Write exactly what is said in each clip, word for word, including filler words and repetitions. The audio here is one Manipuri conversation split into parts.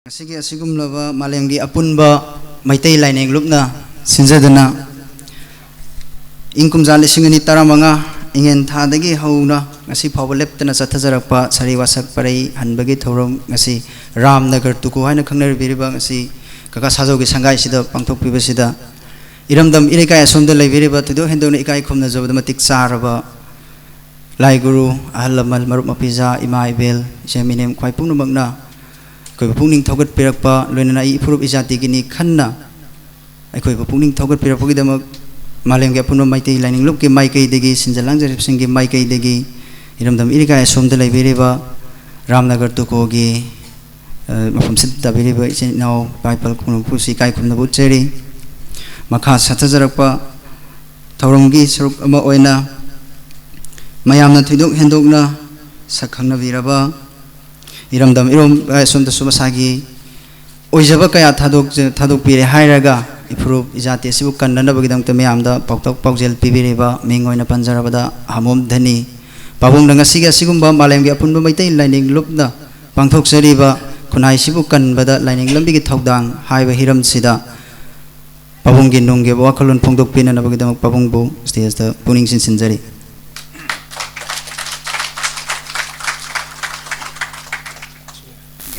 ꯉꯁꯤꯒꯤ ꯑꯁꯤꯒꯨꯝꯂꯕ ꯃꯥꯂꯦꯝꯒꯤ ꯑꯄꯨꯟꯕ ꯃꯩꯇꯩ ꯂꯥꯏꯅꯤꯡ ꯂꯨꯞꯅ ꯁꯤꯟꯖꯗꯨꯅ ꯏꯪ ꯀꯨꯝꯖꯥ ꯂꯤꯁꯤꯡ ꯑꯅꯤ ꯇꯔꯥꯃꯉꯥ ꯏꯉꯦꯟ ꯊꯥꯗꯒꯤ ꯍꯧꯅ ꯉꯁꯤ ꯐꯥꯎꯕ ꯂꯦꯞꯇꯅ ꯆꯠꯊꯖꯔꯛꯄ ꯁꯥꯔꯤ ꯋꯥꯁꯛ ꯄꯔꯩ ꯍꯟꯕꯒꯤ ꯊꯧꯔꯝ ꯉꯁꯤ ꯔꯥꯝꯅꯒꯔ ꯇꯨꯀꯣ ꯍꯥꯏꯅ ꯈꯪꯅꯔꯤꯕꯤꯔꯤꯕ ꯉꯁꯤ ꯀꯀꯥ ꯁꯥꯖꯧꯒꯤ ꯁꯪꯒꯥꯏꯁꯤꯗ ꯄꯥꯡꯊꯣꯛꯄꯤꯕꯁꯤꯗ ꯏꯔꯝꯗꯝ ꯏꯔꯩꯀꯥꯏ ꯑꯁꯣꯝꯗ ꯂꯩꯕꯤꯔꯤꯕ ꯊꯣꯏꯗꯣꯛ ꯍꯦꯟꯗꯣꯛꯅ ꯏꯀꯥꯏ ꯈꯨꯝꯅꯖꯕꯗ ꯃꯇꯤꯛ ꯆꯥꯔꯕ ꯂꯥꯏ ꯒꯨꯔꯨ, ꯑꯍꯜ ꯂꯃꯟ, ꯃꯔꯨꯞ ꯃꯄꯤꯖꯥ, ꯏꯃꯥ ꯏꯕꯦꯜ, ꯏꯆꯤꯟ ꯏꯅꯦꯝ ꯈ꯭ꯋꯥꯏ ꯄꯨꯝꯅꯃꯛꯅ ꯑꯩꯈꯣꯏꯕꯨ ꯄꯨꯛꯅꯤꯡ ꯊꯧꯒꯠꯄꯤꯔꯛꯄ, ꯂꯣꯏꯅꯅ ꯑꯩ ꯏꯐꯨꯔꯨꯞ ꯏꯖꯥꯇꯤꯒꯤꯅꯤ ꯈꯟꯅ ꯑꯩꯈꯣꯏꯕꯨ ꯄꯨꯛꯅꯤꯡ ꯊꯧꯒꯠꯄꯤꯔꯛꯄꯒꯤꯗꯃꯛ ꯃꯥꯂꯦꯝꯒꯤ ꯑꯄꯨꯟꯕ ꯃꯩꯇꯩ ꯂꯥꯏꯅꯤꯡ ꯂꯨꯞꯀꯤ ꯃꯥꯏꯀꯩꯗꯒꯤ, ꯁꯤꯟꯖ ꯂꯥꯡꯖꯔꯤꯕꯁꯤꯡꯒꯤ ꯃꯥꯏꯀꯩꯗꯒꯤ ꯏꯔꯝꯗꯝ ꯏꯔꯩꯀꯥꯏ ꯑꯁꯣꯝꯗ ꯂꯩꯕꯤꯔꯤꯕ ꯔꯥꯝꯅꯒꯔ ꯇꯨꯀꯣꯒꯤ, ꯑ, ꯃꯐꯝꯁꯤꯗ ꯇꯥꯕꯤꯔꯤꯕ ꯏꯆꯤꯟ ꯏꯅꯥꯎ ꯏꯄꯥ ꯏꯄꯥ ꯈꯨꯡꯒꯪ ꯄꯨꯝꯅꯃꯛꯄꯨꯁꯨ ꯏꯀꯥꯏ ꯈꯨꯝꯅꯕ ꯎꯠꯆꯔꯤ꯫ ꯃꯈꯥ ꯆꯠꯊꯖꯔꯛꯄ ꯊꯧꯔꯝꯒꯤ ꯁꯔꯨꯛ ꯑꯃ ꯑꯣꯏꯅ ꯃꯌꯥꯝꯅ ꯊꯣꯏꯗꯣꯛ ꯍꯦꯟꯗꯣꯛꯅ ꯁꯛ ꯈꯪꯅꯕꯤꯔꯕ ꯏꯔꯝꯗꯝ ꯏꯔꯣꯝ ꯑꯁꯣꯝꯗꯁꯨ ꯃꯁꯥꯒꯤ ꯑꯣꯏꯖꯕ ꯀꯌꯥ ꯊꯥꯗꯣꯛ-, ꯊꯥꯗꯣꯛꯄꯤꯔꯦ ꯍꯥꯏꯔꯒ ꯏꯐꯨꯔꯨꯞ ꯏꯖꯥꯇꯤ ꯑꯁꯤꯕꯨ ꯀꯟꯅꯅꯕꯒꯤꯗꯃꯛꯇ ꯃꯌꯥꯝꯗ ꯄꯥꯎꯇꯥꯛ ꯄꯥꯎꯖꯦꯜ ꯄꯤꯕꯤꯔꯤꯕ ꯃꯤꯡ ꯑꯣꯏꯅ ꯄꯟꯖꯔꯕꯗ ꯍꯥꯃꯣꯝ ꯙꯅꯤ ꯄꯥꯕꯨꯡꯅ ꯉꯁꯤꯒꯤ ꯑꯁꯤꯒꯨꯝꯕ ꯃꯥꯂꯦꯝꯒꯤ ꯑꯄꯨꯟꯕ ꯃꯩꯇꯩ ꯂꯥꯏꯅꯤꯡ ꯂꯨꯞꯅ ꯄꯥꯡꯊꯣꯛꯆꯔꯤꯕ ꯈꯨꯟꯅꯥꯏꯁꯤꯕꯨ ꯀꯟꯕꯗ ꯂꯥꯏꯅꯤꯡ ꯂꯝꯕꯤꯒꯤ ꯊꯧꯗꯥꯡ ꯍꯥꯏꯕ ꯍꯤꯔꯝꯁꯤꯗ ꯄꯥꯕꯨꯡꯒꯤ ꯅꯨꯡꯒꯤ ꯑꯣꯏꯕ ꯋꯥꯈꯜꯂꯣꯟ ꯐꯣꯡꯗꯣꯛꯄꯤꯅꯅꯕꯒꯤꯗꯃꯛ ꯄꯥꯕꯨꯡꯕꯨ ꯁ꯭ꯇꯦꯖꯇ ꯄꯨꯛꯅꯤꯡ ꯆꯤꯟꯁꯤꯟꯖꯔꯤ꯫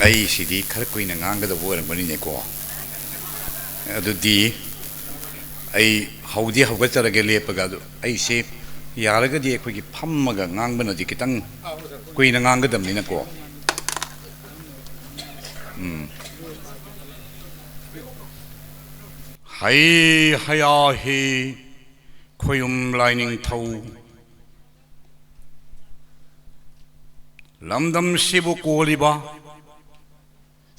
ꯑꯩꯁꯤꯗꯤ ꯈꯔ ꯀꯨꯏꯅ ꯉꯥꯡꯒꯗꯕ ꯑꯣꯏꯔꯝꯒꯅꯤꯅꯦꯀꯣ꯫ ꯑꯗꯨꯗꯤ ꯑꯩ ꯍꯧꯗꯤ ꯍꯧꯒꯠꯆꯔꯒꯦ ꯂꯦꯞꯄꯒ꯫ ꯑꯗꯨ ꯑꯩꯁꯦ ꯌꯥꯔꯒꯗꯤ ꯑꯩꯈꯣꯏꯒꯤ ꯐꯝꯃꯒ ꯉꯥꯡꯕꯅꯗꯤ ꯈꯤꯇꯪ ꯀꯨꯏꯅ ꯉꯥꯡꯒꯗꯕꯅꯤꯅꯀꯣ꯫ ꯎꯝ꯫ ꯍꯩ ꯍꯌꯥ ꯍꯤ ꯈꯣꯌꯨꯝ ꯂꯥꯏꯅꯤꯡꯊꯧ꯫ ꯂꯝꯗꯝꯁꯤꯕꯨ ꯀꯣꯜꯂꯤꯕ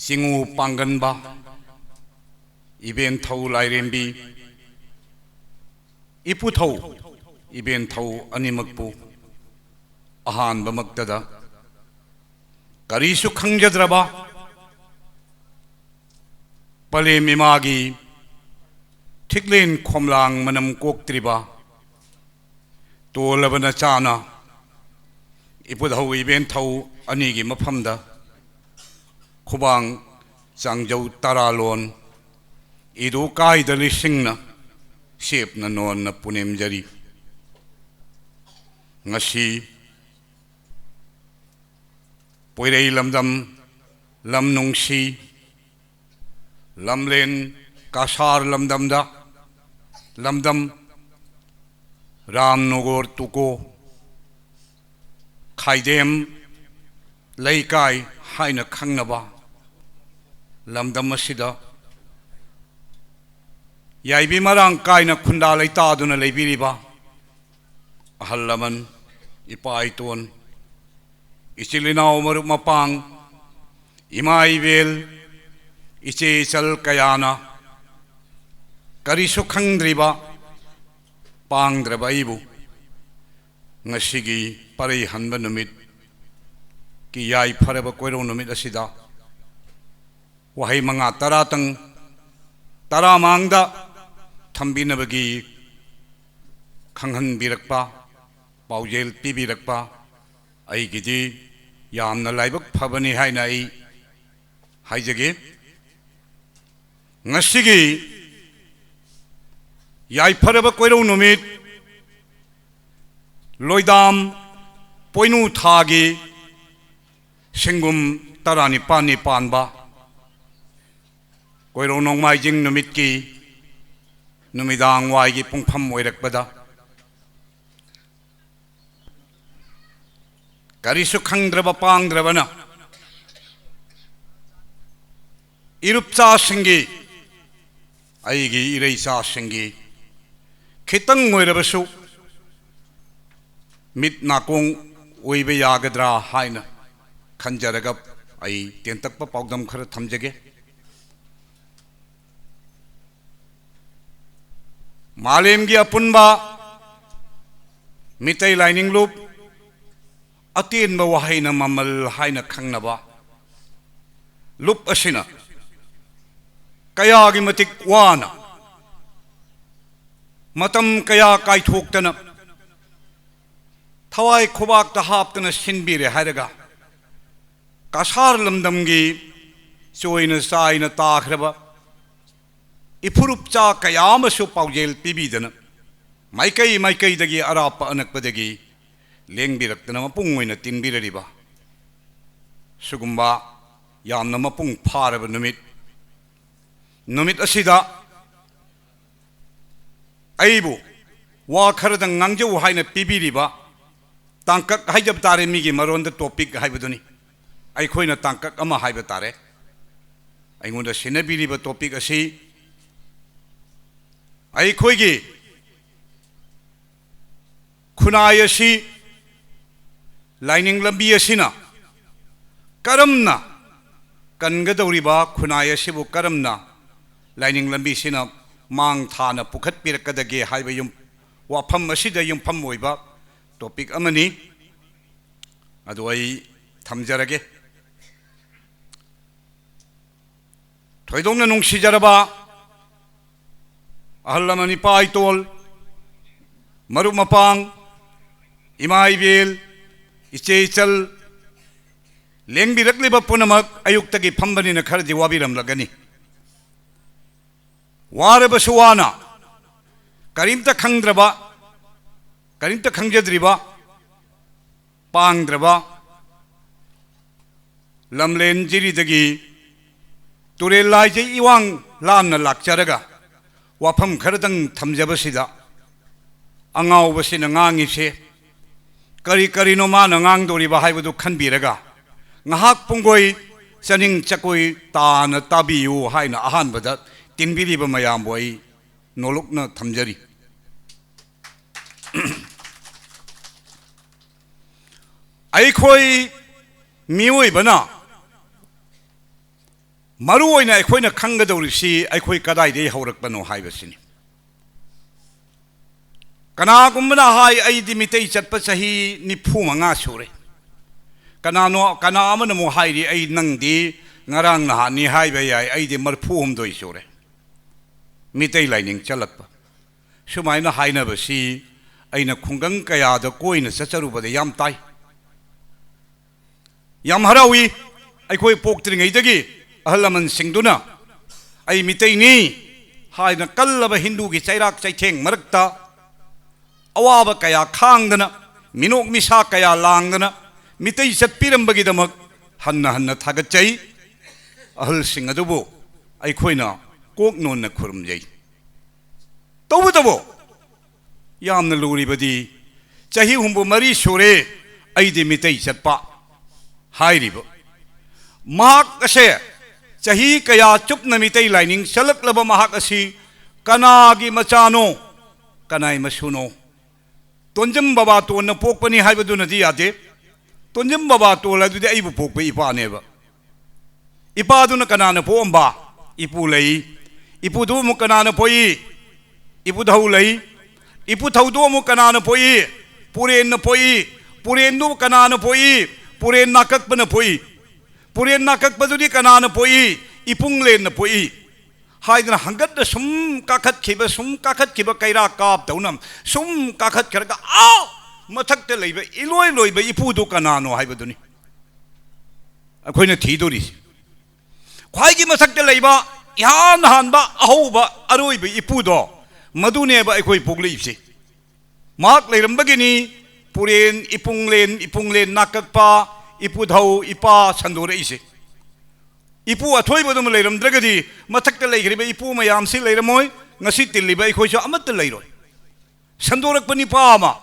ꯆꯤꯉꯨ ꯄꯥꯡꯒꯟꯕ ꯏꯕꯦꯟꯊꯧ ꯂꯥꯏꯔꯦꯝꯕꯤ, ꯏꯄꯨꯊꯧ ꯏꯕꯦꯟꯊꯧ ꯑꯅꯤꯃꯛꯄꯨ ꯑꯍꯥꯟꯕꯃꯛꯇꯗ ꯀꯔꯤꯁꯨ ꯈꯪꯖꯗ꯭ꯔꯕ ꯄꯂꯦꯝ ꯏꯃꯥꯒꯤ ꯊꯤꯛꯂꯦꯟ ꯈꯣꯝꯂꯥꯡ ꯃꯅꯝ ꯀꯣꯛꯇ꯭ꯔꯤꯕ ꯇꯣꯜꯂꯕ ꯅꯆꯥꯅ ꯏꯄꯨꯊꯧ ꯏꯕꯦꯟꯊꯧ ꯑꯅꯤꯒꯤ ꯃꯐꯝꯗ ꯈꯨꯕꯥꯡ ꯆꯥꯡꯖꯧ ꯇꯔꯥꯂꯣꯟ ꯏꯗꯨ ꯀꯥꯏꯗ ꯂꯤꯁꯤꯡꯅ ꯁꯦꯞꯅ ꯅꯣꯟꯅ ꯄꯨꯅꯦꯝꯖꯔꯤ꯫ ꯉꯁꯤ ꯄꯣꯏꯔꯩ ꯂꯝꯗꯝ, ꯂꯝ ꯅꯨꯡꯁꯤ, ꯂꯝꯂꯦꯟ ꯀꯁꯥꯔ ꯂꯝꯗꯝꯗ, ꯂꯝꯗꯝ ꯔꯥꯝꯅꯣꯒꯣꯔ ꯇꯨꯀꯣ, ꯈꯥꯏꯗꯦꯝ ꯂꯩꯀꯥꯏ ꯍꯥꯏꯅ ꯈꯪꯅꯕ ꯂꯝꯗꯝ ꯑꯁꯤꯗ ꯌꯥꯏꯕꯤ ꯃꯔꯥꯡ ꯀꯥꯏꯅ ꯈꯨꯟꯗꯥ ꯂꯩꯇꯥꯗꯨꯅ ꯂꯩꯕꯤꯔꯤꯕ ꯑꯍꯜ ꯂꯃꯟ, ꯏꯄꯥ ꯏꯇꯣꯟ, ꯏꯆꯤꯜ ꯏꯅꯥꯎ ꯃꯔꯨꯞ ꯃꯄꯥꯡ, ꯏꯃꯥ ꯏꯕꯦꯜ, ꯏꯆꯦ ꯏꯆꯜ ꯀꯌꯥꯅ ꯀꯔꯤꯁꯨ ꯈꯪꯗ꯭ꯔꯤꯕ ꯄꯥꯡꯗ꯭ꯔꯕ ꯑꯩꯕꯨ ꯉꯁꯤꯒꯤ ꯄꯔꯩ ꯍꯟꯕ ꯅꯨꯃꯤꯠꯀꯤ ꯌꯥꯏꯐꯔꯕ ꯀꯣꯏꯔꯧ ꯅꯨꯃꯤꯠ ꯑꯁꯤꯗ ꯋꯥꯍꯩ ꯃꯉꯥ ꯇꯔꯥꯇꯪ ꯇꯔꯥ ꯃꯥꯡꯗ ꯊꯝꯕꯤꯅꯕꯒꯤ ꯈꯪꯍꯟꯕꯤꯔꯛꯄ, ꯄꯥꯎꯖꯦꯜ ꯄꯤꯕꯤꯔꯛꯄ ꯑꯩꯒꯤꯗꯤ ꯌꯥꯝꯅ ꯂꯥꯏꯕꯛ ꯐꯕꯅꯤ ꯍꯥꯏꯅ ꯑꯩ ꯍꯥꯏꯖꯒꯦ꯫ ꯉꯁꯤꯒꯤ ꯌꯥꯏꯐꯔꯕ ꯀꯣꯏꯔꯧ ꯅꯨꯃꯤꯠ, ꯂꯣꯏꯗꯥꯝ ꯄꯣꯏꯅꯨ ꯊꯥꯒꯤ ꯁꯦꯡꯒꯨꯝ ꯇꯔꯥꯅꯤꯄꯥꯜꯅꯤ ꯄꯥꯟꯕ ꯀꯣꯏꯔꯧ ꯅꯣꯡꯃꯥꯏꯖꯤꯡ ꯅꯨꯃꯤꯠꯀꯤ ꯅꯨꯃꯤꯗꯥꯡ ꯋꯥꯏꯒꯤ ꯄꯨꯡꯐꯝ ꯑꯣꯏꯔꯛꯄꯗ, ꯀꯔꯤꯁꯨ ꯈꯪꯗ꯭ꯔꯕ ꯄꯥꯡꯗ꯭ꯔꯕꯅ ꯏꯔꯨꯞꯆꯥꯁꯤꯡꯒꯤ, ꯑꯩꯒꯤ ꯏꯔꯩꯆꯥꯁꯤꯡꯒꯤ ꯈꯤꯇꯪ ꯑꯣꯏꯔꯕꯁꯨ ꯃꯤꯠ ꯅꯥꯀꯣꯡ ꯑꯣꯏꯕ ꯌꯥꯒꯗ꯭ꯔꯥ ꯍꯥꯏꯅ ꯈꯟꯖꯔꯒ ꯑꯩ ꯇꯦꯟꯇꯛꯄ ꯄꯥꯎꯗꯝ ꯈꯔ ꯊꯝꯖꯒꯦ꯫ ꯃꯥꯂꯦꯝꯒꯤ ꯑꯄꯨꯟꯕ ꯃꯤꯇꯩ ꯂꯥꯏꯅꯤꯡ ꯂꯨꯞ, ꯑꯇꯦꯟꯕ ꯋꯥꯍꯩꯅ ꯃꯃꯜ ꯍꯥꯏꯅ ꯈꯪꯅꯕ ꯂꯨꯞ ꯑꯁꯤꯅ ꯀꯌꯥꯒꯤ ꯃꯇꯤꯛ ꯋꯥꯅ, ꯃꯇꯝ ꯀꯌꯥ ꯀꯥꯏꯊꯣꯛꯇꯅ, ꯊꯋꯥꯏ ꯈꯨꯕꯥꯛꯇ ꯍꯥꯞꯇꯅ ꯁꯤꯟꯕꯤꯔꯦ ꯍꯥꯏꯔꯒ, ꯀꯁꯥꯔ ꯂꯝꯗꯝꯒꯤ ꯆꯣꯏꯅ ꯆꯥꯏꯅ ꯇꯥꯈ꯭ꯔꯕ ꯏꯐꯨꯔꯨꯞ ꯆꯥ ꯀꯌꯥ ꯑꯃꯁꯨ ꯄꯥꯎꯖꯦꯜ ꯄꯤꯕꯤꯗꯅ ꯃꯥꯏꯀꯩ ꯃꯥꯏꯀꯩꯗꯒꯤ ꯑꯔꯥꯞꯄ ꯑꯅꯛꯄꯗꯒꯤ ꯂꯦꯡꯕꯤꯔꯛꯇꯅ ꯃꯄꯨꯡ ꯑꯣꯏꯅ ꯇꯤꯟꯕꯤꯔꯔꯤꯕ ꯁꯤꯒꯨꯝꯕ ꯌꯥꯝꯅ ꯃꯄꯨꯡ ꯐꯥꯔꯕ ꯅꯨꯃꯤꯠ, ꯅꯨꯃꯤꯠ ꯑꯁꯤꯗ ꯑꯩꯕꯨ ꯋꯥ ꯈꯔꯗꯪ ꯉꯥꯡꯖꯧ ꯍꯥꯏꯅ ꯄꯤꯕꯤꯔꯤꯕ ꯇꯥꯡꯀꯛ ꯍꯥꯏꯖꯕ ꯇꯥꯔꯦ, ꯃꯤꯒꯤ ꯃꯔꯣꯟꯗ topic ꯍꯥꯏꯕꯗꯨꯅꯤ꯫ ꯑꯩꯈꯣꯏꯅ ꯇꯥꯡꯀꯛ ꯑꯃ ꯍꯥꯏꯕ ꯇꯥꯔꯦ꯫ ꯑꯩꯉꯣꯟꯗ ꯁꯤꯟꯅꯕꯤꯔꯤꯕ topic ꯑꯁꯤ ꯑꯩꯈꯣꯏꯒꯤ ꯈꯨꯟꯅꯥꯏ ꯑꯁꯤ, ꯂꯥꯏꯅꯤꯡ ꯂꯝꯕꯤ ꯑꯁꯤꯅ ꯀꯔꯝꯅ ꯀꯟꯒꯗꯧꯔꯤꯕ, ꯈꯨꯟꯅꯥꯏ ꯑꯁꯤꯕꯨ ꯀꯔꯝꯅ ꯂꯥꯏꯅꯤꯡ ꯂꯝꯕꯤꯁꯤꯅ ꯃꯥꯡ ꯊꯥꯅ ꯄꯨꯈꯠꯄꯤꯔꯛꯀꯗꯒꯦ ꯍꯥꯏꯕ ꯌꯨꯝ-, ꯋꯥꯐꯝ ꯑꯁꯤꯗ ꯌꯨꯝꯐꯝ ꯑꯣꯏꯕ topic ꯑꯃꯅꯤ꯫ ꯑꯗꯨ ꯑꯩ ꯊꯝꯖꯔꯒꯦ꯫ ꯊꯣꯏꯗꯣꯛꯅ ꯅꯨꯡꯁꯤꯖꯔꯕ ꯑꯍꯜ ꯂꯃꯟ, ꯏꯄꯥ ꯏꯇꯣꯜ, ꯃꯔꯨꯞ ꯃꯄꯥꯡ, ꯏꯃꯥ ꯏꯕꯦꯜ, ꯏꯆꯦ ꯏꯆꯜ, ꯂꯦꯡꯕꯤꯔꯛꯂꯤꯕ ꯄꯨꯝꯅꯃꯛ, ꯑꯌꯨꯛꯇꯒꯤ ꯐꯝꯕꯅꯤꯅ ꯈꯔꯗꯤ ꯋꯥꯕꯤꯔꯝꯂꯒꯅꯤ꯫ ꯋꯥꯔꯕꯁꯨ ꯋꯥꯅ, ꯀꯔꯤꯝꯇ ꯈꯪꯗ꯭ꯔꯕ, ꯀꯔꯤꯝꯇ ꯈꯪꯖꯗ꯭ꯔꯤꯕ, ꯄꯥꯡꯗ꯭ꯔꯕ ꯂꯝꯂꯦꯟ ꯖꯤꯔꯤꯗꯒꯤ ꯇꯨꯔꯦꯜ ꯂꯥꯏꯖꯩ ꯏꯋꯥꯡ ꯂꯥꯟꯅ ꯂꯥꯛꯆꯔꯒ ꯋꯥꯐꯝ ꯈꯔꯗꯪ ꯊꯝꯖꯕꯁꯤꯗ, ꯑꯉꯥꯎꯕꯁꯤꯅ ꯉꯥꯡꯉꯤꯁꯦ ꯀꯔꯤ ꯀꯔꯤꯅꯣ ꯃꯥꯅ ꯉꯥꯡꯗꯧꯔꯤꯕ ꯍꯥꯏꯕꯗꯨ ꯈꯟꯕꯤꯔꯒ, ꯉꯥꯏꯍꯥꯛ ꯄꯨꯡꯒꯣꯏ ꯆꯥꯅꯤꯡ ꯆꯀꯣꯏ ꯇꯥꯅ ꯇꯥꯕꯤꯌꯨ ꯍꯥꯏꯅ ꯑꯍꯥꯟꯕꯗ ꯇꯤꯟꯕꯤꯔꯤꯕ ꯃꯌꯥꯝꯕꯨ ꯑꯩ ꯅꯣꯂꯨꯛꯅ ꯊꯝꯖꯔꯤ꯫ ꯑꯩꯈꯣꯏ ꯃꯤꯑꯣꯏꯕꯅ, ꯃꯔꯨ ꯑꯣꯏꯅ ꯑꯩꯈꯣꯏꯅ ꯈꯪꯒꯗꯧꯔꯤꯁꯤ ꯑꯩꯈꯣꯏ ꯀꯗꯥꯏꯗꯒꯤ ꯍꯧꯔꯛꯄꯅꯣ ꯍꯥꯏꯕꯁꯤꯅꯤ꯫ ꯀꯅꯥꯒꯨꯝꯕꯅ ꯍꯥꯏ, "ꯑꯩꯗꯤ ꯃꯤꯇꯩ ꯆꯠꯄ ꯆꯍꯤ ꯅꯤꯐꯨ ꯃꯉꯥ ꯁꯨꯔꯦ"꯫ ꯀꯅꯥꯅꯣ, ꯀꯅꯥ ꯑꯃꯅ ꯑꯃꯨꯛ ꯍꯥꯏꯔꯤ, "ꯑꯩ ꯅꯪꯗꯤ ꯉꯔꯥꯡ ꯅꯍꯥꯟꯅꯤ ꯍꯥꯏꯕ ꯌꯥꯏ, ꯑꯩꯗꯤ ꯃꯔꯤꯐꯨ ꯍꯨꯝꯗꯣꯏ ꯁꯨꯔꯦ ꯃꯤꯇꯩ ꯂꯥꯏꯅꯤꯡ ꯆꯠꯂꯛꯄ"꯫ ꯁꯨꯃꯥꯏꯅ ꯍꯥꯏꯅꯕꯁꯤ ꯑꯩꯅ ꯈꯨꯡꯒꯪ ꯀꯌꯥꯗ ꯀꯣꯏꯅ ꯆꯠꯆꯔꯨꯕꯗ ꯌꯥꯝ ꯇꯥꯏ꯫ ꯌꯥꯝ ꯍꯔꯥꯎꯏ꯫ ꯑꯩꯈꯣꯏ ꯄꯣꯛꯇ꯭ꯔꯤꯉꯩꯗꯒꯤ ꯑꯍꯜ ꯂꯃꯟꯁꯤꯡꯗꯨꯅ ꯑꯩ ꯃꯤꯇꯩꯅꯤ ꯍꯥꯏꯅ ꯀꯜꯂꯕ ꯍꯤꯟꯗꯨꯒꯤ ꯆꯩꯔꯥꯛ ꯆꯩꯊꯦꯡ ꯃꯔꯛꯇ ꯑꯋꯥꯕ ꯀꯌꯥ ꯈꯥꯡꯗꯅ, ꯃꯤꯅꯣꯛ ꯃꯤꯁꯥ ꯀꯌꯥ ꯂꯥꯡꯗꯅ ꯃꯤꯇꯩ ꯆꯠꯄꯤꯔꯝꯕꯒꯤꯗꯃꯛ ꯍꯟꯅ ꯍꯟꯅ ꯊꯥꯒꯠꯆꯩ꯫ ꯑꯍꯜꯁꯤꯡ ꯑꯗꯨꯕꯨ ꯑꯩꯈꯣꯏꯅ ꯀꯣꯛ ꯅꯣꯟꯅ ꯈꯨꯔꯨꯝꯖꯩ꯫ ꯇꯧꯕꯇꯕꯨ ꯌꯥꯝꯅ ꯂꯨꯔꯤꯕꯗꯤ, ꯆꯍꯤ ꯍꯨꯝꯐꯨ ꯃꯔꯤ ꯁꯨꯔꯦ ꯑꯩꯗꯤ ꯃꯤꯇꯩ ꯆꯠꯄ ꯍꯥꯏꯔꯤꯕ ꯃꯍꯥꯛ ꯑꯁꯦ, ꯆꯍꯤ ꯀꯌꯥ ꯆꯨꯞꯅ ꯃꯤꯇꯩ ꯂꯥꯏꯅꯤꯡ ꯆꯠꯂꯛꯂꯕ ꯃꯍꯥꯛ ꯑꯁꯤ ꯀꯅꯥꯒꯤ ꯃꯆꯥꯅꯣ, ꯀꯅꯥꯏ ꯃꯁꯨꯅꯣ? ꯇꯣꯟꯖꯝ ꯕꯕꯥꯇꯣꯟꯅ ꯄꯣꯛꯄꯅꯤ ꯍꯥꯏꯕꯗꯨꯅꯗꯤ ꯌꯥꯗꯦ꯫ ꯇꯣꯟꯖꯝ ꯕꯕꯥꯇꯣꯟ ꯑꯗꯨꯗꯤ ꯑꯩꯕꯨ ꯄꯣꯛꯄ ꯏꯄꯥꯅꯦꯕ꯫ ꯏꯄꯥꯗꯨꯅ ꯀꯅꯥꯅ ꯄꯣꯛꯑꯝꯕ? ꯏꯄꯨ ꯂꯩ꯫ ꯏꯄꯨꯗꯨ ꯑꯃꯨꯛ ꯀꯅꯥꯅ ꯄꯣꯛꯏ? ꯏꯄꯨꯊꯧ ꯂꯩ꯫ ꯏꯄꯨꯊꯧꯗꯨ ꯑꯃꯨꯛ ꯀꯅꯥꯅ ꯄꯣꯛꯏ? ꯄꯨꯔꯦꯟꯅ ꯄꯣꯛꯏ꯫ ꯄꯨꯔꯦꯟꯗꯨ ꯀꯅꯥꯅ ꯄꯣꯛꯏ? ꯄꯨꯔꯦꯟ ꯅꯥꯀꯛꯄꯅ ꯄꯣꯛꯏ꯫ ꯄꯨꯔꯦꯟ ꯅꯥꯀꯛꯄꯗꯨꯗꯤ ꯀꯅꯥꯅ ꯄꯣꯛꯏ? ꯏꯄꯨꯡꯂꯦꯟꯅ ꯄꯣꯛꯏ꯫ ꯍꯥꯏꯗꯅ ꯍꯪꯒꯠꯅ ꯁꯨꯝ ꯀꯥꯈꯠꯈꯤꯕ, ꯁꯨꯝ ꯀꯥꯈꯠꯈꯤꯕ ꯀꯩꯔꯥꯛ ꯀꯥꯞꯇꯧꯅ ꯁꯨꯝ ꯀꯥꯈꯠꯈ꯭ꯔꯒ, ꯑꯥ ꯃꯊꯛꯇ ꯂꯩꯕ ꯏꯂꯣꯏ ꯂꯣꯏꯕ ꯏꯄꯨꯗꯨ ꯀꯅꯥꯅꯣ ꯍꯥꯏꯕꯗꯨꯅꯤ ꯑꯩꯈꯣꯏꯅ ꯊꯤꯗꯣꯔꯤꯁꯤ꯫ ꯈ꯭ꯋꯥꯏꯒꯤ ꯃꯊꯛꯇ ꯂꯩꯕ, ꯏꯍꯥꯟ ꯍꯥꯟꯕ, ꯑꯍꯧꯕ, ꯑꯔꯣꯏꯕ ꯏꯄꯨꯗꯣ, ꯃꯗꯨꯅꯦꯕ ꯑꯩꯈꯣꯏ ꯄꯣꯛꯂꯛꯏꯕꯁꯦ꯫ ꯃꯍꯥꯛ ꯂꯩꯔꯝꯕꯒꯤꯅꯤ ꯄꯨꯔꯦꯟ, ꯏꯄꯨꯡꯂꯦꯟ, ꯏꯄꯨꯡꯂꯦꯟ ꯅꯥꯀꯛꯄ, ꯏꯄꯨꯊꯧ, ꯏꯄꯥ ꯁꯟꯗꯣꯔꯛꯏꯁꯦ꯫ ꯏꯄꯨ ꯑꯊꯣꯏꯕꯗꯨꯃ ꯂꯩꯔꯝꯗ꯭ꯔꯒꯗꯤ ꯃꯊꯛꯇ ꯂꯩꯈ꯭ꯔꯤꯕ ꯏꯄꯨ ꯃꯌꯥꯝꯁꯤ ꯂꯩꯔꯝꯃꯣꯏ, ꯉꯁꯤ ꯇꯤꯜꯂꯤꯕ ꯑꯩꯈꯣꯏꯁꯨ ꯑꯃꯠꯇ ꯂꯩꯔꯣꯏ꯫ ꯁꯟꯗꯣꯔꯛꯄ ꯅꯤꯄꯥ ꯑꯃ,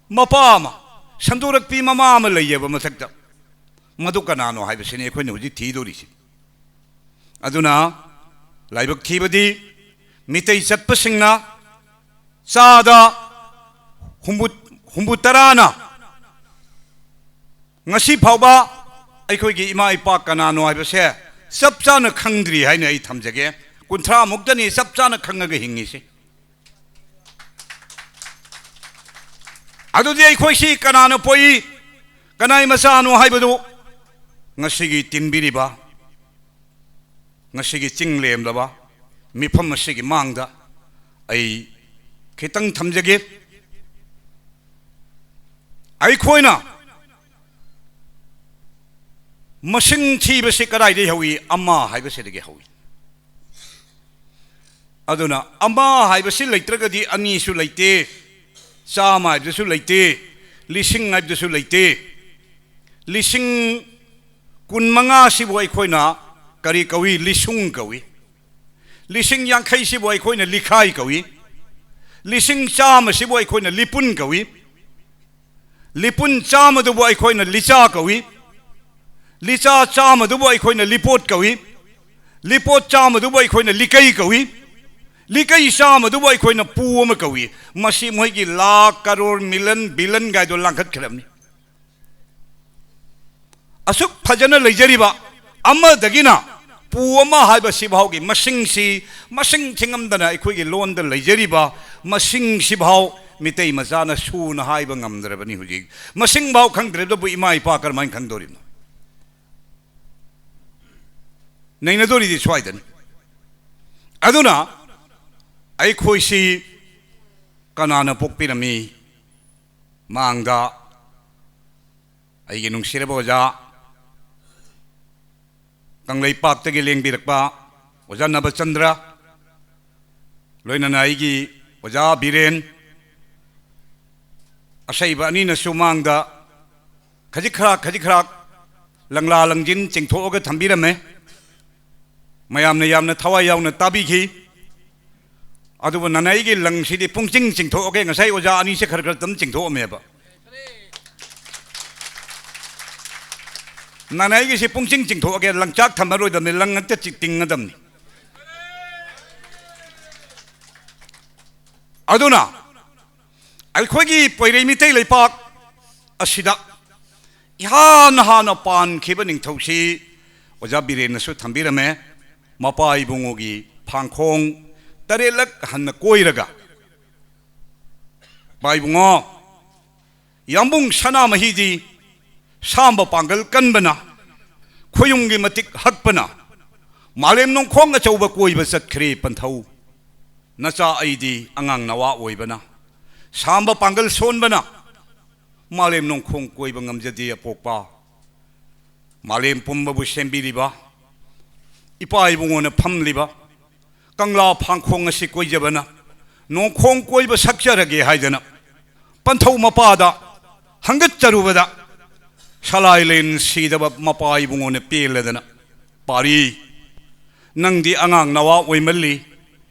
ꯃꯄꯥ ꯑꯃ, ꯁꯟꯗꯣꯔꯛꯄꯤ ꯃꯃꯥ ꯑꯃ ꯂꯩꯌꯦꯕ ꯃꯊꯛꯇ꯫ ꯃꯗꯨ ꯀꯅꯥꯅꯣ ꯍꯥꯏꯕꯁꯤꯅꯤ ꯑꯩꯈꯣꯏꯅ ꯍꯧꯖꯤꯛ ꯊꯤꯗꯣꯔꯤꯁꯤ꯫ ꯑꯗꯨꯅ ꯂꯥꯏꯕꯛ ꯊꯤꯕꯗꯤ, ꯃꯤꯇꯩ ꯆꯠꯄꯁꯤꯡꯅ ꯆꯥꯗ ꯍꯨꯝꯐꯨ, ꯍꯨꯝꯐꯨ ꯇꯔꯥꯅ ꯉꯁꯤ ꯐꯥꯎꯕ ꯑꯩꯈꯣꯏꯒꯤ ꯏꯃꯥ ꯏꯄꯥ ꯀꯅꯥꯅꯣ ꯍꯥꯏꯕꯁꯦ ꯆꯞ ꯆꯥꯅ ꯈꯪꯗ꯭ꯔꯤ ꯍꯥꯏꯅ ꯑꯩ ꯊꯝꯖꯒꯦ꯫ ꯀꯨꯟꯊ꯭ꯔꯥ ꯃꯨꯛꯇꯅꯤ ꯆꯞ ꯆꯥꯅ ꯈꯪꯉꯒ ꯍꯤꯡꯉꯤꯁꯤ꯫ ꯑꯗꯨꯗꯤ ꯑꯩꯈꯣꯏꯁꯤ ꯀꯅꯥꯅ ꯄꯣꯛꯏ, ꯀꯅꯥꯏ ꯃꯆꯥꯅꯣ ꯍꯥꯏꯕꯗꯨ ꯉꯁꯤꯒꯤ ꯇꯤꯟꯕꯤꯔꯤꯕ, ꯉꯁꯤꯒꯤ ꯆꯤꯡ ꯂꯦꯝꯂꯕ ꯃꯤꯐꯝ ꯑꯁꯤꯒꯤ ꯃꯥꯡꯗ ꯑꯩ ꯈꯤꯇꯪ ꯊꯝꯖꯒꯦ꯫ ꯑꯩꯈꯣꯏꯅ ꯃꯁꯤꯡ ꯊꯤꯕꯁꯤ ꯀꯗꯥꯏꯗꯒꯤ ꯍꯧꯏ? ꯑꯃ ꯍꯥꯏꯕꯁꯤꯗꯒꯤ ꯍꯧꯏ꯫ ꯑꯗꯨꯅ ꯑꯃ ꯍꯥꯏꯕꯁꯤ ꯂꯩꯇ꯭ꯔꯒꯗꯤ ꯑꯅꯤꯁꯨ ꯂꯩꯇꯦ, ꯆꯥꯝꯃ ꯍꯥꯏꯕꯗꯨꯁꯨ ꯂꯩꯇꯦ, ꯂꯤꯁꯤꯡ ꯍꯥꯏꯕꯗꯨꯁꯨ ꯂꯩꯇꯦ꯫ ꯂꯤꯁꯤꯡ ꯀꯨꯟꯃꯉꯥꯁꯤꯕꯨ ꯑꯩꯈꯣꯏꯅ ꯀꯔꯤ ꯀꯧꯏ? ꯂꯤꯁꯨꯡ ꯀꯧꯏ꯫ ꯂꯤꯁꯤꯡ ꯌꯥꯡꯈꯩꯁꯤꯕꯨ ꯑꯩꯈꯣꯏꯅ ꯂꯤꯈꯥꯏ ꯀꯧꯏ꯫ ꯂꯤꯁꯤꯡ ꯆꯥꯝꯃꯁꯤꯕꯨ ꯑꯩꯈꯣꯏꯅ ꯂꯤꯄꯨꯟ ꯀꯧꯏ꯫ ꯂꯤꯄꯨꯟ ꯆꯥꯝꯃꯗꯨꯕꯨ ꯑꯩꯈꯣꯏꯅ ꯂꯤꯆꯥ ꯀꯧꯏ꯫ ꯂꯤꯆꯥ ꯆꯥꯝꯃꯗꯨꯕꯨ ꯑꯩꯈꯣꯏꯅ ꯂꯤꯄꯣꯠ ꯀꯧꯏ꯫ ꯂꯤꯄꯣꯠ ꯆꯥꯝꯃꯗꯨꯕꯨ ꯑꯩꯈꯣꯏꯅ ꯂꯤꯀꯩ ꯀꯧꯏ꯫ ꯂꯤꯀꯩ ꯆꯥꯝꯃꯗꯨꯕꯨ ꯑꯩꯈꯣꯏꯅ ꯄꯨ ꯑꯃ ꯀꯧꯏ꯫ ꯃꯁꯤ ꯃꯣꯏꯒꯤ ꯂꯥꯈ, ꯀꯔꯣꯔ, ꯃꯤꯂꯟ, ꯕꯤꯂꯟ ꯒꯥꯏꯗꯣ ꯂꯥꯡꯈꯠꯈ꯭ꯔꯕꯅꯤ꯫ ꯑꯁꯨꯛ ꯐꯖꯅ ꯂꯩꯖꯔꯤꯕ ꯑꯃꯗꯒꯤꯅ ꯄꯨ ꯑꯃ ꯍꯥꯏꯕꯁꯤꯐꯥꯎꯒꯤ ꯃꯁꯤꯡꯁꯤ, ꯃꯁꯤꯡ ꯊꯤꯉꯝꯗꯅ ꯑꯩꯈꯣꯏꯒꯤ ꯂꯣꯟꯗ ꯂꯩꯖꯔꯤꯕ ꯃꯁꯤꯡꯁꯤꯐꯥꯎ ꯃꯤꯇꯩ ꯃꯆꯥꯅ ꯁꯨꯅ ꯍꯥꯏꯕ ꯉꯝꯗ꯭ꯔꯕꯅꯤ꯫ ꯍꯧꯖꯤꯛ ꯃꯁꯤꯡꯐꯥꯎ ꯈꯪꯗ꯭ꯔꯕꯗꯕꯨ ꯏꯃꯥ ꯏꯄꯥ ꯀꯔꯝꯍꯥꯏꯅ ꯈꯪꯗꯧꯔꯤꯕꯅꯣ? ꯅꯩꯅꯗꯣꯔꯤꯗꯤ ꯁ꯭ꯋꯥꯏꯗꯅꯤ꯫ ꯑꯗꯨꯅ ꯑꯩꯈꯣꯏꯁꯤ ꯀꯅꯥꯅ ꯄꯣꯛꯄꯤꯔꯝꯃꯤ? ꯃꯥꯡꯗ ꯑꯩꯒꯤ ꯅꯨꯡꯁꯤꯔꯕ ꯑꯣꯖꯥ, ꯀꯪꯂꯩꯄꯥꯛꯇꯒꯤ ꯂꯦꯡꯕꯤꯔꯛꯄ ꯑꯣꯖꯥ ꯅꯕꯆꯟꯗ꯭ꯔ, ꯂꯣꯏꯅꯅ ꯑꯩꯒꯤ ꯑꯣꯖꯥ ꯕꯤꯔꯦꯟ, ꯑꯁꯩꯕ ꯑꯅꯤꯅꯁꯨ ꯃꯥꯡꯗ ꯈꯖꯤꯛ ꯈꯔꯥꯛ, ꯈꯖꯤꯛ ꯈꯔꯥꯛ ꯂꯪꯂꯥ ꯂꯪꯖꯤꯟ ꯆꯤꯡꯊꯣꯛꯑꯒ ꯊꯝꯕꯤꯔꯝꯃꯦ꯫ ꯃꯌꯥꯝꯅ ꯌꯥꯝꯅ ꯊꯋꯥꯏ ꯌꯥꯎꯅ ꯇꯥꯕꯤꯈꯤ꯫ ꯑꯗꯨꯕꯨ ꯅꯅꯥꯏꯒꯤ ꯂꯪꯁꯤꯗꯤ ꯄꯨꯡꯆꯤꯡ ꯆꯤꯡꯊꯣꯛꯑꯒꯦ꯫ ꯉꯁꯥꯏ ꯑꯣꯖꯥ ꯑꯅꯤꯁꯦ ꯈꯔ ꯈꯔ ꯑꯗꯨꯝ ꯆꯤꯡꯊꯣꯛꯑꯝꯃꯦꯕ꯫ ꯅꯅꯥꯏꯒꯤꯁꯤ ꯄꯨꯡꯆꯤꯡ ꯆꯤꯡꯊꯣꯛꯑꯒꯦ, ꯂꯪꯆꯥꯛ ꯊꯝꯃꯔꯣꯏꯗꯕꯅꯤ, ꯂꯪ ꯉꯛꯇ ꯆꯤ-, ꯇꯤꯡꯒꯗꯕꯅꯤ꯫ ꯑꯗꯨꯅ ꯑꯩꯈꯣꯏꯒꯤ ꯄꯣꯏꯔꯩ ꯃꯤꯇꯩ ꯂꯩꯄꯥꯛ ꯑꯁꯤꯗ ꯏꯍꯥꯟ ꯍꯥꯟꯅ ꯄꯥꯟꯈꯤꯕ ꯅꯤꯡꯊꯧꯁꯤ ꯑꯣꯖꯥ ꯕꯤꯔꯦꯟꯅꯁꯨ ꯊꯝꯕꯤꯔꯝꯃꯦ꯫ ꯃꯄꯥ ꯏꯕꯨꯡꯉꯣꯒꯤ ꯐꯥꯡꯈꯣꯡ ꯇꯔꯦꯠꯂꯛ ꯍꯟꯅ ꯀꯣꯏꯔꯒ, ꯃꯄꯥ ꯏꯕꯨꯡꯉꯣ, ꯌꯥꯝꯕꯨꯡ ꯁꯅꯥꯃꯍꯤꯗꯤ ꯁꯥꯝꯕ ꯄꯥꯡꯒꯜ ꯀꯟꯕꯅ, ꯈꯣꯌꯨꯝꯒꯤ ꯃꯇꯤꯛ ꯍꯛꯄꯅ, ꯃꯥꯂꯦꯝ ꯅꯣꯡꯈꯣꯡ ꯑꯆꯧꯕ ꯀꯣꯏꯕ ꯆꯠꯈ꯭ꯔꯦ ꯄꯟꯊꯧ꯫ ꯅꯆꯥ ꯑꯩꯗꯤ ꯑꯉꯥꯡ ꯅꯋꯥ ꯑꯣꯏꯕꯅ, ꯁꯥꯝꯕ ꯄꯥꯡꯒꯜ ꯁꯣꯟꯕꯅ, ꯃꯥꯂꯦꯝ ꯅꯣꯡꯈꯣꯡ ꯀꯣꯏꯕ ꯉꯝꯖꯗꯦ ꯑꯄꯣꯛꯄ꯫ ꯃꯥꯂꯦꯝ ꯄꯨꯝꯕꯕꯨ ꯁꯦꯝꯕꯤꯔꯤꯕ ꯏꯄꯥ ꯏꯕꯨꯡꯉꯣꯅ ꯐꯝꯂꯤꯕ ꯀꯪꯂꯥ ꯐꯥꯡꯈꯣꯡ ꯑꯁꯤ ꯀꯣꯏꯖꯕꯅ, ꯅꯣꯡꯈꯣꯡ ꯀꯣꯏꯕ ꯁꯛꯆꯔꯒꯦ ꯍꯥꯏꯗꯅ ꯄꯟꯊꯧ ꯃꯄꯥꯗ ꯍꯪꯒꯠꯆꯔꯨꯕꯗ, ꯁꯂꯥꯏꯂꯦꯟ ꯁꯤꯗꯕ ꯃꯄꯥ ꯏꯕꯨꯡꯉꯣꯅ ꯄꯦꯜꯂꯗꯅ, "ꯄꯥꯔꯤ, ꯅꯪꯗꯤ ꯑꯉꯥꯡ ꯅꯋꯥ ꯑꯣꯏꯃꯜꯂꯤ,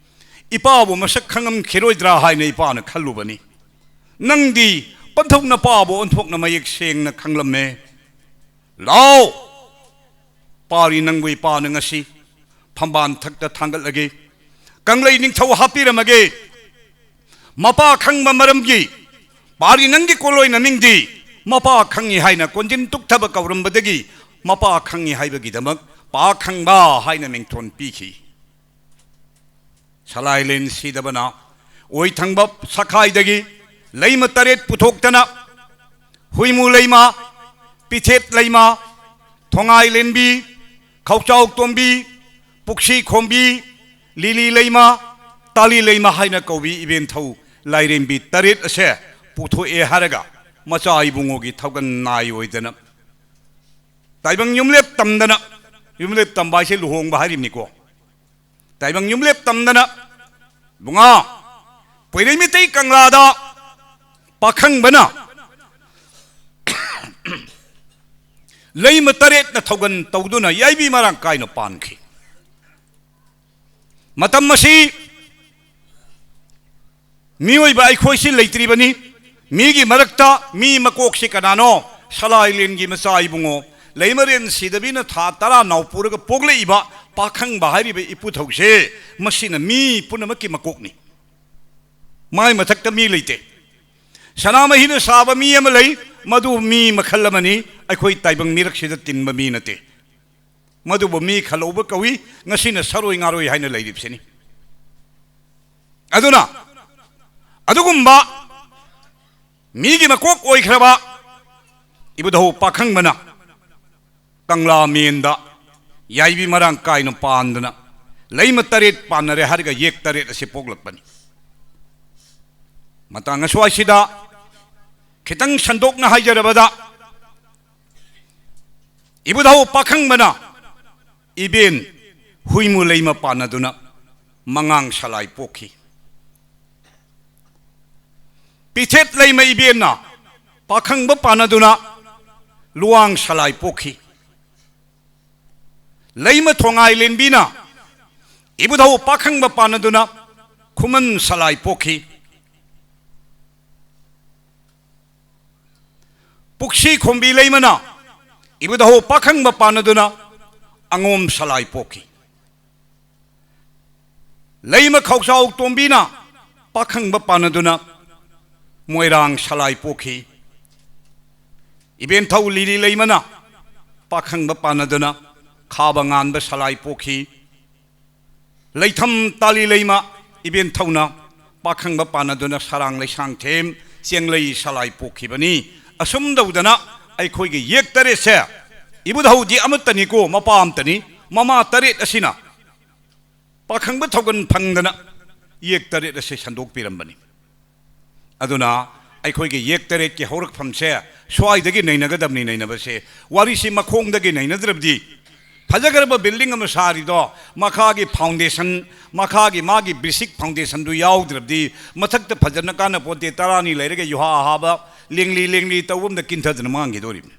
ꯏꯄꯥꯕꯨ ꯃꯁꯛ ꯈꯪꯉꯝꯈꯤꯔꯣꯏꯗ꯭ꯔꯥ ꯍꯥꯏꯅ ꯏꯄꯥꯅ ꯈꯜꯂꯨꯕꯅꯤ꯫ ꯅꯪꯗꯤ ꯄꯟꯊꯧ ꯅꯄꯥꯕꯨ ꯑꯣꯟꯊꯣꯛꯅ ꯃꯌꯦꯛ ꯁꯦꯡꯅ ꯈꯪꯂꯝꯃꯦ꯫ ꯂꯥꯎ, ꯄꯥꯔꯤ, ꯅꯪꯕꯨ ꯏꯄꯥꯅ ꯉꯁꯤ ꯐꯝꯕꯥꯟ ꯊꯛꯇ ꯊꯥꯡꯒꯠꯂꯒꯦ, ꯀꯪꯂꯩ ꯅꯤꯡꯊꯧ ꯍꯥꯞꯄꯤꯔꯝꯃꯒꯦ꯫ ꯃꯄꯥ ꯈꯪꯕ ꯃꯔꯝꯒꯤ ꯄꯥꯔꯤ ꯅꯪꯒꯤ ꯀꯣꯂꯣꯏ ꯅꯃꯤꯡꯗꯤ ꯃꯄꯥ ꯈꯪꯉꯤ ꯍꯥꯏꯅ ꯀꯣꯟꯖꯤꯟ ꯇꯨꯛꯊꯕ ꯀꯧꯔꯝꯕꯗꯒꯤ ꯃꯄꯥ ꯈꯪꯉꯤ ꯍꯥꯏꯕꯒꯤꯗꯃꯛ ꯄꯥ ꯈꯪꯕ ꯍꯥꯏꯅ ꯃꯤꯡꯊꯣꯟ ꯄꯤꯈꯤ"꯫ ꯁꯂꯥꯏꯂꯦꯟ ꯁꯤꯗꯕꯅ ꯑꯣꯏ ꯊꯪꯕ ꯁꯈꯥꯏꯗꯒꯤ ꯂꯩꯃ ꯇꯔꯦꯠ ꯄꯨꯊꯣꯛꯇꯅ, ꯍꯨꯏꯃꯨ ꯂꯩꯃ, ꯄꯤꯊꯦꯠ ꯂꯩꯃ, ꯊꯣꯉꯥꯏ ꯂꯦꯟꯕꯤ, ꯈꯧꯆꯥꯎ ꯇꯣꯝꯕꯤ, ꯄꯨꯛꯁꯤ ꯈꯣꯝꯕꯤ, ꯂꯤꯂꯤ ꯂꯩꯃ, ꯇꯥꯂꯤ ꯂꯩꯃ ꯍꯥꯏꯅ ꯀꯧꯕꯤ ꯏꯕꯦꯟꯊꯧ ꯂꯥꯏꯔꯦꯝꯕꯤ ꯇꯔꯦꯠ ꯑꯁꯦ ꯄꯨꯊꯣꯛꯑꯦ ꯍꯥꯏꯔꯒ ꯃꯆꯥ ꯏꯕꯨꯡꯉꯣꯒꯤ ꯊꯧꯒꯟ ꯅꯥꯏ ꯑꯣꯏꯗꯅ ꯇꯥꯏꯕꯪ ꯌꯨꯝꯂꯦꯞ ꯇꯝꯗꯅ, ꯌꯨꯝꯂꯦꯞ ꯇꯝꯕ ꯍꯥꯏꯁꯦ ꯂꯨꯍꯣꯡꯕ ꯍꯥꯏꯔꯤꯕꯅꯤꯀꯣ꯫ ꯇꯥꯏꯕꯪ ꯌꯨꯝꯂꯦꯞ ꯇꯝꯗꯅ ꯕꯨꯡꯉꯥ ꯄꯣꯏꯔꯩ ꯃꯤꯇꯩ ꯀꯪꯂꯥꯗ ꯄꯥꯈꯪꯕꯅ ꯂꯩꯃ ꯇꯔꯦꯠꯅ ꯊꯧꯒꯟ ꯇꯧꯗꯨꯅ ꯌꯥꯏꯕꯤ ꯃꯔꯥꯡ ꯀꯥꯏꯅ ꯄꯥꯟꯈꯤ꯫ ꯃꯇꯝ ꯑꯁꯤ ꯃꯤꯑꯣꯏꯕ ꯑꯩꯈꯣꯏꯁꯤ ꯂꯩꯇ꯭ꯔꯤꯕꯅꯤ꯫ ꯃꯤꯒꯤ ꯃꯔꯛꯇ ꯃꯤ ꯃꯀꯣꯛꯁꯤ ꯀꯅꯥꯅꯣ? ꯁꯂꯥꯏꯂꯦꯟꯒꯤ ꯃꯆꯥ ꯏꯕꯨꯡꯉꯣ ꯂꯩꯃꯔꯦꯟ ꯁꯤꯗꯕꯤꯅ ꯊꯥ ꯇꯔꯥ ꯅꯥꯎ ꯄꯨꯔꯒ ꯄꯣꯛꯂꯛꯏꯕ ꯄꯥꯈꯪꯕ ꯍꯥꯏꯔꯤꯕ ꯏꯄꯨꯊꯧꯁꯦ, ꯃꯁꯤꯅ ꯃꯤ ꯄꯨꯝꯅꯃꯛꯀꯤ ꯃꯀꯣꯛꯅꯤ꯫ ꯃꯥꯏ ꯃꯊꯛꯇ ꯃꯤ ꯂꯩꯇꯦ꯫ ꯁꯅꯥꯃꯍꯤꯅ ꯁꯥꯕ ꯃꯤ ꯑꯃ ꯂꯩ, ꯃꯗꯨ ꯃꯤ ꯃꯈꯜ ꯑꯃꯅꯤ, ꯑꯩꯈꯣꯏ ꯇꯥꯏꯕꯪ ꯃꯤꯔꯛꯁꯤꯗ ꯇꯤꯟꯕ ꯃꯤ ꯅꯠꯇꯦ꯫ ꯃꯗꯨꯕꯨ ꯃꯤ ꯈꯜꯍꯧꯕ ꯀꯧꯏ, ꯉꯁꯤꯅ ꯁꯥꯔꯣꯏ ꯉꯥꯔꯣꯏ ꯍꯥꯏꯅ ꯂꯩꯔꯤꯕꯁꯤꯅꯤ꯫ ꯑꯗꯨꯅ ꯑꯗꯨꯒꯨꯝꯕ ꯃꯤꯒꯤ ꯃꯀꯣꯛ ꯑꯣꯏꯈ꯭ꯔꯕ ꯏꯕꯨꯙꯧ ꯄꯥꯈꯪꯕꯅ ꯀꯪꯂꯥ ꯃꯦꯟꯗ ꯌꯥꯏꯕꯤ ꯃꯔꯥꯡ ꯀꯥꯏꯅ ꯄꯥꯟꯗꯅ ꯂꯩꯃ ꯇꯔꯦꯠ ꯄꯥꯟꯅꯔꯦ ꯍꯥꯏꯔꯒ ꯌꯦꯛ ꯇꯔꯦꯠ ꯑꯁꯤ ꯄꯣꯛꯂꯛꯄꯅꯤ꯫ ꯃꯇꯥꯡ ꯑꯁ꯭ꯋꯥꯏꯁꯤꯗ ꯈꯤꯇꯪ ꯁꯟꯗꯣꯛꯅ ꯍꯥꯏꯖꯔꯕꯗ, ꯏꯕꯨꯙꯧ ꯄꯥꯈꯪꯕꯅ ꯏꯕꯦꯟ ꯍꯨꯏꯃꯨ ꯂꯩꯃ ꯄꯥꯟꯅꯗꯨꯅ ꯃꯉꯥꯡ ꯁꯂꯥꯏ ꯄꯣꯛꯈꯤ꯫ ꯄꯤꯊꯦꯠ ꯂꯩꯃ ꯏꯕꯦꯟꯅ ꯄꯥꯈꯪꯕ ꯄꯥꯟꯅꯗꯨꯅ ꯂꯨꯋꯥꯡ ꯁꯂꯥꯏ ꯄꯣꯛꯈꯤ꯫ ꯂꯩꯃ ꯊꯣꯡꯉꯥꯏ ꯂꯦꯟꯕꯤꯅ ꯏꯕꯨꯙꯧ ꯄꯥꯈꯪꯕ ꯄꯥꯟꯅꯗꯨꯅ ꯈꯨꯃꯟ ꯁꯂꯥꯏ ꯄꯣꯛꯈꯤ꯫ ꯄꯨꯛꯁꯤ ꯈꯣꯝꯕꯤ ꯂꯩꯃꯅ ꯏꯕꯨꯙꯧ ꯄꯥꯈꯪꯕ ꯄꯥꯟꯅꯗꯨꯅ ꯑꯉꯣꯝ ꯁꯂꯥꯏ ꯄꯣꯛꯈꯤ꯫ ꯂꯩꯃ ꯈꯧꯆꯥꯎ ꯇꯣꯝꯕꯤꯅ ꯄꯥꯈꯪꯕ ꯄꯥꯟꯅꯗꯨꯅ ꯃꯣꯏꯔꯥꯡ ꯁꯂꯥꯏ ꯄꯣꯛꯈꯤ꯫ ꯏꯕꯦꯟꯊꯧ ꯂꯤꯂꯤ ꯂꯩꯃꯅ ꯄꯥꯈꯪꯕ ꯄꯥꯟꯅꯗꯨꯅ ꯈꯥꯕ ꯉꯥꯟꯕ ꯁꯂꯥꯏ ꯄꯣꯛꯈꯤ꯫ ꯂꯩꯊꯝ ꯇꯥꯂꯤ ꯂꯩꯃ ꯏꯕꯦꯟꯊꯧꯅ ꯄꯥꯈꯪꯕ ꯄꯥꯟꯅꯗꯨꯅ ꯁꯔꯥꯡ ꯂꯩꯁꯥꯡꯊꯦꯝ ꯆꯦꯡꯂꯩ ꯁꯂꯥꯏ ꯄꯣꯛꯈꯤꯕꯅꯤ꯫ ꯑꯁꯨꯝ ꯇꯧꯗꯅ ꯑꯩꯈꯣꯏꯒꯤ ꯌꯦꯛ ꯇꯔꯦꯠꯁꯦ ꯏꯕꯨꯙꯧꯗꯤ ꯑꯃꯠꯇꯅꯤꯀꯣ, ꯃꯄꯥ ꯑꯃꯠꯇꯅꯤ꯫ ꯃꯃꯥ ꯇꯔꯦꯠ ꯑꯁꯤꯅ ꯄꯥꯈꯪꯕ ꯊꯧꯒꯜ ꯐꯪꯗꯅ ꯌꯦꯛ ꯇꯔꯦꯠ ꯑꯁꯤ ꯁꯟꯗꯣꯛꯄꯤꯔꯝꯕꯅꯤ꯫ ꯑꯗꯨꯅ ꯑꯩꯈꯣꯏꯒꯤ ꯌꯦꯛ ꯇꯔꯦꯠꯀꯤ ꯍꯧꯔꯛꯐꯝꯁꯦ ꯁ꯭ꯋꯥꯏꯗꯒꯤ ꯅꯩꯅꯒꯗꯕꯅꯤ꯫ ꯅꯩꯅꯕꯁꯦ ꯋꯥꯔꯤꯁꯤ ꯃꯈꯣꯡꯗꯒꯤ ꯅꯩꯅꯗ꯭ꯔꯕꯗꯤ, ꯐꯖꯈ꯭ꯔꯕ building ꯑꯃ ꯁꯥꯔꯤꯗꯣ, ꯃꯈꯥꯒꯤ foundation, ꯃꯈꯥꯒꯤ ꯃꯥꯒꯤ basic foundationꯗꯨ ꯌꯥꯎꯗ꯭ꯔꯕꯗꯤ ꯃꯊꯛꯇ ꯐꯖꯅ ꯀꯥꯟꯅꯄꯣꯠꯇꯦ꯫ ꯇꯔꯥꯅꯤ ꯂꯩꯔꯒ ꯌꯨꯍꯥ ꯍꯥꯕ, ꯂꯦꯡꯂꯤ ꯂꯦꯡꯂꯤ ꯇꯧꯕ ꯑꯃꯗ ꯀꯤꯟꯊꯗꯅ ꯃꯥꯡꯈꯤꯗꯧꯔꯤꯕꯅꯤ꯫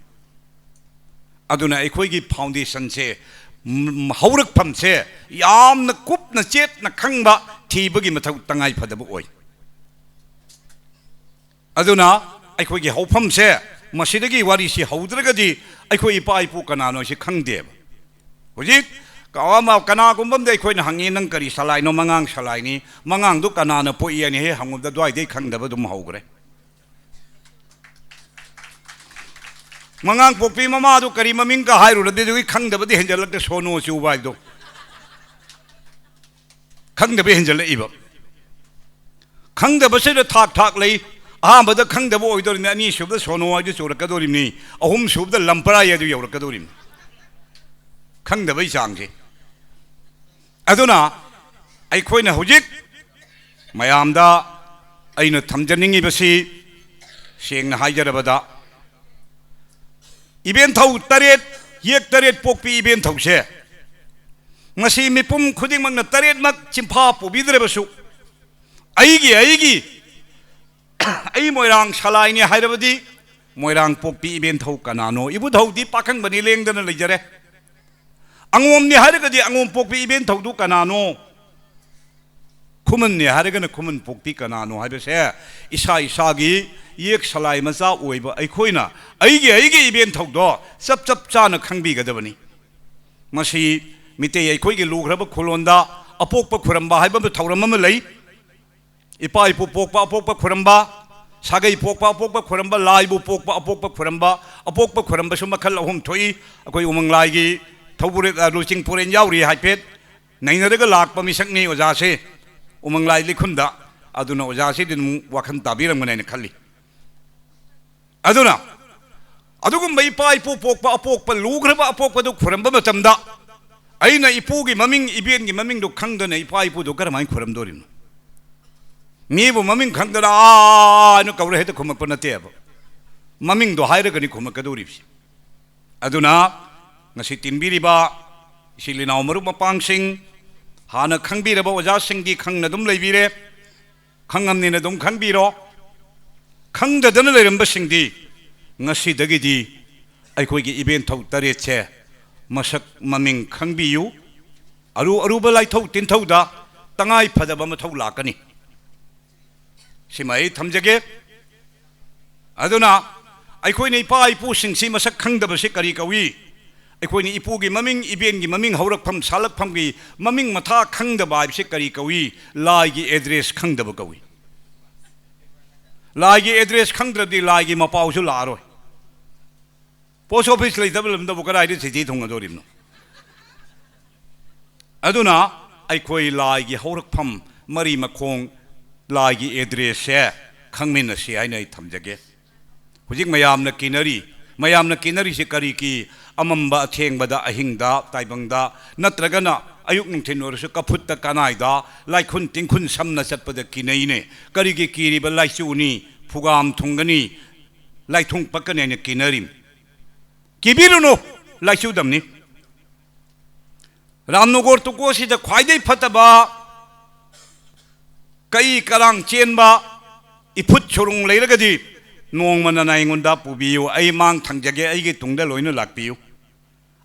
ꯑꯗꯨꯅ ꯑꯩꯈꯣꯏꯒꯤ foundationꯁꯦ, ꯎꯝ, ꯍꯧꯔꯛꯐꯝꯁꯦ ꯌꯥꯝꯅ ꯀꯨꯞꯅ ꯆꯦꯠꯅ ꯈꯪꯕ, ꯊꯤꯕꯒꯤ ꯃꯊꯧ ꯇꯉꯥꯏ ꯐꯗꯕ ꯑꯣꯏ꯫ ꯑꯗꯨꯅ ꯑꯩꯈꯣꯏꯒꯤ ꯍꯧꯐꯝꯁꯦ, ꯃꯁꯤꯗꯒꯤ ꯋꯥꯔꯤꯁꯤ ꯍꯧꯗ꯭ꯔꯒꯗꯤ ꯑꯩꯈꯣꯏ ꯏꯄꯥ ꯏꯄꯨ ꯀꯅꯥꯅꯣ ꯍꯥꯏꯁꯤ ꯈꯪꯗꯦꯕ꯫ ꯍꯧꯖꯤꯛ ꯀ-, ꯑꯃ, ꯀꯅꯥꯒꯨꯝꯕ ꯑꯃꯗ ꯑꯩꯈꯣꯏꯅ ꯍꯪꯉꯤ, "ꯅꯪ ꯀꯔꯤ ꯁꯂꯥꯏꯅꯣ?" "ꯃꯉꯥꯡ ꯁꯂꯥꯏꯅꯤ"꯫ "ꯃꯉꯥꯡꯗꯨ ꯀꯅꯥꯅ ꯄꯣꯛꯏ?" ꯍꯥꯏꯅ ꯍꯦꯛ ꯍꯪꯉꯨꯕꯗ ꯑꯗꯨꯋꯥꯏꯗꯩ ꯈꯪꯗꯕ ꯑꯗꯨꯝ ꯍꯧꯈ꯭ꯔꯦ꯫ ꯃꯉꯥꯡ ꯄꯣꯛꯄꯤ ꯃꯃꯥꯗꯨ ꯀꯔꯤ ꯃꯃꯤꯡꯒ ꯍꯥꯏꯔꯨꯔꯗꯤ ꯑꯗꯨꯒꯤ ꯈꯪꯗꯕꯗꯤ ꯍꯦꯟꯖꯜꯂꯛꯇꯦ, ꯁꯣꯅꯣ ꯆꯨꯕ ꯍꯥꯏꯗꯣ꯫ ꯈꯪꯗꯕ ꯍꯦꯟꯖꯜꯂꯛꯏꯕ꯫ ꯈꯪꯗꯕꯁꯤꯗ ꯊꯥꯛ ꯊꯥꯛ ꯂꯩ꯫ ꯑꯍꯥꯟꯕꯗ ꯈꯪꯗꯕ ꯑꯣꯏꯗꯣꯔꯤꯕꯅꯤ, ꯑꯅꯤꯁꯨꯕꯗ ꯁꯣꯅꯣ ꯍꯥꯏꯗꯨ ꯆꯨꯔꯛꯀꯗꯣꯔꯤꯕꯅꯤ, ꯑꯍꯨꯝꯁꯨꯕꯗ ꯂꯝꯄꯔꯥꯏ ꯍꯥꯏꯗꯨ ꯌꯧꯔꯛꯀꯗꯣꯔꯤꯕꯅꯤ꯫ ꯈꯪꯗꯕꯩ ꯆꯥꯡꯁꯦ꯫ ꯑꯗꯨꯅ ꯑꯩꯈꯣꯏꯅ ꯍꯧꯖꯤꯛ ꯃꯌꯥꯝꯗ ꯑꯩꯅ ꯊꯝꯖꯅꯤꯡꯉꯤꯕꯁꯤ, ꯁꯦꯡꯅ ꯍꯥꯏꯖꯔꯕꯗ, ꯏꯕꯦꯟꯊꯧ ꯇꯔꯦꯠ ꯌꯦꯛ ꯇꯔꯦꯠ ꯄꯣꯛꯄꯤ ꯏꯕꯦꯟꯊꯧꯁꯦ, ꯃꯁꯤ ꯃꯤꯄꯨꯝ ꯈꯨꯗꯤꯡꯃꯛꯅ ꯇꯔꯦꯠꯃꯛ ꯆꯤꯟꯐꯥ ꯄꯨꯕꯤꯗ꯭ꯔꯕꯁꯨ, ꯑꯩꯒꯤ, ꯑꯩꯒꯤ, ꯑꯩ ꯃꯣꯏꯔꯥꯡ ꯁꯂꯥꯏꯅꯤ ꯍꯥꯏꯔꯕꯗꯤ, ꯃꯣꯏꯔꯥꯡ ꯄꯣꯛꯄꯤ ꯏꯕꯦꯟꯊꯧ ꯀꯅꯥꯅꯣ? ꯏꯕꯨꯙꯧꯗꯤ ꯄꯥꯈꯪꯕꯅꯤ, ꯂꯦꯡꯗꯅ ꯂꯩꯖꯔꯦ꯫ ꯑꯉꯣꯝꯅꯤ ꯍꯥꯏꯔꯒꯗꯤ, ꯑꯉꯣꯝ ꯄꯣꯛꯄꯤ ꯏꯕꯦꯟꯊꯧꯗꯨ ꯀꯅꯥꯅꯣ? ꯈꯨꯃꯟꯅꯤ ꯍꯥꯏꯔꯒꯅ, ꯈꯨꯃꯟ ꯄꯣꯛꯄꯤ ꯀꯅꯥꯅꯣ ꯍꯥꯏꯕꯁꯦ, ꯏꯁꯥ ꯏꯁꯥꯒꯤ ꯌꯦꯛ ꯁꯂꯥꯏ ꯃꯆꯥ ꯑꯣꯏꯕ ꯑꯩꯈꯣꯏꯅ ꯑꯩꯒꯤ, ꯑꯩꯒꯤ ꯏꯕꯦꯟꯊꯧꯗꯣ ꯆꯞ ꯆꯞ ꯆꯥꯅ ꯈꯪꯕꯤꯒꯗꯕꯅꯤ꯫ ꯃꯁꯤ ꯃꯤꯇꯩ ꯑꯩꯈꯣꯏꯒꯤ ꯂꯨꯈ꯭ꯔꯕ ꯈꯨꯂꯣꯟꯗ ꯑꯄꯣꯛꯄ ꯈꯨꯔꯝꯕ ꯍꯥꯏꯕ ꯑꯃ ꯊꯧꯔꯝ ꯑꯃ ꯂꯩ꯫ ꯏꯄꯥ ꯏꯄꯨ ꯄꯣꯛꯄ ꯑꯄꯣꯛꯄ ꯈꯨꯔꯝꯕ, ꯁꯥꯒꯩ ꯄꯣꯛꯄ ꯑꯄꯣꯛꯄ ꯈꯨꯔꯝꯕ, ꯂꯥꯏꯕꯨ ꯄꯣꯛꯄ ꯑꯄꯣꯛꯄ ꯈꯨꯔꯝꯕ, ꯑꯄꯣꯛꯄ ꯈꯨꯔꯝꯕꯁꯨ ꯃꯈꯜ ꯑꯍꯨꯝ ꯊꯣꯛꯏ꯫ ꯑꯩꯈꯣꯏ ꯎꯃꯪ ꯂꯥꯏꯒꯤ ꯊꯧꯕꯨꯔꯦꯟ, ꯑ, ꯂꯨꯆꯤꯡ ꯄꯨꯔꯦꯟ ꯌꯥꯎꯔꯤ ꯍꯥꯏꯐꯦꯠ ꯅꯩꯅꯔꯒ ꯂꯥꯛꯄ ꯃꯤꯁꯛꯅꯤ ꯑꯣꯖꯥꯁꯦ, ꯎꯃꯪ ꯂꯥꯏ ꯂꯤꯈꯨꯟꯗ꯫ ꯑꯗꯨꯅ ꯑꯣꯖꯥꯁꯤꯗꯤ ꯑꯗꯨꯝ ꯋꯥꯈꯜ ꯇꯥꯕꯤꯔꯝꯒꯅꯤ ꯍꯥꯏꯅ ꯈꯜꯂꯤ꯫ ꯑꯗꯨꯅ ꯑꯗꯨꯒꯨꯝꯕ ꯏꯄꯥ ꯏꯄꯨ ꯄꯣꯛꯄ ꯑꯄꯣꯛꯄ, ꯂꯨꯈ꯭ꯔꯕ ꯑꯄꯣꯛꯄꯗꯨ ꯈꯨꯔꯝꯕ ꯃꯇꯝꯗ, ꯑꯩꯅ ꯏꯄꯨꯒꯤ ꯃꯃꯤꯡ, ꯏꯕꯦꯟꯒꯤ ꯃꯃꯤꯡꯗꯨ ꯈꯪꯗꯅ ꯏꯄꯥ ꯏꯄꯨꯗꯨ ꯀꯔꯝꯍꯥꯏꯅ ꯈꯨꯔꯝꯗꯣꯔꯤꯅꯣ? ꯃꯤꯕꯨ ꯃꯃꯤꯡ ꯈꯪꯗꯅ "ꯑꯥ" ꯍꯥꯏꯅ ꯀꯧꯔ ꯍꯦꯛꯇ ꯈꯨꯝꯃꯛꯄ ꯅꯠꯇꯦꯕ꯫ ꯃꯃꯤꯡꯗꯣ ꯍꯥꯏꯔꯒꯅꯤ ꯈꯨꯝꯃꯛꯀꯗꯧꯔꯤꯕꯁꯤ꯫ ꯑꯗꯨꯅ ꯉꯁꯤ ꯇꯤꯟꯕꯤꯔꯤꯕ ꯏꯆꯤꯜ ꯏꯅꯥꯎ ꯃꯔꯨꯞ ꯃꯄꯥꯡꯁꯤꯡ, ꯍꯥꯟꯅ ꯈꯪꯕꯤꯔꯕ ꯑꯣꯖꯥꯁꯤꯡꯗꯤ ꯈꯪꯅ ꯑꯗꯨꯝ ꯂꯩꯕꯤꯔꯦ, ꯈꯪꯉꯝꯅꯤꯅ ꯑꯗꯨꯝ ꯈꯟꯕꯤꯔꯣ꯫ ꯈꯪꯗꯗꯅ ꯂꯩꯔꯝꯕꯁꯤꯡꯗꯤ ꯉꯁꯤꯗꯒꯤꯗꯤ ꯑꯩꯈꯣꯏꯒꯤ ꯏꯕꯦꯟꯊꯧ ꯇꯔꯦꯠꯁꯦ ꯃꯁꯛ ꯃꯃꯤꯡ ꯈꯪꯕꯤꯌꯨ꯫ ꯑꯔꯨ ꯑꯔꯨꯕ ꯂꯥꯏꯊꯧ ꯇꯤꯟꯊꯧꯗ ꯇꯉꯥꯏ ꯐꯗꯕ ꯃꯊꯧ ꯂꯥꯛꯀꯅꯤ꯫ ꯁꯤꯃ ꯑꯩ ꯊꯝꯖꯒꯦ꯫ ꯑꯗꯨꯅ ꯑꯩꯈꯣꯏꯅ ꯏꯄꯥ ꯏꯄꯨꯁꯤꯡꯁꯤ ꯃꯁꯛ ꯈꯪꯗꯕꯁꯤ ꯀꯔꯤ ꯀꯧꯏ? ꯑꯩꯈꯣꯏꯅ ꯏꯄꯨꯒꯤ ꯃꯃꯤꯡ, ꯏꯕꯦꯟꯒꯤ ꯃꯃꯤꯡ, ꯍꯧꯔꯛꯐꯝ ꯁꯥꯠꯂꯛꯐꯝꯒꯤ ꯃꯃꯤꯡ ꯃꯊꯥ ꯈꯪꯗꯕ ꯍꯥꯏꯕꯁꯤ ꯀꯔꯤ ꯀꯧꯏ? ꯂꯥꯏꯒꯤ ꯑꯦꯗ꯭ꯔꯦꯁ ꯈꯪꯗꯕ ꯀꯧꯏ꯫ ꯂꯥꯏꯒꯤ ꯑꯦꯗ꯭ꯔꯦꯁ ꯈꯪꯗ꯭ꯔꯗꯤ ꯂꯥꯏꯒꯤ ꯃꯄꯥꯎꯁꯨ ꯂꯥꯛꯑꯔꯣꯏ꯫ ꯄꯣꯁ ꯑꯣꯐꯤꯁ ꯂꯩꯇꯕ ꯂꯝꯗꯕꯨ ꯀꯗꯥꯏꯗ ꯆꯤꯊꯤ ꯊꯨꯡꯒꯗꯧꯔꯤꯕꯅꯣ? ꯑꯗꯨꯅ ꯑꯩꯈꯣꯏ ꯂꯥꯏꯒꯤ ꯍꯧꯔꯛꯐꯝ, ꯃꯔꯤ ꯃꯈꯣꯡ, ꯂꯥꯏꯒꯤ ꯑꯦꯗ꯭ꯔꯦꯁꯁꯦ ꯈꯪꯃꯤꯟꯅꯁꯤ ꯍꯥꯏꯅ ꯑꯩ ꯊꯝꯖꯒꯦ꯫ ꯍꯧꯖꯤꯛ ꯃꯌꯥꯝꯅ ꯀꯤꯅꯔꯤ, ꯃꯌꯥꯝꯅ ꯀꯤꯅꯔꯤꯁꯤ ꯀꯔꯤꯒꯤ? ꯑꯃꯝꯕ ꯑꯊꯦꯡꯕꯗ, ꯑꯍꯤꯡꯗ, ꯇꯥꯏꯕꯪꯗ, ꯅꯠꯇ꯭ꯔꯒꯅ ꯑꯌꯨꯛ ꯅꯨꯡꯊꯤꯜ ꯑꯣꯏꯔꯁꯨ ꯀꯐꯨꯠꯇ ꯀꯅꯥꯏꯗ, ꯂꯥꯏꯈꯨꯟ ꯇꯤꯡꯈꯨꯟ ꯁꯝꯅ ꯆꯠꯄꯗ ꯀꯤꯅꯩꯅꯦ꯫ ꯀꯔꯤꯒꯤ ꯀꯤꯔꯤꯕ? ꯂꯥꯏꯆꯨꯅꯤ, ꯐꯨꯒꯥꯝ ꯊꯨꯡꯒꯅꯤ, ꯂꯥꯏꯊꯨꯡ ꯄꯛꯀꯅꯤ ꯍꯥꯏꯅ ꯀꯤꯅꯔꯤꯝ꯫ ꯀꯤꯕꯤꯔꯨꯅꯨ꯫ ꯂꯥꯏꯆꯨꯗꯝꯅꯤ꯫ ꯔꯥꯝꯅꯣꯒꯣꯔ ꯇꯨꯀꯣꯁꯤꯗ ꯈ꯭ꯋꯥꯏꯗꯒꯤ ꯐꯠꯇꯕ ꯀꯩ ꯀꯔꯥꯡ ꯆꯦꯟꯕ ꯏꯐꯨꯠ ꯁꯨꯔꯨꯡ ꯂꯩꯔꯒꯗꯤ ꯅꯣꯡꯃ ꯅꯅꯥꯏ ꯑꯩꯉꯣꯟꯗ ꯄꯨꯕꯤꯌꯨ, ꯑꯩ ꯃꯥꯡ ꯊꯪꯖꯒꯦ, ꯑꯩꯒꯤ ꯇꯨꯡꯗ ꯂꯣꯏꯅ ꯂꯥꯛꯄꯤꯌꯨ꯫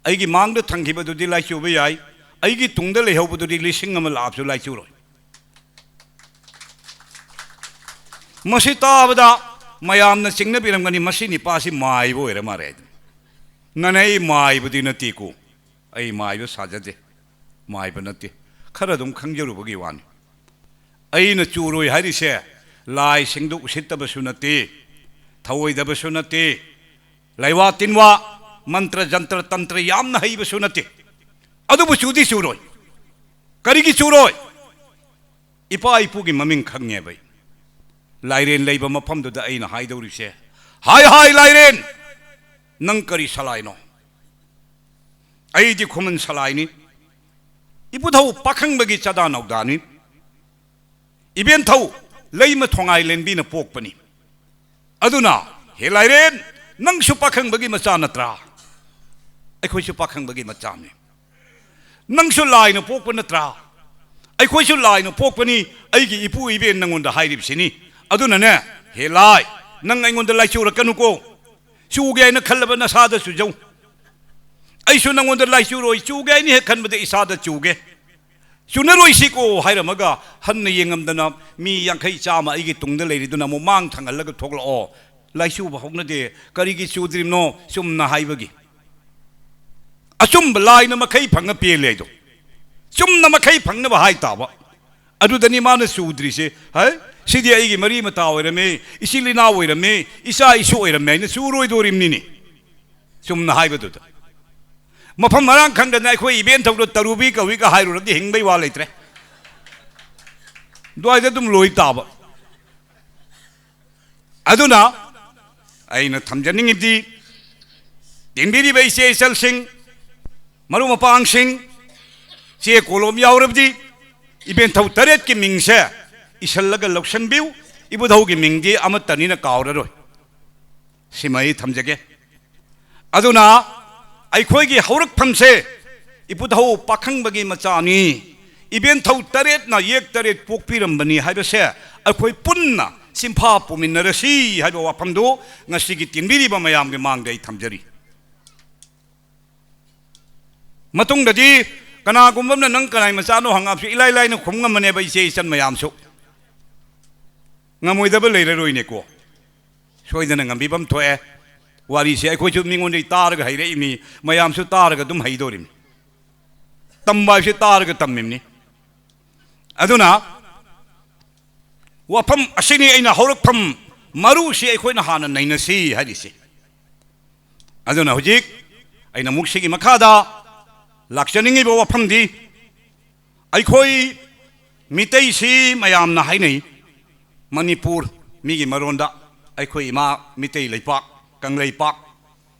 ꯑꯩꯒꯤ ꯃꯥꯡꯗ ꯊꯪꯈꯤꯕꯗꯨꯗꯤ ꯂꯥꯏꯆꯨꯕ ꯌꯥꯏ, ꯑꯩꯒꯤ ꯇꯨꯡꯗ ꯂꯩꯍꯧꯕꯗꯨꯗꯤ ꯂꯤꯁꯤꯡ ꯑꯃ ꯂꯥꯛꯑꯕꯁꯨ ꯂꯥꯏꯆꯨꯔꯣꯏ꯫ ꯃꯁꯤ ꯇꯥꯕꯗ ꯃꯌꯥꯝꯅ ꯆꯤꯡꯅꯕꯤꯔꯝꯒꯅꯤ, "ꯃꯁꯤ ꯅꯤꯄꯥꯁꯤ ꯃꯥꯏꯕ ꯑꯣꯏꯔ ꯃꯥꯜꯂꯦ" ꯍꯥꯏꯗꯅ꯫ ꯅꯅꯦ, ꯑꯩ ꯃꯥꯏꯕꯗꯤ ꯅꯠꯇꯦꯀꯣ, ꯑꯩ ꯃꯥꯏꯕ ꯁꯥꯖꯗꯦ, ꯃꯥꯏꯕ ꯅꯠꯇꯦ, ꯈꯔ ꯑꯗꯨꯝ ꯈꯪꯖꯔꯨꯕꯒꯤ ꯋꯥꯅꯤ꯫ ꯑꯩꯅ ꯆꯨꯔꯣꯏ ꯍꯥꯏꯔꯤꯁꯦ ꯂꯥꯏꯁꯤꯡꯗꯨ ꯎꯁꯤꯠꯇꯕꯁꯨ ꯅꯠꯇꯦ, ꯊꯧꯑꯣꯏꯗꯕꯁꯨ ꯅꯠꯇꯦ, ꯂꯩꯋꯥ ꯇꯤꯟꯋꯥ, ꯃꯟꯇ꯭ꯔ ꯖꯟꯇ꯭ꯔ ꯇꯟꯇ꯭ꯔ ꯌꯥꯝꯅ ꯍꯩꯕꯁꯨ ꯅꯠꯇꯦ꯫ ꯑꯗꯨꯕꯨ ꯆꯨꯗꯤ ꯆꯨꯔꯣꯏ꯫ ꯀꯔꯤꯒꯤ ꯆꯨꯔꯣꯏ? ꯏꯄꯥ ꯏꯄꯨꯒꯤ ꯃꯃꯤꯡ ꯈꯪꯉꯦꯕ ꯑꯩ꯫ ꯂꯥꯏꯔꯦꯟ ꯂꯩꯕ ꯃꯐꯝꯗꯨꯗ ꯑꯩꯅ ꯍꯥꯏꯗꯧꯔꯤꯁꯦ, "ꯍꯥꯏ ꯍꯥꯏ ꯂꯥꯏꯔꯦꯟ, ꯅꯪ ꯀꯔꯤ ꯁꯂꯥꯏꯅꯣ?" ꯑꯩꯗꯤ ꯈꯨꯃꯟ ꯁꯂꯥꯏꯅꯤ꯫ ꯏꯄꯨꯊꯧ ꯄꯥꯈꯪꯕꯒꯤ ꯆꯥꯗꯥ ꯅꯧꯗꯥꯅꯤ꯫ ꯏꯕꯦꯟꯊꯧ ꯂꯩꯃ ꯊꯣꯡꯉꯥꯏ ꯂꯦꯟꯕꯤꯅ ꯄꯣꯛꯄꯅꯤ꯫ ꯑꯗꯨꯅ, ꯍꯦ ꯂꯥꯏꯔꯦꯟ, ꯅꯪꯁꯨ ꯄꯥꯈꯪꯕꯒꯤ ꯃꯆꯥ ꯅꯠꯇ꯭ꯔꯥ? ꯑꯩꯈꯣꯏꯁꯨ ꯄꯥꯈꯪꯕꯒꯤ ꯃꯆꯥꯅꯤ꯫ ꯅꯪꯁꯨ ꯂꯥꯏꯅ ꯄꯣꯛꯄ ꯅꯠꯇ꯭ꯔꯥ? ꯑꯩꯈꯣꯏꯁꯨ ꯂꯥꯏꯅ ꯄꯣꯛꯄꯅꯤ꯫ ꯑꯩꯒꯤ ꯏꯄꯨ ꯏꯕꯦꯟ ꯅꯪꯉꯣꯟꯗ ꯍꯥꯏꯔꯤꯕꯁꯤꯅꯤ꯫ ꯑꯗꯨꯅꯅꯦ, ꯍꯦ ꯂꯥꯏ, ꯅꯪ ꯑꯩꯉꯣꯟꯗ ꯂꯥꯏꯆꯨꯔꯛꯀꯅꯨꯀꯣ꯫ ꯆꯨꯒꯦ ꯍꯥꯏꯅ ꯈꯜꯂꯕ ꯅꯁꯥꯗ ꯆꯨꯖꯧ꯫ ꯑꯩꯁꯨ ꯅꯪꯉꯣꯟꯗ ꯂꯥꯏꯆꯨꯔꯣꯏ, ꯆꯨꯒꯦ ꯍꯥꯏꯅ ꯍꯦꯛ ꯈꯟꯕꯗ ꯏꯁꯥꯗ ꯆꯨꯒꯦ꯫ "ꯆꯨꯅꯔꯣꯏꯁꯤꯀꯣ" ꯍꯥꯏꯔꯝꯃꯒ ꯍꯟꯅ ꯌꯦꯡꯉꯝꯗꯅ ꯃꯤ ꯌꯥꯡꯈꯩ ꯆꯥꯝꯃ ꯑꯩꯒꯤ ꯇꯨꯡꯗ ꯂꯩꯔꯤꯗꯨꯅ ꯑꯃꯨꯛ ꯃꯥꯡ ꯊꯪꯍꯜꯂꯒ ꯊꯣꯛꯂꯛꯑꯣ꯫ ꯂꯥꯏꯆꯨꯕ ꯍꯧꯅꯗꯦ꯫ ꯀꯔꯤꯒꯤ ꯆꯨꯗ꯭ꯔꯤꯕꯅꯣ? ꯆꯨꯝꯅ ꯍꯥꯏꯕꯒꯤ꯫ ꯑꯆꯨꯝꯕ ꯂꯥꯏꯅ ꯃꯈꯩ ꯐꯪꯅ ꯄꯦꯜꯂꯦ ꯍꯥꯏꯗꯣ꯫ ꯆꯨꯝꯅ ꯃꯈꯩ ꯐꯪꯅꯕ ꯍꯥꯏ ꯇꯥꯕ꯫ ꯑꯗꯨꯗꯅꯤ ꯃꯥꯅ ꯆꯨꯗ꯭ꯔꯤꯁꯦ꯫ ꯍꯥꯏ, "ꯁꯤꯗꯤ ꯑꯩꯒꯤ ꯃꯔꯤ ꯃꯇꯥ ꯑꯣꯏꯔꯝꯃꯤ, ꯏꯆꯤꯜ ꯏꯅꯥꯎ ꯑꯣꯏꯔꯝꯃꯤ, ꯏꯆꯥ ꯏꯁꯨ ꯑꯣꯏꯔꯝꯃꯤ" ꯍꯥꯏꯅ ꯆꯨꯔꯣꯏꯗꯣꯔꯤꯕꯅꯤꯅꯦ꯫ ꯆꯨꯝꯅ ꯍꯥꯏꯕꯗꯨꯗ꯫ ꯃꯐꯝ ꯃꯔꯥꯡ ꯈꯪꯗꯅ ꯑꯩꯈꯣꯏ ꯏꯕꯦꯟꯊꯧꯗ ꯇꯔꯨꯕꯤ ꯀꯧꯏꯒ ꯍꯥꯏꯔꯨꯔꯗꯤ ꯍꯤꯡꯕꯩ ꯋꯥ ꯂꯩꯇ꯭ꯔꯦ꯫ ꯑꯗꯨꯋꯥꯏꯗ ꯑꯗꯨꯝ ꯂꯣꯏ ꯇꯥꯕ꯫ ꯑꯗꯨꯅ ꯑꯩꯅ ꯊꯝꯖꯅꯤꯡꯉꯤꯗꯤ, ꯌꯦꯡꯕꯤꯔꯤꯕ ꯏꯆꯦ ꯏꯆꯜꯁꯤꯡ, ꯃꯔꯨꯞ ꯃꯄꯥꯡꯁꯤꯡ, ꯆꯦ ꯀꯣꯂꯣꯝ ꯌꯥꯎꯔꯕꯗꯤ ꯏꯕꯦꯟꯊꯧ ꯇꯔꯦꯠꯀꯤ ꯃꯤꯡꯁꯦ ꯏꯁꯜꯂꯒ ꯂꯧꯁꯟꯕꯤꯌꯨ꯫ ꯏꯕꯨꯙꯧꯒꯤ ꯃꯤꯡꯗꯤ ꯑꯃꯠꯇꯅꯤꯅ ꯀꯥꯎꯔꯔꯣꯏ꯫ ꯁꯤꯃ ꯑꯩ ꯊꯝꯖꯒꯦ꯫ ꯑꯗꯨꯅ ꯑꯩꯈꯣꯏꯒꯤ ꯍꯧꯔꯛꯐꯝꯁꯦ ꯏꯄꯨꯙꯧ ꯄꯥꯈꯪꯕꯒꯤ ꯃꯆꯥꯅꯤ, ꯏꯕꯦꯟꯊꯧ ꯇꯔꯦꯠꯅ ꯌꯦꯛ ꯇꯔꯦꯠ ꯄꯣꯛꯄꯤꯔꯝꯕꯅꯤ ꯍꯥꯏꯕꯁꯦ ꯑꯩꯈꯣꯏ ꯄꯨꯟꯅ ꯆꯤꯟꯐꯥ ꯄꯨꯃꯤꯟꯅꯔꯁꯤ ꯍꯥꯏꯕ ꯋꯥꯐꯝꯗꯨ ꯉꯁꯤꯒꯤ ꯇꯤꯟꯕꯤꯔꯤꯕ ꯃꯌꯥꯝꯒꯤ ꯃꯥꯡꯗ ꯑꯩ ꯊꯝꯖꯔꯤ꯫ ꯃꯇꯨꯡꯗꯗꯤ ꯀꯅꯥꯒꯨꯝꯕ ꯑꯃꯅ "ꯅꯪ ꯀꯅꯥꯏ ꯃꯆꯥꯅꯣ?" ꯍꯪꯉꯛꯄꯁꯨ ꯏꯂꯥꯏ ꯂꯥꯏꯅ ꯈꯨꯝ ꯉꯝꯃꯅꯦꯕ ꯏꯆꯦ ꯏꯆꯟ ꯃꯌꯥꯝꯁꯨ꯫ ꯉꯝꯃꯣꯏꯗꯕ ꯂꯩꯔꯔꯣꯏꯅꯦꯀꯣ꯫ ꯁꯣꯏꯗꯅ ꯉꯝꯕꯤꯐꯝ ꯊꯣꯛꯑꯦ꯫ ꯋꯥꯔꯤꯁꯦ ꯑꯩꯈꯣꯏꯁꯨ ꯃꯤꯉꯣꯟꯗꯒꯤ ꯇꯥꯔꯒ ꯍꯩꯔꯛꯏꯃꯤ, ꯃꯌꯥꯝꯁꯨ ꯇꯥꯔꯒ ꯑꯗꯨꯝ ꯍꯩꯗꯣꯔꯤꯃꯤ꯫ ꯇꯝꯕ ꯍꯥꯏꯕꯁꯤ ꯇꯥꯔꯒ ꯇꯝꯃꯤꯕꯅꯤ꯫ ꯑꯗꯨꯅ ꯋꯥꯐꯝ ꯑꯁꯤꯅꯤ ꯑꯩꯅ ꯍꯧꯔꯛꯐꯝ ꯃꯔꯨꯁꯤ ꯑꯩꯈꯣꯏꯅ ꯍꯥꯟꯅ ꯅꯩꯅꯁꯤ ꯍꯥꯏꯔꯤꯁꯤ꯫ ꯑꯗꯨꯅ ꯍꯧꯖꯤꯛ ꯑꯩꯅ ꯑꯃꯨꯛ ꯁꯤꯒꯤ ꯃꯈꯥꯗ ꯂꯥꯛꯆꯅꯤꯡꯉꯤꯕ ꯋꯥꯐꯝꯗꯤ, ꯑꯩꯈꯣꯏ ꯃꯤꯇꯩꯁꯤ ꯃꯌꯥꯝꯅ ꯍꯥꯏꯅꯩ, ꯃꯅꯤꯄꯨꯔ, ꯃꯤꯒꯤ ꯃꯔꯣꯟꯗ ꯑꯩꯈꯣꯏ ꯏꯃꯥ ꯃꯤꯇꯩ ꯂꯩꯄꯥꯛ, ꯀꯪꯂꯩꯄꯥꯛ,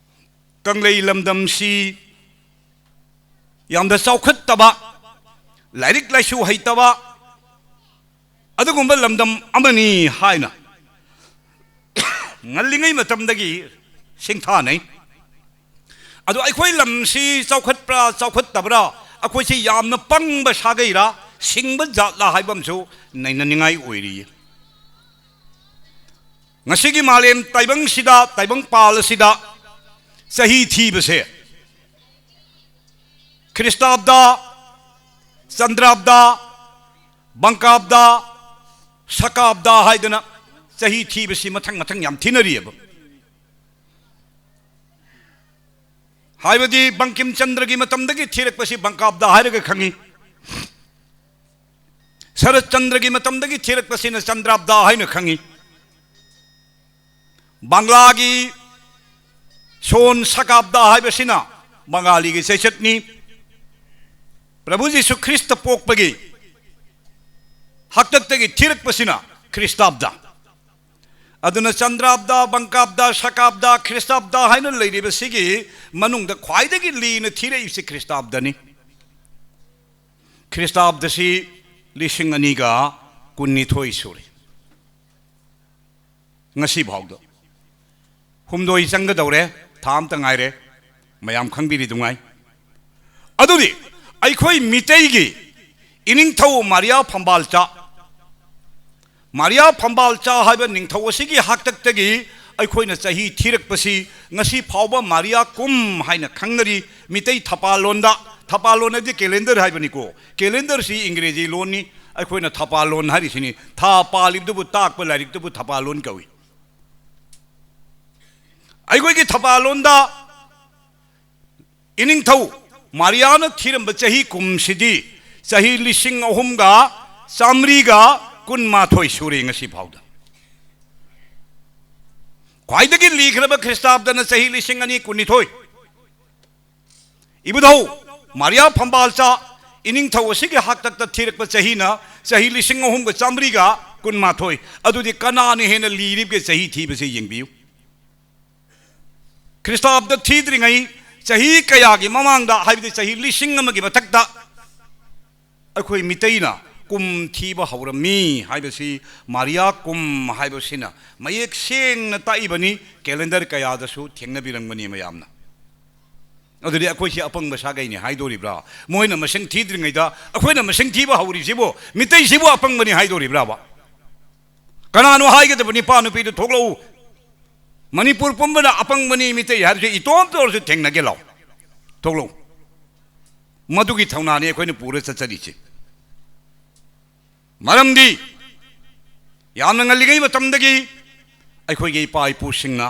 ꯀꯪꯂꯩ ꯂꯝꯗꯝꯁꯤ ꯌꯥꯝꯅ ꯆꯥꯎꯈꯠꯇꯕ, ꯂꯥꯏꯔꯤꯛ ꯂꯥꯏꯁꯨ ꯍꯩꯇꯕ, ꯑꯗꯨꯒꯨꯝꯕ ꯂꯝꯗꯝ ꯑꯃꯅꯤ ꯍꯥꯏꯅ ꯉꯜꯂꯤꯉꯩ ꯃꯇꯝꯗꯒꯤ ꯁꯤꯡꯊꯥꯅꯩ꯫ ꯑꯗꯣ ꯑꯩꯈꯣꯏ ꯂꯝꯁꯤ ꯆꯥꯎꯈꯠꯄ꯭ꯔꯥ ꯆꯥꯎꯈꯠꯇꯕ꯭ꯔꯥ, ꯑꯩꯈꯣꯏꯁꯤ ꯌꯥꯝꯅ ꯄꯪꯕ ꯁꯥꯒꯩꯔꯥ ꯁꯤꯡꯕ ꯖꯥꯠꯂꯥ ꯍꯥꯏꯕ ꯑꯃꯁꯨ ꯅꯩꯅꯅꯤꯡꯉꯥꯏ ꯑꯣꯏꯔꯤ꯫ ꯉꯁꯤꯒꯤ ꯃꯥꯂꯦꯝ ꯇꯥꯏꯕꯪꯁꯤꯗ, ꯇꯥꯏꯕꯪ ꯄꯥꯜ ꯑꯁꯤꯗ ꯆꯍꯤ ꯊꯤꯕꯁꯦ ꯈ꯭ꯔꯤꯁꯇꯥꯕꯗ, ꯆꯟꯗ꯭ꯔꯥꯕꯗ, ꯕꯪꯀꯥꯕꯗ, ꯁꯀꯥꯕꯗ ꯍꯥꯏꯗꯅ ꯆꯍꯤ ꯊꯤꯕꯁꯤ ꯃꯊꯪ ꯃꯊꯪ ꯌꯥꯝ ꯊꯤꯅꯔꯤꯑꯕ꯫ ꯍꯥꯏꯕꯗꯤ ꯕꯪꯀꯤꯝ ꯆꯟꯗ꯭ꯔꯒꯤ ꯃꯇꯝꯗꯒꯤ ꯊꯤꯔꯛꯄꯁꯤ ꯕꯪꯀꯥꯕꯗ ꯍꯥꯏꯔꯒ ꯈꯪꯉꯤ, ꯁꯔꯠ ꯆꯟꯗ꯭ꯔꯒꯤ ꯃꯇꯝꯗꯒꯤ ꯊꯤꯔꯛꯄꯁꯤꯅ ꯆꯟꯗ꯭ꯔꯥꯕꯗ ꯍꯥꯏꯅ ꯈꯪꯉꯤ꯫ ꯕꯪꯂꯥꯒꯤ ꯁꯣꯟ ꯁꯀꯥꯕꯗ ꯍꯥꯏꯕꯁꯤꯅ ꯕꯪꯒꯥꯂꯤꯒꯤ ꯆꯩꯆꯠꯅꯤ꯫ ꯄ꯭ꯔꯚꯨ ꯖꯤꯁꯨ ꯈ꯭ꯔꯤꯁꯇ ꯄꯣꯛꯄꯒꯤ ꯍꯥꯛꯇꯛꯇꯒꯤ ꯊꯤꯔꯛꯄꯁꯤꯅ ꯈ꯭ꯔꯤꯁꯇꯥꯕꯗ꯫ ꯑꯗꯨꯅ ꯆꯟꯗ꯭ꯔꯥꯕꯗ, ꯕꯪꯀꯥꯕꯗ, ꯁꯀꯥꯕꯗ, ꯈ꯭ꯔꯤꯁꯇꯥꯕꯗ ꯍꯥꯏꯅ ꯂꯩꯔꯤꯕꯁꯤꯒꯤ ꯃꯅꯨꯡꯗ ꯈ꯭ꯋꯥꯏꯗꯒꯤ ꯂꯤꯅ ꯊꯤꯔꯛꯏꯁꯤ ꯈ꯭ꯔꯤꯁꯇꯥꯕꯗꯅꯤ꯫ ꯈ꯭ꯔꯤꯁꯇꯥꯕꯗꯁꯤ ꯂꯤꯁꯤꯡ ꯑꯅꯤꯒ ꯀꯨꯟꯅꯤꯊꯣꯏ ꯁꯨꯔꯦ꯫ ꯉꯁꯤ ꯐꯥꯎꯗ ꯍꯨꯝꯗꯣꯏ ꯆꯪꯒꯗꯧꯔꯦ, ꯊꯥ ꯑꯃꯇ ꯉꯥꯏꯔꯦ꯫ ꯃꯌꯥꯝ ꯈꯪꯕꯤꯔꯤ ꯅꯨꯡꯉꯥꯏ꯫ ꯑꯗꯨꯗꯤ ꯑꯩꯈꯣꯏ ꯃꯤꯇꯩꯒꯤ ꯏꯅꯤꯡꯊꯧ ꯃꯥꯔꯤꯌꯥ ꯐꯝꯕꯥꯜꯆꯥ, ꯃꯥꯔꯤꯌꯥ ꯐꯝꯕꯥꯜꯆꯥ ꯍꯥꯏꯕ ꯅꯤꯡꯊꯧ ꯑꯁꯤꯒꯤ ꯍꯥꯛꯇꯛꯇꯒꯤ ꯑꯩꯈꯣꯏꯅ ꯆꯍꯤ ꯊꯤꯔꯛꯄꯁꯤ ꯉꯁꯤ ꯐꯥꯎꯕ ꯃꯥꯔꯤꯌꯥ ꯀꯨꯝ ꯍꯥꯏꯅ ꯈꯪꯅꯔꯤ꯫ ꯃꯤꯇꯩ ꯊꯄꯥꯜꯂꯣꯟꯗ, ꯊꯄꯥꯜꯂꯣꯟ ꯍꯥꯏꯕꯗꯤ ꯀꯦꯂꯦꯟꯗꯔ ꯍꯥꯏꯕꯅꯤꯀꯣ, ꯀꯦꯂꯦꯟꯗꯔꯁꯤ ꯏꯪꯒ꯭ꯔꯦꯖꯤ ꯂꯣꯟꯅꯤ, ꯑꯩꯈꯣꯏꯅ ꯊꯄꯥꯜꯂꯣꯟ ꯍꯥꯏꯔꯤꯁꯤꯅꯤ꯫ ꯊꯥ ꯄꯥꯜꯂꯤꯕꯗꯨꯕꯨ ꯇꯥꯛꯄ ꯂꯥꯏꯔꯤꯛꯇꯨꯕꯨ ꯊꯄꯥꯜꯂꯣꯟ ꯀꯧꯏ꯫ ꯑꯩꯈꯣꯏꯒꯤ ꯊꯄꯥꯜꯂꯣꯟꯗ ꯏꯅꯤꯡꯊꯧ ꯃꯥꯔꯤꯌꯥꯅ ꯊꯤꯔꯝꯕ ꯆꯍꯤ ꯀꯨꯝꯁꯤꯗꯤ ꯆꯍꯤ ꯂꯤꯁꯤꯡ ꯑꯍꯨꯝꯒ ꯆꯥꯃꯔꯤꯒ ꯀꯨꯟꯃꯥꯊꯣꯏ ꯁꯨꯔꯦ ꯉꯁꯤ ꯐꯥꯎꯗ꯫ ꯈ꯭ꯋꯥꯏꯗꯒꯤ ꯂꯤꯈ꯭ꯔꯕ ꯈ꯭ꯔꯤꯁꯇꯥꯕꯗꯅ ꯆꯍꯤ ꯂꯤꯁꯤꯡ ꯑꯅꯤ ꯀꯨꯟꯅꯤꯊꯣꯏ꯫ ꯏꯕꯨꯙꯧ ꯃꯥꯔꯤꯌꯥ ꯐꯝꯕꯥꯜꯆꯥ ꯏꯅꯤꯡꯊꯧ ꯑꯁꯤꯒꯤ ꯍꯥꯛꯇꯛꯇ ꯊꯤꯔꯛꯄ ꯆꯍꯤꯅ ꯆꯍꯤ ꯂꯤꯁꯤꯡ ꯑꯍꯨꯝꯒ ꯆꯥꯃꯔꯤꯒ ꯀꯨꯟꯃꯥꯊꯣꯏ꯫ ꯑꯗꯨꯗꯤ ꯀꯅꯥꯅ ꯍꯦꯟꯅ ꯂꯤꯔꯤꯕꯒꯦ ꯆꯍꯤ ꯊꯤꯕꯁꯦ ꯌꯦꯡꯕꯤꯌꯨ꯫ ꯈ꯭ꯔꯤꯁꯇꯥꯕꯗ ꯊꯤꯗ꯭ꯔꯤꯉꯩ ꯆꯍꯤ ꯀꯌꯥꯒꯤ ꯃꯃꯥꯡꯗ, ꯍꯥꯏꯕꯗꯤ ꯆꯍꯤ ꯂꯤꯁꯤꯡ ꯑꯃꯒꯤ ꯃꯊꯛꯇ ꯑꯩꯈꯣꯏ ꯃꯤꯇꯩꯅ ꯀꯨꯝ ꯊꯤꯕ ꯍꯧꯔꯝꯃꯤ ꯍꯥꯏꯕꯁꯤ ꯃꯥꯔꯤꯌꯥ ꯀꯨꯝ ꯍꯥꯏꯕꯁꯤꯅ ꯃꯌꯦꯛ ꯁꯦꯡꯅ ꯇꯥꯛꯏꯕꯅꯤ꯫ ꯀꯦꯂꯦꯟꯗꯔ ꯀꯌꯥꯗꯁꯨ ꯊꯦꯡꯅꯕꯤꯔꯝꯒꯅꯤ ꯃꯌꯥꯝꯅ꯫ ꯑꯗꯨꯗꯤ ꯑꯩꯈꯣꯏꯁꯤ ꯑꯄꯪꯕ ꯁꯥꯒꯩꯅꯤ ꯍꯥꯏꯗꯣꯔꯤꯕ꯭ꯔꯥ? ꯃꯣꯏꯅ ꯃꯁꯤꯡ ꯊꯤꯗ꯭ꯔꯤꯉꯩꯗ ꯑꯩꯈꯣꯏꯅ ꯃꯁꯤꯡ ꯊꯤꯕ ꯍꯧꯔꯤꯁꯤꯕꯨ ꯃꯤꯇꯩꯁꯤꯕꯨ ꯑꯄꯪꯕꯅꯤ ꯍꯥꯏꯗꯣꯔꯤꯕ꯭ꯔꯥꯕ? ꯀꯅꯥꯅꯣ ꯍꯥꯏꯒꯗꯕ ꯅꯤꯄꯥ ꯅꯨꯄꯤꯗꯨ ꯊꯣꯛꯂꯛꯎ꯫ ꯃꯅꯤꯄꯨꯔ ꯄꯨꯝꯕꯅ ꯑꯄꯪꯕꯅꯤ ꯃꯤꯇꯩ ꯍꯥꯏꯔꯁꯨ ꯏꯇꯣꯝꯇ ꯑꯣꯏꯔꯁꯨ ꯊꯦꯡꯅꯒꯦ ꯂꯥꯎ꯫ ꯊꯣꯛꯂꯛꯎ꯫ ꯃꯗꯨꯒꯤ ꯊꯧꯅꯥꯅꯤ ꯑꯩꯈꯣꯏꯅ ꯄꯨꯔ ꯆꯠꯆꯔꯤꯁꯦ꯫ ꯃꯔꯝꯗꯤ ꯌꯥꯝꯅ ꯉꯜꯂꯤꯉꯩ ꯃꯇꯝꯗꯒꯤ ꯑꯩꯈꯣꯏꯒꯤ ꯏꯄꯥ ꯏꯄꯨꯁꯤꯡꯅ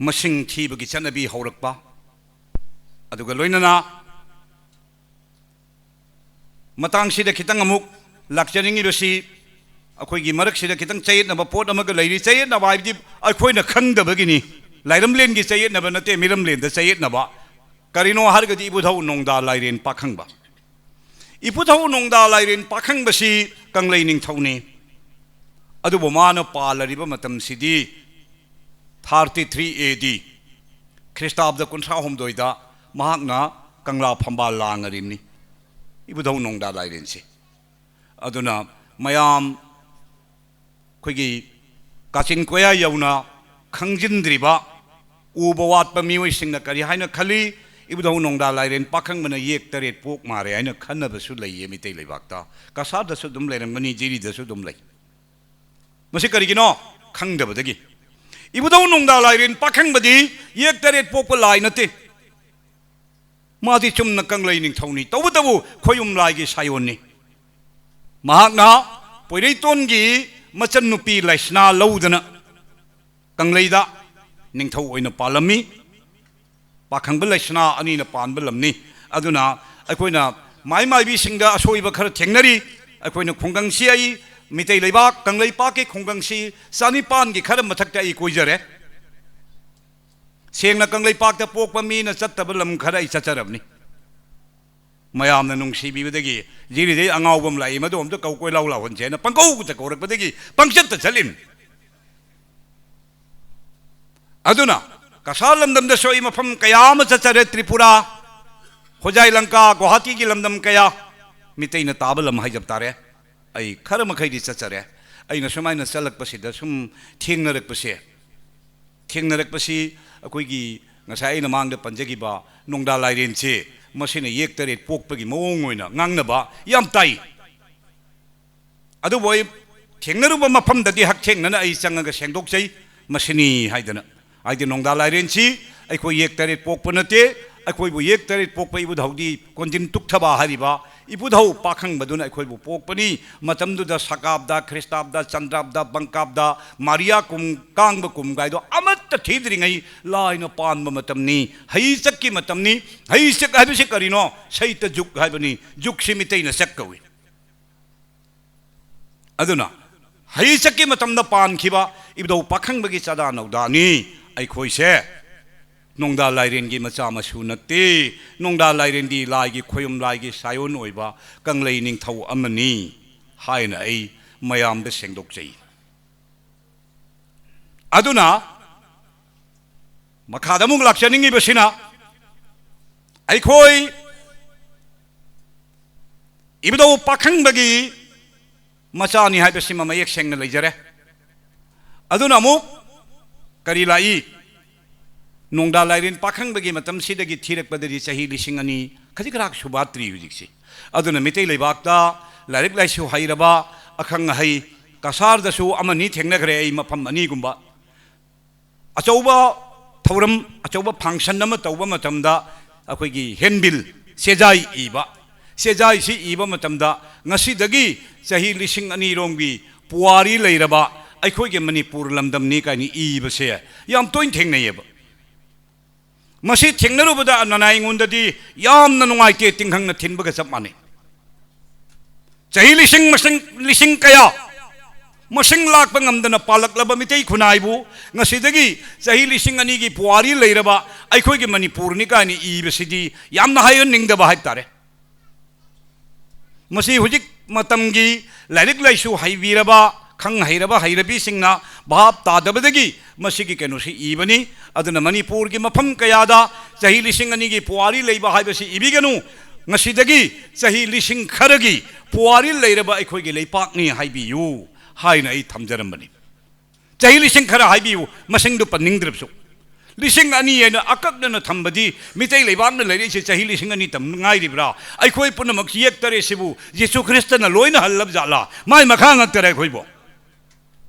ꯃꯁꯤꯡ ꯊꯤꯕꯒꯤ ꯆꯠꯅꯕꯤ ꯍꯧꯔꯛꯄ, ꯑꯗꯨꯒ ꯂꯣꯏꯅꯅ ꯃꯇꯥꯡꯁꯤꯗ ꯈꯤꯇꯪ ꯑꯃꯨꯛ ꯂꯥꯛꯆꯅꯤꯡꯉꯤꯕꯁꯤ, ꯑꯩꯈꯣꯏꯒꯤ ꯃꯔꯛꯁꯤꯗ ꯈꯤꯇꯪ ꯆꯌꯦꯠꯅꯕ ꯄꯣꯠ ꯑꯃꯒ ꯂꯩꯔꯤ꯫ ꯆꯌꯦꯠꯅꯕ ꯍꯥꯏꯕꯗꯤ ꯑꯩꯈꯣꯏꯅ ꯈꯪꯗꯕꯒꯤꯅꯤ, ꯂꯥꯏꯔꯝꯂꯦꯟꯒꯤ ꯆꯌꯦꯠꯅꯕ ꯅꯠꯇꯦ, ꯃꯤꯔꯝꯂꯦꯟꯗ ꯆꯌꯦꯠꯅꯕ꯫ ꯀꯔꯤꯅꯣ ꯍꯥꯏꯔꯒꯗꯤ ꯏꯕꯨꯙꯧ ꯅꯣꯡꯗꯥ ꯂꯥꯏꯔꯦꯟ ꯄꯥꯈꯪꯕ, ꯏꯕꯨꯙꯧ ꯅꯣꯡꯗꯥ ꯂꯥꯏꯔꯦꯟ ꯄꯥꯈꯪꯕꯁꯤ ꯀꯪꯂꯩ ꯅꯤꯡꯊꯧꯅꯤ꯫ ꯑꯗꯨꯕꯨ ꯃꯥꯅ ꯄꯥꯜꯂꯔꯤꯕ ꯃꯇꯝꯁꯤꯗꯤ ꯊꯥꯔꯇꯤ ꯊ꯭ꯔꯤ ꯑꯦ ꯗꯤ, ꯈ꯭ꯔꯤꯁꯇꯥꯕꯗ ꯀꯨꯟꯊ꯭ꯔꯥ ꯍꯨꯝꯗꯣꯏꯗ ꯃꯍꯥꯛꯅ ꯀꯪꯂꯥ ꯐꯝꯕꯥꯜ ꯂꯥꯡꯉꯔꯤꯕꯅꯤ, ꯏꯕꯨꯙꯧ ꯅꯣꯡꯗꯥ ꯂꯥꯏꯔꯦꯟꯁꯦ꯫ ꯑꯗꯨꯅ ꯃꯌꯥꯝ ꯑꯩꯈꯣꯏꯒꯤ ꯀꯥꯆꯤꯟ ꯀꯣꯌꯥ ꯌꯧꯅ ꯈꯪꯖꯤꯟꯗ꯭ꯔꯤꯕ ꯎꯕ ꯋꯥꯠꯄ ꯃꯤꯑꯣꯏꯁꯤꯡꯅ ꯀꯔꯤ ꯍꯥꯏꯅ ꯈꯜꯂꯤ? ꯏꯕꯨꯙꯧ ꯅꯣꯡꯗꯥ ꯂꯥꯏꯔꯦꯟ ꯄꯥꯈꯪꯕꯅ ꯌꯦꯛ ꯇꯔꯦꯠ ꯄꯣꯛ ꯃꯥꯔꯦ ꯍꯥꯏꯅ ꯈꯟꯅꯕꯁꯨ ꯂꯩꯌꯦ ꯃꯤꯇꯩ ꯂꯩꯕꯥꯛꯇ꯫ ꯀꯁꯥꯔꯗꯁꯨ ꯑꯗꯨꯝ ꯂꯩꯔꯝꯒꯅꯤ, ꯖꯤꯔꯤꯗꯁꯨ ꯑꯗꯨꯝ ꯂꯩ꯫ ꯃꯁꯤ ꯀꯔꯤꯒꯤꯅꯣ? ꯈꯪꯗꯕꯗꯒꯤ꯫ ꯏꯕꯨꯙꯧ ꯅꯣꯡꯗꯥ ꯂꯥꯏꯔꯦꯟ ꯄꯥꯈꯪꯕꯗꯤ ꯌꯦꯛ ꯇꯔꯦꯠ ꯄꯣꯛꯄ ꯂꯥꯏ ꯅꯠꯇꯦ꯫ ꯃꯥꯗꯤ ꯆꯨꯝꯅ ꯀꯪꯂꯩ ꯅꯤꯡꯊꯧꯅꯤ, ꯇꯧꯕꯇꯕꯨ ꯈꯣꯌꯨꯝ ꯂꯥꯏꯒꯤ ꯁꯥꯌꯣꯟꯅꯤ꯫ ꯃꯍꯥꯛꯅ ꯄꯣꯏꯔꯩꯇꯣꯟꯒꯤ ꯃꯆꯟꯅꯨꯄꯤ ꯂꯩꯁꯅꯥ ꯂꯧꯗꯅ ꯀꯪꯂꯩꯗ ꯅꯤꯡꯊꯧ ꯑꯣꯏꯅ ꯄꯥꯜꯂꯝꯃꯤ꯫ ꯄꯥꯈꯪꯕ ꯂꯩꯁꯅꯥ ꯑꯅꯤꯅ ꯄꯥꯟꯕ ꯂꯝꯅꯤ꯫ ꯑꯗꯨꯅ ꯑꯩꯈꯣꯏꯅ ꯃꯥꯏ ꯃꯥꯏꯕꯤꯁꯤꯡꯗ ꯑꯁꯣꯏꯕ ꯈꯔ ꯊꯦꯡꯅꯔꯤ꯫ ꯑꯩꯈꯣꯏꯅ ꯈꯨꯡꯒꯪꯁꯤ, ꯑꯩ ꯃꯤꯇꯩ ꯂꯩꯕꯥꯛ ꯀꯪꯂꯩꯄꯥꯛꯀꯤ ꯈꯨꯡꯒꯪꯁꯤ ꯆꯅꯤꯄꯥꯟꯒꯤ ꯈꯔ ꯃꯊꯛꯇ ꯑꯩ ꯀꯣꯏꯖꯔꯦ꯫ ꯁꯦꯡꯅ ꯀꯪꯂꯩꯄꯥꯛꯇ ꯄꯣꯛꯄ ꯃꯤꯅ ꯆꯠꯇꯕ ꯂꯝ ꯈꯔ ꯑꯩ ꯆꯠꯆꯔꯕꯅꯤ꯫ ꯃꯌꯥꯝꯅ ꯅꯨꯡꯁꯤꯕꯤꯕꯗꯒꯤ ꯖꯤꯔꯤꯗꯩ ꯑꯉꯥꯎꯕ ꯑꯃ ꯂꯥꯛꯏ, ꯃꯗꯨ ꯑꯝꯇ ꯀꯧ, ꯀꯣꯏꯂꯥꯎ ꯂꯥꯎꯍꯟꯁꯦꯅ ꯄꯪꯀꯧꯗ ꯀꯧꯔꯛꯄꯗꯒꯤ ꯄꯪꯆꯠꯇ ꯆꯠꯂꯤꯅꯤ꯫ ꯑꯗꯨꯅ ꯀꯁꯥꯔ ꯂꯝꯗꯝꯗꯁꯨ ꯑꯩ ꯃꯐꯝ ꯀꯌꯥ ꯑꯃ ꯆꯠꯆꯔꯦ, ꯇ꯭ꯔꯤꯄꯨꯔꯥ, ꯍꯣꯖꯥꯏ ꯂꯪꯀꯥ, ꯒꯨꯋꯥꯍꯥꯇꯤꯒꯤ ꯂꯝꯗꯝ ꯀꯌꯥ, ꯃꯤꯇꯩꯅ ꯇꯥꯕ ꯂꯝ ꯍꯥꯏꯖꯕ ꯇꯥꯔꯦ꯫ ꯑꯩ ꯈꯔ ꯃꯈꯩꯗꯤ ꯆꯠꯆꯔꯦ꯫ ꯑꯩꯅ ꯁꯨꯃꯥꯏꯅ ꯆꯠꯂꯛꯄꯁꯤꯗ ꯁꯨꯝ ꯊꯦꯡꯅꯔꯛꯄꯁꯦ, ꯊꯦꯡꯅꯔꯛꯄꯁꯤ ꯑꯩꯈꯣꯏꯒꯤ ꯉꯁꯥꯏ ꯑꯩꯅ ꯃꯥꯡꯗ ꯄꯟꯖꯈꯤꯕ ꯅꯣꯡꯗꯥ ꯂꯥꯏꯔꯦꯟꯁꯦ, ꯃꯁꯤꯅ ꯌꯦꯛ ꯇꯔꯦꯠ ꯄꯣꯛꯄꯒꯤ ꯃꯑꯣꯡ ꯑꯣꯏꯅ ꯉꯥꯡꯅꯕ ꯌꯥꯝ ꯇꯥꯏ꯫ ꯑꯗꯨꯕꯨ ꯑꯩ ꯊꯦꯡꯅꯔꯨꯕ ꯃꯐꯝꯗꯗꯤ ꯍꯛꯊꯦꯡꯅꯅ ꯑꯩ ꯆꯪꯉꯒ ꯁꯦꯡꯗꯣꯛꯆꯩ, ꯃꯁꯤꯅꯤ ꯍꯥꯏꯗꯅ꯫ ꯍꯥꯏꯗꯤ ꯅꯣꯡꯗꯥ ꯂꯥꯏꯔꯦꯟꯁꯤ ꯑꯩꯈꯣꯏ ꯌꯦꯛ ꯇꯔꯦꯠ ꯄꯣꯛꯄ ꯅꯠꯇꯦ꯫ ꯑꯩꯈꯣꯏꯕꯨ ꯌꯦꯛ ꯇꯔꯦꯠ ꯄꯣꯛꯄ ꯏꯕꯨꯙꯧꯗꯤ ꯀꯣꯟꯖꯤꯟ ꯇꯨꯛꯊꯕ ꯍꯥꯏꯔꯤꯕ ꯏꯕꯨꯙꯧ ꯄꯥꯈꯪꯕꯗꯨꯅ ꯑꯩꯈꯣꯏꯕꯨ ꯄꯣꯛꯄꯅꯤ꯫ ꯃꯇꯝꯗꯨꯗ ꯁꯀꯥꯕꯗ, ꯈ꯭ꯔꯤꯁꯇꯥꯕꯗ, ꯆꯟꯗ꯭ꯔꯥꯕꯗ, ꯕꯪꯀꯥꯕꯗ, ꯃꯥꯔꯤꯌꯥ ꯀꯨꯝ, ꯀꯥꯡꯕ ꯀꯨꯝ ꯀꯥꯏꯗꯣ ꯑꯃꯠꯇ ꯊꯤꯗ꯭ꯔꯤꯉꯩ ꯂꯥꯏꯅ ꯄꯥꯟꯕ ꯃꯇꯝꯅꯤ꯫ ꯍꯩꯆꯛꯀꯤ ꯃꯇꯝꯅꯤ꯫ ꯍꯩꯆꯛ ꯍꯥꯏꯕꯁꯤ ꯀꯔꯤꯅꯣ? ꯁꯩꯇ ꯖꯨꯛ ꯍꯥꯏꯕꯅꯤ꯫ ꯖꯨꯛꯁꯤ ꯃꯤꯇꯩꯅ ꯆꯛ ꯀꯧꯏ꯫ ꯑꯗꯨꯅ ꯍꯩꯆꯛꯀꯤ ꯃꯇꯝꯗ ꯄꯥꯟꯈꯤꯕ ꯏꯕꯨꯙꯧ ꯄꯥꯈꯪꯕꯒꯤ ꯆꯥꯗꯥ ꯅꯧꯗꯥꯅꯤ꯫ ꯑꯩꯈꯣꯏꯁꯦ ꯅꯣꯡꯗꯥ ꯂꯥꯏꯔꯦꯟꯒꯤ ꯃꯆꯥ ꯃꯁꯨ ꯅꯠꯇꯦ꯫ ꯅꯣꯡꯗꯥ ꯂꯥꯏꯔꯦꯟꯗꯤ ꯂꯥꯏꯒꯤ ꯈꯣꯌꯨꯝ ꯂꯥꯏꯒꯤ ꯁꯥꯌꯣꯟ ꯑꯣꯏꯕ ꯀꯪꯂꯩ ꯅꯤꯡꯊꯧ ꯑꯃꯅꯤ ꯍꯥꯏꯅ ꯑꯩ ꯃꯌꯥꯝꯗ ꯁꯦꯡꯗꯣꯛꯆꯩ꯫ ꯑꯗꯨꯅ ꯃꯈꯥꯗ ꯑꯃꯨꯛ ꯂꯥꯛꯆꯅꯤꯡꯉꯤꯕꯁꯤꯅ, ꯑꯩꯈꯣꯏ ꯏꯕꯨꯙꯧ ꯄꯥꯈꯪꯕꯒꯤ ꯃꯆꯥꯅꯤ ꯍꯥꯏꯕꯁꯤꯃ ꯃꯌꯦꯛ ꯁꯦꯡꯅ ꯂꯩꯖꯔꯦ꯫ ꯑꯗꯨꯅ ꯑꯃꯨꯛ ꯀꯔꯤ ꯂꯥꯛꯏ? ꯅꯣꯡꯗꯥ ꯂꯥꯏꯔꯦꯟ ꯄꯥꯈꯪꯕꯒꯤ ꯃꯇꯝꯁꯤꯗꯒꯤ ꯊꯤꯔꯛꯄꯗꯗꯤ ꯆꯍꯤ ꯂꯤꯁꯤꯡ ꯑꯅꯤ ꯈꯖꯤꯛ ꯈꯔꯥꯛꯁꯨ ꯋꯥꯠꯇ꯭ꯔꯤ ꯍꯧꯖꯤꯛꯁꯤ꯫ ꯑꯗꯨꯅ ꯃꯤꯇꯩ ꯂꯩꯕꯥꯛꯇ ꯂꯥꯏꯔꯤꯛ ꯂꯥꯏꯁꯨ ꯍꯩꯔꯕ, ꯑꯈꯪ ꯑꯍꯩ, ꯀꯁꯥꯔꯗꯁꯨ ꯑꯃꯅꯤ ꯊꯦꯡꯅꯈ꯭ꯔꯦ ꯑꯩ, ꯃꯐꯝ ꯑꯅꯤꯒꯨꯝꯕ꯫ ꯑꯆꯧꯕ ꯊꯧꯔꯝ, ꯑꯆꯧꯕ function ꯑꯃ ꯇꯧꯕ ꯃꯇꯝꯗ ꯑꯩꯈꯣꯏꯒꯤ handbill, ꯆꯦꯖꯥꯏ ꯏꯕ, ꯆꯦꯖꯥꯏꯁꯤ ꯏꯕ ꯃꯇꯝꯗ ꯉꯁꯤꯗꯒꯤ ꯆꯍꯤ ꯂꯤꯁꯤꯡ ꯑꯅꯤꯔꯣꯝꯒꯤ ꯄꯨꯋꯥꯔꯤ ꯂꯩꯔꯕ ꯑꯩꯈꯣꯏꯒꯤ ꯃꯅꯤꯄꯨꯔ ꯂꯝꯗꯝꯅꯤ ꯀꯥꯏꯅ ꯏꯕꯁꯦ ꯌꯥꯝ ꯇꯣꯏꯅ ꯊꯦꯡꯅꯩꯌꯦꯕ꯫ ꯃꯁꯤ ꯊꯦꯡꯅꯔꯨꯕꯗ ꯅꯅꯥꯏ ꯑꯩꯉꯣꯟꯗꯗꯤ ꯌꯥꯝꯅ ꯅꯨꯡꯉꯥꯏꯇꯦ, ꯇꯤꯡꯈꯪꯅ ꯊꯤꯟꯕꯒ ꯆꯞ ꯃꯥꯟꯅꯩ꯫ ꯆꯍꯤ ꯂꯤꯁꯤꯡ ꯃꯁꯤꯡ, ꯂꯤꯁꯤꯡ ꯀꯌꯥ ꯃꯁꯤꯡ ꯂꯥꯛꯄ ꯉꯝꯗꯅ ꯄꯥꯜꯂꯛꯂꯕ ꯃꯤꯇꯩ ꯈꯨꯟꯅꯥꯏꯕꯨ ꯉꯁꯤꯗꯒꯤ ꯆꯍꯤ ꯂꯤꯁꯤꯡ ꯑꯅꯤꯒꯤ ꯄꯨꯋꯥꯔꯤ ꯂꯩꯔꯕ ꯑꯩꯈꯣꯏꯒꯤ ꯃꯅꯤꯄꯨꯔꯅꯤ ꯀꯥꯏꯅ ꯏꯕꯁꯤꯗꯤ ꯌꯥꯝꯅ ꯍꯥꯏꯍꯟꯅꯤꯡꯗꯕ ꯍꯥꯏꯕ ꯇꯥꯔꯦ꯫ ꯃꯁꯤ ꯍꯧꯖꯤꯛ ꯃꯇꯝꯒꯤ ꯂꯥꯏꯔꯤꯛ ꯂꯥꯏꯁꯨ ꯍꯩꯕꯤꯔꯕ, ꯈꯪ ꯍꯩꯔꯕ ꯍꯩꯔꯕꯤꯁꯤꯡꯅ ꯚꯥꯞ ꯇꯥꯗꯕꯗꯒꯤ ꯃꯁꯤꯒꯤ ꯀꯩꯅꯣꯁꯤ ꯏꯕꯅꯤ꯫ ꯑꯗꯨꯅ ꯃꯅꯤꯄꯨꯔꯒꯤ ꯃꯐꯝ ꯀꯌꯥꯗ ꯆꯍꯤ ꯂꯤꯁꯤꯡ ꯑꯅꯤꯒꯤ ꯄꯨꯋꯥꯔꯤ ꯂꯩꯕ ꯍꯥꯏꯕꯁꯤ ꯏꯕꯤꯒꯅꯨ, ꯉꯁꯤꯗꯒꯤ ꯆꯍꯤ ꯂꯤꯁꯤꯡ ꯈꯔꯒꯤ ꯄꯨꯋꯥꯔꯤ ꯂꯩꯔꯕ ꯑꯩꯈꯣꯏꯒꯤ ꯂꯩꯄꯥꯛꯅꯤ ꯍꯥꯏꯕꯤꯌꯨ ꯍꯥꯏꯅ ꯑꯩ ꯊꯝꯖꯔꯝꯕꯅꯤ꯫ ꯆꯍꯤ ꯂꯤꯁꯤꯡ ꯈꯔ ꯍꯥꯏꯕꯤꯌꯨ, ꯃꯁꯤꯡꯗꯨ ꯄꯟꯅꯤꯡꯗ꯭ꯔꯕꯁꯨ꯫ ꯂꯤꯁꯤꯡ ꯑꯅꯤ ꯍꯥꯏꯅ ꯑꯀꯛꯅꯅ ꯊꯝꯕꯗꯤ ꯃꯤꯇꯩ ꯂꯩꯕꯥꯛꯅ ꯂꯩꯔꯛꯏꯁꯦ ꯆꯍꯤ ꯂꯤꯁꯤꯡ ꯑꯅꯤ ꯇꯝ ꯉꯥꯏꯔꯤꯕ꯭ꯔꯥ? ꯑꯩꯈꯣꯏ ꯄꯨꯝꯅꯃꯛ ꯌꯦꯛꯇꯔꯦ ꯁꯤꯕꯨ ꯖꯤꯁꯨ ꯈ꯭ꯔꯤꯁꯇꯅ ꯂꯣꯏꯅ ꯍꯜꯂꯕ ꯖꯥꯠꯂꯥ? ꯃꯥꯏ ꯃꯈꯥ ꯉꯛꯇꯔꯦ ꯑꯩꯈꯣꯏꯕꯨ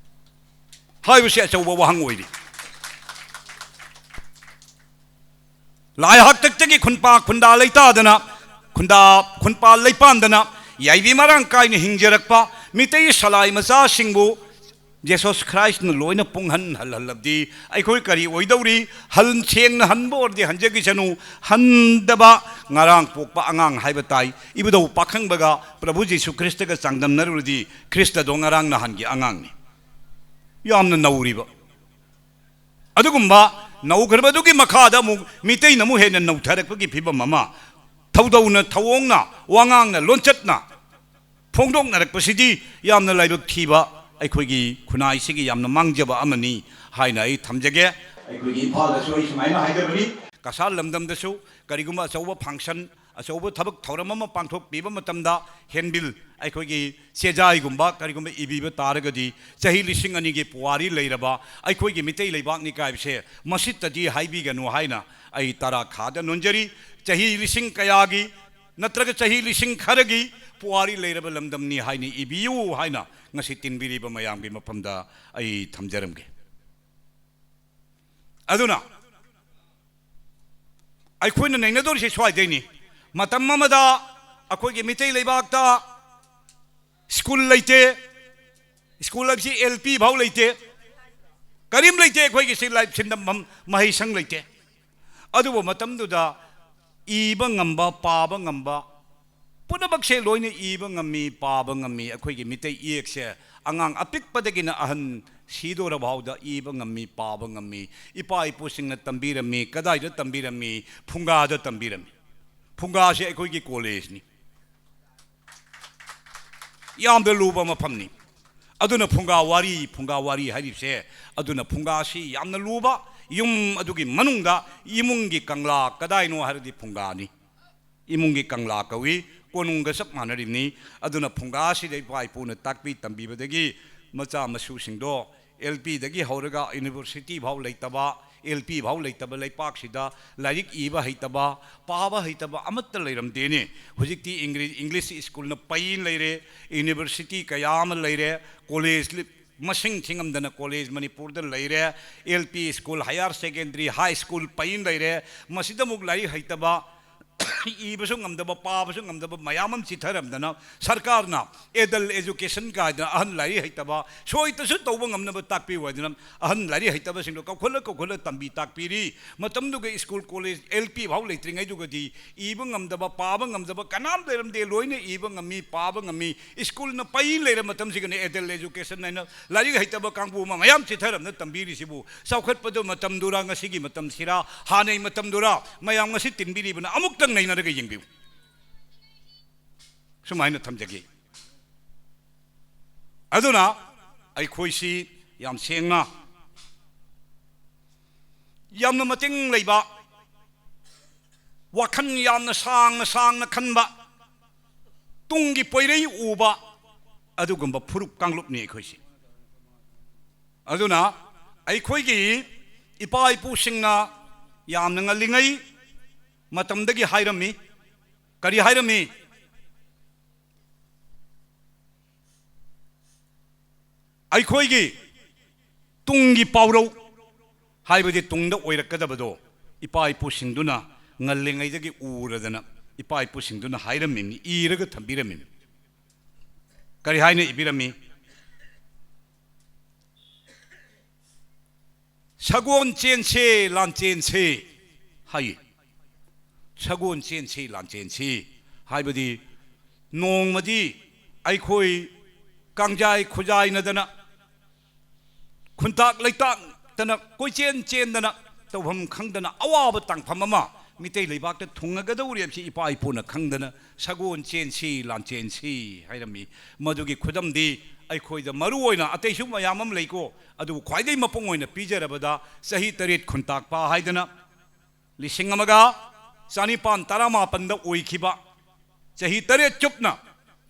ꯍꯥꯏꯕꯁꯤ ꯑꯆꯧꯕ ꯋꯥꯍꯪ ꯑꯣꯏꯔꯤ꯫ ꯂꯥꯏ ꯍꯥꯛꯇꯛꯇꯒꯤ ꯈꯨꯟꯄꯥ ꯈꯨꯟꯗꯥ ꯂꯩꯇꯥꯗꯅ, ꯈꯨꯟꯗꯥ ꯈꯨꯟꯄꯥ ꯂꯩꯄꯥꯟꯗꯅ ꯌꯥꯏꯕꯤ ꯃꯔꯥꯡ ꯀꯥꯏꯅ ꯍꯤꯡꯖꯔꯛꯄ ꯃꯤꯇꯩ ꯁꯂꯥꯏ ꯃꯆꯥꯁꯤꯡꯕꯨ ꯖꯤꯁꯁ ꯈ꯭ꯔꯥꯏꯁꯅ ꯂꯣꯏꯅ ꯄꯨꯡꯍꯟ ꯍꯜꯍꯜꯂꯕꯗꯤ ꯑꯩꯈꯣꯏ ꯀꯔꯤ ꯑꯣꯏꯗꯧꯔꯤ? ꯍꯟ ꯁꯦꯡꯅ ꯍꯟꯕ ꯑꯣꯏꯔꯗꯤ ꯍꯟꯖꯈꯤꯁꯅꯨ, ꯍꯟꯗꯕ ꯉꯔꯥꯡ ꯄꯣꯛꯄ ꯑꯉꯥꯡ ꯍꯥꯏꯕ ꯇꯥꯏ꯫ ꯏꯕꯨꯙꯧ ꯄꯥꯈꯪꯕꯒ ꯄ꯭ꯔꯚꯨ ꯖꯤꯁꯨ ꯈ꯭ꯔꯤꯁꯇꯒ ꯆꯥꯡꯗꯝꯅꯔꯨꯔꯗꯤ ꯈ꯭ꯔꯤꯁꯇꯗꯣ ꯉꯔꯥꯡ ꯅꯍꯥꯟꯒꯤ ꯑꯉꯥꯡꯅꯤ꯫ ꯌꯥꯝꯅ ꯅꯧꯔꯤꯕ꯫ ꯑꯗꯨꯒꯨꯝꯕ ꯅꯧꯈ꯭ꯔꯕꯗꯨꯒꯤ ꯃꯈꯥꯗ ꯑꯃꯨꯛ ꯃꯤꯇꯩꯅ ꯑꯃꯨꯛ ꯍꯦꯟꯅ ꯅꯧꯊꯔꯛꯄꯒꯤ ꯐꯤꯕꯝ ꯑꯃ, ꯊꯧꯗꯧꯅ, ꯊꯧꯑꯣꯡꯅ, ꯋꯥꯉꯥꯡꯅ, ꯂꯣꯟꯆꯠꯅ ꯐꯣꯡꯗꯣꯛꯅꯔꯛꯄꯁꯤꯗꯤ ꯌꯥꯝꯅ ꯂꯥꯏꯕꯛ ꯊꯤꯕ ꯑꯩꯈꯣꯏꯒꯤ ꯈꯨꯟꯅꯥꯏꯁꯤꯒꯤ ꯌꯥꯝꯅ ꯃꯥꯡꯖꯕ ꯑꯃꯅꯤ ꯍꯥꯏꯅ ꯑꯩ ꯊꯝꯖꯒꯦ꯫ ꯑꯩꯈꯣꯏꯒꯤ ꯏꯝꯐꯥꯜꯗꯁꯨ ꯑꯩ ꯁꯨꯃꯥꯏꯅ ꯍꯥꯏꯖꯕꯅꯤ, ꯀꯁꯥꯔ ꯂꯝꯗꯝꯗꯁꯨ ꯀꯔꯤꯒꯨꯝꯕ ꯑꯆꯧꯕ function ꯑꯆꯧꯕ ꯊꯕꯛ ꯊꯧꯔꯝ ꯑꯃ ꯄꯥꯡꯊꯣꯛꯄꯤꯕ ꯃꯇꯝꯗ ꯍꯦꯟꯕꯤꯜ, ꯑꯩꯈꯣꯏꯒꯤ ꯆꯦꯖꯥꯏꯒꯨꯝꯕ ꯀꯔꯤꯒꯨꯝꯕ ꯏꯕꯤꯕ ꯇꯥꯔꯒꯗꯤ, ꯆꯍꯤ ꯂꯤꯁꯤꯡ ꯑꯅꯤꯒꯤ ꯄꯨꯋꯥꯔꯤ ꯂꯩꯔꯕ ꯑꯩꯈꯣꯏꯒꯤ ꯃꯤꯇꯩ ꯂꯩꯕꯥꯛꯅꯤ ꯀꯥꯏꯕꯁꯦ ꯃꯁꯤꯇꯗꯤ ꯍꯥꯏꯕꯤꯒꯅꯨ ꯍꯥꯏꯅ ꯑꯩ ꯇꯔꯥ ꯈꯥꯗ ꯅꯣꯟꯖꯔꯤ꯫ ꯆꯍꯤ ꯂꯤꯁꯤꯡ ꯀꯌꯥꯒꯤ ꯅꯠꯇ꯭ꯔꯒ ꯆꯍꯤ ꯂꯤꯁꯤꯡ ꯈꯔꯒꯤ ꯄꯨꯋꯥꯔꯤ ꯂꯩꯔꯕ ꯂꯝꯗꯝꯅꯤ ꯍꯥꯏꯅ ꯏꯕꯤꯌꯨ ꯍꯥꯏꯅ ꯉꯁꯤ ꯇꯤꯟꯕꯤꯔꯤꯕ ꯃꯌꯥꯝꯒꯤ ꯃꯐꯝꯗ ꯑꯩ ꯊꯝꯖꯔꯝꯒꯦ꯫ ꯑꯗꯨꯅ ꯑꯩꯈꯣꯏꯅ ꯅꯩꯅꯗꯧꯔꯤꯁꯦ ꯁ꯭ꯋꯥꯏꯗꯩꯅꯤ꯫ ꯃꯇꯝ ꯑꯃꯗ ꯑꯩꯈꯣꯏꯒꯤ ꯃꯤꯇꯩ ꯂꯩꯕꯥꯛꯇ ꯁ꯭ꯀꯨꯜ ꯂꯩꯇꯦ꯫ ꯁ꯭ꯀꯨꯜ ꯍꯥꯏꯕꯁꯤ ꯑꯦꯜ ꯄꯤ ꯐꯥꯎ ꯂꯩꯇꯦ꯫ ꯀꯔꯤꯝ ꯂꯩꯇꯦ꯫ ꯑꯩꯈꯣꯏꯒꯤ ꯁꯤ ꯂꯥꯏꯔꯤꯛ ꯁꯤꯟꯐꯝ ꯃꯍꯩꯁꯪ ꯂꯩꯇꯦ꯫ ꯑꯗꯨꯕꯨ ꯃꯇꯝꯗꯨꯗ ꯏꯕ ꯉꯝꯕ, ꯄꯥꯕ ꯉꯝꯕ, ꯄꯨꯝꯅꯃꯛꯁꯦ ꯂꯣꯏꯅ ꯏꯕ ꯉꯝꯃꯤ, ꯄꯥꯕ ꯉꯝꯃꯤ꯫ ꯑꯩꯈꯣꯏꯒꯤ ꯃꯤꯇꯩ ꯏꯌꯦꯛꯁꯦ ꯑꯉꯥꯡ ꯑꯄꯤꯛꯄꯗꯒꯤꯅ ꯑꯍꯟ ꯁꯤꯗꯣꯔꯐꯥꯎꯗ ꯏꯕ ꯉꯝꯃꯤ, ꯄꯥꯕ ꯉꯝꯃꯤ꯫ ꯏꯄꯥ ꯏꯄꯨꯁꯤꯡꯅ ꯇꯝꯕꯤꯔꯝꯃꯤ꯫ ꯀꯗꯥꯏꯗ ꯇꯝꯕꯤꯔꯝꯃꯤ? ꯐꯨꯡꯒꯥꯗ ꯇꯝꯕꯤꯔꯝꯃꯤ꯫ ꯐꯨꯡꯒꯥꯁꯦ ꯑꯩꯈꯣꯏꯒꯤ ꯀꯣꯂꯦꯖꯅꯤ꯫ ꯌꯥꯝꯅ ꯂꯨꯕ ꯃꯐꯝꯅꯤ꯫ ꯑꯗꯨꯅ ꯐꯨꯡꯒꯥ ꯋꯥꯔꯤ, ꯐꯨꯡꯒꯥ ꯋꯥꯔꯤ ꯍꯥꯏꯔꯤꯕꯁꯦ, ꯑꯗꯨꯅ ꯐꯨꯡꯒꯥꯁꯤ ꯌꯥꯝꯅ ꯂꯨꯕ, ꯌꯨꯝ ꯑꯗꯨꯒꯤ ꯃꯅꯨꯡꯗ ꯏꯃꯨꯡꯒꯤ ꯀꯪꯂꯥ ꯀꯗꯥꯏꯅꯣ ꯍꯥꯏꯔꯗꯤ ꯐꯨꯡꯒꯥꯅꯤ꯫ ꯏꯃꯨꯡꯒꯤ ꯀꯪꯂꯥ ꯀꯧꯏ, ꯀꯣꯅꯨꯡꯒ ꯆꯞ ꯃꯥꯟꯅꯔꯤꯕꯅꯤ꯫ ꯑꯗꯨꯅ ꯐꯨꯡꯒꯥꯁꯤꯗ ꯏꯄꯥ ꯏꯄꯨꯅ ꯇꯥꯛꯄꯤ ꯇꯝꯕꯤꯕꯗꯒꯤ ꯃꯆꯥ ꯃꯁꯨꯁꯤꯡꯗꯣ ꯑꯦꯜ ꯄꯤꯗꯒꯤ ꯍꯧꯔꯒ ꯌꯨꯅꯤꯚꯔꯁꯤꯇꯤ ꯐꯥꯎ ꯂꯩꯇꯕ, ꯑꯦꯜ ꯄꯤ ꯐꯥꯎ ꯂꯩꯇꯕ ꯂꯩꯄꯥꯛꯁꯤꯗ ꯂꯥꯏꯔꯤꯛ ꯏꯕ ꯍꯩꯇꯕ, ꯄꯥꯕ ꯍꯩꯇꯕ ꯑꯃꯠꯇ ꯂꯩꯔꯝꯗꯦꯅꯦ꯫ ꯍꯧꯖꯤꯛꯇꯤ ꯏꯪꯒ꯭ꯔꯤ-, ꯏꯪꯂꯤꯁ ꯁ꯭ꯀꯨꯜꯅ ꯄꯩꯅ ꯂꯩꯔꯦ, ꯌꯨꯅꯤꯚꯔꯁꯤꯇꯤ ꯀꯌꯥ ꯑꯃ ꯂꯩꯔꯦ, ꯀꯣꯂꯦꯖ ꯂꯤ-, ꯃꯁꯤꯡ ꯊꯤꯉꯝꯗꯅ ꯀꯣꯂꯦꯖ ꯃꯅꯤꯄꯨꯔꯗ ꯂꯩꯔꯦ, L P school, higher secondary, high school ꯄꯩꯅ ꯂꯩꯔꯦ꯫ ꯃꯁꯤꯗ ꯑꯃꯨꯛ ꯂꯥꯏꯔꯤꯛ ꯍꯩꯇꯕ, ꯏꯕꯁꯨ ꯉꯝꯗꯕ, ꯄꯥꯕꯁꯨ ꯉꯝꯗꯕ ꯃꯌꯥꯝ ꯑꯃ ꯆꯤꯊꯔꯝꯗꯅ ꯁꯔꯀꯥꯔꯅ ꯑꯦꯗꯜ ꯑꯦꯖꯨꯀꯦꯁꯟ ꯀꯥꯏꯗꯅ ꯑꯍꯟ ꯂꯥꯏꯔꯤꯛ ꯍꯩꯇꯕ ꯁꯣꯏꯇꯁꯨ ꯇꯧꯕ ꯉꯝꯅꯕ ꯇꯥꯛꯄꯤꯌꯨ ꯍꯥꯏꯗꯅ ꯑꯍꯟ ꯂꯥꯏꯔꯤꯛ ꯍꯩꯇꯕꯁꯤꯡꯗꯣ ꯀꯧꯈꯠꯂ ꯀꯧꯈꯠꯂ ꯇꯝꯕꯤ ꯇꯥꯛꯄꯤꯔꯤ꯫ ꯃꯇꯝꯗꯨꯒ ꯁ꯭ꯀꯨꯜ, ꯀꯣꯂꯦꯖ, ꯑꯦꯜ ꯄꯤ ꯐꯥꯎ ꯂꯩꯇ꯭ꯔꯤꯉꯩꯗꯨꯒꯗꯤ ꯏꯕ ꯉꯝꯗꯕ, ꯄꯥꯕ ꯉꯝꯗꯕ ꯀꯅꯥꯝ ꯂꯩꯔꯝꯗꯦ꯫ ꯂꯣꯏꯅ ꯏꯕ ꯉꯝꯃꯤ, ꯄꯥꯕ ꯉꯝꯃꯤ꯫ ꯁ꯭ꯀꯨꯜꯅ ꯄꯩ ꯂꯩꯔ ꯃꯇꯝꯁꯤꯒꯅꯦ ꯑꯦꯗꯜ ꯑꯦꯖꯨꯀꯦꯁꯟ ꯍꯥꯏꯅ ꯂꯥꯏꯔꯤꯛ ꯍꯩꯇꯕ ꯀꯥꯡꯕꯨ ꯑꯃ ꯃꯌꯥꯝ ꯆꯤꯊꯔꯝꯅ ꯇꯝꯕꯤꯔꯤꯁꯤꯕꯨ꯫ ꯆꯥꯎꯈꯠꯄꯗꯨ ꯃꯇꯝꯗꯨꯔ ꯉꯁꯤꯒꯤ ꯃꯇꯝꯁꯤꯔ, ꯍꯥꯟꯅꯩ ꯃꯇꯝꯗꯨꯔ, ꯃꯌꯥꯝ ꯉꯁꯤ ꯇꯤꯟꯕꯤꯔꯤꯕꯅ ꯑꯃꯨꯛꯇꯪ ꯅꯩꯅꯔꯒ ꯌꯦꯡꯕꯤꯌꯨ꯫ ꯁꯨꯃꯥꯏꯅ ꯊꯝꯖꯒꯦ꯫ ꯑꯗꯨꯅ ꯑꯩꯈꯣꯏꯁꯤ ꯌꯥꯝ ꯁꯦꯡꯅ, ꯌꯥꯝꯅ ꯃꯇꯤꯡ ꯂꯩꯕ ꯋꯥꯈꯜ ꯌꯥꯝꯅ ꯁꯥꯡꯅ ꯁꯥꯡꯅ ꯈꯟꯕ, ꯇꯨꯡꯒꯤ ꯄꯣꯏꯔꯩ ꯎꯕ, ꯑꯗꯨꯒꯨꯝꯕ ꯐꯨꯔꯨꯞ ꯀꯥꯡꯂꯨꯞꯅꯤ ꯑꯩꯈꯣꯏꯁꯤ꯫ ꯑꯗꯨꯅ ꯑꯩꯈꯣꯏꯒꯤ ꯏꯄꯥ ꯏꯄꯨꯁꯤꯡꯅ ꯌꯥꯝꯅ ꯉꯜꯂꯤꯉꯩ ꯃꯇꯝꯗꯒꯤ ꯍꯥꯏꯔꯝꯃꯤ꯫ ꯀꯔꯤ ꯍꯥꯏꯔꯝꯃꯤ? ꯑꯩꯈꯣꯏꯒꯤ ꯇꯨꯡꯒꯤ ꯄꯥꯎꯔꯧ ꯍꯥꯏꯕꯗꯤ ꯇꯨꯡꯗ ꯑꯣꯏꯔꯛꯀꯗꯕꯗꯣ ꯏꯄꯥ ꯏꯄꯨꯁꯤꯡꯗꯨꯅ ꯉꯜꯂꯤꯉꯩꯗꯒꯤ ꯎꯔꯗꯅ ꯏꯄꯥ ꯏꯄꯨꯁꯤꯡꯗꯨꯅ ꯍꯥꯏꯔꯝꯃꯤꯅꯤ, ꯏꯔꯒ ꯊꯝꯕꯤꯔꯝꯃꯤꯅꯤ꯫ ꯀꯔꯤ ꯍꯥꯏꯅ ꯏꯕꯤꯔꯝꯃꯤ? "ꯁꯒꯣꯜ ꯆꯦꯟꯁꯦ, ꯂꯥꯟꯆꯦꯟꯁꯦ" ꯍꯥꯏꯌꯦ꯫ "ꯁꯒꯣꯜ ꯆꯦꯟꯁꯤ, ꯂꯥꯟꯆꯦꯟꯁꯤ" ꯍꯥꯏꯕꯗꯤ ꯅꯣꯡꯃꯗꯤ ꯑꯩꯈꯣꯏ ꯀꯥꯡꯖꯥꯏ ꯈꯨꯖꯥꯏꯅꯗꯅ, ꯈꯨꯟꯇꯥꯛ ꯂꯩꯇꯥꯛꯇꯅ, ꯀꯣꯏꯆꯦꯟ ꯆꯦꯟꯗꯅ, ꯇꯧꯐꯝ ꯈꯪꯗꯅ, ꯑꯋꯥꯕ ꯇꯥꯡꯐꯝ ꯑꯃ ꯃꯤꯇꯩ ꯂꯩꯕꯥꯛꯇ ꯊꯨꯡꯉꯒꯗꯧꯔꯤ ꯍꯥꯏꯕꯁꯤ ꯏꯄꯥ ꯏꯄꯨꯅ ꯈꯪꯗꯅ "ꯁꯒꯣꯜ ꯆꯦꯟꯁꯤ, ꯂꯥꯟꯆꯦꯟꯁꯤ" ꯍꯥꯏꯔꯝꯃꯤ꯫ ꯃꯗꯨꯒꯤ ꯈꯨꯗꯝꯗꯤ ꯑꯩꯈꯣꯏꯗ ꯃꯔꯨ ꯑꯣꯏꯅ, ꯑꯇꯩꯁꯨ ꯃꯌꯥꯝ ꯑꯃ ꯂꯩꯀꯣ, ꯑꯗꯨꯕꯨ ꯈ꯭ꯋꯥꯏꯗꯒꯤ ꯃꯄꯨꯡ ꯑꯣꯏꯅ ꯄꯤꯖꯔꯕꯗ ꯆꯍꯤ ꯇꯔꯦꯠ ꯈꯨꯟꯇꯥꯛꯄ ꯍꯥꯏꯗꯅ ꯂꯤꯁꯤꯡ ꯑꯃꯒ ꯆꯅꯤꯄꯥꯟ ꯇꯔꯥꯃꯥꯄꯟꯗ ꯑꯣꯏꯈꯤꯕ, ꯆꯍꯤ ꯇꯔꯦꯠ ꯆꯨꯞꯅ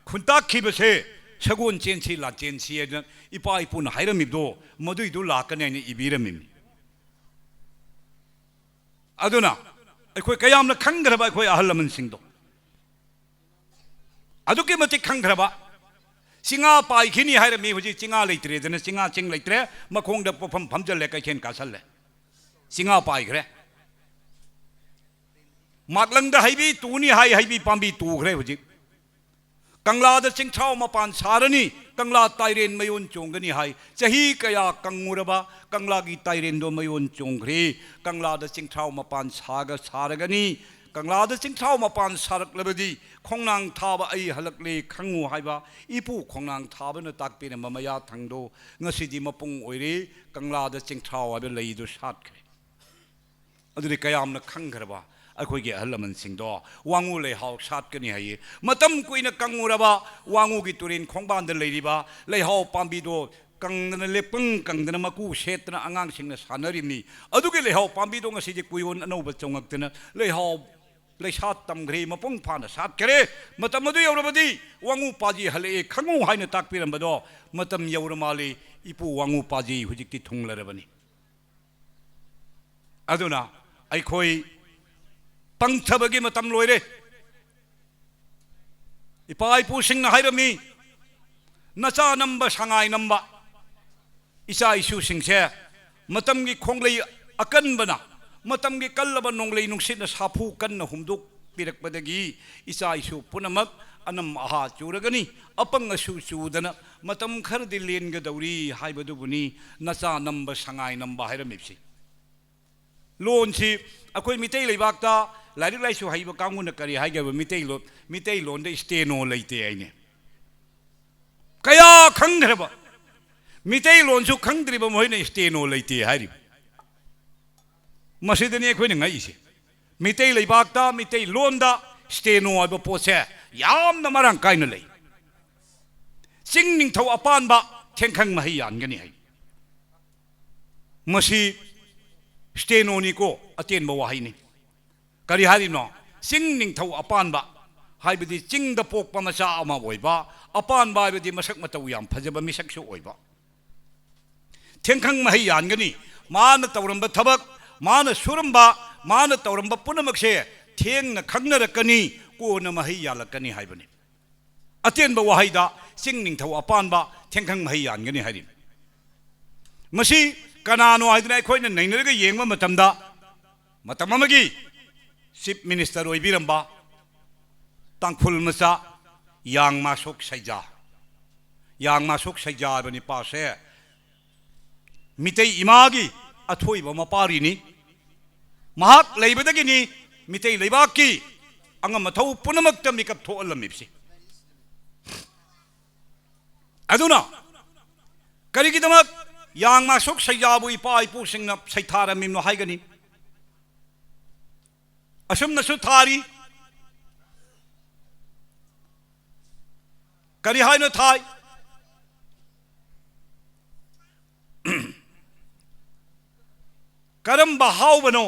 ꯈꯨꯟꯇꯥꯛꯈꯤꯕꯁꯦ "ꯁꯒꯣꯜ ꯆꯦꯟꯁꯤ, ꯂꯥꯟꯆꯦꯟꯁꯤ" ꯍꯥꯏꯗꯅ ꯏꯄꯥ ꯏꯄꯨꯅ ꯍꯥꯏꯔꯝꯃꯤꯕꯗꯣ ꯃꯗꯨꯏꯗꯨ ꯂꯥꯛꯀꯅꯤ ꯍꯥꯏꯅ ꯏꯕꯤꯔꯝꯃꯤꯕꯅꯤ꯫ ꯑꯗꯨꯅ ꯑꯩꯈꯣꯏ ꯀꯌꯥꯝꯅ ꯈꯪꯈ꯭ꯔꯕ ꯑꯩꯈꯣꯏ ꯑꯍꯜ ꯂꯃꯟꯁꯤꯡꯗꯣ, ꯑꯗꯨꯛꯀꯤ ꯃꯇꯤꯛ ꯈꯪꯈ꯭ꯔꯕ꯫ ꯆꯤꯡꯉꯥ ꯄꯥꯏꯈꯤꯅꯤ ꯍꯥꯏꯔꯝꯃꯤ, ꯍꯧꯖꯤꯛ ꯆꯤꯡꯉꯥ ꯂꯩꯇ꯭ꯔꯦꯗꯅ, ꯆꯤꯡꯉꯥ ꯆꯤꯡ ꯂꯩꯇ꯭ꯔꯦ, ꯃꯈꯣꯡꯗ ꯄꯣꯠꯐꯝ ꯐꯝꯖꯜꯂꯦ, ꯀꯩꯊꯦꯜ ꯀꯥꯁꯜꯂꯦ, ꯆꯤꯡꯉꯥ ꯄꯥꯏꯈ꯭ꯔꯦ꯫ ꯃꯥꯛꯂꯪꯗ ꯍꯩꯕꯤ ꯇꯨꯅꯤ ꯍꯥꯏ, ꯍꯩꯕꯤ ꯄꯥꯝꯕꯤ ꯇꯨꯈ꯭ꯔꯦ ꯍꯧꯖꯤꯛ꯫ ꯀꯪꯂꯥꯗ ꯆꯤꯡꯊ꯭ꯔꯥꯎ ꯃꯄꯥꯟ ꯁꯥꯔꯅꯤ, ꯀꯪꯂꯥ ꯇꯥꯏꯔꯦꯟ ꯃꯌꯣꯟ ꯆꯣꯡꯒꯅꯤ ꯍꯥꯏ꯫ ꯆꯍꯤ ꯀꯌꯥ ꯀꯪꯉꯨꯔꯕ ꯀꯪꯂꯥꯒꯤ ꯇꯥꯏꯔꯦꯟꯗꯣ ꯃꯌꯣꯟ ꯆꯣꯡꯈ꯭ꯔꯦ꯫ ꯀꯪꯂꯥꯗ ꯆꯤꯡꯊ꯭ꯔꯥꯎ ꯃꯄꯥꯟ ꯁꯥꯒ ꯁꯥꯔꯒꯅꯤ, ꯀꯪꯂꯥꯗ ꯆꯤꯡꯊ꯭ꯔꯥꯎ ꯃꯄꯥꯟ ꯁꯥꯔꯛꯂꯕꯗꯤ "ꯈꯣꯡꯅꯥꯡ ꯊꯥꯕ ꯑꯩ ꯍꯜꯂꯛꯂꯦ ꯈꯪꯉꯨ" ꯍꯥꯏꯕ ꯏꯄꯨ ꯈꯣꯡꯅꯥꯡ ꯊꯥꯕꯅ ꯇꯥꯛꯄꯤꯔꯝꯕ ꯃꯌꯥꯊꯪꯗꯣ ꯉꯁꯤꯗꯤ ꯃꯄꯨꯡ ꯑꯣꯏꯔꯦ꯫ ꯀꯪꯂꯥꯗ ꯆꯤꯡꯊ꯭ꯔꯥꯎ ꯍꯥꯏꯕ ꯂꯩꯗꯨ ꯁꯥꯠꯈ꯭ꯔꯦ꯫ ꯑꯗꯨꯗꯤ ꯀꯌꯥꯝꯅ ꯈꯪꯈ꯭ꯔꯕ ꯑꯩꯈꯣꯏꯒꯤ ꯑꯍꯜ ꯂꯃꯟꯁꯤꯡꯗꯣ꯫ ꯋꯥꯉꯨ ꯂꯩꯍꯥꯎ ꯁꯥꯠꯀꯅꯤ ꯍꯥꯏꯌꯦ꯫ ꯃꯇꯝ ꯀꯨꯏꯅ ꯀꯪꯉꯨꯔꯕ ꯋꯥꯉꯨꯒꯤ ꯇꯨꯔꯦꯟ ꯈꯣꯡꯕꯥꯟꯗ ꯂꯩꯔꯤꯕ ꯂꯩꯍꯥꯎ ꯄꯥꯝꯕꯤꯗꯣ ꯀꯪꯗꯅ, ꯂꯦꯞꯄꯪ ꯀꯪꯗꯅ, ꯃꯀꯨ ꯁꯦꯠꯇꯅ ꯑꯉꯥꯡꯁꯤꯡꯅ ꯁꯥꯟꯅꯔꯤꯕꯅꯤ꯫ ꯑꯗꯨꯒꯤ ꯂꯩꯍꯥꯎ ꯄꯥꯝꯕꯤꯗꯣ ꯉꯁꯤꯗꯤ ꯀꯨꯌꯣꯟ ꯑꯅꯧꯕ ꯆꯣꯡꯉꯛꯇꯅ ꯂꯩꯍꯥꯎ ꯂꯩꯁꯥ ꯇꯝꯈ꯭ꯔꯦ, ꯃꯄꯨꯡ ꯐꯥꯅ ꯁꯥꯠꯈ꯭ꯔꯦ꯫ ꯃꯇꯝ ꯑꯗꯨ ꯌꯧꯔꯕꯗꯤ ꯋꯥꯉꯨ ꯄꯥꯖꯤ ꯍꯜꯂꯛꯑꯦ ꯈꯪꯉꯨ ꯍꯥꯏꯅ ꯇꯥꯛꯄꯤꯔꯝꯕꯗꯣ ꯃꯇꯝ ꯌꯧꯔ ꯃꯥꯜꯂꯦ꯫ ꯏꯄꯨ ꯋꯥꯉꯨ ꯄꯥꯖꯤ ꯍꯧꯖꯤꯛꯇꯤ ꯊꯨꯡꯂꯔꯕꯅꯤ꯫ ꯑꯗꯨꯅ ꯑꯩꯈꯣꯏ ꯄꯪꯊꯕꯒꯤ ꯃꯇꯝ ꯂꯣꯏꯔꯦ꯫ ꯏꯄꯥ ꯏꯄꯨꯁꯤꯡꯅ ꯍꯥꯏꯔꯝꯃꯤ, "ꯅꯆꯥ ꯅꯝꯕ, ꯁꯉꯥꯏ ꯅꯝꯕ ꯏꯆꯥ ꯏꯁꯨꯁꯤꯡꯁꯦ ꯃꯇꯝꯒꯤ ꯈꯣꯡꯂꯩ ꯑꯀꯟꯕꯅ, ꯃꯇꯝꯒꯤ ꯀꯜꯂꯕ ꯅꯣꯡꯂꯩ ꯅꯨꯡꯁꯤꯠꯅ ꯁꯥꯐꯨ ꯀꯟꯅ ꯍꯨꯝꯗꯣꯛꯄꯤꯔꯛꯄꯗꯒꯤ ꯏꯆꯥ ꯏꯁꯨ ꯄꯨꯝꯅꯃꯛ ꯑꯅꯝ ꯑꯍꯥ ꯆꯨꯔꯒꯅꯤ, ꯑꯄꯪ ꯑꯁꯨ ꯆꯨꯗꯅ ꯃꯇꯝ ꯈꯔꯗꯤ ꯂꯦꯟꯒꯗꯧꯔꯤ ꯍꯥꯏꯕꯗꯨꯕꯨꯅꯤ ꯅꯆꯥ ꯅꯝꯕ, ꯁꯉꯥꯏ ꯅꯝꯕ" ꯍꯥꯏꯔꯝꯃꯤꯕꯁꯤ꯫ ꯂꯣꯟꯁꯤ ꯑꯩꯈꯣꯏ ꯃꯤꯇꯩ ꯂꯩꯕꯥꯛꯇ ꯂꯥꯏꯔꯤꯛ ꯂꯥꯏꯁꯨ ꯍꯩꯕ ꯀꯥꯡꯕꯨꯅ ꯀꯔꯤ ꯍꯥꯏꯒꯦꯕ? ꯃꯤꯇꯩꯂꯣꯟ, ꯃꯤꯇꯩꯂꯣꯟꯗ ꯁ꯭ꯇꯦꯅꯣ ꯂꯩꯇꯦ ꯍꯥꯏꯅꯦ꯫ ꯀꯌꯥ ꯈꯪꯈ꯭ꯔꯕ ꯃꯤꯇꯩꯂꯣꯟꯁꯨ ꯈꯪꯗ꯭ꯔꯤꯕ ꯃꯈꯣꯏꯅ ꯁ꯭ꯇꯦꯅꯣ ꯂꯩꯇꯦ ꯍꯥꯏꯔꯤꯕ꯫ ꯃꯁꯤꯗꯅꯤ ꯑꯩꯈꯣꯏꯅ ꯉꯛꯏꯁꯦ꯫ ꯃꯤꯇꯩ ꯂꯩꯕꯥꯛꯇ, ꯃꯤꯇꯩꯂꯣꯟꯗ ꯁ꯭ꯇꯦꯅꯣ ꯍꯥꯏꯕ ꯄꯣꯠꯁꯦ ꯌꯥꯝꯅ ꯃꯔꯥꯡ ꯀꯥꯏꯅ ꯂꯩ꯫ ꯆꯤꯡ ꯅꯤꯡꯊꯧ ꯑꯄꯥꯟꯕ ꯊꯦꯡꯈꯪ ꯃꯍꯩ ꯌꯥꯟꯒꯅꯤ ꯍꯥꯏ꯫ ꯃꯁꯤ ꯁ꯭ꯇꯦꯅꯣꯅꯤꯀꯣ, ꯑꯇꯦꯟꯕ ꯋꯥꯍꯩꯅꯤ꯫ ꯀꯔꯤ ꯍꯥꯏꯔꯤꯅꯣ? ꯆꯤꯡ ꯅꯤꯡꯊꯧ ꯑꯄꯥꯟꯕ ꯍꯥꯏꯕꯗꯤ ꯆꯤꯡꯗ ꯄꯣꯛꯄ ꯃꯆꯥ ꯑꯃ ꯑꯣꯏꯕ, ꯑꯄꯥꯟꯕ ꯍꯥꯏꯕꯗꯤ ꯃꯁꯛ ꯃꯇꯧ ꯌꯥꯝ ꯐꯖꯕ ꯃꯤꯁꯛꯁꯨ ꯑꯣꯏꯕ꯫ ꯊꯦꯡꯈꯪ ꯃꯍꯩ ꯌꯥꯟꯒꯅꯤ꯫ ꯃꯥꯅ ꯇꯧꯔꯝꯕ ꯊꯕꯛ, ꯃꯥꯅ ꯁꯨꯔꯝꯕ, ꯃꯥꯅ ꯇꯧꯔꯝꯕ ꯄꯨꯝꯅꯃꯛꯁꯦ ꯊꯦꯡꯅ ꯈꯪꯅꯔꯛꯀꯅꯤ, ꯀꯣꯟꯅ ꯃꯍꯩ ꯌꯥꯜꯂꯛꯀꯅꯤ ꯍꯥꯏꯕꯅꯤ꯫ ꯑꯇꯦꯟꯕ ꯋꯥꯍꯩꯗ ꯆꯤꯡ ꯅꯤꯡꯊꯧ ꯑꯄꯥꯟꯕ ꯊꯦꯡꯈꯪ ꯃꯍꯩ ꯌꯥꯟꯒꯅꯤ ꯍꯥꯏꯔꯤ꯫ ꯃꯁꯤ ꯀꯅꯥꯅꯣ ꯍꯥꯏꯗꯅ ꯑꯩꯈꯣꯏꯅ ꯅꯩꯅꯔꯒ ꯌꯦꯡꯕ ꯃꯇꯝꯗ, ꯃꯇꯝ ꯑꯃꯒꯤ ꯆꯤꯐ ꯃꯤꯅꯤꯁꯇꯔ ꯑꯣꯏꯕꯤꯔꯝꯕ ꯇꯥꯡꯈꯨꯜ ꯃꯆꯥ ꯌꯥꯡꯃꯥꯁꯣꯛ ꯁꯩꯖꯥ, ꯌꯥꯡꯃꯥꯁꯣꯛ ꯁꯩꯖꯥ ꯍꯥꯏꯕ ꯅꯤꯄꯥꯁꯦ ꯃꯤꯇꯩ ꯏꯃꯥꯒꯤ ꯑꯊꯣꯏꯕ ꯃꯄꯥꯔꯤꯅꯤ꯫ ꯃꯍꯥꯛ ꯂꯩꯕꯗꯒꯤꯅꯤ ꯃꯤꯇꯩ ꯂꯩꯕꯥꯛꯀꯤ ꯑꯉꯝ ꯑꯊꯧ ꯄꯨꯝꯅꯃꯛꯇ ꯃꯤꯀꯞ ꯊꯣꯛꯍꯜꯂꯝꯃꯤꯕꯁꯤ꯫ ꯑꯗꯨꯅ ꯀꯔꯤꯒꯤꯗꯃꯛ ꯌꯥꯡꯃꯥꯁꯣꯛ ꯁꯩꯖꯥꯕꯨ ꯏꯄꯥ ꯏꯄꯨꯁꯤꯡꯅ ꯁꯩꯊꯥꯔꯝꯃꯤꯕꯅꯣ ꯍꯥꯏꯒꯅꯤ? ꯑꯁꯨꯝꯅꯁꯨ ꯊꯥꯔꯤ꯫ ꯀꯔꯤ ꯍꯥꯏꯅ ꯊꯥꯏ? ꯀꯔꯝꯕ ꯍꯥꯎꯕꯅꯣ?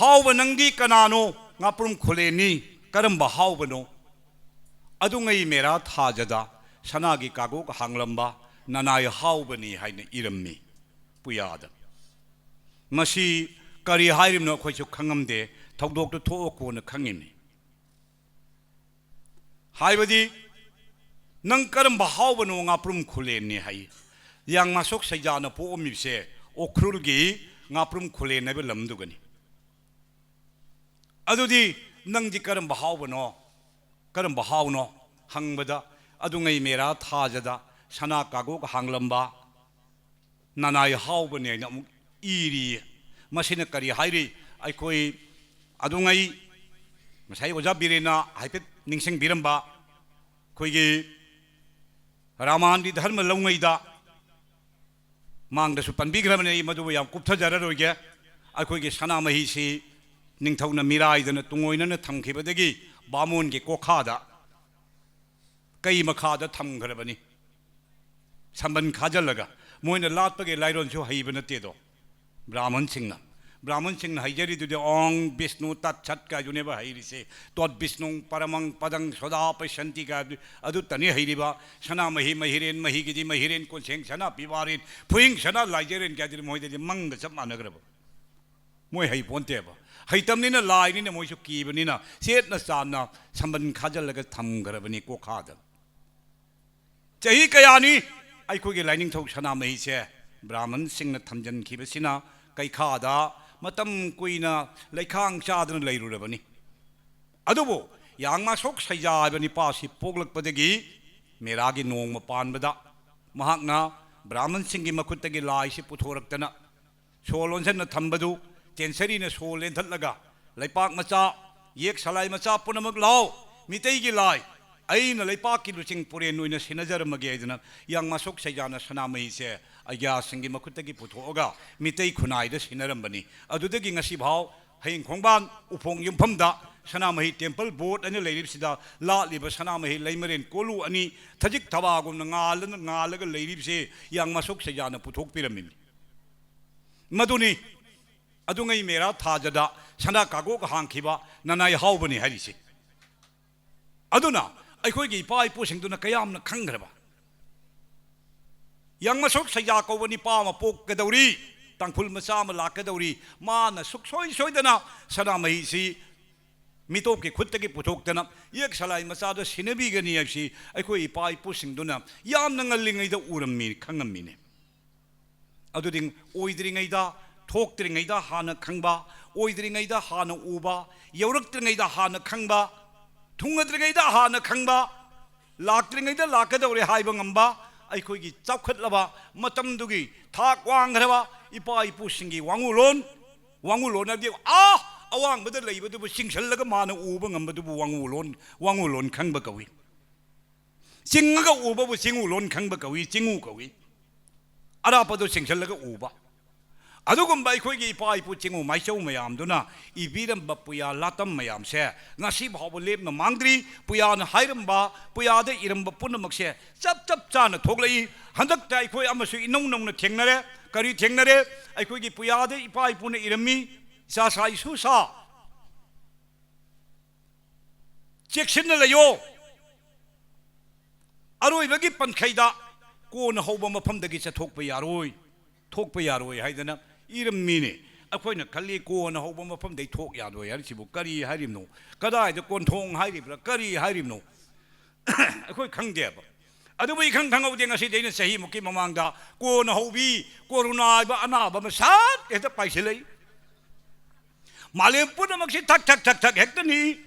"ꯍꯥꯎꯕ ꯅꯪꯗꯤ ꯀꯅꯥꯅꯣ?" "ꯉꯥꯄ꯭ꯔꯨꯝ ꯈꯨꯂꯦꯟꯅꯤ꯫" "ꯀꯔꯝꯕ ꯍꯥꯎꯕꯅꯣ?" "ꯑꯗꯨꯉꯩ ꯃꯦꯔꯥ ꯊꯥꯖꯗ ꯁꯅꯥꯒꯤ ꯀꯥꯒꯣꯛ ꯍꯥꯡꯂꯝꯕ ꯅꯅꯥꯏ ꯍꯥꯎꯕꯅꯤ" ꯍꯥꯏꯅ ꯏꯔꯝꯃꯤ ꯄꯨꯌꯥꯗ꯫ ꯃꯁꯤ ꯀꯔꯤ ꯍꯥꯏꯔꯤꯕꯅꯣ ꯑꯩꯈꯣꯏꯁꯨ ꯈꯪꯉꯝꯗꯦ, ꯊꯧꯗꯣꯛꯇꯨ ꯊꯣꯛꯑ ꯀꯣꯟꯅ ꯈꯪꯉꯤꯅꯤ꯫ ꯍꯥꯏꯕꯗꯤ, "ꯅꯪ ꯀꯔꯝꯕ ꯍꯥꯎꯕꯅꯣ?" "ꯉꯥꯄ꯭ꯔꯨꯝ ꯈꯨꯂꯦꯟꯅꯤ" ꯍꯥꯏ꯫ ꯌꯥꯡꯃꯥꯁꯣꯛ ꯁꯩꯖꯥꯅ ꯄꯣꯛꯑꯝꯃꯤꯕꯁꯦ ꯎꯈ꯭ꯔꯨꯜꯒꯤ ꯉꯥꯄ꯭ꯔꯨꯝ ꯈꯨꯂꯦꯟ ꯍꯥꯏꯕ ꯂꯝꯗꯨꯒꯅꯤ꯫ ꯑꯗꯨꯗꯤ ꯅꯪꯗꯤ ꯀꯔꯝꯕ ꯍꯥꯎꯕꯅꯣ, ꯀꯔꯝꯕ ꯍꯥꯎꯅꯣ ꯍꯪꯕꯗ, "ꯑꯗꯨꯉꯩ ꯃꯦꯔꯥ ꯊꯥꯖꯗ ꯁꯅꯥ ꯀꯥꯒꯣꯛ ꯍꯥꯡꯂꯝꯕ ꯅꯅꯥꯏ ꯍꯥꯎꯕꯅꯦ" ꯍꯥꯏꯅ ꯑꯃꯨꯛ ꯏꯔꯤ꯫ ꯃꯁꯤꯅ ꯀꯔꯤ ꯍꯥꯏꯔꯤ? ꯑꯩꯈꯣꯏ ꯑꯗꯨꯉꯩ ꯉꯁꯥꯏ ꯑꯣꯖꯥ ꯕꯤꯔꯦꯟꯅ ꯍꯥꯏꯐꯦꯠ ꯅꯤꯡꯁꯤꯡꯕꯤꯔꯝꯕ, ꯑꯩꯈꯣꯏꯒꯤ ꯔꯥꯃꯥꯟꯗꯤ ꯙꯔꯃ ꯂꯧꯉꯩꯗ ꯃꯥꯡꯗꯁꯨ ꯄꯟꯕꯤꯈ꯭ꯔꯕꯅꯤ, ꯑꯩ ꯃꯗꯨꯕꯨ ꯌꯥꯝ ꯀꯨꯞꯊꯖꯔꯔꯣꯏꯒꯦ꯫ ꯑꯩꯈꯣꯏꯒꯤ ꯁꯅꯥꯃꯍꯤꯁꯤ ꯅꯤꯡꯊꯧꯅ ꯃꯤꯔꯥꯏꯗꯅ ꯇꯨꯡꯑꯣꯏꯅꯅ ꯊꯝꯈꯤꯕꯗꯒꯤ ꯕꯥꯃꯣꯟꯒꯤ ꯀꯣꯈꯥꯗ, ꯀꯩ ꯃꯈꯥꯗ ꯊꯝꯈ꯭ꯔꯕꯅꯤ꯫ ꯁꯝꯕꯟ ꯈꯥꯖꯤꯜꯂꯒ ꯃꯣꯏꯅ ꯂꯥꯠꯄꯒꯤ ꯂꯥꯏꯔꯣꯟꯁꯨ ꯍꯩꯕ ꯅꯠꯇꯦꯗꯣ꯫ ꯕ꯭ꯔꯥꯍꯃꯟꯁꯤꯡꯅ, ꯕ꯭ꯔꯥꯍꯃꯟꯁꯤꯡꯅ ꯍꯩꯖꯔꯤꯗꯨꯗꯤ "ꯑꯣꯡ ꯕꯤꯁꯅꯨ ꯇꯠ ꯁꯠ" ꯀꯥꯏꯗꯨꯅꯦꯕ ꯍꯩꯔꯤꯁꯦ꯫ "ꯇꯣꯠ ꯕꯤꯁꯅꯨ ꯄꯔꯃꯪ ꯄꯗꯪ ꯁꯣꯗꯥ ꯄꯩꯁꯟꯇꯤ" ꯀꯥꯏꯗꯨ ꯑꯗꯨꯇꯅꯤ ꯍꯩꯔꯤꯕ꯫ "ꯁꯅꯥꯃꯍꯤ ꯃꯍꯤꯔꯦꯟ ꯃꯍꯤꯒꯤꯗꯤ ꯃꯍꯤꯔꯦꯟ ꯀꯣꯟꯁꯦꯡ ꯁꯅꯥ ꯄꯤꯕꯥꯔꯦꯟ ꯐꯨꯏꯡ ꯁꯅꯥ ꯂꯥꯏꯖꯔꯦꯟ" ꯀꯥꯏꯗꯨꯗꯤ ꯃꯣꯏꯗꯗꯤ ꯃꯪꯒ ꯆꯞ ꯃꯥꯟꯅꯈ꯭ꯔꯕ꯫ ꯃꯣꯏ ꯍꯩꯄꯣꯟꯇꯦꯕ꯫ ꯍꯩꯇꯝꯅꯤꯅ, ꯂꯥꯏꯅꯤꯅ, ꯃꯣꯏꯁꯨ ꯀꯤꯕꯅꯤꯅ ꯆꯦꯠꯅ ꯆꯥꯟꯅ ꯁꯝꯕꯟ ꯈꯥꯖꯤꯜꯂꯒ ꯊꯝꯈ꯭ꯔꯕꯅꯤ ꯀꯣꯈꯥꯗ꯫ ꯆꯍꯤ ꯀꯌꯥꯅꯤ ꯑꯩꯈꯣꯏꯒꯤ ꯂꯥꯏꯅꯤꯡꯊꯧ ꯁꯅꯥꯃꯍꯤꯁꯦ ꯕ꯭ꯔꯥꯍꯃꯟꯁꯤꯡꯅ ꯊꯝꯖꯤꯟꯈꯤꯕꯁꯤꯅ ꯀꯩꯈꯥꯗ ꯃꯇꯝ ꯀꯨꯏꯅ ꯂꯩꯈꯥꯡ ꯆꯥꯗꯅ ꯂꯩꯔꯨꯔꯕꯅꯤ꯫ ꯑꯗꯨꯕꯨ ꯌꯥꯡꯃꯥꯁꯣꯛ ꯁꯩꯖꯥ ꯍꯥꯏꯕ ꯅꯤꯄꯥꯁꯤ ꯄꯣꯛꯂꯛꯄꯗꯒꯤ ꯃꯦꯔꯥꯒꯤ ꯅꯣꯡꯃ ꯄꯥꯟꯕꯗ ꯃꯍꯥꯛꯅ ꯕ꯭ꯔꯥꯍꯃꯟꯁꯤꯡꯒꯤ ꯃꯈꯨꯠꯇꯒꯤ ꯂꯥꯏꯁꯤ ꯄꯨꯊꯣꯔꯛꯇꯅ ꯁꯣ ꯂꯣꯟꯁꯤꯟꯅ ꯊꯝꯕꯗꯨ ꯇꯦꯟꯁꯔꯤꯅ ꯁꯣ ꯂꯦꯟꯊꯠꯂꯒ, "ꯂꯩꯄꯥꯛ ꯃꯆꯥ, ꯌꯦꯛ ꯁꯂꯥꯏ ꯃꯆꯥ ꯄꯨꯝꯅꯃꯛ ꯂꯥꯎ, ꯃꯤꯇꯩꯒꯤ ꯂꯥꯏ, ꯑꯩꯅ ꯂꯩꯄꯥꯛꯀꯤ ꯂꯨꯆꯤꯡ ꯄꯨꯔꯦꯟ ꯑꯣꯏꯅ ꯁꯤꯟꯅꯖꯔꯝꯃꯒꯦ" ꯍꯥꯏꯗꯅ ꯌꯥꯡꯃꯥꯁꯣꯛ ꯁꯩꯖꯥꯅ ꯁꯅꯥꯃꯍꯤꯁꯦ ꯑꯒ꯭ꯌꯥꯁꯤꯡꯒꯤ ꯃꯈꯨꯠꯇꯒꯤ ꯄꯨꯊꯣꯛꯑꯒ ꯃꯤꯇꯩ ꯈꯨꯟꯅꯥꯏꯗ ꯁꯤꯟꯅꯔꯝꯕꯅꯤ꯫ ꯑꯗꯨꯗꯒꯤ ꯉꯁꯤꯐꯥꯎ ꯍꯌꯦꯡ ꯈꯣꯡꯕꯥꯟ ꯎꯐꯣꯡ ꯌꯨꯝꯐꯝꯗ ꯁꯅꯥꯃꯍꯤ ꯇꯦꯝꯄꯜ ꯕꯣꯔꯗ ꯑꯅ ꯂꯩꯔꯤꯕꯁꯤꯗ ꯂꯥꯠꯂꯤꯕ ꯁꯅꯥꯃꯍꯤ ꯂꯩꯃꯔꯦꯟ ꯀꯣꯂꯨ ꯑꯅꯤ ꯊꯖꯤꯛ ꯊꯕꯥꯒꯨꯝꯅ ꯉꯥꯜꯂꯅ, ꯉꯥꯜꯂꯒ ꯂꯩꯔꯤꯕꯁꯦ ꯌꯥꯡꯃꯥꯁꯣꯛ ꯁꯩꯖꯥꯅ ꯄꯨꯊꯣꯛꯄꯤꯔꯝꯃꯤꯅꯤ꯫ ꯃꯗꯨꯅꯤ ꯑꯗꯨꯉꯩ ꯃꯦꯔꯥ ꯊꯥꯖꯗ ꯁꯅꯥ ꯀꯥꯒꯣꯛ ꯍꯥꯡꯈꯤꯕ ꯅꯅꯥꯏ ꯍꯥꯎꯕꯅꯤ ꯍꯥꯏꯔꯤꯁꯦ꯫ ꯑꯗꯨꯅ ꯑꯩꯈꯣꯏꯒꯤ ꯏꯄꯥ ꯏꯄꯨꯁꯤꯡꯗꯨꯅ ꯀꯌꯥꯝꯅ ꯈꯪꯈ꯭ꯔꯕ꯫ ꯌꯥꯡꯃꯁꯣꯛ ꯁꯩꯖꯥ ꯀꯧꯕ ꯅꯤꯄꯥ ꯑꯃ ꯄꯣꯛꯀꯗꯧꯔꯤ, ꯇꯥꯡꯈꯨꯜ ꯃꯆꯥ ꯑꯃ ꯂꯥꯛꯀꯗꯧꯔꯤ, ꯃꯥꯅ ꯁꯨꯛꯁꯣꯏ ꯁꯣꯏꯗꯅ ꯁꯅꯥꯃꯍꯤꯁꯤ ꯃꯤꯇꯣꯞꯀꯤ ꯈꯨꯠꯇꯒꯤ ꯄꯨꯊꯣꯛꯇꯅ ꯌꯦꯛ ꯁꯂꯥꯏ ꯃꯆꯥꯗ ꯁꯤꯟꯅꯕꯤꯒꯅꯤ ꯍꯥꯏꯕꯁꯤ ꯑꯩꯈꯣꯏ ꯏꯄꯥ ꯏꯄꯨꯁꯤꯡꯗꯨꯅ ꯌꯥꯝꯅ ꯉꯜꯂꯤꯉꯩꯗ ꯎꯔꯝꯃꯤ, ꯈꯪꯉꯝꯃꯤꯅꯦ꯫ ꯑꯗꯨꯗꯤ ꯑꯣꯏꯗ꯭ꯔꯤꯉꯩꯗ, ꯊꯣꯛꯇ꯭ꯔꯤꯉꯩꯗ ꯍꯥꯟꯅ ꯈꯪꯕ, ꯑꯣꯏꯗ꯭ꯔꯤꯉꯩꯗ ꯍꯥꯟꯅ ꯎꯕ, ꯌꯧꯔꯛꯇ꯭ꯔꯤꯉꯩꯗ ꯍꯥꯟꯅ ꯈꯪꯕ, ꯊꯨꯡꯉꯗ꯭ꯔꯤꯉꯩꯗ ꯍꯥꯟꯅ ꯈꯪꯕ, ꯂꯥꯛꯇ꯭ꯔꯤꯉꯩꯗ ꯂꯥꯛꯀꯗꯧꯔꯦ ꯍꯥꯏꯕ ꯉꯝꯕ, ꯑꯩꯈꯣꯏꯒꯤ ꯆꯥꯎꯈꯠꯂꯕ ꯃꯇꯝꯗꯨꯒꯤ ꯊꯥꯛ ꯋꯥꯡꯈ꯭ꯔꯕ ꯏꯄꯥ ꯏꯄꯨꯁꯤꯡꯒꯤ ꯋꯥꯉꯨꯂꯣꯟ, ꯋꯥꯉꯨꯂꯣꯟ ꯍꯥꯏꯕꯗꯤ ꯑꯥ ꯑꯋꯥꯡꯕꯗ ꯂꯩꯕꯗꯨꯕꯨ ꯆꯤꯡꯁꯤꯜꯂꯒ ꯃꯥꯅ ꯎꯕ ꯉꯝꯕꯗꯨꯕꯨ ꯋꯥꯉꯨꯂꯣꯟ, ꯋꯥꯉꯨꯂꯣꯟ ꯈꯪꯕ ꯀꯧꯏ꯫ ꯆꯤꯡꯉꯒ ꯎꯕꯕꯨ ꯆꯤꯡꯉꯨ ꯂꯣꯟ ꯈꯪꯕ ꯀꯧꯏ, ꯆꯤꯡꯉꯨ ꯀꯧꯏ꯫ ꯑꯔꯥꯞꯄꯗꯨ ꯆꯤꯡꯁꯤꯜꯂꯒ ꯎꯕ꯫ ꯑꯗꯨꯒꯨꯝꯕ ꯑꯩꯈꯣꯏꯒꯤ ꯏꯄꯥ ꯏꯄꯨ ꯆꯤꯡꯉꯨ ꯃꯥꯏꯆꯧ ꯃꯌꯥꯝꯗꯨꯅ ꯏꯕꯤꯔꯝꯕ ꯄꯨꯌꯥ ꯂꯥꯇꯝ ꯃꯌꯥꯝꯁꯦ ꯉꯁꯤ ꯐꯥꯎꯕ ꯂꯦꯞꯅ ꯃꯥꯡꯗ꯭ꯔꯤ꯫ ꯄꯨꯌꯥꯅ ꯍꯥꯏꯔꯝꯕ, ꯄꯨꯌꯥꯗ ꯏꯔꯝꯕ ꯄꯨꯝꯅꯃꯛꯁꯦ ꯆꯞ ꯆꯞ ꯆꯥꯅ ꯊꯣꯛꯂꯛꯏ꯫ ꯍꯟꯗꯛꯇ ꯑꯩꯈꯣꯏ ꯑꯃꯁꯨ ꯏꯅꯧ ꯅꯧꯅ ꯊꯦꯡꯅꯔꯦ꯫ ꯀꯔꯤ ꯊꯦꯡꯅꯔꯦ? ꯑꯩꯈꯣꯏꯒꯤ ꯄꯨꯌꯥꯗ ꯏꯄꯥ ꯏꯄꯨꯅ ꯏꯔꯝꯃꯤ, ꯏꯆꯥ ꯁꯥ ꯏꯁꯨ ꯁꯥ, ꯆꯦꯛꯁꯤꯟꯅ ꯂꯩꯌꯣ꯫ ꯑꯔꯣꯏꯕꯒꯤ ꯄꯟꯈꯩꯗ ꯀꯣꯟꯅ ꯍꯧꯕ ꯃꯐꯝꯗꯒꯤ ꯆꯠꯊꯣꯛꯄ ꯌꯥꯔꯣꯏ, ꯊꯣꯛꯄ ꯌꯥꯔꯣꯏ ꯍꯥꯏꯗꯅ ꯏꯔꯝꯃꯤꯅꯦ꯫ ꯑꯩꯈꯣꯏꯅ ꯈꯜꯂꯤ, ꯀꯣꯟꯅ ꯍꯧꯕ ꯃꯐꯝꯗꯒꯤ ꯊꯣꯛ ꯌꯥꯔꯣꯏ ꯍꯥꯏꯔꯤꯁꯤꯕꯨ ꯀꯔꯤ ꯍꯥꯏꯔꯤꯕꯅꯣ? ꯀꯗꯥꯏꯗ ꯀꯣꯟꯊꯣꯡ ꯍꯥꯏꯔꯤꯕ꯭ꯔꯥ, ꯀꯔꯤ ꯍꯥꯏꯔꯤꯕꯅꯣ? ꯑꯩꯈꯣꯏ ꯈꯪꯗꯦꯕ꯫ ꯑꯗꯨꯕꯨ ꯏꯈꯪ ꯈꯪꯍꯧꯗꯦ꯫ ꯉꯁꯤꯗꯤ ꯑꯩꯅ ꯆꯍꯤꯃꯨꯛꯀꯤ ꯃꯃꯥꯡꯗ ꯀꯣꯟꯅ ꯍꯧꯕꯤ ꯀꯣꯔꯣꯅꯥ ꯍꯥꯏꯕ ꯑꯅꯥꯕ ꯑꯃ ꯁꯠ ꯍꯦꯛꯇ ꯄꯥꯏꯁꯤꯜꯂꯛꯏ꯫ ꯃꯥꯂꯦꯝ ꯄꯨꯝꯅꯃꯛꯁꯤ ꯊꯛ ꯊꯛ ꯊꯛ ꯊꯛ ꯍꯦꯛꯇꯅꯤ꯫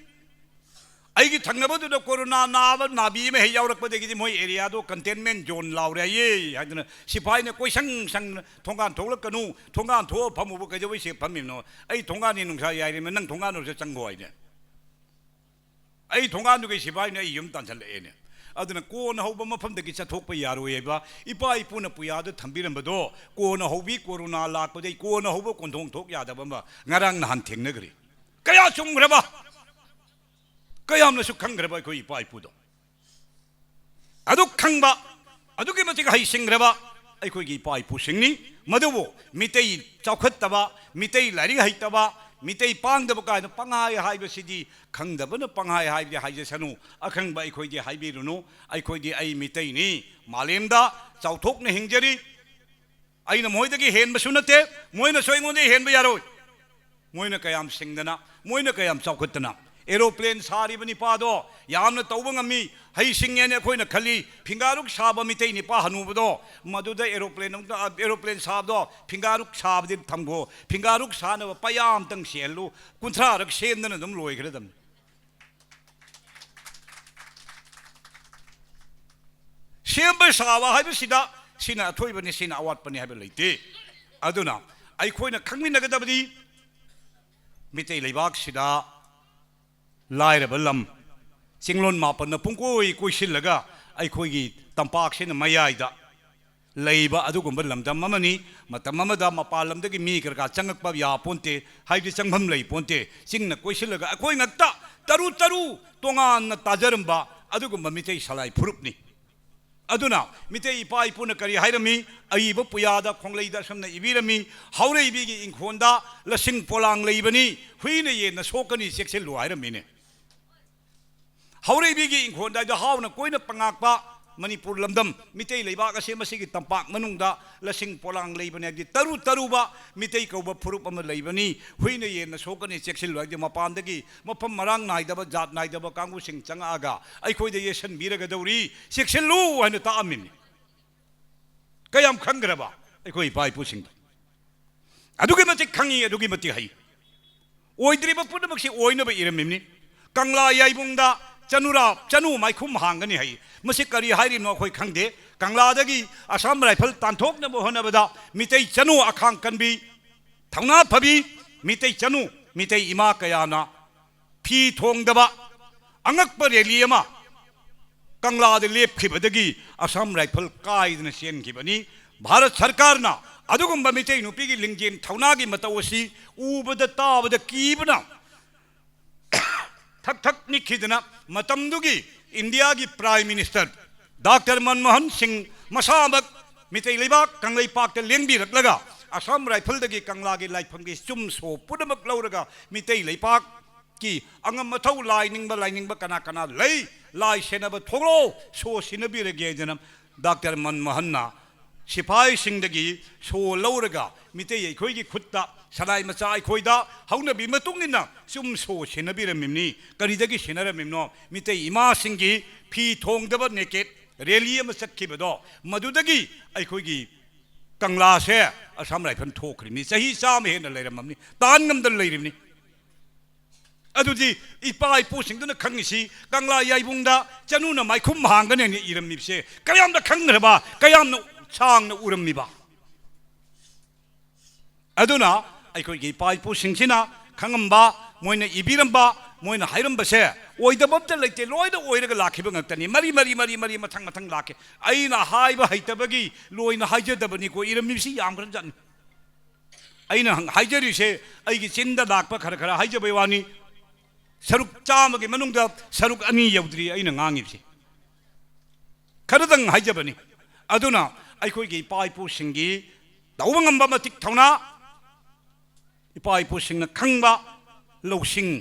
ꯑꯩꯒꯤ ꯊꯪꯅꯕꯗꯨꯗ ꯀꯣꯔꯣꯅꯥ ꯅꯥꯕ ꯅꯥꯕꯤ ꯑꯃ ꯍꯦꯛ ꯌꯥꯎꯔꯛꯄꯗꯒꯤꯗꯤ ꯃꯣꯏ ꯑꯦꯔꯤꯌꯥꯗꯣ ꯀꯟꯇꯦꯟꯃꯦꯟ ꯖꯣꯟ ꯂꯥꯎꯔꯦ ꯍꯥꯏꯌꯦ ꯍꯥꯏꯗꯅ ꯁꯤꯐꯥꯏꯅ ꯀꯣꯏꯁꯪ ꯁꯪꯅ, "ꯊꯣꯡꯒꯥꯟ ꯊꯣꯛꯂꯛꯀꯅꯨ, ꯊꯣꯡꯒꯥꯟ ꯊꯣꯛꯑ ꯐꯝꯃꯨꯕ ꯀꯩꯗꯧꯕꯩ ꯁꯤ ꯐꯝꯃꯤꯕꯅꯣ? ꯑꯩ ꯊꯣꯡꯒꯥꯟꯅꯤ ꯅꯨꯡꯁꯥ ꯌꯥꯏꯔꯤꯕꯅ ꯅꯪ ꯊꯣꯡꯒꯥꯟꯗꯨꯗ ꯆꯪꯈꯣ" ꯍꯥꯏꯅꯦ꯫ ꯑꯩ ꯊꯣꯡꯒꯥꯟꯗꯨꯒꯤ ꯁꯤꯐꯥꯏꯅ ꯑꯩ ꯌꯨꯝ ꯇꯥꯟꯁꯤꯜꯂꯛꯑꯦꯅꯦ꯫ ꯑꯗꯨꯅ ꯀꯣꯟꯅ ꯍꯧꯕ ꯃꯐꯝꯗꯒꯤ ꯆꯠꯊꯣꯛꯄ ꯌꯥꯔꯣꯏ ꯍꯥꯏꯕ ꯏꯄꯥ ꯏꯄꯨꯅ ꯄꯨꯌꯥꯗ ꯊꯝꯕꯤꯔꯝꯕꯗꯣ ꯀꯣꯟꯅ ꯍꯧꯕꯤ ꯀꯣꯔꯣꯅꯥ ꯂꯥꯛꯄꯗꯩ ꯀꯣꯟꯅ ꯍꯧꯕ ꯀꯣꯟꯊꯣꯡ ꯊꯣꯛ ꯌꯥꯗꯕ ꯑꯃ ꯉꯔꯥꯡ ꯅꯍꯥꯟ ꯊꯦꯡꯅꯈ꯭ꯔꯦ꯫ ꯀꯌꯥ ꯆꯨꯝꯈ꯭ꯔꯕ, ꯀꯌꯥꯝꯅꯁꯨ ꯈꯪꯈ꯭ꯔꯕ ꯑꯩꯈꯣꯏ ꯏꯄꯥ ꯏꯄꯨꯗꯣ꯫ ꯑꯗꯨ ꯈꯪꯕ, ꯑꯗꯨꯛꯀꯤ ꯃꯇꯤꯛ ꯍꯩꯁꯤꯡꯈ꯭ꯔꯕ ꯑꯩꯈꯣꯏꯒꯤ ꯏꯄꯥ ꯏꯄꯨꯁꯤꯡꯅꯤ꯫ ꯃꯗꯨꯕꯨ ꯃꯤꯇꯩ ꯆꯥꯎꯈꯠꯇꯕ, ꯃꯤꯇꯩ ꯂꯥꯏꯔꯤꯛ ꯍꯩꯇꯕ, ꯃꯤꯇꯩ ꯄꯥꯡꯗꯕ ꯀꯥꯏꯅ ꯄꯪꯍꯥꯏ ꯍꯥꯏꯕꯁꯤꯗꯤ, ꯈꯪꯗꯕꯅ ꯄꯪꯍꯥꯏ ꯍꯥꯏꯕꯗꯤ ꯍꯥꯏꯖꯁꯅꯨ, ꯑꯈꯪꯕ ꯑꯩꯈꯣꯏꯗꯤ ꯍꯥꯏꯕꯤꯔꯨꯅꯨ꯫ ꯑꯩꯈꯣꯏꯗꯤ ꯑꯩ ꯃꯤꯇꯩꯅꯤ, ꯃꯥꯂꯦꯝꯗ ꯆꯥꯎꯊꯣꯛꯅ ꯍꯤꯡꯖꯔꯤ꯫ ꯑꯩꯅ ꯃꯣꯏꯗꯒꯤ ꯍꯦꯟꯕꯁꯨ ꯅꯠꯇꯦ, ꯃꯣꯏꯅꯁꯨ ꯑꯩꯉꯣꯟꯗꯒꯤ ꯍꯦꯟꯕ ꯌꯥꯔꯣꯏ꯫ ꯃꯣꯏꯅ ꯀꯌꯥꯝ ꯁꯤꯡꯗꯅ, ꯃꯣꯏꯅ ꯀꯌꯥꯝ ꯆꯥꯎꯈꯠꯇꯅ꯫ ꯑꯦꯔꯣꯄ꯭ꯂꯦꯟ ꯁꯥꯔꯤꯕ ꯅꯤꯄꯥꯗꯣ ꯌꯥꯝꯅ ꯇꯧꯕ ꯉꯝꯃꯤ, ꯍꯩ ꯁꯤꯡꯉꯦꯅ ꯑꯩꯈꯣꯏꯅ ꯈꯜꯂꯤ꯫ ꯐꯤꯡꯒꯥꯔꯨꯛ ꯁꯥꯕ ꯃꯤꯇꯩ ꯅꯤꯄꯥ ꯍꯅꯨꯕꯗꯣ, ꯃꯗꯨꯗ ꯑꯦꯔꯣꯄ꯭ꯂꯦꯟ ꯑꯃꯨꯛꯇ, ꯑꯦꯔꯣꯄ꯭ꯂꯦꯟ ꯁꯥꯕꯗꯣ, ꯐꯤꯡꯒꯥꯔꯨꯛ ꯁꯥꯕꯗꯤ ꯊꯝꯈꯣ, ꯐꯤꯡꯒꯥꯔꯨꯛ ꯁꯥꯅꯕ ꯄꯩꯌꯥ ꯑꯝꯇꯪ ꯁꯤꯍꯜꯂꯨ, ꯀꯨꯟꯊ꯭ꯔꯥꯔꯛ ꯁꯦꯝꯗꯅ ꯑꯗꯨꯝ ꯂꯣꯏꯈ꯭ꯔꯗꯕꯅꯤ꯫ ꯁꯦꯝꯕ ꯁꯥꯕ ꯍꯥꯏꯕꯁꯤꯗ ꯁꯤꯅ ꯑꯊꯣꯏꯕꯅꯤ, ꯁꯤꯅ ꯑꯋꯥꯠꯄꯅꯤ ꯍꯥꯏꯕ ꯂꯩꯇꯦ꯫ ꯑꯗꯨꯅ ꯑꯩꯈꯣꯏꯅ ꯈꯪꯃꯤꯟꯅꯒꯗꯕꯗꯤ, ꯃꯤꯇꯩ ꯂꯩꯕꯥꯛꯁꯤꯗ ꯂꯥꯏꯔꯕ ꯂꯝ, ꯆꯤꯡꯂꯣꯟ ꯃꯥꯄꯟꯅ ꯄꯨꯡꯀꯣꯏ ꯀꯣꯏꯁꯤꯜꯂꯒ ꯑꯩꯈꯣꯏꯒꯤ ꯇꯝꯄꯥꯛꯁꯤꯅ ꯃꯌꯥꯏꯗ ꯂꯩꯕ ꯑꯗꯨꯒꯨꯝꯕ ꯂꯝꯗꯝ ꯑꯃꯅꯤ꯫ ꯃꯇꯝ ꯑꯃꯗ ꯃꯄꯥꯟ ꯂꯝꯗꯒꯤ ꯃꯤ ꯀꯔꯀꯥ ꯆꯪꯉꯛꯄ ꯌꯥꯄꯣꯟꯇꯦ, ꯍꯥꯏꯕꯗꯤ ꯆꯪꯐꯝ ꯂꯩꯄꯣꯟꯇꯦ꯫ ꯆꯤꯡꯅ ꯀꯣꯏꯁꯤꯜꯂꯒ ꯑꯩꯈꯣꯏ ꯉꯛꯇ ꯇꯔꯨ ꯇꯔꯨ ꯇꯣꯉꯥꯟꯅ ꯇꯥꯖꯔꯝꯕ ꯑꯗꯨꯒꯨꯝꯕ ꯃꯤꯇꯩ ꯁꯂꯥꯏ ꯐꯨꯔꯨꯞꯅꯤ꯫ ꯑꯗꯨꯅ ꯃꯤꯇꯩ ꯏꯄꯥ ꯏꯄꯨꯅ ꯀꯔꯤ ꯍꯥꯏꯔꯝꯃꯤ? ꯑꯏꯕ ꯄꯨꯌꯥꯗ, ꯈꯣꯡꯂꯩꯗ ꯑꯁꯨꯝꯅ ꯏꯕꯤꯔꯝꯃꯤ, "ꯍꯥꯎꯔꯩꯕꯤꯒꯤ ꯏꯪꯈꯣꯜꯗ ꯂꯁꯤꯡ ꯄꯣꯂꯥꯡ ꯂꯩꯕꯅꯤ, ꯍꯨꯏꯅ ꯌꯦꯟꯅ ꯁꯣꯛꯀꯅꯤ, ꯆꯦꯛꯁꯤꯜꯂꯨ" ꯍꯥꯏꯔꯝꯃꯤꯅꯦ꯫ ꯍꯥꯎꯔꯩꯕꯤꯒꯤ ꯏꯪꯈꯣꯜꯗ ꯍꯥꯏꯗꯣ ꯍꯥꯎꯅ ꯀꯣꯏꯅ ꯄꯉꯥꯛꯄ ꯃꯅꯤꯄꯨꯔ ꯂꯝꯗꯝ, ꯃꯤꯇꯩ ꯂꯩꯕꯥꯛ ꯑꯁꯦ, ꯃꯁꯤꯒꯤ ꯇꯝꯄꯥꯛ ꯃꯅꯨꯡꯗ ꯂꯁꯤꯡ ꯄꯣꯂꯥꯡ ꯂꯩꯕꯅꯤ ꯍꯥꯏꯕꯗꯤ ꯇꯔꯨ ꯇꯔꯨꯕ ꯃꯤꯇꯩ ꯀꯧꯕ ꯐꯨꯔꯨꯞ ꯑꯃ ꯂꯩꯕꯅꯤ꯫ "ꯍꯨꯏꯅ ꯌꯦꯟꯅ ꯁꯣꯛꯀꯅꯤ, ꯆꯦꯛꯁꯤꯜꯂꯨ" ꯍꯥꯏꯕꯗꯤ ꯃꯄꯥꯟꯗꯒꯤ ꯃꯐꯝ ꯃꯔꯥꯡ ꯅꯥꯏꯗꯕ, ꯖꯥꯠ ꯅꯥꯏꯗꯕ ꯀꯥꯡꯕꯨꯁꯤꯡ ꯆꯪꯉꯛꯑꯒ ꯑꯩꯈꯣꯏꯗ ꯌꯦꯠꯁꯟꯕꯤꯔꯒꯗꯧꯔꯤ, ꯆꯦꯛꯁꯤꯜꯂꯨ ꯍꯥꯏꯅ ꯇꯥꯛꯑꯝꯃꯤꯅꯤ꯫ ꯀꯌꯥꯝ ꯈꯪꯈ꯭ꯔꯕ ꯑꯩꯈꯣꯏ ꯏꯄꯥ ꯏꯄꯨꯁꯤꯡꯗꯣ! ꯑꯗꯨꯛꯀꯤ ꯃꯇꯤꯛ ꯈꯪꯉꯤ, ꯑꯗꯨꯛꯀꯤ ꯃꯇꯤꯛ ꯍꯩ꯫ ꯑꯣꯏꯗ꯭ꯔꯤꯕ ꯄꯨꯝꯅꯃꯛꯁꯤ ꯑꯣꯏꯅꯕ ꯏꯔꯝꯃꯤꯕꯅꯤ꯫ ꯀꯪꯂꯥ ꯌꯥꯏꯕꯨꯡꯗ ꯆꯅꯨꯔꯥ, ꯆꯅꯨ ꯃꯥꯏꯈꯨꯝ ꯍꯥꯡꯒꯅꯤ ꯍꯥꯏ꯫ ꯃꯁꯤ ꯀꯔꯤ ꯍꯥꯏꯔꯤꯕꯅꯣ ꯑꯩꯈꯣꯏ ꯈꯪꯗꯦ꯫ ꯀꯪꯂꯥꯗꯒꯤ ꯑꯁꯥꯝ ꯔꯥꯏꯐꯜ ꯇꯥꯟꯊꯣꯛꯅꯕ ꯍꯣꯠꯅꯕꯗ ꯃꯤꯇꯩ ꯆꯅꯨ ꯑꯈꯥꯡ ꯀꯟꯕꯤ, ꯊꯧꯅꯥ ꯐꯕꯤ, ꯃꯤꯇꯩ ꯆꯅꯨ, ꯃꯤꯇꯩ ꯏꯃꯥ ꯀꯌꯥꯅ ꯐꯤ ꯊꯣꯡꯗꯕ ꯑꯉꯛꯄ ꯔꯦꯂꯤ ꯑꯃ ꯀꯪꯂꯥꯗ ꯂꯦꯞꯈꯤꯕꯗꯒꯤ ꯑꯁꯥꯝ ꯔꯥꯏꯐꯜ ꯀꯥꯏꯗꯅ ꯆꯦꯟꯈꯤꯕꯅꯤ꯫ ꯚꯥꯔꯠ ꯁꯔꯀꯥꯔꯅ ꯑꯗꯨꯒꯨꯝꯕ ꯃꯤꯇꯩ ꯅꯨꯄꯤꯒꯤ ꯂꯤꯡꯖꯦꯜ ꯊꯧꯅꯥꯒꯤ ꯃꯇꯧ ꯑꯁꯤ ꯎꯕꯗ ꯇꯥꯕꯗ ꯀꯤꯕꯅ ꯊꯛ ꯊꯛ ꯅꯤꯛꯈꯤꯗꯅ, ꯃꯇꯝꯗꯨꯒꯤ ꯏꯟꯗꯤꯌꯥꯒꯤ ꯄ꯭ꯔꯥꯏꯝ ꯃꯤꯅꯤꯁꯇꯔ ꯗꯥꯛꯇꯔ ꯃꯟꯃꯣꯍꯟ ꯁꯤꯡ ꯃꯁꯥꯃꯛ ꯃꯤꯇꯩ ꯂꯩꯕꯥꯛ ꯀꯪꯂꯩꯄꯥꯛꯇ ꯂꯦꯡꯕꯤꯔꯛꯂꯒ, ꯑꯁꯥꯝ ꯔꯥꯏꯐꯜꯗꯒꯤ ꯀꯪꯂꯥꯒꯤ ꯂꯥꯏꯐꯝꯒꯤ ꯆꯨꯝ ꯁꯣ ꯄꯨꯝꯅꯃꯛ ꯂꯧꯔꯒ, ꯃꯤꯇꯩ ꯂꯩꯄꯥꯛꯀꯤ ꯑꯉꯝ ꯑꯊꯧ ꯂꯥꯏꯅꯤꯡꯕ, ꯂꯥꯏꯅꯤꯡꯕ ꯀꯅꯥ ꯀꯅꯥ ꯂꯩ, ꯂꯥꯏ ꯁꯦꯟꯅꯕ ꯊꯣꯛꯂꯛꯑꯣ, ꯁꯣ ꯁꯤꯟꯅꯕꯤꯔꯒꯦ ꯍꯥꯏꯗꯅ ꯗꯥꯛꯇꯔ ꯃꯟꯃꯣꯍꯟꯅ ꯁꯤꯐꯥꯏꯁꯤꯡꯗꯒꯤ ꯁꯣ ꯂꯧꯔꯒ, ꯃꯤꯇꯩ ꯑꯩꯈꯣꯏꯒꯤ ꯈꯨꯠꯇ, ꯁꯅꯥꯏ ꯃꯆꯥ ꯑꯩꯈꯣꯏꯗ ꯍꯧꯅꯕꯤ ꯃꯇꯨꯡ ꯏꯟꯅ ꯆꯨꯝ ꯁꯣ ꯁꯤꯟꯅꯕꯤꯔꯝꯃꯤꯕꯅꯤ꯫ ꯀꯔꯤꯗꯒꯤ ꯁꯤꯟꯅꯔꯝꯃꯤꯕꯅꯣ? ꯃꯤꯇꯩ ꯏꯃꯥꯁꯤꯡꯒꯤ ꯐꯤ ꯊꯣꯡꯗꯕ ꯅꯦꯀꯦꯠ ꯔꯦꯂꯤ ꯑꯃ ꯆꯠꯈꯤꯕꯗꯣ, ꯃꯗꯨꯗꯒꯤ ꯑꯩꯈꯣꯏꯒꯤ ꯀꯪꯂꯥꯁꯦ ꯑꯁꯥꯝ ꯔꯥꯏꯐꯜ ꯊꯣꯛꯈ꯭ꯔꯤꯕꯅꯤ꯫ ꯆꯍꯤ ꯆꯥꯝꯃ ꯍꯦꯟꯅ ꯂꯩꯔꯝꯃꯕꯅꯤ, ꯇꯥꯟ ꯉꯝꯗꯅ ꯂꯩꯔꯤꯕꯅꯤ꯫ ꯑꯗꯨꯗꯤ ꯏꯄꯥ ꯏꯄꯨꯁꯤꯡꯗꯨꯅ ꯈꯪꯉꯤꯁꯤ, ꯀꯪꯂꯥ ꯌꯥꯏꯕꯨꯡꯗ ꯆꯅꯨꯅ ꯃꯥꯏꯈꯨꯝ ꯍꯥꯡꯒꯅꯤ ꯍꯥꯏꯅ ꯏꯔꯝꯃꯤꯕꯁꯦ ꯀꯌꯥꯝꯅ ꯈꯪꯈ꯭ꯔꯕ, ꯀꯌꯥꯝꯅ ꯁꯥꯡꯅ ꯎꯔꯝꯃꯤꯕ? ꯑꯗꯨꯅ ꯑꯩꯈꯣꯏꯒꯤ ꯏꯄꯥ ꯏꯄꯨꯁꯤꯡꯁꯤꯅ ꯈꯪꯉꯝꯕ, ꯃꯣꯏꯅ ꯏꯕꯤꯔꯝꯕ, ꯃꯣꯏꯅ ꯍꯥꯏꯔꯝꯕꯁꯦ ꯑꯣꯏꯗꯕ ꯑꯝꯇ ꯂꯩꯇꯦ, ꯂꯣꯏꯅ ꯑꯣꯏꯔꯒ ꯂꯥꯛꯈꯤꯕ ꯉꯥꯛꯇꯅꯤ꯫ ꯃꯔꯤ, ꯃꯔꯤ, ꯃꯔꯤ, ꯃꯔꯤ, ꯃꯊꯪ, ꯃꯊꯪ ꯂꯥꯛꯈꯤ꯫ ꯑꯩꯅ ꯍꯥꯏꯕ ꯍꯩꯇꯕꯒꯤ ꯂꯣꯏꯅ ꯍꯥꯏꯖꯗꯕꯅꯤꯀꯣ, ꯏꯔꯝꯃꯤꯕꯁꯤ ꯌꯥꯝꯈ꯭ꯔꯖꯥꯠꯅꯤ꯫ ꯑꯩꯅ ꯍꯪ-, ꯍꯥꯏꯖꯔꯤꯁꯦ ꯑꯩꯒꯤ ꯆꯤꯟꯗ ꯂꯥꯛꯄ ꯈꯔ ꯈꯔ ꯍꯥꯏꯖꯕꯩ ꯋꯥꯅꯤ꯫ ꯁꯔꯨꯛ ꯆꯥꯝꯃꯒꯤ ꯃꯅꯨꯡꯗ ꯁꯔꯨꯛ ꯑꯅꯤ ꯌꯧꯗ꯭ꯔꯤ ꯑꯩꯅ ꯉꯥꯡꯉꯤꯕꯁꯦ꯫ ꯈꯔꯗꯪ ꯍꯥꯏꯖꯕꯅꯤ꯫ ꯑꯗꯨꯅ ꯑꯩꯈꯣꯏꯒꯤ ꯏꯄꯥ ꯏꯄꯨꯁꯤꯡꯒꯤ ꯇꯧꯕ ꯉꯝꯕ ꯃꯇꯤꯛ ꯊꯧꯅꯥ, ꯏꯄꯥ ꯏꯄꯨꯁꯤꯡꯅ ꯈꯪꯕ ꯂꯧꯁꯤꯡ,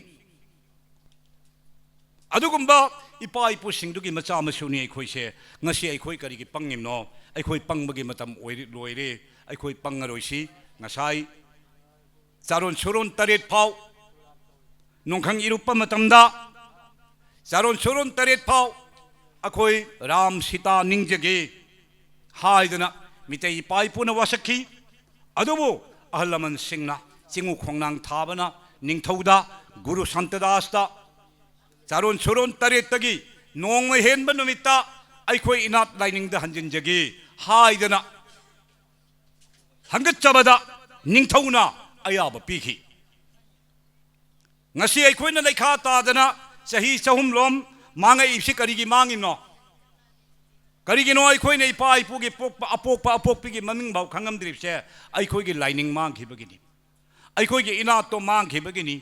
ꯑꯗꯨꯒꯨꯝꯕ ꯏꯄꯥ ꯏꯄꯨꯁꯤꯡꯗꯨꯒꯤ ꯃꯆꯥ ꯃꯁꯨꯅꯤ ꯑꯩꯈꯣꯏꯁꯦ꯫ ꯉꯁꯤ ꯑꯩꯈꯣꯏ ꯀꯔꯤꯒꯤ ꯄꯪꯉꯤꯕꯅꯣ? ꯑꯩꯈꯣꯏ ꯄꯪꯕꯒꯤ ꯃꯇꯝ ꯑꯣꯏꯔꯤ-, ꯂꯣꯏꯔꯦ꯫ ꯑꯩꯈꯣꯏ ꯄꯪꯉꯔꯣꯏꯁꯤ꯫ ꯉꯁꯥꯏ ꯆꯥꯔꯣꯟ ꯁꯨꯔꯣꯟ ꯇꯔꯦꯠ ꯐꯥꯎ ꯅꯣꯡꯈꯪ ꯏꯔꯨꯞꯄ ꯃꯇꯝꯗ, ꯆꯥꯔꯣꯟ ꯁꯨꯔꯣꯟ ꯇꯔꯦꯠ ꯐꯥꯎ ꯑꯩꯈꯣꯏ ꯔꯥꯝ ꯁꯤꯇꯥ ꯅꯤꯡꯖꯒꯦ ꯍꯥꯏꯗꯅ ꯃꯤꯇꯩ ꯏꯄꯥ ꯏꯄꯨꯅ ꯋꯥꯁꯛꯈꯤ꯫ ꯑꯗꯨꯕꯨ ꯑꯍꯜ ꯂꯃꯟꯁꯤꯡꯅ ꯆꯤꯡꯉꯨ ꯈꯣꯡꯅꯥꯡ ꯊꯥꯕꯅ ꯅꯤꯡꯊꯧꯗ, ꯒꯨꯔꯨ ꯁꯥꯟꯇꯗꯥꯁꯇ, ꯆꯥꯔꯣꯟ ꯁꯨꯔꯣꯟ ꯇꯔꯦꯠꯇꯒꯤ ꯅꯣꯡꯃ ꯍꯦꯟꯕ ꯅꯨꯃꯤꯠꯇ ꯑꯩꯈꯣꯏ ꯏꯅꯥꯠ ꯂꯥꯏꯅꯤꯡꯗ ꯍꯟꯖꯤꯟꯖꯒꯦ ꯍꯥꯏꯗꯅ ꯍꯪꯒꯠꯆꯕꯗ ꯅꯤꯡꯊꯧꯅ ꯑꯌꯥꯕ ꯄꯤꯈꯤ꯫ ꯉꯁꯤ ꯑꯩꯈꯣꯏꯅ ꯂꯩꯈꯥ ꯇꯥꯗꯅ ꯆꯍꯤ ꯆꯍꯨꯝꯂꯣꯝ ꯃꯥꯡꯉꯛꯏꯕꯁꯤ ꯀꯔꯤꯒꯤ ꯃꯥꯡꯉꯤꯅꯣ? ꯀꯔꯤꯒꯤꯅꯣ ꯑꯩꯈꯣꯏꯅ ꯏꯄꯥ ꯏꯄꯨꯒꯤ ꯄꯣꯛꯄ, ꯑꯄꯣꯛꯄ ꯑꯄꯣꯛꯄꯤꯒꯤ ꯃꯃꯤꯡ ꯐꯥꯎ ꯈꯪꯉꯝꯗ꯭ꯔꯤꯕꯁꯦ? ꯑꯩꯈꯣꯏꯒꯤ ꯂꯥꯏꯅꯤꯡ ꯃꯥꯡꯈꯤꯕꯒꯤꯅꯤ, ꯑꯩꯈꯣꯏꯒꯤ ꯏꯅꯥꯠꯇꯣ ꯃꯥꯡꯈꯤꯕꯒꯤꯅꯤ꯫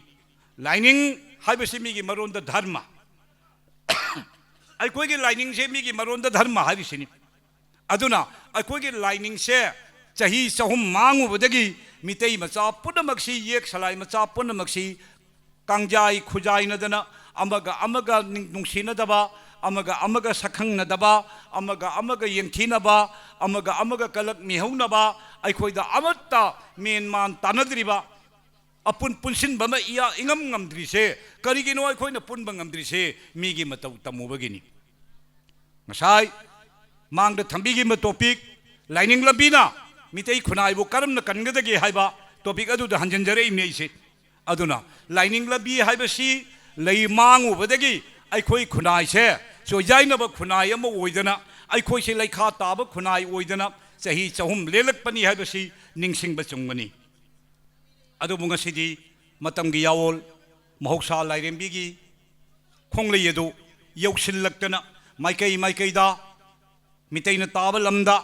ꯂꯥꯏꯅꯤꯡ ꯍꯥꯏꯕꯁꯤ ꯃꯤꯒꯤ ꯃꯔꯣꯟꯗ ꯙꯔꯃ, ꯑꯩꯈꯣꯏꯒꯤ ꯂꯥꯏꯅꯤꯡꯁꯦ ꯃꯤꯒꯤ ꯃꯔꯣꯟꯗ ꯙꯔꯃ ꯍꯥꯏꯔꯤꯁꯤꯅꯤ꯫ ꯑꯗꯨꯅ ꯑꯩꯈꯣꯏꯒꯤ ꯂꯥꯏꯅꯤꯡꯁꯦ ꯆꯍꯤ ꯆꯍꯨꯝ ꯃꯥꯡꯉꯨꯕꯗꯒꯤ ꯃꯤꯇꯩ ꯃꯆꯥ ꯄꯨꯝꯅꯃꯛꯁꯤ, ꯌꯦꯛ ꯁꯂꯥꯏ ꯃꯆꯥ ꯄꯨꯝꯅꯃꯛꯁꯤ ꯀꯥꯡꯖꯥꯏ ꯈꯨꯖꯥꯏꯅꯗꯅ, ꯑꯃꯒ ꯑꯃꯒ ꯅꯤꯡ-, ꯅꯨꯡꯁꯤꯅꯗꯕ, ꯑꯃꯒ ꯑꯃꯒ ꯁꯛꯈꯪꯅꯗꯕ, ꯑꯃꯒ ꯑꯃꯒ ꯌꯦꯡꯊꯤꯅꯕ, ꯑꯃꯒ ꯑꯃꯒ ꯀꯂꯛ ꯃꯤꯍꯧꯅꯕ, ꯑꯩꯈꯣꯏꯗ ꯑꯃꯠꯇ ꯃꯦꯟ ꯃꯥꯟ ꯇꯥꯅꯗ꯭ꯔꯤꯕ, ꯑꯄꯨꯟ ꯄꯨꯟꯁꯤꯟꯕ ꯑꯃ ꯏꯌꯥ-, ꯏꯉꯝ ꯉꯝꯗ꯭ꯔꯤꯁꯦ ꯀꯔꯤꯒꯤꯅꯣ? ꯑꯩꯈꯣꯏꯅ ꯄꯨꯟꯕ ꯉꯝꯗ꯭ꯔꯤꯁꯦ ꯃꯤꯒꯤ ꯃꯇꯧ ꯇꯝꯃꯨꯕꯒꯤꯅꯤ꯫ ꯉꯁꯥꯏ ꯃꯥꯡꯗ ꯊꯝꯕꯤꯈꯤꯕ topic, ꯂꯥꯏꯅꯤꯡ ꯂꯝꯕꯤꯅ ꯃꯤꯇꯩ ꯈꯨꯟꯅꯥꯏꯕꯨ ꯀꯔꯝꯅ ꯀꯟꯒꯗꯒꯦ ꯍꯥꯏꯕ topic ꯑꯗꯨꯗ ꯍꯟꯖꯤꯟꯖꯔꯛꯏꯕꯅꯤ ꯑꯩꯁꯦ꯫ ꯑꯗꯨꯅ ꯂꯥꯏꯅꯤꯡ ꯂꯝꯕꯤ ꯍꯥꯏꯕꯁꯤ ꯂꯩ ꯃꯥꯡꯉꯨꯕꯗꯒꯤ ꯑꯩꯈꯣꯏ ꯈꯨꯟꯅꯥꯏꯁꯦ ꯆꯣꯏꯖꯥꯏꯅꯕ ꯈꯨꯟꯅꯥꯏ ꯑꯃ ꯑꯣꯏꯗꯅ, ꯑꯩꯈꯣꯏꯁꯦ ꯂꯩꯈꯥ ꯇꯥꯕ ꯈꯨꯟꯅꯥꯏ ꯑꯣꯏꯗꯅ ꯆꯍꯤ ꯆꯍꯨꯝ ꯂꯦꯜꯂꯛꯄꯅꯤ ꯍꯥꯏꯕꯁꯤ ꯅꯤꯡꯁꯤꯡꯕ ꯆꯨꯝꯒꯅꯤ꯫ ꯑꯗꯨꯕꯨ ꯉꯁꯤꯗꯤ ꯃꯇꯝꯒꯤ ꯌꯥꯋꯣꯜ, ꯃꯍꯧꯁꯥ ꯂꯥꯏꯔꯦꯝꯕꯤꯒꯤ ꯈꯣꯡꯂꯩ ꯑꯗꯨ ꯌꯧꯁꯤꯜꯂꯛꯇꯅ, ꯃꯥꯏꯀꯩ ꯃꯥꯏꯀꯩꯗ ꯃꯤꯇꯩꯅ ꯇꯥꯕ ꯂꯝꯗ,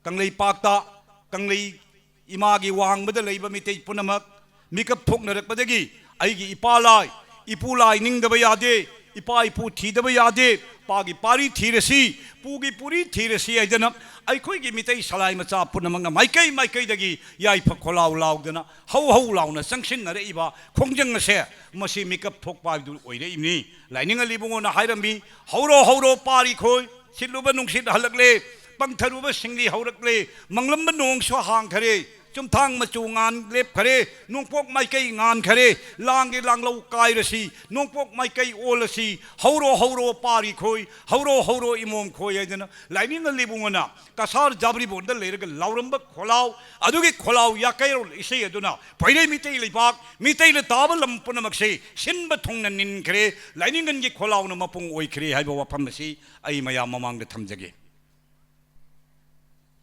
ꯀꯪꯂꯩꯄꯥꯛꯇ, ꯀꯪꯂꯩ ꯏꯃꯥꯒꯤ ꯋꯥꯡꯃꯗ ꯂꯩꯕ ꯃꯤꯇꯩ ꯄꯨꯝꯅꯃꯛ ꯃꯤꯀꯞ ꯊꯣꯛꯅꯔꯛꯄꯗꯒꯤ ꯑꯩꯒꯤ ꯏꯄꯥ ꯂꯥꯏ, ꯏꯄꯨ ꯂꯥꯏ ꯅꯤꯡꯗꯕ ꯌꯥꯗꯦ, ꯏꯄꯥ ꯏꯄꯨ ꯊꯤꯗꯕ ꯌꯥꯗꯦ, ꯄꯥꯒꯤ ꯄꯥꯔꯤ ꯊꯤꯔꯁꯤ, ꯄꯨꯒꯤ ꯄꯨꯔꯤ ꯊꯤꯔꯁꯤ ꯍꯥꯏꯗꯅ ꯑꯩꯈꯣꯏꯒꯤ ꯃꯤꯇꯩ ꯁꯂꯥꯏ ꯃꯆꯥ ꯄꯨꯝꯅꯃꯛꯅ ꯃꯥꯏꯀꯩ ꯃꯥꯏꯀꯩꯗꯒꯤ ꯌꯥꯏꯐ ꯈꯣꯜꯂꯥꯎ ꯂꯥꯎꯗꯅ ꯍꯧ ꯍꯧ ꯂꯥꯎꯅ ꯆꯪꯁꯤꯟꯅꯔꯛꯏꯕ ꯈꯣꯡꯖꯪ ꯑꯁꯦ ꯃꯁꯤ ꯃꯤꯀꯞ ꯊꯣꯛꯄ ꯍꯥꯏꯕꯗꯨ ꯑꯣꯏꯔꯛꯏꯕꯅꯤ꯫ ꯂꯥꯏꯅꯤꯡ ꯑꯂꯤꯕꯨꯡꯉꯣꯅ ꯍꯥꯏꯔꯝꯃꯤ, "ꯍꯧꯔꯣ, ꯍꯧꯔꯣ, ꯄꯥꯔꯤ ꯈꯣꯏ, ꯁꯤꯠꯂꯨꯕ ꯅꯨꯡꯁꯤꯠ ꯍꯜꯂꯛꯂꯦ, ꯄꯪꯊꯔꯨꯕ ꯁꯤꯡꯂꯤ ꯍꯧꯔꯛꯂꯦ, ꯃꯪꯂꯝꯕ ꯅꯣꯡꯁꯨ ꯍꯥꯡꯈꯔꯦ, ꯆꯨꯝꯊꯥꯡ ꯃꯆꯨ ꯉꯥꯟ ꯂꯦꯞꯈꯔꯦ, ꯅꯣꯡꯄꯣꯛ ꯃꯥꯏꯀꯩ ꯉꯥꯟꯈꯔꯦ, ꯂꯥꯡꯒꯤ ꯂꯥꯡꯂꯧ ꯀꯥꯏꯔꯁꯤ, ꯅꯣꯡꯄꯣꯛ ꯃꯥꯏꯀꯩ ꯑꯣꯜꯂꯁꯤ, ꯍꯧꯔꯣ, ꯍꯧꯔꯣ, ꯄꯥꯔꯤ ꯈꯣꯏ, ꯍꯧꯔꯣ, ꯍꯧꯔꯣ, ꯏꯃꯣꯝ ꯈꯣꯏ" ꯍꯥꯏꯗꯅ ꯂꯥꯏꯅꯤꯡ ꯑꯂꯤꯕꯨꯡꯉꯣꯅ ꯀꯁꯥꯔ ꯖꯥꯕ꯭ꯔꯤꯕꯣꯟꯗ ꯂꯩꯔꯒ ꯂꯥꯎꯔꯝꯕ ꯈꯣꯜꯂꯥꯎ, ꯑꯗꯨꯒꯤ ꯈꯣꯜꯂꯥꯎ ꯌꯥꯀꯩꯔꯣꯜ ꯏꯁꯩ ꯑꯗꯨꯅ ꯄꯣꯏꯔꯩ ꯃꯤꯇꯩ ꯂꯩꯕꯥꯛ, ꯃꯤꯇꯩꯅ ꯇꯥꯕ ꯂꯝ ꯄꯨꯝꯅꯃꯛꯁꯦ ꯁꯤꯟꯕ ꯊꯨꯡꯅ ꯅꯤꯟꯈ꯭ꯔꯦ, ꯂꯥꯏꯅꯤꯡꯒꯟꯒꯤ ꯈꯣꯜꯂꯥꯎꯅ ꯃꯄꯨꯡ ꯑꯣꯏꯈ꯭ꯔꯦ ꯍꯥꯏꯕ ꯋꯥꯐꯝ ꯑꯁꯤ ꯑꯩ ꯃꯌꯥꯝ ꯃꯃꯥꯡꯗ ꯊꯝꯖꯒꯦ꯫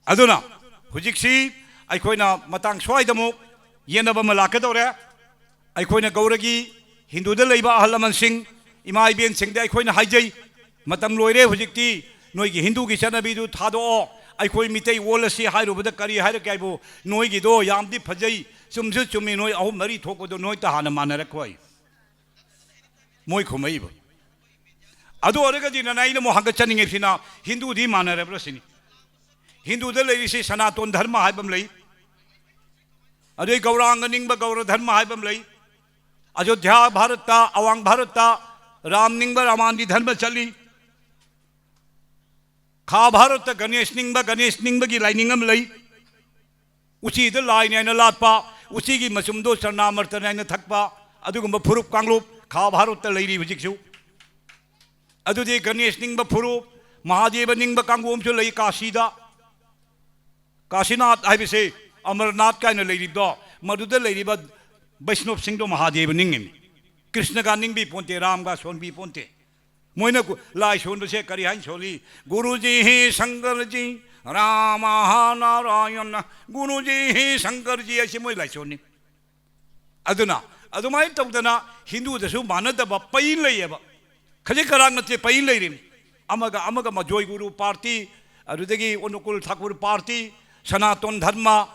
ꯑꯗꯨꯅ ꯍꯧꯖꯤꯛꯁꯤ ꯑꯩꯈꯣꯏꯅ ꯃꯇꯥꯡ ꯁ꯭ꯋꯥꯏꯗꯃꯨꯛ ꯌꯦꯠꯅꯕ ꯑꯃ ꯂꯥꯛꯀꯗꯧꯔꯦ꯫ ꯑꯩꯈꯣꯏꯅ ꯒꯧꯔꯒꯤ, ꯍꯤꯟꯗꯨꯗ ꯂꯩꯕ ꯑꯍꯜ ꯂꯃꯟꯁꯤꯡ, ꯏꯃꯥ ꯏꯕꯦꯟꯁꯤꯡꯗ ꯑꯩꯈꯣꯏꯅ ꯍꯥꯏꯖꯩ, ꯃꯇꯝ ꯂꯣꯏꯔꯦ ꯍꯧꯖꯤꯛꯇꯤ, ꯅꯣꯏꯒꯤ ꯍꯤꯟꯗꯨꯒꯤ ꯆꯠꯅꯕꯤꯗꯨ ꯊꯥꯗꯣꯛꯑꯣ, ꯑꯩꯈꯣꯏ ꯃꯤꯇꯩ ꯑꯣꯜꯂꯁꯤ ꯍꯥꯏꯔꯨꯕꯗ ꯀꯔꯤ ꯍꯥꯏꯔꯛꯀꯦ ꯍꯥꯏꯕꯨ, "ꯅꯣꯏꯒꯤꯗꯣ ꯌꯥꯝꯗꯤ ꯐꯖꯩ, ꯆꯨꯝꯁꯨ ꯆꯨꯝꯃꯤ, ꯅꯣꯏ ꯑꯍꯨꯝ ꯃꯔꯤ ꯊꯣꯛꯄꯗꯣ ꯅꯣꯏꯇ ꯍꯥꯟꯅ ꯃꯥꯟꯅꯔꯛꯈꯣ" ꯍꯥꯏ꯫ ꯃꯣꯏ ꯈꯨꯝꯃꯛꯏꯕ꯫ ꯑꯗꯨ ꯑꯣꯏꯔꯒꯗꯤ ꯅꯅꯥꯏꯅ ꯑꯃꯨꯛ ꯍꯪꯒꯠꯆꯅꯤꯡꯉꯤꯁꯤꯅ, "ꯍꯤꯟꯗꯨꯗꯤ ꯃꯥꯟꯅꯔꯕ꯭ꯔꯥ?" ꯁꯤꯅꯤ꯫ ꯍꯤꯟꯗꯨꯗ ꯂꯩꯔꯤꯁꯤ ꯁꯅꯥꯇꯣꯟ ꯙꯔꯃ ꯍꯥꯏꯕ ꯑꯃ ꯂꯩ, ꯑꯗꯩ ꯒꯧꯔꯥꯡꯒ ꯅꯤꯡꯕ ꯒꯧꯔ ꯙꯔꯃ ꯍꯥꯏꯕ ꯑꯃ ꯂꯩ, ꯑꯌꯣꯙ꯭ꯌꯥ ꯚꯥꯔꯠꯇ, ꯑꯋꯥꯡ ꯚꯥꯔꯠꯇ ꯔꯥꯝ ꯅꯤꯡꯕ ꯔꯥꯃꯥꯟꯒꯤ ꯙꯔꯃ ꯆꯠꯂꯤ, ꯈꯥ ꯚꯥꯔꯠꯇ ꯒꯅꯦꯁ ꯅꯤꯡꯕ ꯒꯅꯦꯁ ꯅꯤꯡꯕꯒꯤ ꯂꯥꯏꯅꯤꯡ ꯑꯃ ꯂꯩ, ꯎꯆꯤꯗ ꯂꯥꯏꯅꯤ ꯍꯥꯏꯅ ꯂꯥꯠꯄ, ꯎꯆꯤꯒꯤ ꯃꯆꯨꯝꯗꯣ ꯆꯔꯅꯥꯃꯔꯇꯅꯤ ꯍꯥꯏꯅ ꯊꯛꯄ, ꯑꯗꯨꯒꯨꯝꯕ ꯐꯨꯔꯨꯞ ꯀꯥꯡꯂꯨꯞ ꯈꯥ ꯚꯥꯔꯠꯇ ꯂꯩꯔꯤ ꯍꯧꯖꯤꯛꯁꯨ꯫ ꯑꯗꯨꯗꯤ ꯒꯅꯦꯁ ꯅꯤꯡꯕ ꯐꯨꯔꯨꯞ, ꯃꯍꯥꯗꯦꯕ ꯅꯤꯡꯕ ꯀꯥꯡꯕꯨ ꯑꯃꯁꯨ ꯂꯩ ꯀꯥꯁꯤꯗ꯫ ꯀꯥꯁꯤꯅꯥꯊ ꯍꯥꯏꯕꯁꯦ, ꯑꯃꯔꯅꯥꯊ ꯀꯥꯏꯅ ꯂꯩꯔꯤꯕꯗꯣ, ꯃꯗꯨꯗ ꯂꯩꯔꯤꯕ ꯕꯩꯁꯅꯣꯞꯁꯤꯡꯗꯣ ꯃꯍꯥꯗꯦꯕ ꯅꯤꯡꯉꯤꯅꯤ꯫ ꯀ꯭ꯔꯤꯁꯅꯒ ꯅꯤꯡꯕꯤ ꯄꯣꯟꯇꯦ, ꯔꯥꯝꯒ ꯁꯣꯟꯕꯤ ꯄꯣꯟꯇꯦ꯫ ꯃꯣꯏꯅ ꯒꯨ-, ꯂꯥꯏ ꯁꯣꯟꯕꯁꯦ ꯀꯔꯤ ꯍꯥꯏꯅ ꯁꯣꯜꯂꯤ? "ꯒꯨꯔꯨꯖꯤ ꯍꯤ ꯁꯪꯀꯔꯖꯤ, ꯔꯥꯃ ꯍꯥ ꯅꯥꯔꯥꯌꯟ, ꯒꯨꯔꯨꯖꯤ ꯍꯤ ꯁꯪꯀꯔꯖꯤ" ꯍꯥꯏꯁꯤ ꯃꯣꯏ ꯂꯥꯏ ꯁꯣꯟꯅꯤ꯫ ꯑꯗꯨꯅ ꯑꯗꯨꯃꯥꯏꯅ ꯇꯧꯗꯅ ꯍꯤꯟꯗꯨꯗꯁꯨ ꯃꯥꯟꯅꯗꯕ ꯄꯩ ꯂꯩꯌꯦꯕ꯫ ꯈꯖꯤꯛ ꯈꯔꯥꯛ ꯅꯠꯇꯦ, ꯄꯩ ꯂꯩꯔꯤꯅꯤ꯫ ꯑꯃꯒ ꯑꯃꯒ ꯃꯖꯣꯏ ꯒꯨꯔꯨ ꯄꯥꯔꯇꯤ, ꯑꯗꯨꯗꯒꯤ ꯑꯅꯨꯀꯨꯜ ꯊꯥꯀꯨꯔ ꯄꯥꯔꯇꯤ, ꯁꯅꯥꯇꯣꯟ ꯙꯔꯃ,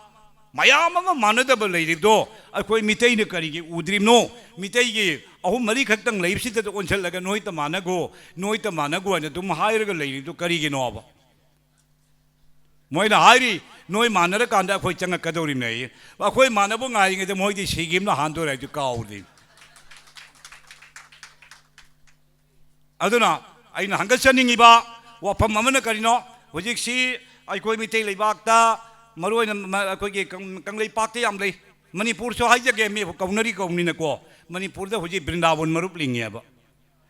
ꯃꯌꯥꯝ ꯑꯃ ꯃꯥꯟꯅꯗꯕ ꯂꯩꯔꯤꯕꯗꯣ ꯑꯩꯈꯣꯏ ꯃꯤꯇꯩꯅ ꯀꯔꯤꯒꯤ ꯎꯗ꯭ꯔꯤꯕꯅꯣ? ꯃꯤꯇꯩꯒꯤ ꯑꯍꯨꯝ ꯃꯔꯤ ꯈꯛꯇꯪ ꯂꯩꯕꯁꯤꯗ ꯑꯣꯟꯁꯤꯜꯂꯒ "ꯅꯣꯏꯇ ꯃꯥꯟꯅꯒꯣ, ꯅꯣꯏꯇ ꯃꯥꯟꯅꯒꯣ" ꯍꯥꯏꯅ ꯑꯗꯨꯝ ꯍꯥꯏꯔꯒ ꯂꯩꯔꯤꯕꯗꯣ ꯀꯔꯤꯒꯤꯅꯣꯕ? ꯃꯣꯏꯅ ꯍꯥꯏꯔꯤ, "ꯅꯣꯏ ꯃꯥꯟꯅꯔꯀꯥꯟꯗ ꯑꯩꯈꯣꯏ ꯆꯪꯉꯛꯀꯗꯧꯔꯤꯕꯅꯦ" ꯑꯩ꯫ ꯑꯩꯈꯣꯏ ꯃꯥꯟꯅꯕ ꯉꯥꯏꯔꯤꯉꯩꯗ ꯃꯣꯏꯗꯤ ꯁꯤꯒꯤꯝꯅ ꯍꯥꯟꯗꯣꯔꯦ ꯍꯥꯏꯗꯨ ꯀꯥꯎꯗꯦ꯫ ꯑꯗꯨꯅ ꯑꯩꯅ ꯍꯪꯒꯠꯆꯅꯤꯡꯉꯤꯕ ꯋꯥꯐꯝ ꯑꯃꯅ ꯀꯔꯤꯅꯣ? ꯍꯧꯖꯤꯛꯁꯤ ꯑꯩꯈꯣꯏ ꯃꯤꯇꯩ ꯂꯩꯕꯥꯛꯇ, ꯃꯔꯨꯑꯣꯏꯅ ꯃ-, ꯑꯩꯈꯣꯏꯒꯤ ꯀꯪ-, ꯀꯪꯂꯩꯄꯥꯛꯇ ꯌꯥꯝ ꯂꯩ꯫ ꯃꯅꯤꯄꯨꯔꯁꯨ ꯍꯥꯏꯖꯒꯦ, ꯃꯤꯕꯨ ꯀꯧꯅꯔꯤ ꯀꯧꯅꯤꯅꯀꯣ꯫ ꯃꯅꯤꯄꯨꯔꯗ ꯍꯧꯖꯤꯛ ꯕ꯭ꯔꯤꯟꯗꯥꯕꯟ ꯃꯔꯨꯞ ꯂꯤꯡꯉꯦꯕ꯫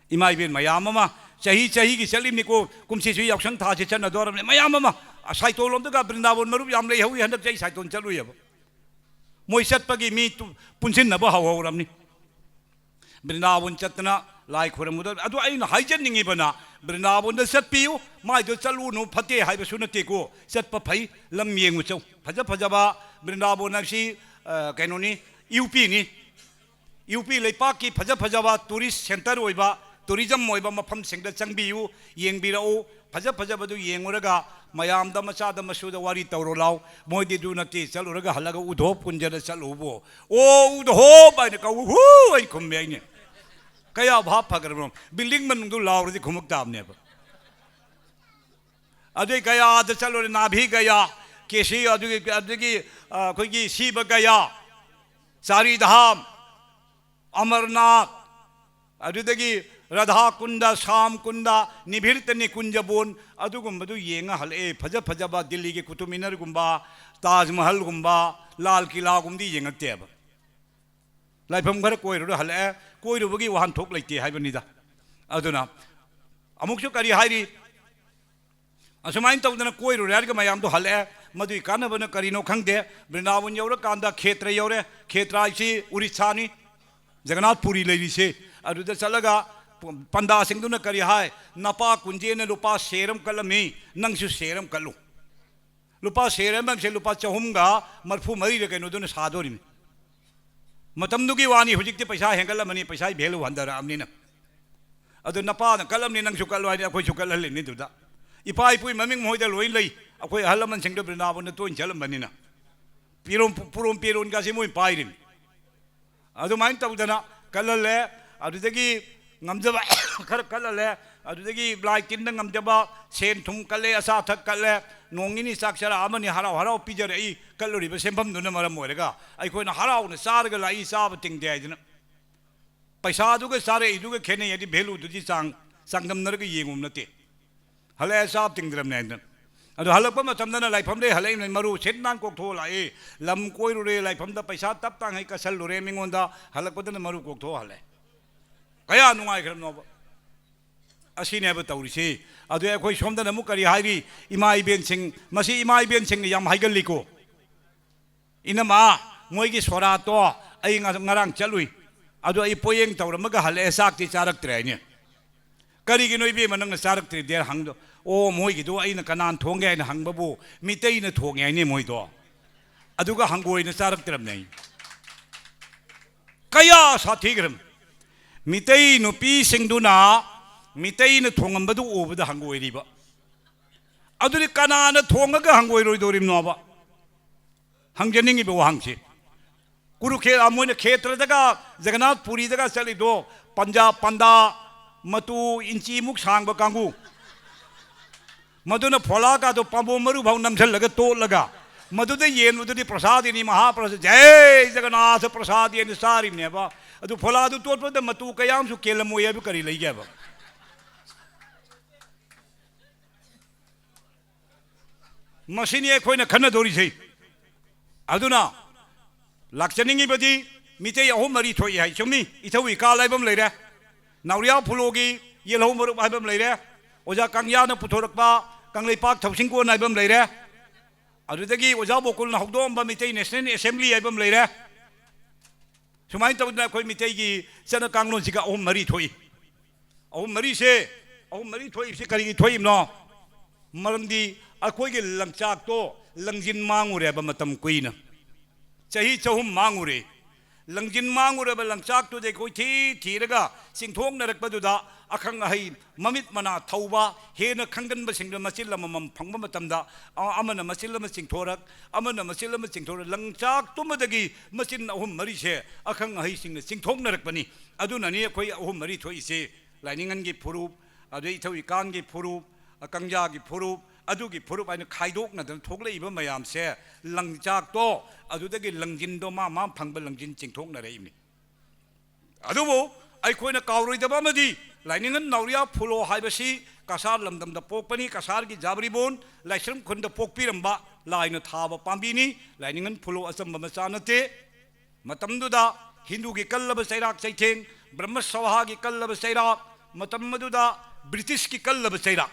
ꯏꯃꯥ ꯏꯕꯦꯟ ꯃꯌꯥꯝ ꯑꯃ ꯆꯍꯤ ꯆꯍꯤꯒꯤ ꯆꯠꯂꯤꯕꯅꯤꯀꯣ꯫ ꯀꯨꯝꯁꯤꯁꯨ ꯌꯥꯎꯁꯪ ꯊꯥꯁꯤ ꯆꯠꯅꯗꯣꯔꯕꯅꯤ꯫ ꯃꯌꯥꯝ ꯑꯃ, ꯑ, ꯁꯥꯏꯇꯣꯜ ꯂꯣꯝꯗꯒ ꯕ꯭ꯔꯤꯟꯗꯥꯕꯟ ꯃꯔꯨꯞ ꯌꯥꯝ ꯂꯩꯍꯧꯋꯤ꯫ ꯍꯟꯗꯛ ꯆꯍꯤ ꯁꯥꯏꯇꯣꯜ ꯆꯠꯂꯨꯏꯌꯦꯕ꯫ ꯃꯣꯏ ꯆꯠꯄꯒꯤ ꯃꯤ ꯇꯨ-, ꯄꯨꯟꯁꯤꯟꯅꯕ ꯍꯧꯍꯧꯔꯕꯅꯤ꯫ ꯕ꯭ꯔꯤꯟꯗꯥꯕꯟ ꯆꯠꯇꯅ ꯂꯥꯏ ꯈꯣꯏꯔꯝꯒꯗꯕ꯫ ꯑꯗꯨ ꯑꯩꯅ ꯍꯥꯏꯖꯅꯤꯡꯉꯤꯕꯅ, ꯕ꯭ꯔꯤꯟꯗꯥꯕꯟꯗ ꯆꯠꯄꯤꯌꯨ, ꯃꯥꯏꯗꯣ ꯆꯠꯂꯨꯅꯨ ꯐꯠꯇꯦ ꯍꯥꯏꯕꯁꯨ ꯅꯠꯇꯦꯀꯣ꯫ ꯆꯠꯄ ꯐꯩ, ꯂꯝ ꯌꯦꯡꯉꯨ ꯆꯧ꯫ ꯐꯖ ꯐꯖꯕ ꯕ꯭ꯔꯤꯟꯗꯥꯕꯟ ꯑꯁꯤ, ꯑ, ꯀꯩꯅꯣꯅꯤ, ꯌꯨ ꯄꯤꯅꯤ꯫ ꯌꯨ ꯄꯤ ꯂꯩꯄꯥꯛꯀꯤ ꯐꯖ ꯐꯖꯕ tourist centre ꯑꯣꯏꯕ, tourism ꯑꯣꯏꯕ ꯃꯐꯝꯁꯤꯡꯗ ꯆꯪꯕꯤꯌꯨ, ꯌꯦꯡꯕꯤꯔꯛꯎ꯫ ꯐꯖ ꯐꯖꯕꯗꯨ ꯌꯦꯡꯉꯨꯔꯒ ꯃꯌꯥꯝꯗ, ꯃꯆꯥꯗ ꯃꯁꯨꯗ ꯋꯥꯔꯤ ꯇꯧꯔꯣ ꯂꯥꯎ꯫ ꯃꯣꯏꯗꯤ ꯑꯗꯨ ꯅꯠꯇꯦ, ꯆꯠꯂꯨꯔꯒ ꯍꯜꯂꯒ ꯎꯙꯣꯞ ꯀꯨꯟꯖꯗ ꯆꯠꯂꯨꯕꯨ, "ꯑꯣ ꯎꯙꯣꯞ" ꯍꯥꯏꯅ ꯀꯧ, "ꯍꯨ" ꯍꯥꯏꯅ ꯈꯨꯝꯃꯦ ꯑꯩꯅ꯫ ꯀꯌꯥ ꯚꯥꯞ ꯐꯈ꯭ꯔꯕꯅꯣ? Building ꯃꯅꯨꯡꯗ ꯂꯥꯎꯔꯗꯤ ꯈꯨꯝꯃꯛ ꯇꯥꯕꯅꯦꯕ꯫ ꯑꯗꯨꯏ ꯒꯌꯥꯗ ꯆꯠꯂꯨꯔꯦ, ꯅꯥꯚꯤ ꯒꯌꯥ, ꯀꯦꯁꯤ, ꯑꯗꯨꯒꯤ, ꯑꯗꯨꯗꯒꯤ, ꯑ, ꯑꯩꯈꯣꯏꯒꯤ ꯁꯤꯕ ꯒꯌꯥ, ꯆꯥꯔꯤꯙꯥꯝ, ꯑꯃꯔꯅꯥꯊ, ꯑꯗꯨꯗꯒꯤ ꯔꯥꯙꯥ ꯀꯨꯟꯗ, ꯁꯥꯝ ꯀꯨꯟꯗ, ꯅꯤꯚꯤꯔꯇ ꯅꯤꯀꯨꯟꯖꯕꯣꯟ, ꯑꯗꯨꯒꯨꯝꯕꯗꯨ ꯌꯦꯡꯉ ꯍꯜꯂꯛꯑꯦ꯫ ꯐꯖ ꯐꯖꯕ ꯗꯤꯜꯂꯤꯒꯤ ꯀꯨꯇꯨꯕ ꯃꯤꯅꯔꯒꯨꯝꯕ, ꯇꯥꯖ ꯃꯍꯜꯒꯨꯝꯕ, ꯂꯥꯜ ꯀꯤꯂꯥꯒꯨꯝꯕꯗꯤ ꯌꯦꯡꯉꯛꯇꯦꯕ꯫ ꯂꯥꯏꯐꯝ ꯈꯔ ꯀꯣꯏꯔꯨꯔ ꯍꯜꯂꯛꯑꯦ꯫ ꯀꯣꯏꯔꯨꯕꯒꯤ ꯋꯥꯍꯟꯊꯣꯛ ꯂꯩꯇꯦ ꯍꯥꯏꯕꯅꯤꯗ꯫ ꯑꯗꯨꯅ ꯑꯃꯨꯛꯁꯨ ꯀꯔꯤ ꯍꯥꯏꯔꯤ? ꯑꯁꯨꯃꯥꯏꯅ ꯇꯧꯗꯅ ꯀꯣꯏꯔꯨꯔꯦ ꯍꯥꯏꯔꯒ ꯃꯌꯥꯝꯗꯣ ꯍꯜꯂꯛꯑꯦ꯫ ꯃꯗꯨꯒꯤ ꯀꯥꯟꯅꯕꯅ ꯀꯔꯤꯅꯣ ꯈꯪꯗꯦ꯫ ꯕ꯭ꯔꯤꯟꯗꯥꯕꯟ ꯌꯧꯔꯀꯥꯟꯗ ꯈꯦꯇ꯭ꯔ ꯌꯧꯔꯦ꯫ ꯈꯦꯇ꯭ꯔ ꯍꯥꯏꯁꯤ ꯎꯔꯤꯁꯥꯅꯤ, ꯖꯒꯅꯥꯊ ꯄꯨꯔꯤ ꯂꯩꯔꯤꯁꯦ꯫ ꯑꯗꯨꯗ ꯆꯠꯂꯒ ꯄꯟꯗꯥꯁꯤꯡꯗꯨꯅ ꯀꯔꯤ ꯍꯥꯏ? "ꯅꯄꯥ ꯀꯨꯟꯖꯦꯅ ꯂꯨꯄꯥ ꯁꯦꯔ ꯑꯃ ꯀꯠꯂꯝꯃꯤ, ꯅꯪꯁꯨ ꯁꯦꯔ ꯑꯃ ꯀꯠꯂꯨ"꯫ ꯂꯨꯄꯥ ꯁꯦꯔ ꯑꯃꯁꯦ ꯂꯨꯄꯥ ꯆꯍꯨꯝꯒ ꯃꯔꯐꯨ ꯃꯔꯤꯔ ꯀꯩꯅꯣꯗꯨꯅ ꯁꯥꯗꯣꯔꯤꯅꯤ꯫ ꯃꯇꯝꯗꯨꯒꯤ ꯋꯥꯅꯤ, ꯍꯧꯖꯤꯛꯇꯤ ꯄꯩꯁꯥ ꯍꯦꯟꯒꯠꯂꯝꯃꯅꯤ, ꯄꯩꯁꯥꯒꯤ value ꯍꯟꯊꯔꯛꯑꯕꯅꯤꯅ꯫ ꯑꯗꯨ ꯅꯄꯥꯅ ꯀꯠꯂꯝꯅꯤ, ꯅꯪꯁꯨ ꯀꯠꯂꯣ ꯍꯥꯏꯅ ꯑꯩꯈꯣꯏꯁꯨ ꯀꯠꯍꯜꯂꯤꯅꯤ꯫ ꯑꯗꯨꯗ ꯏꯄꯥ ꯏꯄꯨꯒꯤ ꯃꯃꯤꯡ ꯃꯈꯣꯏꯗ ꯂꯣꯏ ꯂꯩ꯫ ꯑꯩꯈꯣꯏ ꯑꯍꯜ ꯂꯃꯟꯁꯤꯡꯗꯣ ꯕ꯭ꯔꯤꯟꯗꯥꯕꯟꯗ ꯇꯣꯏꯅ ꯆꯠꯂꯝꯕꯅꯤꯅ ꯄꯤꯔꯣꯟ, ꯄꯨꯔꯣꯟ ꯄꯤꯔꯣꯟꯒꯁꯤ ꯃꯣꯏ ꯄꯥꯏꯔꯤꯅꯤ꯫ ꯑꯗꯨꯃꯥꯏꯅ ꯇꯧꯗꯅ ꯀꯜꯍꯜꯂꯦ꯫ ꯑꯗꯨꯗꯒꯤ ꯉꯝꯖꯕ ꯈꯔ ꯀꯜꯍꯜꯂꯦ꯫ ꯑꯗꯨꯗꯒꯤ ꯂꯥꯏ ꯇꯤꯟꯗ ꯉꯝꯖꯕ ꯁꯦꯟ ꯊꯨꯝ ꯀꯜꯂꯦ, ꯑꯆꯥ ꯑꯊꯛ ꯀꯜꯂꯦ꯫ ꯅꯣꯡ ꯅꯤꯅꯤ ꯆꯥꯛ ꯆꯔꯥ ꯑꯃꯅꯤ ꯍꯔꯥꯎ ꯍꯔꯥꯎ ꯄꯤꯖꯔꯛꯏ꯫ ꯀꯠꯂꯨꯔꯤꯕ ꯁꯦꯟꯐꯝꯗꯨꯅ ꯃꯔꯝ ꯑꯣꯏꯔꯒ ꯑꯩꯈꯣꯏꯅ ꯍꯔꯥꯎꯅ ꯆꯥꯔꯒ ꯂꯥꯛꯏ, ꯆꯥꯕ ꯇꯤꯡꯗꯦ ꯍꯥꯏꯗꯅ꯫ ꯄꯩꯁꯥꯗꯨꯒ ꯆꯥꯔꯛꯏꯗꯨꯒ ꯈꯦꯠꯅꯩ ꯍꯥꯏꯗꯤ valueꯗꯨꯗꯤ ꯆꯥꯡ ꯆꯥꯡꯗꯝꯅꯔꯒ ꯌꯦꯡꯉꯨꯕ ꯅꯠꯇꯦ꯫ ꯍꯜꯂꯛꯑꯦ, ꯆꯥꯕ ꯇꯤꯡꯗ꯭ꯔꯕꯅꯦ ꯍꯥꯏꯗꯅ꯫ ꯑꯗꯣ ꯍꯜꯂꯛꯄ ꯃꯇꯝꯗꯅ ꯂꯥꯏꯐꯝꯗꯩ ꯍꯜꯂꯛꯏꯕꯅꯤ, ꯃꯔꯨ ꯁꯤꯠ ꯅꯥꯟ ꯀꯣꯛꯊꯣꯛꯑ ꯂꯥꯛꯏ꯫ ꯂꯝ ꯀꯣꯏꯔꯨꯔꯦ, ꯂꯥꯏꯐꯝꯗ ꯄꯩꯁꯥ ꯇꯞ ꯇꯥꯡꯈꯩ ꯀꯠꯁꯜꯂꯨꯔꯦ ꯃꯤꯉꯣꯟꯗ, ꯍꯜꯂꯛꯄꯗꯅ ꯃꯔꯨ ꯀꯣꯛꯊꯣꯛꯑ ꯍꯜꯂꯛꯑꯦ꯫ ꯀꯌꯥ ꯅꯨꯡꯉꯥꯏꯈ꯭ꯔꯕꯅꯣꯕ꯫ ꯑꯁꯤꯅꯦꯕ ꯇꯧꯔꯤꯁꯤ꯫ ꯑꯗꯨ ꯑꯩꯈꯣꯏ ꯁꯣꯝꯗꯅ ꯑꯃꯨꯛ ꯀꯔꯤ ꯍꯥꯏꯔꯤ? ꯏꯃꯥ ꯏꯕꯦꯟꯁꯤꯡ, ꯃꯁꯤ ꯏꯃꯥ ꯏꯕꯦꯟꯁꯤꯡꯅ ꯌꯥꯝ ꯍꯥꯏꯒꯜꯂꯤꯀꯣ꯫ "ꯏꯅꯝꯃ, ꯃꯣꯏꯒꯤ ꯁꯣꯔꯥꯠꯇꯣ ꯑꯩ ꯉ-, ꯉꯔꯥꯡ ꯆꯠꯂꯨꯏ꯫ ꯑꯗꯣ ꯑꯩ ꯄꯣꯌꯦꯡ ꯇꯧꯔꯝꯃꯒ ꯍꯜꯂꯛꯑꯦ, ꯆꯥꯛꯇꯤ ꯆꯥꯔꯛꯇ꯭ꯔꯦ" ꯍꯥꯏꯅꯦ꯫ "ꯀꯔꯤꯒꯤꯅꯣ ꯏꯕꯦꯝꯃ ꯅꯪꯅ ꯆꯥꯔꯛꯇ꯭ꯔꯤꯗꯤ?" ꯍꯪꯗꯣ, "ꯑꯣ, ꯃꯣꯏꯒꯤꯗꯣ ꯑꯩꯅ ꯀꯅꯥꯅ ꯊꯣꯡꯒꯦ ꯍꯥꯏꯅ ꯍꯪꯕꯕꯨ ꯃꯤꯇꯩꯅ ꯊꯣꯡꯉꯦ ꯍꯥꯏꯅꯦ ꯃꯣꯏꯗꯣ꯫ ꯑꯗꯨꯒ ꯍꯪꯒꯣꯏꯅ ꯆꯥꯔꯛꯇ꯭ꯔꯕꯅꯦ" ꯍꯥꯏ꯫ ꯀꯌꯥ ꯁꯥꯊꯤꯈ꯭ꯔꯕ! ꯃꯤꯇꯩ ꯅꯨꯄꯤꯁꯤꯡꯗꯨꯅ ꯃꯤꯇꯩꯅ ꯊꯣꯡꯉꯝꯕꯗꯨ ꯎꯕꯗ ꯍꯪꯒꯣꯏꯔꯤꯕ꯫ ꯑꯗꯨꯗꯤ ꯀꯅꯥꯅ ꯊꯣꯡꯉꯒ ꯍꯪꯒꯣꯏꯔꯣꯏꯗꯧꯔꯤꯕꯅꯣꯕ? ꯍꯪꯖꯅꯤꯡꯉꯤꯕ ꯋꯥꯍꯪꯁꯤ꯫ ꯀꯨꯔꯨꯈꯦ-, ꯑ, ꯃꯣꯏꯅ ꯈꯦꯇ꯭ꯔꯗꯒ, ꯖꯒꯅꯥꯊ ꯄꯨꯔꯤꯗꯒ ꯆꯠꯂꯤꯗꯣ, ꯄꯟꯖꯥ-, ꯄꯟꯗꯥ ꯃꯇꯨ ꯏꯟꯆꯤꯃꯨꯛ ꯁꯥꯡꯕ ꯀꯥꯡꯕꯨ, ꯃꯗꯨꯅ ꯐꯣꯂꯥꯒꯗꯣ ꯄꯥꯝꯕꯣꯝ ꯃꯔꯨ ꯐꯥꯎ ꯅꯝꯁꯤꯜꯂꯒ ꯇꯣꯠꯂꯒ ꯃꯗꯨꯗ ꯌꯦꯟꯕꯗꯨꯗꯤ ꯄ꯭ꯔꯁꯥꯗꯤꯅꯤ, ꯃꯍꯥꯄ꯭ꯔꯁꯥ, ꯖꯩ ꯖꯒꯟꯅꯥꯊ ꯄ꯭ꯔꯁꯥꯗꯤꯅ ꯆꯥꯔꯤꯕꯅꯦꯕ꯫ ꯑꯗꯨ ꯐꯣꯂꯥꯗꯨ ꯇꯣꯠꯄꯗ ꯃꯇꯨ ꯀꯌꯥꯝꯁꯨ ꯀꯦꯜꯂꯝꯃꯣꯏ ꯍꯥꯏꯕ ꯀꯔꯤ ꯂꯩꯒꯦꯕ? ꯃꯁꯤꯅꯤ ꯑꯩꯈꯣꯏꯅ ꯈꯟꯅꯗꯧꯔꯤꯁꯦ꯫ ꯑꯗꯨꯅ ꯂꯥꯛꯆꯅꯤꯡꯉꯤꯕꯗꯤ ꯃꯤꯇꯩ ꯑꯍꯨꯝ ꯃꯔꯤ ꯊꯣꯛꯏ ꯍꯥꯏ, ꯆꯨꯝꯃꯤ꯫ ꯏꯊꯧ ꯏꯀꯥꯜ ꯍꯥꯏꯕ ꯑꯃ ꯂꯩꯔꯦ, ꯅꯥꯎꯔꯤꯌꯥ ꯐꯨꯂꯣꯒꯤ ꯌꯦꯜꯍꯧ ꯃꯔꯨꯞ ꯍꯥꯏꯕ ꯑꯃ ꯂꯩꯔꯦ, ꯑꯣꯖꯥ ꯀꯪꯌꯥꯅ ꯄꯨꯊꯣꯔꯛꯄ ꯀꯪꯂꯩꯄꯥꯛ ꯊꯧꯁꯤꯡꯀꯣꯟ ꯍꯥꯏꯕ ꯑꯃ ꯂꯩꯔꯦ, ꯑꯗꯨꯗꯒꯤ ꯑꯣꯖꯥ ꯕꯣꯀꯨꯜꯅ ꯍꯧꯗꯣꯛꯑꯝꯕ ꯃꯤꯇꯩ ꯅꯦꯁꯅꯦꯜ ꯑꯦꯁꯦꯝꯕ꯭ꯂꯤ ꯍꯥꯏꯕ ꯑꯃ ꯂꯩꯔꯦ꯫ ꯁꯨꯃꯥꯏꯅ ꯇꯧꯗꯅ ꯑꯩꯈꯣꯏ ꯃꯤꯇꯩꯒꯤ ꯆꯠꯅ ꯀꯥꯡꯂꯣꯟꯁꯤꯒ ꯑꯍꯨꯝ ꯃꯔꯤ ꯊꯣꯛꯏ꯫ ꯑꯍꯨꯝ ꯃꯔꯤꯁꯦ, ꯑꯍꯨꯝ ꯃꯔꯤ ꯊꯣꯛꯏꯕꯁꯤ ꯀꯔꯤꯒꯤ ꯊꯣꯛꯏꯕꯅꯣ? ꯃꯔꯝꯗꯤ ꯑꯩꯈꯣꯏꯒꯤ ꯂꯪꯆꯥꯛꯇꯣ ꯂꯪꯖꯤꯟ ꯃꯥꯡꯉꯨꯔꯦꯕ ꯃꯇꯝ ꯀꯨꯏꯅ꯫ ꯆꯍꯤ ꯆꯍꯨꯝ ꯃꯥꯡꯉꯨꯔꯦ꯫ ꯂꯪꯖꯤꯟ ꯃꯥꯡꯉꯨꯔꯕ ꯂꯪꯆꯥꯛꯇꯨꯗ ꯑꯩꯈꯣꯏ ꯊꯤ ꯊꯤꯔꯒ ꯆꯤꯡꯊꯣꯛꯅꯔꯛꯄꯗꯨꯗ ꯑꯈꯪ ꯑꯍꯩ ꯃꯃꯤꯠ ꯃꯅꯥ ꯊꯧꯕ, ꯍꯦꯟꯅ ꯈꯪꯒꯟꯕꯁꯤꯡꯗ ꯃꯆꯤꯜ ꯑꯃꯃꯝ ꯐꯪꯕ ꯃꯇꯝꯗ, ꯑ-, ꯑꯃꯅ ꯃꯆꯤꯜ ꯑꯃ ꯆꯤꯡꯊꯣꯔꯛ, ꯑꯃꯅ ꯃꯆꯤꯜ ꯑꯃ ꯆꯤꯡꯊꯣꯔꯛ, ꯂꯪꯆꯥꯛꯇꯨꯃꯗꯒꯤ ꯃꯆꯤꯟ ꯑꯍꯨꯝ ꯃꯔꯤꯁꯦ ꯑꯈꯪ ꯑꯍꯩꯁꯤꯡꯅ ꯆꯤꯡꯊꯣꯛꯅꯔꯛꯄꯅꯤ꯫ ꯑꯗꯨꯅꯅꯤ ꯑꯩꯈꯣꯏ ꯑꯍꯨꯝ ꯃꯔꯤ ꯊꯣꯛꯏꯁꯦ꯫ ꯂꯥꯏꯅꯤꯡꯉꯟꯒꯤ ꯐꯨꯔꯨꯞ, ꯑꯗꯩ ꯏꯊꯧ ꯏꯀꯥꯟꯒꯤ ꯐꯨꯔꯨꯞ, ꯀꯪꯌꯥꯒꯤ ꯐꯨꯔꯨꯞ, ꯑꯗꯨꯒꯤ ꯐꯨꯔꯨꯞ ꯍꯥꯏꯅ ꯈꯥꯏꯗꯣꯛꯅꯗꯅ ꯊꯣꯛꯂꯛꯏꯕ ꯃꯌꯥꯝꯁꯦ ꯂꯪꯆꯥꯛꯇꯣ ꯑꯗꯨꯗꯒꯤ ꯂꯪꯖꯤꯟꯗꯣ ꯃꯥ ꯃꯥ ꯐꯪꯕ ꯂꯪꯖꯤꯟ ꯆꯤꯡꯊꯣꯛꯅꯔꯛꯏꯕꯅꯤ꯫ ꯑꯗꯨꯕꯨ ꯑꯩꯈꯣꯏꯅ ꯀꯥꯎꯔꯣꯏꯗꯕ ꯑꯃꯗꯤ ꯂꯥꯏꯅꯤꯡꯉꯟ ꯅꯥꯎꯔꯤꯌꯥ ꯐꯨꯂꯣ ꯍꯥꯏꯕꯁꯤ ꯀꯁꯥꯔ ꯂꯝꯗꯝꯗ ꯄꯣꯛꯄꯅꯤ, ꯀꯁꯥꯔꯒꯤ ꯖꯥꯕꯔꯤꯕꯣꯟ ꯂꯥꯏꯁ꯭ꯔꯝ ꯈꯨꯟꯗ ꯄꯣꯛꯄꯤꯔꯝꯕ ꯂꯥꯏꯅ ꯊꯥꯕ ꯄꯥꯝꯕꯤꯅꯤ꯫ ꯂꯥꯏꯅꯤꯡꯉꯟ ꯐꯨꯂꯣ ꯑꯆꯝꯕ ꯃꯆꯥ ꯅꯠꯇꯦ꯫ ꯃꯇꯝꯗꯨꯗ ꯍꯤꯟꯗꯨꯒꯤ ꯀꯜꯂꯕ ꯆꯩꯔꯥꯛ ꯆꯩꯊꯦꯡ, ꯕ꯭ꯔꯍ꯭ꯃ ꯁꯚꯥꯒꯤ ꯀꯜꯂꯕ ꯆꯩꯔꯥꯛ, ꯃꯇꯝ ꯑꯗꯨꯗ ꯕ꯭ꯔꯤꯇꯤꯁꯀꯤ ꯀꯜꯂꯕ ꯆꯩꯔꯥꯛ,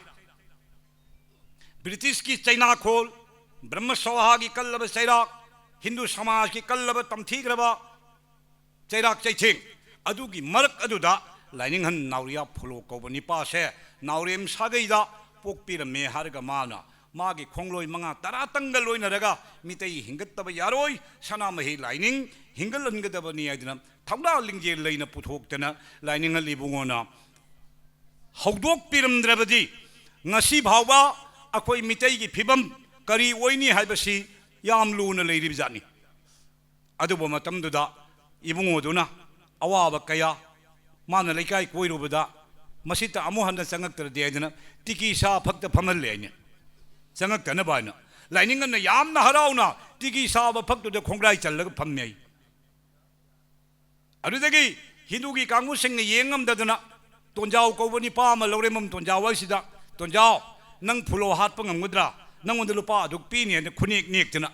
ꯕ꯭ꯔꯤꯇꯤꯁꯀꯤ ꯆꯩꯅꯥꯈꯣꯜ, ꯕ꯭ꯔꯍ꯭ꯃ ꯁꯚꯥꯒꯤ ꯀꯜꯂꯕ ꯆꯩꯔꯥꯛ, ꯍꯤꯟꯗꯨ ꯁꯃꯥꯖꯀꯤ ꯀꯜꯂꯕ ꯇꯝꯊꯤꯈ꯭ꯔꯕ ꯆꯩꯔꯥꯛ ꯆꯩꯊꯦꯡ ꯑꯗꯨꯒꯤ ꯃꯔꯛ ꯑꯗꯨꯗ ꯂꯥꯏꯅꯤꯡꯍꯟ ꯅꯥꯎꯔꯤꯌꯥ ꯐꯨꯂꯣ ꯀꯧꯕ ꯅꯤꯄꯥꯁꯦ ꯅꯥꯎꯔꯦꯝ ꯁꯥꯒꯩꯗ ꯄꯣꯛꯄꯤꯔꯝꯃꯦ ꯍꯥꯏꯔꯒ ꯃꯥꯅ ꯃꯥꯒꯤ ꯈꯣꯡꯂꯣꯏ ꯃꯉꯥ ꯇꯔꯥꯇꯪꯒ ꯂꯣꯏꯅꯔꯒ ꯃꯤꯇꯩ ꯍꯤꯡꯒꯠꯇꯕ ꯌꯥꯔꯣꯏ, ꯁꯅꯥꯃꯍꯤ ꯂꯥꯏꯅꯤꯡ ꯍꯤꯡꯒꯠꯍꯟꯒꯗꯕꯅꯤ ꯍꯥꯏꯗꯨꯅ ꯊꯧꯅꯥ ꯂꯤꯡꯖꯦꯜ ꯂꯩꯅ ꯄꯨꯊꯣꯛꯇꯅ ꯂꯥꯏꯅꯤꯡꯍꯟ ꯏꯕꯨꯡꯉꯣꯅ ꯍꯧꯗꯣꯛꯄꯤꯔꯝꯗ꯭ꯔꯕꯗꯤ ꯉꯁꯤ ꯐꯥꯎꯕ ꯑꯩꯈꯣꯏ ꯃꯤꯇꯩꯒꯤ ꯐꯤꯕꯝ ꯀꯔꯤ ꯑꯣꯏꯅꯤ ꯍꯥꯏꯕꯁꯤ ꯌꯥꯝ ꯂꯨꯅ ꯂꯩꯔꯤꯕꯖꯥꯠꯅꯤ꯫ ꯑꯗꯨꯕꯨ ꯃꯇꯝꯗꯨꯗ ꯏꯕꯨꯡꯉꯣꯗꯨꯅ ꯑꯋꯥꯕ ꯀꯌꯥ, ꯃꯥꯅ ꯂꯩꯀꯥꯏ ꯀꯣꯏꯔꯨꯕꯗ ꯃꯁꯤꯇ ꯑꯃꯨꯛ ꯍꯟꯅ ꯆꯪꯉꯛꯇ꯭ꯔꯗꯤ ꯍꯥꯏꯗꯅ ꯇꯤꯀꯤ ꯁꯥ ꯐꯛꯇ ꯐꯝꯍꯜꯂꯦ ꯍꯥꯏꯅ, ꯆꯪꯉꯛꯇꯅꯕ ꯍꯥꯏꯅ꯫ ꯂꯥꯏꯅꯤꯡꯉꯟꯅ ꯌꯥꯝꯅ ꯍꯔꯥꯎꯅ ꯇꯤꯀꯤ ꯁꯥꯕ ꯐꯛꯇꯨꯗ ꯈꯣꯡꯒ꯭ꯔꯥꯏ ꯆꯜꯂꯒ ꯐꯝꯃꯦ ꯍꯥꯏ꯫ ꯑꯗꯨꯗꯒꯤ ꯍꯤꯟꯗꯨꯒꯤ ꯀꯥꯡꯕꯨꯁꯤꯡꯅ ꯌꯦꯡ ꯉꯝꯗꯗꯅ ꯇꯣꯟꯖꯥꯎ ꯀꯧꯕ ꯅꯤꯄꯥ ꯑꯃ ꯂꯧꯔꯦꯝꯕꯝ ꯇꯣꯟꯖꯥꯎ ꯍꯥꯏꯁꯤꯗ, "ꯇꯣꯟꯖꯥꯎ, ꯅꯪ ꯐꯨꯂꯣ ꯍꯥꯠꯄ ꯉꯝꯒꯗ꯭ꯔꯥ? ꯅꯪꯉꯣꯟꯗ ꯂꯨꯄꯥ ꯑꯗꯨꯛ ꯄꯤꯅꯤ" ꯍꯥꯏꯅ ꯈꯨꯅꯦꯛ ꯅꯦꯛꯇꯅ,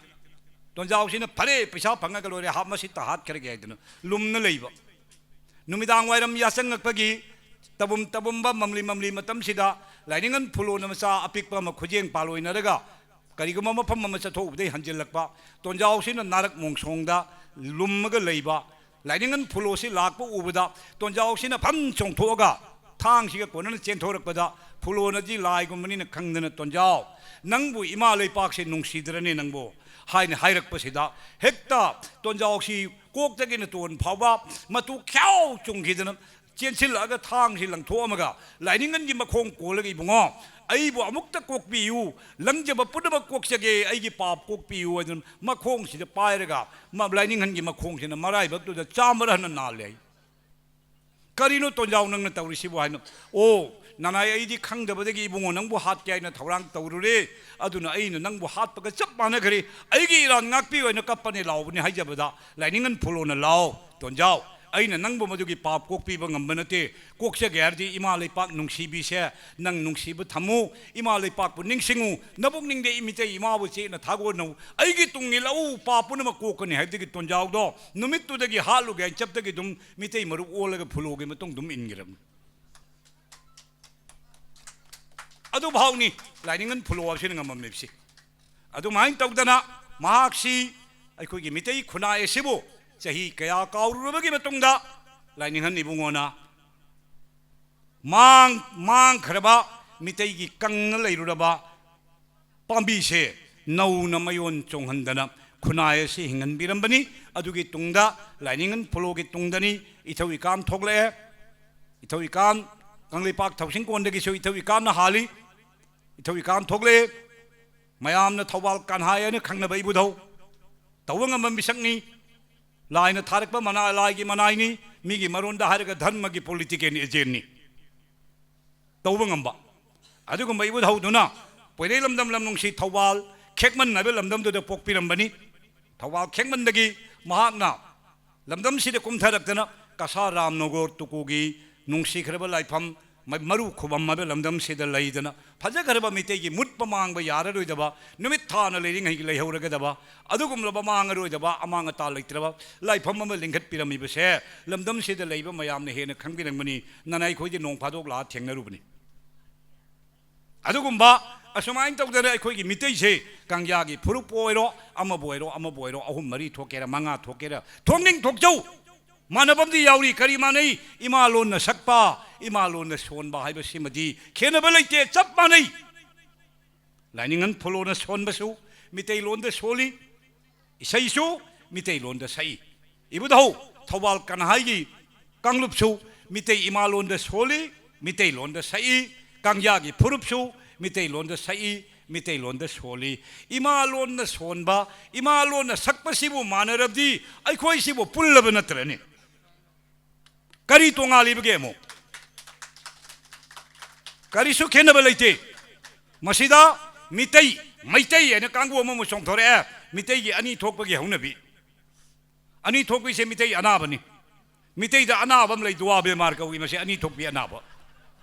ꯇꯣꯟꯖꯥꯎꯁꯤꯅ "ꯐꯔꯦ, ꯄꯩꯁꯥ ꯐꯪꯉꯒ ꯂꯣꯏꯔꯦ, ꯍꯥꯠ ꯃꯁꯤꯠꯇ ꯍꯥꯠꯈ꯭ꯔꯒꯦ" ꯍꯥꯏꯗꯅ ꯂꯨꯝꯅ ꯂꯩꯕ꯫ ꯅꯨꯃꯤꯗꯥꯡ ꯋꯥꯏꯔꯝ ꯌꯥꯆꯪꯉꯛꯄꯒꯤ ꯇꯕꯨꯝ ꯇꯕꯨꯝꯕ ꯃꯝꯂꯤ ꯃꯝꯂꯤ ꯃꯇꯝꯁꯤꯗ ꯂꯥꯏꯅꯤꯡꯉꯟ ꯐꯨꯂꯣꯅ ꯃꯆꯥ ꯑꯄꯤꯛꯄ ꯑꯃ ꯈꯨꯖꯦꯡ ꯄꯥꯜꯂꯣꯏꯅꯔꯒ ꯀꯔꯤꯒꯨꯝꯕ ꯃꯐꯝ ꯑꯃ ꯆꯠꯊꯣꯛꯎꯕꯗꯒꯤ ꯍꯟꯖꯤꯜꯂꯛꯄ꯫ ꯇꯣꯟꯖꯥꯎꯁꯤꯅ ꯅꯥꯔꯛ ꯃꯣꯡꯁꯣꯡꯗ ꯂꯨꯝꯃꯒ ꯂꯩꯕ ꯂꯥꯏꯅꯤꯡꯉꯟ ꯐꯨꯂꯣꯁꯤ ꯂꯥꯛꯄ ꯎꯕꯗ ꯇꯣꯟꯖꯥꯎꯁꯤꯅ ꯐꯝ ꯆꯣꯡꯊꯣꯛꯑꯒ ꯊꯥꯡꯁꯤꯒ ꯀꯣꯟꯅꯅ ꯆꯦꯟꯊꯣꯔꯛꯄꯗ, ꯐꯨꯂꯣꯅꯗꯤ ꯂꯥꯏꯒꯨꯝꯕꯅꯤꯅ ꯈꯪꯗꯅ, "ꯇꯣꯟꯖꯥꯎ, ꯅꯪꯕꯨ ꯏꯃꯥ ꯂꯩꯄꯥꯛꯁꯦ ꯅꯨꯡꯁꯤꯗ꯭ꯔꯅꯦ ꯅꯪꯕꯨ?" ꯍꯥꯏꯅ ꯍꯥꯏꯔꯛꯄꯁꯤꯗ ꯍꯦꯛꯇ ꯇꯣꯟꯖꯥꯎꯁꯤ ꯀꯣꯛꯇꯒꯤ ꯅꯇꯣꯟ ꯐꯥꯎꯕ ꯃꯇꯨ ꯈ꯭ꯌꯥꯎ ꯆꯨꯡꯈꯤꯗꯅ ꯆꯦꯟꯁꯤꯜꯂꯛꯑꯒ ꯊꯥꯡꯁꯤ ꯂꯪꯊꯣꯛꯑꯝꯃꯒ, "ꯂꯥꯏꯅꯤꯡꯉꯟꯒꯤ ꯃꯈꯣꯡ ꯀꯣꯜꯂꯒ, ꯏꯕꯨꯡꯉꯣ, ꯑꯩꯕꯨ ꯑꯃꯨꯛꯇ ꯀꯣꯛꯄꯤꯌꯨ, ꯂꯪꯖꯕ ꯄꯨꯝꯅꯃꯛ ꯀꯣꯛꯆꯒꯦ, ꯑꯩꯒꯤ ꯄꯥꯞ ꯀꯣꯛꯄꯤꯌꯨ" ꯍꯥꯏꯗꯨꯅ ꯃꯈꯣꯡꯁꯤꯗ ꯄꯥꯏꯔꯒ ꯃ-, ꯂꯥꯏꯅꯤꯡꯉꯟꯒꯤ ꯃꯈꯣꯡꯁꯤꯅ ꯃꯔꯥꯏꯕꯛꯇꯨꯗ ꯆꯥꯝꯃꯔ ꯍꯟꯅ ꯅꯥꯜꯂꯦ ꯍꯥꯏ꯫ "ꯀꯔꯤꯅꯣ ꯇꯣꯟꯖꯥꯎ ꯅꯪꯅ ꯇꯧꯔꯤꯁꯤꯕꯨ?" ꯍꯥꯏꯅ, "ꯑꯣ, ꯅꯅꯥꯏ, ꯑꯩꯗꯤ ꯈꯪꯗꯕꯗꯒꯤ ꯏꯕꯨꯡꯉꯣ ꯅꯪꯕꯨ ꯍꯥꯠꯀꯦ ꯍꯥꯏꯅ ꯊꯧꯔꯥꯡ ꯇꯧꯔꯨꯔꯦ, ꯑꯗꯨꯅ ꯑꯩꯅ ꯅꯪꯕꯨ ꯍꯥꯠꯄꯒ ꯆꯞ ꯃꯥꯟꯅꯈ꯭ꯔꯦ, ꯑꯩꯒꯤ ꯏꯔꯥꯟ ꯉꯥꯛꯄꯤꯌꯨ" ꯍꯥꯏꯅ ꯀꯞꯄꯅꯦ ꯂꯥꯎꯕꯅꯦ ꯍꯥꯏꯖꯕꯗ, ꯂꯥꯏꯅꯤꯡꯉꯟ ꯐꯨꯂꯣꯅ, "ꯂꯥꯎ, ꯇꯣꯟꯖꯥꯎ, ꯑꯩꯅ ꯅꯪꯕꯨ ꯃꯗꯨꯒꯤ ꯄꯥꯞ ꯀꯣꯛꯄꯤꯕ ꯉꯝꯕ ꯅꯠꯇꯦ, ꯀꯣꯛꯆꯒꯦ ꯍꯥꯏꯔꯗꯤ ꯏꯃꯥ ꯂꯩꯄꯥꯛ ꯅꯨꯡꯁꯤꯕꯤꯁꯦ ꯅꯪ ꯅꯨꯡꯁꯤꯕ ꯊꯝꯃꯨ, ꯏꯃꯥ ꯂꯩꯄꯥꯛꯄꯨ ꯅꯤꯡꯁꯤꯡꯉꯨ, ꯅꯕꯨꯛꯅꯤꯡꯗ ꯏꯃꯤꯇꯩ ꯏꯃꯥꯕꯨ ꯆꯦꯠꯅ ꯊꯥꯒꯣꯟꯅꯧ, ꯑꯩꯒꯤ ꯇꯨꯡ ꯏꯜꯂꯛꯎ, ꯄꯥꯞ ꯄꯨꯝꯅꯃꯛ ꯀꯣꯛꯀꯅꯤ" ꯍꯥꯏꯕꯗꯒꯤ ꯇꯣꯟꯖꯥꯎꯗꯣ ꯅꯨꯃꯤꯠꯇꯨꯗꯒꯤ ꯍꯥꯠꯂꯨꯒꯦ ꯍꯥꯏꯅ ꯆꯞꯇꯒꯤ ꯑꯗꯨꯝ ꯃꯤꯇꯩ ꯃꯔꯨꯞ ꯑꯣꯜꯂꯒ ꯐꯨꯂꯣꯒꯤ ꯃꯇꯨꯡ ꯑꯗꯨꯝ ꯏꯟꯈ꯭ꯔꯕꯅꯤ꯫ ꯑꯗꯨꯐꯥꯎꯅꯤ ꯂꯥꯏꯅꯤꯡꯉꯟ ꯐꯨꯂꯣ ꯍꯥꯏꯕꯁꯤꯅ ꯉꯝꯃꯝꯃꯤꯕꯁꯤ꯫ ꯑꯗꯨꯃꯥꯏꯅ ꯇꯧꯗꯅ ꯃꯍꯥꯛꯁꯤ ꯑꯩꯈꯣꯏꯒꯤ ꯃꯤꯇꯩ ꯈꯨꯟꯅꯥꯏ ꯑꯁꯤꯕꯨ ꯆꯍꯤ ꯀꯌꯥ ꯀꯥꯎꯔꯨꯔꯕꯒꯤ ꯃꯇꯨꯡꯗ ꯂꯥꯏꯅꯤꯡꯉꯟ ꯏꯕꯨꯡꯉꯣꯅ ꯃꯥꯡ-, ꯃꯥꯡꯈ꯭ꯔꯕ ꯃꯤꯇꯩꯒꯤ ꯀꯪꯅ ꯂꯩꯔꯨꯔꯕ ꯄꯥꯝꯕꯤꯁꯦ ꯅꯧꯅ ꯃꯌꯣꯟ ꯆꯣꯡꯍꯟꯗꯅ ꯈꯨꯟꯅꯥꯏ ꯑꯁꯤ ꯍꯤꯡꯍꯟꯕꯤꯔꯝꯕꯅꯤ꯫ ꯑꯗꯨꯒꯤ ꯇꯨꯡꯗ ꯂꯥꯏꯅꯤꯡꯉꯟ ꯐꯨꯂꯣꯒꯤ ꯇꯨꯡꯗꯅꯤ ꯏꯊꯧ ꯏꯀꯥꯝ ꯊꯣꯛꯂꯛꯑꯦ꯫ ꯏꯊꯧ ꯏꯀꯥꯝ ꯀꯪꯂꯩꯄꯥꯛ ꯊꯧꯁꯤꯡꯀꯣꯟꯗꯒꯤꯁꯨ ꯏꯊꯧ ꯏꯀꯥꯝꯅ ꯍꯥꯜꯂꯤ꯫ ꯏꯊꯧ ꯏꯀꯥꯝ ꯊꯣꯛꯂꯛꯑꯦ꯫ ꯃꯌꯥꯝꯅ ꯊꯧꯕꯥꯜ ꯀꯟꯍꯥꯏ ꯍꯥꯏꯅ ꯈꯪꯅꯕ ꯏꯕꯨꯙꯧ ꯇꯧꯕ ꯉꯝꯕ ꯃꯤꯁꯛꯅꯤ꯫ ꯂꯥꯏꯅ ꯊꯥꯔꯛꯄ ꯃꯅꯥ-, ꯂꯥꯏꯒꯤ ꯃꯅꯥꯏꯅꯤ꯫ ꯃꯤꯒꯤ ꯃꯔꯣꯟꯗ ꯍꯥꯏꯔꯒ ꯙꯔꯃꯒꯤ political agentꯅꯤ꯫ ꯇꯧꯕ ꯉꯝꯕ ꯑꯗꯨꯒꯨꯝꯕ ꯏꯕꯨꯙꯧꯗꯨꯅ ꯄꯣꯏꯔꯩ ꯂꯝꯗꯝ ꯂꯝ ꯅꯨꯡꯁꯤ ꯊꯧꯕꯥꯜ ꯈꯦꯛꯃꯟ ꯍꯥꯏꯕ ꯂꯝꯗꯝꯗꯨꯗ ꯄꯣꯛꯄꯤꯔꯝꯕꯅꯤ꯫ ꯊꯧꯕꯥꯜ ꯈꯦꯛꯃꯟꯗꯒꯤ ꯃꯍꯥꯛꯅ ꯂꯝꯗꯝꯁꯤꯗ ꯀꯨꯝꯊꯔꯛꯇꯅ ꯀꯁꯥ ꯔꯥꯝꯅꯣꯒꯣꯔ ꯇꯨꯀꯨꯒꯤ ꯅꯨꯡꯁꯤꯈ꯭ꯔꯕ ꯂꯥꯏꯐꯝ ꯃ-, ꯃꯔꯨ ꯈꯨꯕꯝ ꯍꯥꯏꯕ ꯂꯝꯗꯝꯁꯤꯗ ꯂꯩꯗꯅ ꯐꯖꯈ꯭ꯔꯕ ꯃꯤꯇꯩꯒꯤ ꯃꯨꯠꯄ ꯃꯥꯡꯕ ꯌꯥꯔꯔꯣꯏꯗꯕ, ꯅꯨꯃꯤꯠ ꯊꯥꯅ ꯂꯩꯔꯤꯉꯩꯒꯤ ꯂꯩꯍꯧꯔꯒꯗꯕ ꯑꯗꯨꯒꯨꯝꯂꯕ ꯃꯥꯡꯉꯔꯣꯏꯗꯕ ꯑꯃꯥꯡ ꯑꯇꯥ ꯂꯩꯇ꯭ꯔꯕ ꯂꯥꯏꯐꯝ ꯑꯃ ꯂꯤꯡꯈꯠꯄꯤꯔꯝꯃꯤꯕꯁꯦ ꯂꯝꯗꯝꯁꯤꯗ ꯂꯩꯕ ꯃꯌꯥꯝꯅ ꯍꯦꯟꯅ ꯈꯪꯕꯤꯔꯝꯒꯅꯤ꯫ ꯅꯅꯥꯏ ꯑꯩꯈꯣꯏꯗꯤ ꯅꯣꯡ ꯐꯥꯗꯣꯛ ꯂꯥꯛꯑ ꯊꯦꯡꯅꯔꯨꯕꯅꯤ꯫ ꯑꯗꯨꯒꯨꯝꯕ ꯑꯁꯨꯃꯥꯏꯅ ꯇꯧꯗꯅ ꯑꯩꯈꯣꯏꯒꯤ ꯃꯤꯇꯩꯁꯦ ꯀꯪꯌꯥꯒꯤ ꯐꯨꯔꯨꯞꯄꯨ ꯑꯣꯏꯔꯣ, ꯑꯃꯕꯨ ꯑꯣꯏꯔꯣ, ꯑꯃꯕꯨ ꯑꯣꯏꯔꯣ, ꯑꯍꯨꯝ ꯃꯔꯤ ꯊꯣꯛꯀꯦꯔꯥ, ꯃꯉꯥ ꯊꯣꯛꯀꯦꯔꯥ, ꯊꯣꯛꯅꯤꯡ ꯊꯣꯛꯆꯧ, ꯃꯥꯟꯅꯕꯝꯗꯤ ꯌꯥꯎꯔꯤ꯫ ꯀꯔꯤ ꯃꯥꯟꯅꯩ? ꯏꯃꯥ ꯂꯣꯟꯅ ꯁꯛꯄ, ꯏꯃꯥ ꯂꯣꯟꯅ ꯁꯣꯟꯕ ꯍꯥꯏꯕꯁꯤꯃꯗꯤ ꯈꯦꯠꯅꯕ ꯂꯩꯇꯦ, ꯆꯞ ꯃꯥꯟꯅꯩ꯫ ꯂꯥꯏꯅꯤꯡꯉꯟ ꯐꯣꯂꯣꯅ ꯁꯣꯟꯕꯁꯨ, ꯃꯤꯇꯩꯂꯣꯟꯗ ꯁꯣꯜꯂꯤ, ꯏꯁꯩꯁꯨ ꯃꯤꯇꯩꯂꯣꯟꯗ ꯁꯛꯏ꯫ ꯏꯕꯨꯙꯧ ꯊꯧꯕꯥꯜ ꯀꯟꯍꯥꯏꯒꯤ ꯀꯥꯡꯂꯨꯞꯁꯨ ꯃꯤꯇꯩ ꯏꯃꯥꯂꯣꯟꯗ ꯁꯣꯜꯂꯤ, ꯃꯤꯇꯩꯂꯣꯟꯗ ꯁꯛꯏ꯫ ꯀꯪꯌꯥꯒꯤ ꯐꯨꯔꯨꯞꯁꯨ ꯃꯤꯇꯩꯂꯣꯟꯗ ꯁꯛꯏ, ꯃꯤꯇꯩꯂꯣꯟꯗ ꯁꯣꯜꯂꯤ꯫ ꯏꯃꯥꯂꯣꯟꯅ ꯁꯣꯟꯕ, ꯏꯃꯥꯂꯣꯟꯅ ꯁꯛꯄꯁꯤꯕꯨ ꯃꯥꯟꯅꯔꯕꯗꯤ ꯑꯩꯈꯣꯏꯁꯤꯕꯨ ꯄꯨꯜꯂꯕ ꯅꯠꯇ꯭ꯔꯅꯤ? ꯀꯔꯤ ꯇꯣꯉꯥꯜꯂꯤꯕꯒꯦ ꯑꯃꯨꯛ? ꯀꯔꯤꯁꯨ ꯈꯦꯠꯅꯕ ꯂꯩꯇꯦ꯫ ꯃꯁꯤꯗ ꯃꯤꯇꯩ, ꯃꯩꯇꯩ ꯍꯥꯏꯅ ꯀꯥꯡꯕꯨ ꯑꯃꯃꯨꯛ ꯆꯣꯡꯊꯣꯔꯛꯑꯦ꯫ ꯃꯤꯇꯩꯒꯤ ꯑꯅꯤ ꯊꯣꯛꯄꯒꯤ ꯍꯧꯅꯕꯤ꯫ ꯑꯅꯤ ꯊꯣꯛꯄꯤꯁꯦ ꯃꯤꯇꯩ ꯑꯅꯥꯕꯅꯤ꯫ ꯃꯤꯇꯩꯗ ꯑꯅꯥꯕ ꯑꯃ ꯂꯩ, ꯗꯨꯋꯥ ꯕꯦꯃꯥꯔ ꯀꯧꯏ꯫ ꯃꯁꯤ ꯑꯅꯤ ꯊꯣꯛꯄꯤ ꯑꯅꯥꯕ꯫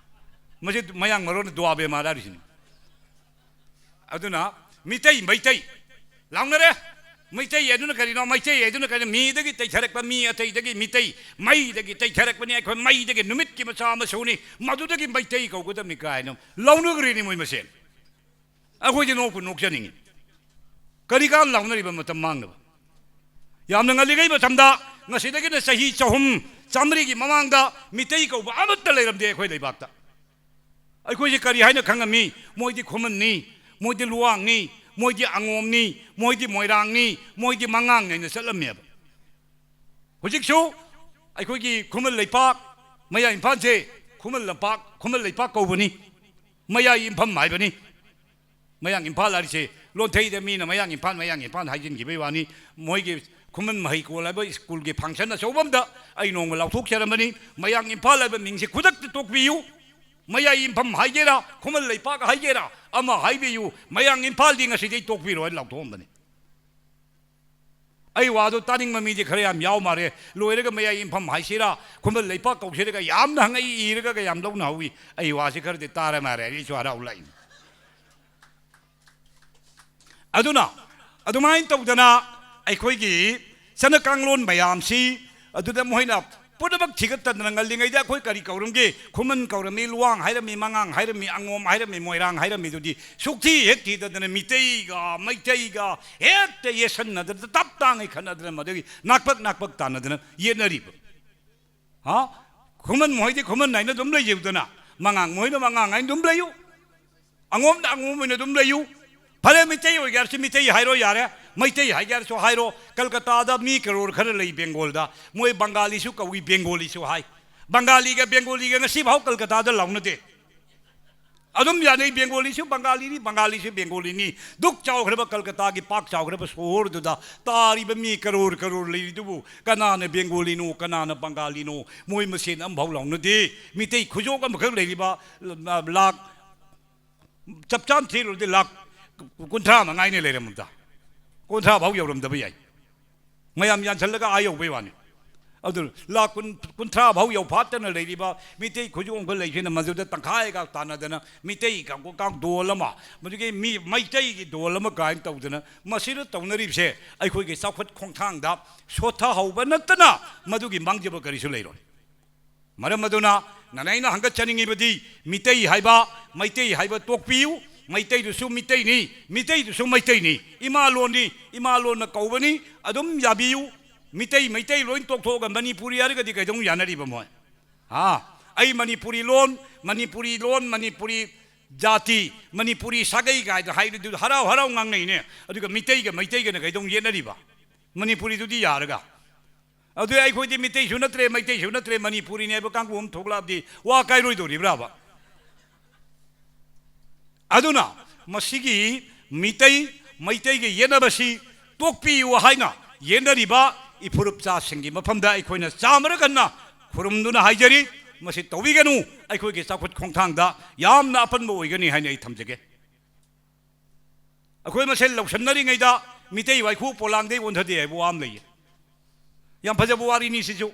ꯃꯁꯤ ꯃꯌꯥꯡ ꯃꯔꯣꯟꯗ ꯗꯨꯋꯥ ꯕꯦꯃꯥꯔ ꯍꯥꯏꯔꯤꯁꯤꯅꯤ꯫ ꯑꯗꯨꯅ ꯃꯤꯇꯩ, ꯃꯩꯇꯩ ꯂꯥꯎꯅꯔꯦ꯫ ꯃꯩꯇꯩ ꯍꯥꯏꯗꯨꯅ ꯀꯔꯤꯅꯣ? ꯃꯩꯇꯩ ꯍꯥꯏꯗꯨꯅ ꯀꯔꯤꯅꯣ? ꯃꯤꯗꯒꯤ ꯇꯩꯊꯔꯛꯄ ꯃꯤ, ꯑꯇꯩꯗꯒꯤ ꯃꯤꯇꯩ, ꯃꯩꯗꯒꯤ ꯇꯩꯊꯔꯛꯄꯅꯤ꯫ ꯑꯩꯈꯣꯏ ꯃꯩꯗꯒꯤ ꯅꯨꯃꯤꯠꯀꯤ ꯃꯆꯥ ꯃꯁꯨꯅꯤ, ꯃꯗꯨꯗꯒꯤ ꯃꯩꯇꯩ ꯀꯧꯒꯗꯕꯅꯤ ꯀꯥꯏꯅ ꯂꯥꯎꯅꯈ꯭ꯔꯦꯅꯤ ꯃꯣꯏ ꯃꯁꯦꯟ꯫ ꯑꯩꯈꯣꯏꯗꯤ ꯅꯣꯛꯄꯨ ꯅꯣꯛꯆꯅꯤꯡꯉꯤ꯫ ꯀꯔꯤ ꯀꯥꯟ ꯂꯥꯎꯅꯔꯤꯕ ꯃꯇꯝ ꯃꯥꯡꯅꯕ? ꯌꯥꯝꯅ ꯉꯜꯂꯤꯉꯩ ꯃꯇꯝꯗ, ꯉꯁꯤꯗꯒꯤꯅ ꯆꯍꯤ ꯆꯍꯨꯝ, ꯆꯥꯃꯔꯤꯒꯤ ꯃꯃꯥꯡꯗ ꯃꯤꯇꯩ ꯀꯧꯕ ꯑꯃꯠꯇ ꯂꯩꯔꯝꯗꯦ ꯑꯩꯈꯣꯏ ꯂꯩꯕꯥꯛꯇ꯫ ꯑꯩꯈꯣꯏꯁꯦ ꯀꯔꯤ ꯍꯥꯏꯅ ꯈꯪꯉꯝꯃꯤ? ꯃꯣꯏꯗꯤ ꯈꯨꯃꯟꯅꯤ, ꯃꯣꯏꯗꯤ ꯂꯨꯋꯥꯡꯅꯤ, ꯃꯣꯏꯗꯤ ꯑꯉꯣꯝꯅꯤ, ꯃꯣꯏꯗꯤ ꯃꯣꯏꯔꯥꯡꯅꯤ, ꯃꯣꯏꯗꯤ ꯃꯉꯥꯡꯅꯤ ꯍꯥꯏꯅ ꯆꯠꯂꯝꯃꯦꯕ꯫ ꯍꯧꯖꯤꯛꯁꯨ ꯑꯩꯈꯣꯏꯒꯤ ꯈꯨꯃꯟ ꯂꯩꯄꯥꯛ, ꯃꯌꯥꯏ ꯏꯝꯐꯥꯜꯁꯦ ꯈꯨꯃꯟ ꯂꯝꯄꯥꯛ, ꯈꯨꯃꯟ ꯂꯩꯄꯥꯛ ꯀꯧꯕꯅꯤ, ꯃꯌꯥꯏ ꯏꯝꯐꯝ ꯍꯥꯏꯕꯅꯤ꯫ ꯃꯌꯥꯡ ꯏꯝꯐꯥꯜ ꯍꯥꯏꯔꯤꯁꯦ ꯂꯣꯟꯊꯩꯗ ꯃꯤꯅ ꯃꯌꯥꯡ ꯏꯝꯐꯥꯜ, ꯃꯌꯥꯡ ꯏꯝꯐꯥꯜ ꯍꯥꯏꯖꯤꯟꯈꯤꯕꯒꯤ ꯋꯥꯅꯤ꯫ ꯃꯣꯏꯒꯤ ꯈꯨꯃꯟ ꯃꯍꯩꯀꯣꯜ ꯍꯥꯏꯕ ꯁ꯭ꯀꯨꯜꯒꯤ ꯐꯪꯁꯟ ꯑꯆꯧꯕ ꯑꯃꯗ ꯑꯩ ꯅꯣꯡꯃ ꯂꯥꯎꯊꯣꯛꯆꯔꯝꯕꯅꯤ, "ꯃꯌꯥꯡ ꯏꯝꯐꯥꯜ ꯍꯥꯏꯕ ꯃꯤꯡꯁꯦ ꯈꯨꯗꯛꯇ ꯇꯣꯛꯄꯤꯌꯨ"꯫ ꯃꯌꯥꯏ ꯏꯝꯐꯝ ꯍꯥꯏꯒꯦꯔꯥ, ꯈꯨꯃꯟ ꯂꯩꯄꯥꯛ ꯍꯥꯏꯒꯦꯔꯥ, ꯑꯃ ꯍꯥꯏꯕꯤꯌꯨ, ꯃꯌꯥꯡ ꯏꯝꯐꯥꯜꯗꯤ ꯉꯁꯤꯗꯤ ꯇꯣꯛꯄꯤꯔꯣ ꯍꯥꯏꯅ ꯂꯥꯎꯊꯣꯛꯑꯝꯕꯅꯤ꯫ ꯑꯩ ꯋꯥꯗꯣ ꯇꯥꯅꯤꯡꯕ ꯃꯤꯗꯤ ꯈꯔ ꯌꯥꯝ ꯌꯥꯎ ꯃꯥꯜꯂꯦ꯫ ꯂꯣꯏꯔꯒ ꯃꯌꯥꯏ ꯏꯝꯐꯝ ꯍꯥꯏꯁꯤꯔꯥ, ꯈꯨꯃꯟ ꯂꯩꯄꯥꯛ ꯀꯧꯁꯤꯔꯒ ꯌꯥꯝꯅ ꯍꯪꯉꯛꯏ, ꯏꯔꯒꯒ ꯌꯥꯝ ꯂꯧꯅ ꯍꯧꯏ꯫ ꯑꯩ ꯋꯥꯁꯤ ꯈꯔꯗꯤ ꯇꯥꯔ ꯃꯥꯜꯂꯦ, ꯑꯩꯁꯨ ꯍꯔꯥꯎ ꯂꯥꯛꯏ꯫ ꯑꯗꯨꯅ ꯑꯗꯨꯃꯥꯏꯅ ꯇꯧꯗꯅ ꯑꯩꯈꯣꯏꯒꯤ ꯆꯠꯅ ꯀꯥꯡꯂꯣꯟ ꯃꯌꯥꯝꯁꯤ ꯑꯗꯨꯗ ꯃꯣꯏꯅ ꯄꯨꯝꯅꯃꯛ ꯊꯤꯒꯠꯇꯗꯅ, ꯉꯜꯂꯤꯉꯩꯗ ꯑꯩꯈꯣꯏ ꯀꯔꯤ ꯀꯧꯔꯝꯒꯦ? ꯈꯨꯃꯟ ꯀꯧꯔꯝꯃꯤ, ꯂꯨꯋꯥꯡ ꯍꯥꯏꯔꯝꯃꯤ, ꯃꯉꯥꯡ ꯍꯥꯏꯔꯝꯃꯤ, ꯑꯉꯣꯝ ꯍꯥꯏꯔꯝꯃꯤ, ꯃꯣꯏꯔꯥꯡ ꯍꯥꯏꯔꯝꯃꯤꯗꯨꯗꯤ ꯁꯨꯛꯊꯤ ꯍꯦꯛ ꯊꯤꯗꯗꯅ ꯃꯤꯇꯩꯒ ꯃꯩꯇꯩꯒ ꯍꯦꯛꯇ ꯌꯦꯠꯁꯟꯅꯗꯅ, ꯇꯞ ꯇꯥꯡꯉꯩ ꯈꯠꯅꯗꯅ, ꯃꯗꯨꯒꯤ ꯅꯥꯛꯄꯛ ꯅꯥꯛꯄꯛ ꯇꯥꯟꯅꯗꯅ ꯌꯦꯠꯅꯔꯤꯕ꯫ ꯍꯥ? ꯈꯨꯃꯟ ꯃꯈꯣꯏꯗꯤ ꯈꯨꯃꯟ ꯍꯥꯏꯅ ꯑꯗꯨꯝ ꯂꯩꯖꯧꯗꯅ, ꯃꯉꯥꯡ ꯃꯈꯣꯏꯅ ꯃꯉꯥꯡ ꯍꯥꯏꯅ ꯑꯗꯨꯝ ꯂꯩꯌꯨ, ꯑꯉꯣꯝꯅ ꯑꯉꯣꯝ ꯑꯣꯏꯅ ꯑꯗꯨꯝ ꯂꯩꯌꯨ꯫ ꯐꯔꯦ, ꯃꯤꯇꯩ ꯑꯣꯏꯒꯦ ꯍꯥꯏꯔꯁꯨ ꯃꯤꯇꯩ ꯍꯥꯏꯔꯣ ꯌꯥꯔꯦ, ꯃꯩꯇꯩ ꯍꯥꯏꯒꯦ ꯍꯥꯏꯔꯁꯨ ꯍꯥꯏꯔꯣ꯫ ꯀꯜꯀꯇꯥꯗ ꯃꯤ ꯀꯔꯣꯔ ꯈꯔ ꯂꯩ ꯕꯦꯡꯒꯣꯜꯗ, ꯃꯣꯏ ꯕꯪꯒꯥꯂꯤꯁꯨ ꯀꯧꯏ, ꯕꯦꯡꯒꯣꯂꯤꯁꯨ ꯍꯥꯏ꯫ ꯕꯪꯒꯥꯂꯤꯒ ꯕꯦꯡꯒꯣꯂꯤꯒ ꯉꯁꯤꯐꯥꯎ ꯀꯜꯀꯇꯥꯗ ꯂꯥꯎꯅꯗꯦ꯫ ꯑꯗꯨꯝ ꯌꯥꯅꯩ, ꯕꯦꯡꯒꯣꯂꯤꯁꯨ ꯕꯪꯒꯥꯂꯤꯅꯤ, ꯕꯪꯒꯥꯂꯤꯁꯨ ꯕꯦꯡꯒꯣꯂꯤꯅꯤ꯫ ꯗꯨꯛ ꯆꯥꯎꯈ꯭ꯔꯕ ꯀꯜꯀꯇꯥꯒꯤ ꯄꯥꯛ ꯆꯥꯎꯈ꯭ꯔꯕ ꯁꯣꯍꯣꯔꯗꯨꯗ ꯇꯥꯔꯤꯕ ꯃꯤ ꯀꯔꯣꯔ ꯀꯔꯣꯔ ꯂꯩꯔꯤꯗꯨꯕꯨ ꯀꯅꯥꯅ ꯕꯦꯡꯒꯣꯂꯤꯅꯣ, ꯀꯅꯥꯅ ꯕꯪꯒꯥꯂꯤꯅꯣ? ꯃꯣꯏ ꯃꯁꯦꯟ ꯑꯃꯐꯥꯎ ꯂꯥꯎꯅꯗꯦ꯫ ꯃꯤꯇꯩ ꯈꯨꯖꯣꯛ ꯑꯃꯈꯛ ꯂꯩꯔꯤꯕ, ꯂꯥꯛ, ꯆꯞ ꯆꯥꯅ ꯊꯤꯔꯨꯔꯗꯤ ꯂꯥꯛ ꯀꯨꯟꯊ꯭ꯔꯥ ꯃꯉꯥꯏꯅ ꯂꯩꯔꯝꯕꯗ, ꯀꯨꯟꯊ꯭ꯔꯥ ꯐꯥꯎ ꯌꯧꯔꯝꯗꯕ ꯌꯥꯏ꯫ ꯃꯌꯥꯝ ꯌꯥꯟꯁꯤꯜꯂꯒ ꯑꯥ ꯌꯧꯕꯩ ꯋꯥꯅꯤ꯫ ꯑꯗꯨ ꯂꯥꯛ ꯀꯨꯟ, ꯀꯨꯟꯊ꯭ꯔꯥ ꯐꯥꯎ ꯌꯧꯐꯥꯠꯇꯅ ꯂꯩꯔꯤꯕ ꯃꯤꯇꯩ ꯈꯨꯖꯣꯛ ꯑꯃꯈꯛ ꯂꯩꯁꯤꯅ ꯃꯗꯨꯗ ꯇꯪꯈꯥꯏꯒ ꯇꯥꯟꯅꯗꯅ, ꯃꯤꯇꯩ ꯀꯥꯡ-, ꯀꯥꯡ ꯗꯣꯜ ꯑꯃ, ꯃꯗꯨꯒꯤ ꯃꯤ ꯃꯩꯇꯩꯒꯤ ꯗꯣꯜ ꯑꯃ ꯀꯥꯏꯅ ꯇꯧꯗꯅ, ꯃꯁꯤꯗ ꯇꯧꯅꯔꯤꯕꯁꯦ ꯑꯩꯈꯣꯏꯒꯤ ꯆꯥꯎꯈꯠ ꯈꯣꯡꯊꯥꯡꯗ ꯁꯣꯠꯊꯍꯧꯕ ꯅꯠꯇꯅ ꯃꯗꯨꯒꯤ ꯃꯥꯡꯖꯕ ꯀꯔꯤꯁꯨ ꯂꯩꯔꯣꯏ꯫ ꯃꯔꯝ ꯑꯗꯨꯅ ꯅꯅ ꯑꯩꯅ ꯍꯪꯒꯠꯆꯅꯤꯡꯉꯤꯕꯗꯤ, ꯃꯤꯇꯩ ꯍꯥꯏꯕ, ꯃꯩꯇꯩ ꯍꯥꯏꯕ ꯇꯣꯛꯄꯤꯌꯨ꯫ ꯃꯩꯇꯩꯗꯨꯁꯨ ꯃꯤꯇꯩꯅꯤ, ꯃꯤꯇꯩꯗꯨꯁꯨ ꯃꯩꯇꯩꯅꯤ꯫ ꯏꯃꯥ ꯂꯣꯟꯅꯤ, ꯏꯃꯥ ꯂꯣꯟꯅ ꯀꯧꯕꯅꯤ, ꯑꯗꯨꯝ ꯌꯥꯕꯤꯌꯨ꯫ ꯃꯤꯇꯩ, ꯃꯩꯇꯩ ꯂꯣꯏ ꯇꯣꯛꯊꯣꯛꯑꯒ ꯃꯅꯤꯄꯨꯔꯤ ꯍꯥꯏꯔꯒꯗꯤ ꯀꯩꯗꯧ ꯌꯥꯅꯔꯤꯕ ꯃꯣꯏ? ꯍꯥ? ꯑꯩ ꯃꯅꯤꯄꯨꯔꯤ ꯂꯣꯟ, ꯃꯅꯤꯄꯨꯔꯤ ꯂꯣꯟ, ꯃꯅꯤꯄꯨꯔꯤ ꯖꯥꯇꯤ, ꯃꯅꯤꯄꯨꯔꯤ ꯁꯥꯒꯩ ꯀꯥꯏꯗ ꯍꯥꯏꯔꯗꯤ ꯍꯔꯥꯎ ꯍꯔꯥꯎ ꯉꯥꯡꯅꯩꯅꯦ꯫ ꯑꯗꯨꯒ ꯃꯤꯇꯩꯒ ꯃꯩꯇꯩꯒꯅ ꯀꯩꯗꯧ ꯌꯦꯠꯅꯔꯤꯕ? ꯃꯅꯤꯄꯨꯔꯤꯗꯨꯗꯤ ꯌꯥꯔꯒ꯫ ꯑꯗꯨ ꯑꯩꯈꯣꯏꯗꯤ ꯃꯤꯇꯩꯁꯨ ꯅꯠꯇ꯭ꯔꯦ, ꯃꯩꯇꯩꯁꯨ ꯅꯠꯇ꯭ꯔꯦ, ꯃꯅꯤꯄꯨꯔꯤꯅꯦ ꯍꯥꯏꯕ ꯀꯥꯡꯕꯨ ꯑꯃ ꯊꯣꯛꯂꯛꯑꯕꯗꯤ ꯋꯥ ꯀꯥꯏꯔꯣꯏꯗꯧꯔꯤꯕ꯭ꯔꯥꯕ? ꯑꯗꯨꯅ ꯃꯁꯤꯒꯤ ꯃꯤꯇꯩ, ꯃꯩꯇꯩꯒꯤ ꯌꯦꯠꯅꯕꯁꯤ ꯇꯣꯛꯄꯤꯌꯨ ꯍꯥꯏꯅ ꯌꯦꯠꯅꯔꯤꯕ ꯏꯐꯨꯔꯨꯞꯆꯥꯁꯤꯡꯒꯤ ꯃꯐꯝꯗ ꯑꯩꯈꯣꯏꯅ ꯆꯥꯝꯃꯔꯛ ꯍꯟꯅ ꯈꯨꯔꯨꯝꯗꯨꯅ ꯍꯥꯏꯖꯔꯤ꯫ ꯃꯁꯤ ꯇꯧꯕꯤꯒꯅꯨ꯫ ꯑꯩꯈꯣꯏꯒꯤ ꯆꯥꯎꯈꯠ ꯈꯣꯡꯊꯥꯡꯗ ꯌꯥꯝꯅ ꯑꯄꯟꯕ ꯑꯣꯏꯒꯅꯤ ꯍꯥꯏꯅ ꯑꯩ ꯊꯝꯖꯒꯦ꯫ ꯑꯩꯈꯣꯏ ꯃꯁꯦꯜ ꯂꯧꯁꯟꯅꯔꯤꯉꯩꯗ ꯃꯤꯇꯩ ꯋꯥꯏꯈꯨ ꯄꯣꯂꯥꯡꯗꯩ ꯑꯣꯟꯊꯗꯦ ꯍꯥꯏꯕ ꯋꯥ ꯑꯃ ꯂꯩꯌꯦ꯫ ꯌꯥꯝ ꯐꯖꯕ ꯋꯥꯔꯤꯅꯤ ꯁꯤꯁꯨ꯫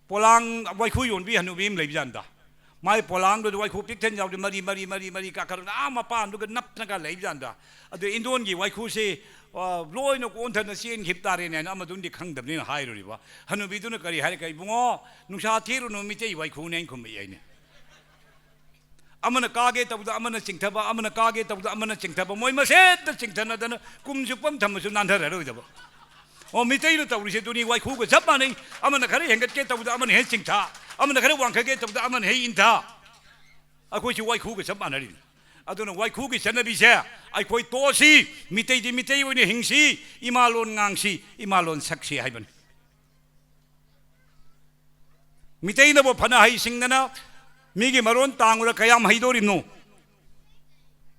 ꯄꯣꯂꯥꯡ ꯋꯥꯏꯈꯨ ꯌꯣꯟꯕꯤ ꯍꯅꯨꯕꯤ ꯑꯃ ꯂꯩꯕꯖꯥꯠꯅꯤꯗ꯫ ꯃꯥꯏ ꯄꯣꯂꯥꯡꯗꯨꯗ ꯋꯥꯏꯈꯨ ꯄꯤꯛ ꯊꯟ ꯌꯥꯎꯗꯦ, ꯃꯔꯤ, ꯃꯔꯤ, ꯃꯔꯤ, ꯃꯔꯤ ꯀꯥꯈꯠꯂꯒ ꯑꯥ ꯃꯄꯥꯟꯗꯨꯒ ꯅꯞꯇꯅꯒ ꯂꯩꯕꯖꯥꯠꯅꯤꯗ꯫ ꯑꯗꯨ ꯏꯟꯗꯣꯟꯒꯤ ꯋꯥꯏꯈꯨꯁꯤ, ꯑ, ꯂꯣꯏꯅ ꯑꯣꯟꯊꯅ ꯆꯦꯟꯈꯤꯕ ꯇꯥꯔꯦꯅꯦ ꯍꯥꯏꯅ ꯑꯃꯗꯨꯅꯗꯤ ꯈꯪꯗꯕꯅꯤꯅ ꯍꯥꯏꯔꯨꯔꯤꯕ꯫ ꯍꯅꯨꯕꯤꯗꯨꯅ ꯀꯔꯤ ꯍꯥꯏꯔꯛꯀꯦ? "ꯏꯕꯨꯡꯉꯣ, ꯅꯨꯡꯁꯥ ꯊꯤꯔꯨꯅꯨ, ꯃꯤꯇꯩ ꯋꯥꯏꯈꯨꯅꯦ" ꯑꯩꯅ ꯈꯨꯝꯃꯛꯏ ꯍꯥꯏꯅꯦ꯫ ꯑꯃꯅ ꯀꯥꯒꯦ ꯇꯧꯕꯗ ꯑꯃꯅ ꯆꯤꯡꯊꯕ, ꯑꯃꯅ ꯀꯥꯒꯦ ꯇꯧꯕꯗ ꯑꯃꯅ ꯆꯤꯡꯊꯕ, ꯃꯣꯏ ꯃꯁꯦꯟꯇ ꯆꯤꯡꯊꯅꯗꯅ ꯀꯨꯝ ꯆꯨꯞꯄ ꯑꯃ ꯊꯝꯃꯁꯨ ꯅꯥꯟꯊꯔꯔꯣꯏꯗꯕ꯫ ꯑꯣ, ꯃꯤꯇꯩꯅ ꯇꯧꯔꯤꯁꯦ ꯑꯗꯨꯅꯤ, ꯋꯥꯏꯈꯨꯒ ꯆꯞ ꯃꯥꯟꯅꯩ꯫ ꯑꯃꯅ ꯈꯔ ꯍꯦꯟꯒꯠꯀꯦ ꯇꯧꯕꯗ ꯑꯃꯅ ꯍꯦꯛ ꯆꯤꯡꯊ, ꯑꯃꯅ ꯈꯔ ꯋꯥꯡꯈꯠꯀꯦ ꯇꯧꯕꯗ ꯑꯃꯅ ꯍꯦꯛ ꯏꯟꯊ꯫ ꯑꯩꯈꯣꯏꯁꯨ ꯋꯥꯏꯈꯨꯒ ꯆꯞ ꯃꯥꯟꯅꯔꯤꯅꯤ꯫ ꯑꯗꯨꯅ ꯋꯥꯏꯈꯨꯒꯤ ꯆꯠꯅꯕꯤꯁꯦ ꯑꯩꯈꯣꯏ ꯇꯣꯛꯑꯁꯤ, ꯃꯤꯇꯩꯗꯤ ꯃꯤꯇꯩ ꯑꯣꯏꯅ ꯍꯤꯡꯁꯤ, ꯏꯃꯥ ꯂꯣꯟ ꯉꯥꯡꯁꯤ, ꯏꯃꯥ ꯂꯣꯟ ꯁꯛꯁꯤ ꯍꯥꯏꯕꯅꯤ꯫ ꯃꯤꯇꯩꯅꯕꯨ ꯐꯅ ꯍꯩꯁꯤꯡꯗꯅ ꯃꯤꯒꯤ ꯃꯔꯣꯟ ꯇꯥꯡꯉꯨꯔ ꯀꯌꯥꯝ ꯍꯩꯗꯣꯔꯤꯕꯅꯣ?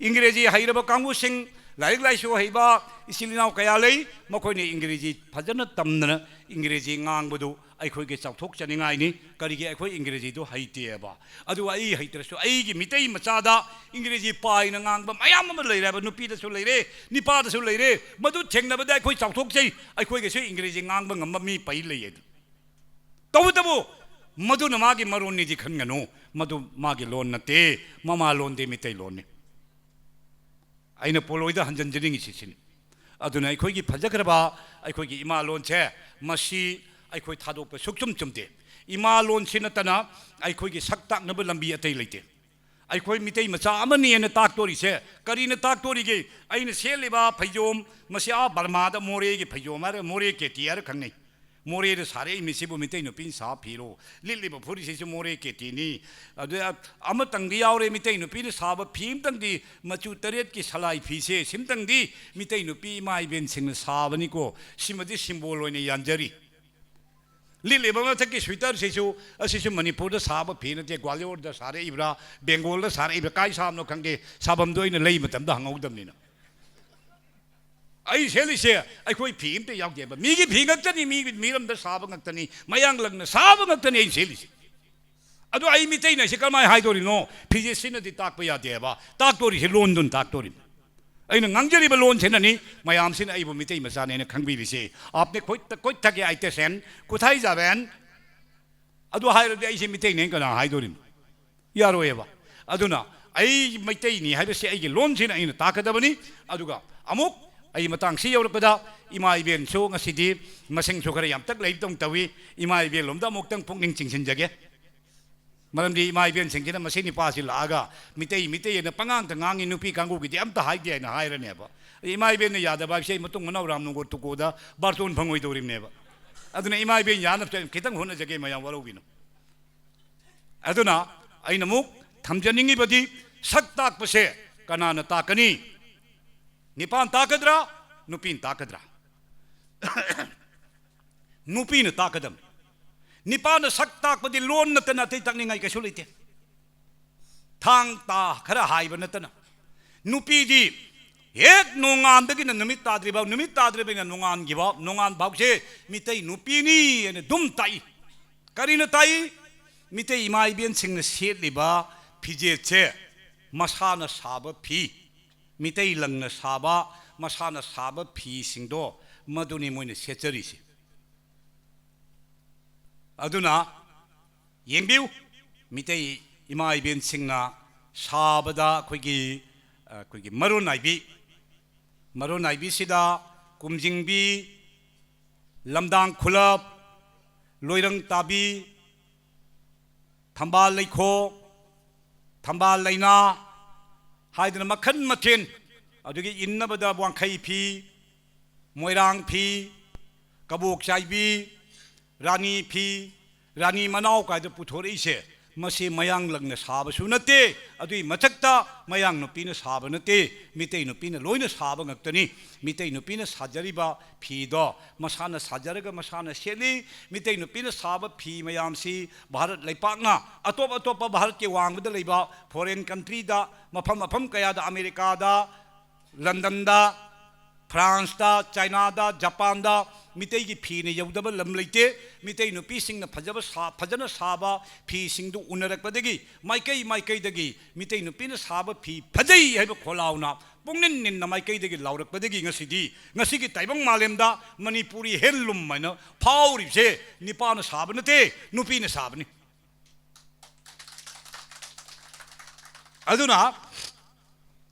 ꯏꯪꯒ꯭ꯔꯦꯖꯤ ꯍꯩꯔꯕ ꯀꯥꯡꯕꯨꯁꯤꯡ, ꯂꯥꯏꯔꯤꯛ ꯂꯥꯏꯁꯨ ꯍꯩꯕ ꯏꯆꯤꯜ ꯏꯅꯥꯎ ꯀꯌꯥ ꯂꯩ, ꯃꯈꯣꯏꯅ ꯏꯪꯒ꯭ꯔꯦꯖꯤ ꯐꯖꯅ ꯇꯝꯗꯅ ꯏꯪꯒ꯭ꯔꯦꯖꯤ ꯉꯥꯡꯕꯗꯨ ꯑꯩꯈꯣꯏꯒꯤ ꯆꯥꯎꯊꯣꯛꯆꯅꯤꯡꯉꯥꯏꯅꯤ꯫ ꯀꯔꯤꯒꯤ? ꯑꯩꯈꯣꯏ ꯏꯪꯒ꯭ꯔꯦꯖꯤꯗꯨ ꯍꯩꯇꯦꯕ꯫ ꯑꯗꯨꯒ ꯑꯩ ꯍꯩꯇ꯭ꯔꯁꯨ ꯑꯩꯒꯤ ꯃꯤꯇꯩ ꯃꯆꯥꯗ ꯏꯪꯒ꯭ꯔꯦꯖꯤ ꯄꯥꯏꯅ ꯉꯥꯡꯕ ꯃꯌꯥꯝ ꯑꯃ ꯂꯩꯔꯦ ꯍꯥꯏꯕ, ꯅꯨꯄꯤꯗꯁꯨ ꯂꯩꯔꯦ, ꯅꯤꯄꯥꯗꯁꯨ ꯂꯩꯔꯦ꯫ ꯃꯗꯨ ꯊꯦꯡꯅꯕꯗ ꯑꯩꯈꯣꯏ ꯆꯥꯎꯊꯣꯛꯆꯩ꯫ ꯑꯩꯈꯣꯏꯒꯁꯨ ꯏꯪꯒ꯭ꯔꯦꯖꯤ ꯉꯥꯡꯕ ꯉꯝꯕ ꯃꯤ ꯄꯩ ꯂꯩꯌꯦ꯫ ꯇꯧꯕꯇꯕꯨ ꯃꯗꯨꯅ ꯃꯥꯒꯤ ꯃꯔꯣꯟꯅꯤꯗꯤ ꯈꯟꯒꯅꯨ, ꯃꯗꯨ ꯃꯥꯒꯤ ꯂꯣꯟ ꯅꯠꯇꯦ, ꯃꯃꯥ ꯂꯣꯟꯗꯤ ꯃꯤꯇꯩ ꯂꯣꯟꯅꯤ꯫ ꯑꯩꯅ ꯄꯣꯂꯣꯏꯗ ꯍꯟꯖꯤꯟꯖꯅꯤꯡꯉꯤꯁꯤ ꯁꯤꯅꯤ꯫ ꯑꯗꯨꯅ ꯑꯩꯈꯣꯏꯒꯤ ꯐꯖꯈ꯭ꯔꯕ ꯑꯩꯈꯣꯏꯒꯤ ꯏꯃꯥ ꯂꯣꯟꯁꯦ, ꯃꯁꯤ ꯑꯩꯈꯣꯏ ꯊꯥꯗꯣꯛꯄ ꯁꯨꯛꯆꯨꯝ ꯆꯨꯝꯗꯦ꯫ ꯏꯃꯥ ꯂꯣꯟꯁꯤ ꯅꯠꯇꯅ ꯑꯩꯈꯣꯏꯒꯤ ꯁꯛ ꯇꯥꯛꯅꯕ ꯂꯝꯕꯤ ꯑꯇꯩ ꯂꯩꯇꯦ꯫ ꯑꯩꯈꯣꯏ ꯃꯤꯇꯩ ꯃꯆꯥ ꯑꯃꯅꯤꯅ ꯇꯥꯛꯇꯣꯔꯤꯁꯦ, ꯀꯔꯤꯅ ꯇꯥꯛꯇꯣꯔꯤꯒꯦ? ꯑꯩꯅ ꯁꯦꯠꯂꯤꯕ ꯐꯩꯖꯣꯝ, ꯃꯁꯤ ꯑꯥ ꯕꯔꯃꯥꯗ ꯃꯣꯔꯦꯒꯤ ꯐꯩꯖꯣꯝ ꯍꯥꯏꯔ, ꯃꯣꯔꯦ ꯀꯦꯇꯤ ꯍꯥꯏꯔ ꯈꯪꯅꯩ꯫ ꯃꯣꯔꯦꯗ ꯁꯥꯔꯛꯏ ꯃꯤꯁꯤꯕꯨ ꯃꯤꯇꯩ ꯅꯨꯄꯤꯅ ꯁꯥꯕ ꯐꯤꯔꯣ? ꯂꯤꯠꯂꯤꯕ ꯐꯨꯔꯤꯠꯁꯤꯁꯨ ꯃꯣꯔꯦ ꯀꯦꯇꯤꯅꯤ꯫ ꯑꯗꯨ ꯑꯃꯇꯪꯗꯤ ꯌꯥꯎꯔꯦ, ꯃꯤꯇꯩ ꯅꯨꯄꯤꯅ ꯁꯥꯕ ꯐꯤ ꯑꯃꯇꯪꯗꯤ, ꯃꯆꯨ ꯇꯔꯦꯠꯀꯤ ꯁꯂꯥꯏ ꯐꯤꯁꯦ, ꯁꯤꯝꯇꯪꯗꯤ ꯃꯤꯇꯩ ꯅꯨꯄꯤ ꯏꯃꯥ ꯏꯕꯦꯟꯁꯤꯡꯅ ꯁꯥꯕꯅꯤꯀꯣ꯫ ꯁꯤꯃꯗꯤ ꯁꯤꯝꯕꯣꯜ ꯑꯣꯏꯅ ꯌꯥꯟꯖꯔꯤ꯫ ꯂꯤꯠꯂꯤꯕ ꯃꯊꯛꯀꯤ ꯁ꯭ꯋꯤꯇꯔꯁꯤꯁꯨ, ꯑꯁꯤꯁꯨ ꯃꯅꯤꯄꯨꯔꯗ ꯁꯥꯕ ꯐꯤ ꯅꯠꯇꯦ, ꯒ꯭ꯋꯥꯂꯤꯌꯣꯔꯗ ꯁꯥꯔꯛꯏꯕ꯭ꯔꯥ, ꯕꯦꯡꯒꯣꯜꯗ ꯁꯥꯔꯛꯏꯕ꯭ꯔꯥ, ꯀꯥꯏ ꯁꯥꯕꯅꯣ ꯈꯪꯗꯦ, ꯁꯥꯐꯝꯗꯣ ꯑꯩꯅ ꯂꯩ ꯃꯇꯝꯗ ꯍꯪꯍꯧꯗꯕꯅꯤꯅ꯫ ꯑꯩ ꯁꯦꯠꯂꯤꯁꯦ ꯑꯩꯈꯣꯏ ꯐꯤ ꯑꯝꯇ ꯌꯥꯎꯗꯦꯕ, ꯃꯤꯒꯤ ꯐꯤ ꯉꯥꯛꯇꯅꯤ, ꯃꯤꯒꯤ ꯃꯤꯔꯝꯗ ꯁꯥꯕ ꯉꯥꯛꯇꯅꯤ, ꯃꯌꯥꯡꯂꯪꯅ ꯁꯥꯕ ꯉꯥꯛꯇꯅꯤ ꯑꯩ ꯁꯦꯠꯂꯤꯁꯦ꯫ ꯑꯗꯨ ꯑꯩ ꯃꯤꯇꯩꯅ ꯁꯤ ꯀꯔꯝꯍꯥꯏꯅ ꯍꯥꯏꯗꯣꯔꯤꯅꯣ? ꯐꯤꯖꯦꯠꯁꯤꯅꯗꯤ ꯇꯥꯛꯄ ꯌꯥꯗꯦꯕ꯫ ꯇꯥꯛꯇꯣꯔꯤꯁꯤ ꯂꯣꯟꯗꯨꯅ ꯇꯥꯛꯇꯣꯔꯤꯅꯤ꯫ ꯑꯩꯅ ꯉꯥꯡꯖꯔꯤꯕ ꯂꯣꯟꯁꯤꯅꯅꯤ ꯃꯌꯥꯝꯁꯤꯅ ꯑꯩꯕꯨ ꯃꯤꯇꯩ ꯃꯆꯥꯅꯦꯅ ꯈꯪꯕꯤꯔꯤꯁꯤ꯫ आपने कोई कोई था क्या ऐसे सेन? कुथाई जावेन? ꯑꯗꯨ ꯍꯥꯏꯔꯗꯤ ꯑꯩꯁꯦ ꯃꯤꯇꯩꯅꯦꯅ ꯀꯅꯥ ꯍꯥꯏꯗꯣꯔꯤꯅꯣ? ꯌꯥꯔꯣꯏꯑꯕ꯫ ꯑꯗꯨꯅ ꯑꯩ ꯃꯩꯇꯩꯅꯤ ꯍꯥꯏꯕꯁꯦ ꯑꯩꯒꯤ ꯂꯣꯟꯁꯤꯅ ꯑꯩꯅ ꯇꯥꯛꯀꯗꯕꯅꯤ꯫ ꯑꯗꯨꯒ ꯑꯃꯨꯛ ꯑꯩ ꯃꯇꯥꯡꯁꯤ ꯌꯧꯔꯛꯄꯗ ꯏꯃꯥ ꯏꯕꯦꯟꯁꯨ ꯉꯁꯤꯗꯤ ꯃꯁꯤꯡꯁꯨ ꯈꯔ ꯌꯥꯝꯇꯛ ꯂꯩꯕꯗꯧ ꯇꯧꯏ꯫ ꯏꯃꯥ ꯏꯕꯦꯟ ꯂꯣꯝꯗ ꯑꯃꯨꯛꯇꯪ ꯄꯨꯛꯅꯤꯡ ꯆꯤꯡꯁꯤꯟꯖꯒꯦ꯫ ꯃꯔꯝꯗꯤ ꯏꯃꯥ ꯏꯕꯦꯟꯁꯤꯡꯁꯤꯅ ꯃꯁꯤ ꯅꯤꯄꯥꯁꯤ ꯂꯥꯛꯑꯒ ꯃꯤꯇꯩ, ꯃꯤꯇꯩ ꯑꯅ ꯄꯉꯥꯡꯇ ꯉꯥꯡꯉꯤ, ꯅꯨꯄꯤ ꯀꯥꯡꯕꯨꯒꯤꯗꯤ ꯑꯝꯇ ꯍꯥꯏꯗꯦ ꯍꯥꯏꯅ ꯍꯥꯏꯔꯅꯦꯕ꯫ ꯑꯗꯩ ꯏꯃꯥ ꯏꯕꯦꯟꯅ ꯌꯥꯗꯕ ꯍꯥꯏꯕꯁꯦ ꯑꯩ ꯃꯇꯨꯡ ꯃꯅꯥꯎ ꯔꯥꯝ ꯅꯣꯡꯒꯣ ꯇꯨꯀꯣꯗ ꯕꯥꯔꯇꯣꯟ ꯐꯪꯉꯣꯏꯗꯧꯔꯤꯕꯅꯦꯕ꯫ ꯑꯗꯨꯅ ꯏꯃꯥ ꯏꯕꯦꯟ ꯌꯥꯅꯕꯁꯦ ꯈꯤꯇꯪ ꯍꯣꯠꯅꯖꯒꯦ, ꯃꯌꯥꯝ ꯋꯥꯔꯧꯕꯤꯅꯨ꯫ ꯑꯗꯨꯅ ꯑꯩꯅ ꯑꯃꯨꯛ ꯊꯝꯖꯅꯤꯡꯉꯤꯕꯗꯤ, ꯁꯛ ꯇꯥꯛꯄꯁꯦ ꯀꯅꯥꯅ ꯇꯥꯛꯀꯅꯤ? ꯅꯤꯄꯥꯅ ꯇꯥꯛꯀꯗ꯭ꯔꯥ, ꯅꯨꯄꯤꯅ ꯇꯥꯛꯀꯗ꯭ꯔꯥ? ꯅꯨꯄꯤꯅ ꯇꯥꯛꯀꯗꯕꯅꯤ꯫ ꯅꯤꯄꯥꯅ ꯁꯛ ꯇꯥꯛꯄꯗꯤ ꯂꯣꯟ ꯅꯠꯇꯅ ꯑꯇꯩ ꯇꯥꯛꯅꯤꯡꯉꯥꯏ ꯀꯩꯁꯨ ꯂꯩꯇꯦ꯫ ꯊꯥꯡ ꯇꯥ ꯈꯔ ꯍꯥꯏꯕ ꯅꯠꯇꯅ꯫ ꯅꯨꯄꯤꯗꯤ ꯍꯦꯛ ꯅꯣꯡꯉꯥꯟꯕꯗꯒꯤꯅ ꯅꯨꯃꯤꯠ ꯇꯥꯗ꯭ꯔꯤꯕ, ꯅꯨꯃꯤꯠ ꯇꯥꯗ꯭ꯔꯤꯕꯅ ꯅꯣꯡꯉꯥꯟꯈꯤꯕ, ꯅꯣꯡꯉꯥꯟ ꯐꯥꯎꯁꯦ ꯃꯤꯇꯩ ꯅꯨꯄꯤꯅꯤ ꯍꯥꯏꯅ ꯑꯗꯨꯝ ꯇꯥꯛꯏ꯫ ꯀꯔꯤꯅ ꯇꯥꯛꯏ? ꯃꯤꯇꯩ ꯏꯃꯥ ꯏꯕꯦꯟꯁꯤꯡꯅ ꯁꯦꯠꯂꯤꯕ ꯐꯤꯖꯦꯠꯁꯦ ꯃꯁꯥꯅ ꯁꯥꯕ ꯐꯤ, ꯃꯤꯇꯩ ꯂꯪꯅ ꯁꯥꯕ, ꯃꯁꯥꯅ ꯁꯥꯕ ꯐꯤꯁꯤꯡꯗꯣ ꯃꯗꯨꯅꯤ ꯃꯣꯏꯅ ꯁꯦꯠꯆꯔꯤꯁꯦ꯫ ꯑꯗꯨꯅ ꯌꯦꯡꯕꯤꯌꯨ, ꯃꯤꯇꯩ ꯏꯃꯥ ꯏꯕꯦꯟꯁꯤꯡꯅ ꯁꯥꯕꯗ ꯑꯩꯈꯣꯏꯒꯤ, ꯑꯩꯈꯣꯏꯒꯤ ꯃꯔꯣꯟ ꯅꯥꯏꯕꯤ, ꯃꯔꯣꯟ ꯅꯥꯏꯕꯤꯁꯤꯗ ꯀꯨꯝꯖꯤꯡꯕꯤ, ꯂꯝꯗꯥꯡ ꯈꯨꯂꯞ, ꯂꯣꯏꯔꯪ ꯇꯥꯕꯤ, ꯊꯝꯕꯥꯜ ꯂꯩꯈꯣꯛ, ꯊꯝꯕꯥꯜ ꯂꯩꯅꯥ ꯍꯥꯏꯗꯅ ꯃꯈꯜ ꯃꯊꯦꯜ, ꯑꯗꯨꯗꯒꯤ ꯏꯟꯅꯕꯗ ꯋꯥꯡꯈꯩ ꯐꯤ, ꯃꯣꯏꯔꯥꯡ ꯐꯤ, ꯀꯕꯣꯛ ꯆꯥꯏꯕꯤ, ꯔꯥꯅꯤ ꯐꯤ, ꯔꯥꯅꯤ ꯃꯅꯥꯎ ꯀꯥꯏꯗ ꯄꯨꯊꯣꯔꯛꯏꯁꯦ, ꯃꯁꯤ ꯃꯌꯥꯡ ꯂꯪꯅ ꯁꯥꯕꯁꯨ ꯅꯠꯇꯦ, ꯑꯗꯨꯒꯤ ꯃꯊꯛꯇ ꯃꯌꯥꯡ ꯅꯨꯄꯤꯅ ꯁꯥꯕ ꯅꯠꯇꯦ, ꯃꯤꯇꯩ ꯅꯨꯄꯤꯅ ꯂꯣꯏꯅ ꯁꯥꯕ ꯉꯥꯛꯇꯅꯤ꯫ ꯃꯤꯇꯩ ꯅꯨꯄꯤꯅ ꯁꯥꯖꯔꯤꯕ ꯐꯤꯗꯣ ꯃꯁꯥꯅ ꯁꯥꯖꯔꯒ ꯃꯁꯥꯅ ꯁꯦꯠꯂꯤ꯫ ꯃꯤꯇꯩ ꯅꯨꯄꯤꯅ ꯁꯥꯕ ꯐꯤ ꯃꯌꯥꯝꯁꯤ ꯚꯥꯔꯠ ꯂꯩꯄꯥꯛꯅ ꯑꯇꯣꯞ ꯑꯇꯣꯞꯄ ꯚꯥꯔꯠꯀꯤ ꯋꯥꯡꯃꯗ ꯂꯩꯕ foreign countryꯗ, ꯃꯐꯝ ꯃꯐꯝ ꯀꯌꯥꯗ, ꯑꯃꯦꯔꯤꯀꯥꯗ, ꯂꯟꯗꯟꯗ, ꯐ꯭ꯔꯥꯟꯁꯇ, ꯆꯥꯏꯅꯥꯗ, ꯖꯄꯥꯟꯗ, ꯃꯤꯇꯩꯒꯤ ꯐꯤꯅ ꯌꯧꯗꯕ ꯂꯝ ꯂꯩꯇꯦ꯫ ꯃꯤꯇꯩ ꯅꯨꯄꯤꯁꯤꯡꯅ ꯐꯖꯕ ꯁꯥ-, ꯐꯖꯅ ꯁꯥꯕ ꯐꯤꯁꯤꯡꯗꯨ ꯎꯅꯔꯛꯄꯗꯒꯤ, ꯃꯥꯏꯀꯩ ꯃꯥꯏꯀꯩꯗꯒꯤ ꯃꯤꯇꯩ ꯅꯨꯄꯤꯅ ꯁꯥꯕ ꯐꯤ ꯐꯖꯩ ꯍꯥꯏꯕ ꯈꯣꯜꯂꯥꯎꯅ ꯄꯨꯡꯅꯤꯟ ꯅꯤꯟꯅ ꯃꯥꯏꯀꯩꯗꯒꯤ ꯂꯥꯎꯔꯛꯄꯗꯒꯤ ꯉꯁꯤꯗꯤ, ꯉꯁꯤꯒꯤ ꯇꯥꯏꯕꯪ ꯃꯥꯂꯦꯝꯗ ꯃꯅꯤꯄꯨꯔꯤ ꯍꯦꯟꯂꯨꯝ ꯍꯥꯏꯅ ꯐꯥꯎꯔꯤꯕꯁꯦ ꯅꯤꯄꯥꯅ ꯁꯥꯕ ꯅꯠꯇꯦ, ꯅꯨꯄꯤꯅ ꯁꯥꯕꯅꯤ꯫ ꯑꯗꯨꯅ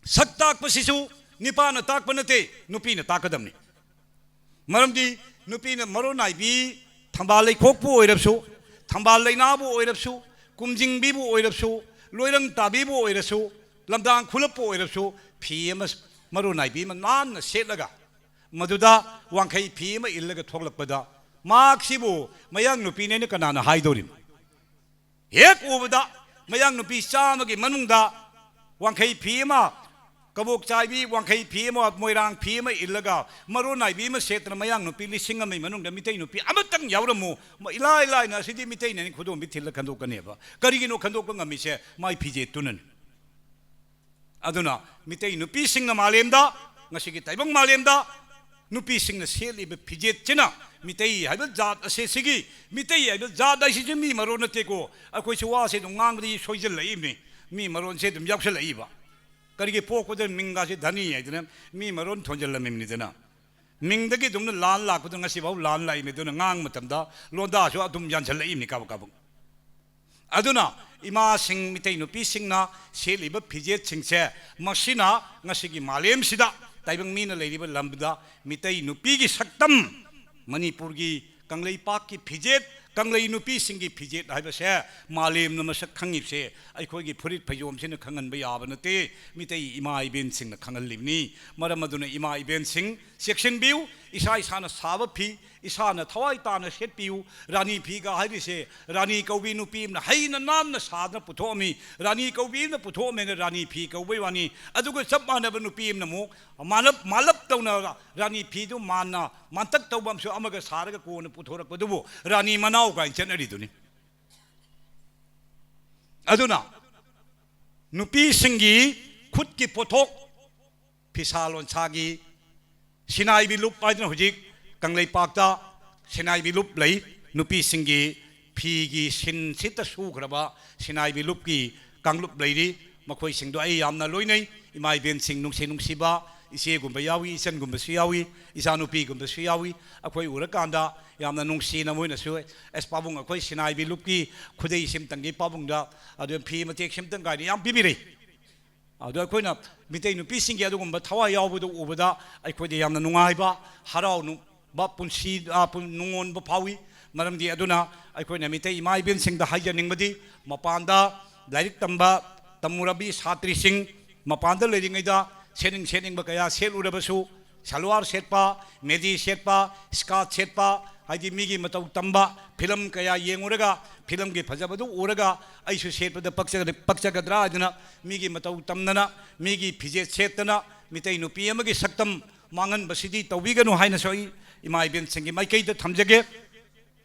ꯁꯛ ꯇꯥꯛꯄꯁꯤꯁꯨ ꯅꯤꯄꯥꯅ ꯇꯥꯛꯄ ꯅꯠꯇꯦ, ꯅꯨꯄꯤꯅ ꯇꯥꯛꯀꯗꯕꯅꯤ꯫ ꯃꯔꯝꯗꯤ ꯅꯨꯄꯤꯅ ꯃꯔꯣꯟ ꯅꯥꯏꯕꯤ, ꯊꯝꯕꯥꯜ ꯂꯩꯈꯣꯛꯄꯨ ꯑꯣꯏꯔꯕꯁꯨ, ꯊꯝꯕꯥꯜ ꯂꯩꯅꯥꯕꯨ ꯑꯣꯏꯔꯕꯁꯨ, ꯀꯨꯝꯖꯤꯡꯕꯤꯕꯨ ꯑꯣꯏꯔꯕꯁꯨ, ꯂꯣꯏꯔꯪ ꯇꯥꯕꯤꯕꯨ ꯑꯣꯏꯔꯁꯨ, ꯂꯝꯗꯥꯡ ꯈꯨꯂꯞꯄꯨ ꯑꯣꯏꯔꯕꯁꯨ, ꯐꯤ ꯑꯃ ꯃꯔꯣꯟ ꯅꯥꯏꯕꯤ ꯑꯃ ꯅꯥꯟꯅ ꯁꯦꯠꯂꯒ, ꯃꯗꯨꯗ ꯋꯥꯡꯈꯩ ꯐꯤ ꯑꯃ ꯏꯜꯂꯒ ꯊꯣꯛꯂꯛꯄꯗ, ꯃꯍꯥꯛꯁꯤꯕꯨ ꯃꯌꯥꯡ ꯅꯨꯄꯤꯅꯦꯅ ꯀꯅꯥꯅ ꯍꯥꯏꯗꯧꯔꯤꯅꯣ? ꯍꯦꯛ ꯎꯕꯗ ꯃꯌꯥꯡ ꯅꯨꯄꯤ ꯆꯥꯝꯃꯒꯤ ꯃꯅꯨꯡꯗ ꯋꯥꯡꯈꯩ ꯐꯤ ꯑꯃ, ꯀꯕꯣꯛ ꯆꯥꯏꯕꯤ ꯋꯥꯡꯈꯩ ꯐꯤ ꯑꯃ, ꯃꯣꯏꯔꯥꯡ ꯐꯤ ꯑꯃ ꯏꯜꯂꯒ ꯃꯔꯣꯟ ꯅꯥꯏꯕꯤ ꯑꯃ ꯁꯦꯠꯇꯅ ꯃꯌꯥꯡ ꯅꯨꯄꯤ ꯂꯤꯁꯤꯡ ꯑꯃꯒꯤ ꯃꯅꯨꯡꯗ ꯃꯤꯇꯩ ꯅꯨꯄꯤ ꯑꯃꯇꯪ ꯌꯥꯎꯔꯝꯃꯨ꯫ ꯃ-, ꯏꯂꯥꯏ ꯂꯥꯏꯅ ꯑꯁꯤꯗꯤ ꯃꯤꯇꯩꯅꯅꯤ ꯈꯨꯗꯣꯝꯕꯤ ꯊꯤꯜꯂ ꯈꯟꯗꯣꯛꯀꯅꯦꯕ꯫ ꯀꯔꯤꯒꯤꯅꯣ ꯈꯟꯗꯣꯛꯄ ꯉꯝꯃꯤꯁꯦ? ꯃꯥꯏ ꯐꯤꯖꯦꯠꯇꯨꯅꯅꯤ꯫ ꯑꯗꯨꯅ ꯃꯤꯇꯩ ꯅꯨꯄꯤꯁꯤꯡꯅ ꯃꯥꯂꯦꯝꯗ, ꯉꯁꯤꯒꯤ ꯇꯥꯏꯕꯪ ꯃꯥꯂꯦꯝꯗ ꯅꯨꯄꯤꯁꯤꯡꯅ ꯁꯦꯠꯂꯤꯕ ꯐꯤꯖꯦꯠꯁꯤꯅ ꯃꯤꯇꯩ ꯍꯥꯏꯕ ꯖꯥꯠ ꯑꯁꯦ ꯁꯤꯒꯤ, ꯃꯤꯇꯩ ꯍꯥꯏꯕ ꯖꯥꯠ ꯍꯥꯏꯁꯤꯁꯨ ꯃꯤ ꯃꯔꯣꯟ ꯅꯠꯇꯦꯀꯣ꯫ ꯑꯩꯈꯣꯏꯁꯨ ꯋꯥꯁꯦ ꯑꯗꯨꯝ ꯉꯥꯡꯕꯗꯒꯤ ꯁꯣꯏꯖꯜꯂꯛꯏꯕꯅꯤ, ꯃꯤ ꯃꯔꯣꯟꯁꯦ ꯑꯗꯨꯝ ꯌꯥꯎꯁꯜꯂꯛꯏꯕ꯫ ꯀꯔꯤꯒꯤ ꯄꯣꯛꯄꯗ ꯃꯤꯡꯒꯥꯁꯦ ꯙꯅꯤ ꯍꯥꯏꯗꯅ ꯃꯤ ꯃꯔꯣꯟ ꯊꯣꯟꯖꯜꯂꯝꯃꯤꯕꯅꯤꯗꯅ꯫ ꯃꯤꯡꯗꯒꯤ ꯑꯗꯨꯝꯅ ꯂꯥꯟ ꯂꯥꯛꯄꯗ ꯉꯁꯤꯐꯥꯎ ꯂꯥꯟ ꯂꯥꯛꯏꯕꯅꯤ꯫ ꯑꯗꯨꯅ ꯉꯥꯡꯕ ꯃꯇꯝꯗ ꯂꯣꯟꯗꯥꯁꯨ ꯑꯗꯨꯝ ꯌꯥꯟꯁꯜꯂꯛꯏꯕꯅꯤ ꯀꯥꯕꯛ ꯀꯥꯕꯛ꯫ ꯑꯗꯨꯅ ꯏꯃꯥꯁꯤꯡ, ꯃꯤꯇꯩ ꯅꯨꯄꯤꯁꯤꯡꯅ ꯁꯦꯠꯂꯤꯕ ꯐꯤꯖꯦꯠꯁꯤꯡꯁꯦ, ꯃꯁꯤꯅ ꯉꯁꯤꯒꯤ ꯃꯥꯂꯦꯝꯁꯤꯗ, ꯇꯥꯏꯕꯪ ꯃꯤꯅ ꯂꯩꯔꯤꯕ ꯂꯝꯗ ꯃꯤꯇꯩ ꯅꯨꯄꯤꯒꯤ ꯁꯛꯇꯝ, ꯃꯅꯤꯄꯨꯔꯒꯤ ꯀꯪꯂꯩꯄꯥꯛꯀꯤ ꯐꯤꯖꯦꯠ, ꯀꯪꯂꯩ ꯅꯨꯄꯤꯁꯤꯡꯒꯤ ꯐꯤꯖꯦꯠ ꯍꯥꯏꯕꯁꯦ ꯃꯥꯂꯦꯝꯅ ꯃꯁꯛ ꯈꯪꯉꯤꯕꯁꯦ ꯑꯩꯈꯣꯏꯒꯤ ꯐꯨꯔꯤꯠ ꯐꯩꯖꯣꯝꯁꯤꯅ ꯈꯪꯍꯟꯕ ꯌꯥꯕ ꯅꯠꯇꯦ, ꯃꯤꯇꯩ ꯏꯃꯥ ꯏꯕꯦꯟꯁꯤꯡꯅ ꯈꯪꯍꯜꯂꯤꯕꯅꯤ꯫ ꯃꯔꯝ ꯑꯗꯨꯅ ꯏꯃꯥ ꯏꯕꯦꯟꯁꯤꯡ, ꯆꯦꯛꯁꯤꯟꯕꯤꯌꯨ꯫ ꯏꯁꯥ ꯏꯁꯥꯅ ꯁꯥꯕ ꯐꯤ ꯏꯁꯥꯅ ꯊꯋꯥꯏ ꯇꯥꯅ ꯁꯦꯠꯄꯤꯌꯨ꯫ ꯔꯥꯅꯤ ꯐꯤꯒ ꯍꯥꯏꯔꯤꯁꯦ ꯔꯥꯅꯤ ꯀꯧꯕꯤ ꯅꯨꯄꯤ ꯑꯃꯅ ꯍꯩꯅ ꯅꯥꯟꯅ ꯁꯥꯗꯅ ꯄꯨꯊꯣꯛꯑꯝꯃꯤ꯫ ꯔꯥꯅꯤ ꯀꯧꯕꯤ ꯑꯃꯅ ꯄꯨꯊꯣꯛꯑꯝꯃꯦꯅ ꯔꯥꯅꯤ ꯐꯤ ꯀꯧꯕꯩ ꯋꯥꯅꯤ꯫ ꯑꯗꯨꯒ ꯆꯞ ꯃꯥꯟꯅꯕ ꯅꯨꯄꯤ ꯑꯃꯅ ꯑꯃꯨꯛ ꯃꯥꯂꯞ, ꯃꯥꯂꯞ ꯇꯧꯅ ꯔꯥꯅꯤ ꯐꯤꯗꯨ ꯃꯥꯟꯅ ꯃꯥꯟꯇꯛ ꯇꯧꯕ ꯑꯃꯁꯨ ꯑꯃꯒ ꯁꯥꯔꯒ ꯀꯣꯟꯅ ꯄꯨꯊꯣꯔꯛꯄꯗꯨꯕꯨ ꯔꯥꯅꯤ ꯃꯅꯥꯎ ꯀꯥꯏꯅ ꯆꯠꯅꯔꯤꯗꯨꯅꯤ꯫ ꯑꯗꯨꯅ ꯅꯨꯄꯤꯁꯤꯡꯒꯤ ꯈꯨꯠꯀꯤ ꯄꯣꯠꯊꯣꯛ, ꯐꯤꯁꯥ ꯂꯣꯟꯁꯥꯒꯤ, ꯁꯤꯅꯥꯏꯕꯤ ꯂꯨꯞ ꯍꯥꯏꯗꯅ ꯍꯧꯖꯤꯛ ꯀꯪꯂꯩꯄꯥꯛꯇ ꯁꯤꯟꯅꯥꯏꯕꯤ ꯂꯨꯞ ꯂꯩ, ꯅꯨꯄꯤꯁꯤꯡꯒꯤ ꯐꯤꯒꯤ ꯁꯤꯟ ꯁꯤꯠꯇ ꯁꯨꯈ꯭ꯔꯕ ꯁꯤꯟꯅꯥꯏꯕꯤ ꯂꯨꯞꯀꯤ ꯀꯥꯡꯂꯨꯞ ꯂꯩꯔꯤ꯫ ꯃꯈꯣꯏꯁꯤꯡꯗꯣ ꯑꯩ ꯌꯥꯝꯅ ꯂꯣꯏꯅꯩ꯫ ꯏꯃꯥ ꯏꯕꯦꯟꯁꯤꯡ ꯅꯨꯡꯁꯤ ꯅꯨꯡꯁꯤꯕ ꯏꯆꯦꯒꯨꯝꯕ ꯌꯥꯎꯏ, ꯏꯆꯟꯒꯨꯝꯕꯁꯨ ꯌꯥꯎꯏ, ꯏꯆꯥꯅꯨꯄꯤꯒꯨꯝꯕꯁꯨ ꯌꯥꯎꯏ꯫ ꯑꯩꯈꯣꯏ ꯎꯔꯀꯥꯟꯗ ꯌꯥꯝꯅ ꯅꯨꯡꯁꯤꯅ ꯃꯣꯏꯅꯁꯨ, "ꯑꯁ, ꯄꯥꯕꯨꯡ, ꯑꯩꯈꯣꯏ ꯁꯤꯟꯅꯥꯏꯕꯤ ꯂꯨꯞꯀꯤ ꯈꯨꯗꯩ ꯁꯤꯝꯇꯪꯒꯤ ꯄꯥꯕꯨꯡꯗ, ꯑꯗꯨ ꯐꯤ ꯃꯇꯦꯛ ꯁꯤꯝꯇꯪ" ꯀꯥꯏꯅ ꯌꯥꯝ ꯄꯤꯕꯤꯔꯛꯏ꯫ ꯑꯗꯣ ꯑꯩꯈꯣꯏꯅ ꯃꯤꯇꯩ ꯅꯨꯄꯤꯁꯤꯡꯒꯤ ꯑꯗꯨꯒꯨꯝꯕ ꯊꯋꯥꯏ ꯌꯥꯎꯕꯗꯨ ꯎꯕꯗ ꯑꯩꯈꯣꯏꯗ ꯌꯥꯝꯅ ꯅꯨꯡꯉꯥꯏꯕ, ꯍꯔꯥꯎꯕ, ꯄꯨꯟꯁꯤ, ꯑ, ꯄꯨꯟ-, ꯅꯨꯡꯉꯣꯟꯕ ꯐꯥꯎꯏ꯫ ꯃꯔꯝꯗꯤ ꯑꯗꯨꯅ ꯑꯩꯈꯣꯏꯅ ꯃꯤꯇꯩ ꯏꯃꯥ ꯏꯕꯦꯟꯁꯤꯡꯗ ꯍꯥꯏꯖꯅꯤꯡꯕꯗꯤ, ꯃꯄꯥꯟꯗ ꯂꯥꯏꯔꯤꯛ ꯇꯝꯕ ꯇꯝꯃꯨꯔꯕꯤ ꯁꯥꯇ꯭ꯔꯤꯁꯤꯡ, ꯃꯄꯥꯟꯗ ꯂꯩꯔꯤꯉꯩꯗ ꯁꯦꯠꯅꯤꯡ ꯁꯦꯠꯅꯤꯡꯕ ꯀꯌꯥ ꯁꯦꯠꯂꯨꯔꯕꯁꯨ, ꯁꯜꯋꯥꯔ ꯁꯦꯠꯄ, ꯃꯦꯗꯤ ꯁꯦꯠꯄ, ꯁ꯭ꯀꯥꯔꯠ ꯁꯦꯠꯄ, ꯍꯥꯏꯗꯤ ꯃꯤꯒꯤ ꯃꯇꯧ ꯇꯝꯕ, ꯐꯤꯂꯝ ꯀꯌꯥ ꯌꯦꯡꯉꯨꯔꯒ ꯐꯤꯂꯝꯒꯤ ꯐꯖꯕꯗꯨ ꯎꯔꯒ ꯑꯩꯁꯨ ꯁꯦꯠꯄꯗ ꯄꯛꯆꯒ-, ꯄꯛꯆꯒꯗ꯭ꯔꯥ ꯍꯥꯏꯗꯅ ꯃꯤꯒꯤ ꯃꯇꯧ ꯇꯝꯗꯅ, ꯃꯤꯒꯤ ꯐꯤꯖꯦꯠ ꯁꯦꯠꯇꯅ ꯃꯤꯇꯩ ꯅꯨꯄꯤ ꯑꯃꯒꯤ ꯁꯛꯇꯝ ꯃꯥꯡꯍꯟꯕꯁꯤꯗꯤ ꯇꯧꯕꯤꯒꯅꯨ ꯍꯥꯏꯅꯁꯨ ꯑꯩ ꯏꯃꯥ ꯏꯕꯦꯟꯁꯤꯡꯒꯤ ꯃꯥꯏꯀꯩꯗ ꯊꯝꯖꯒꯦ꯫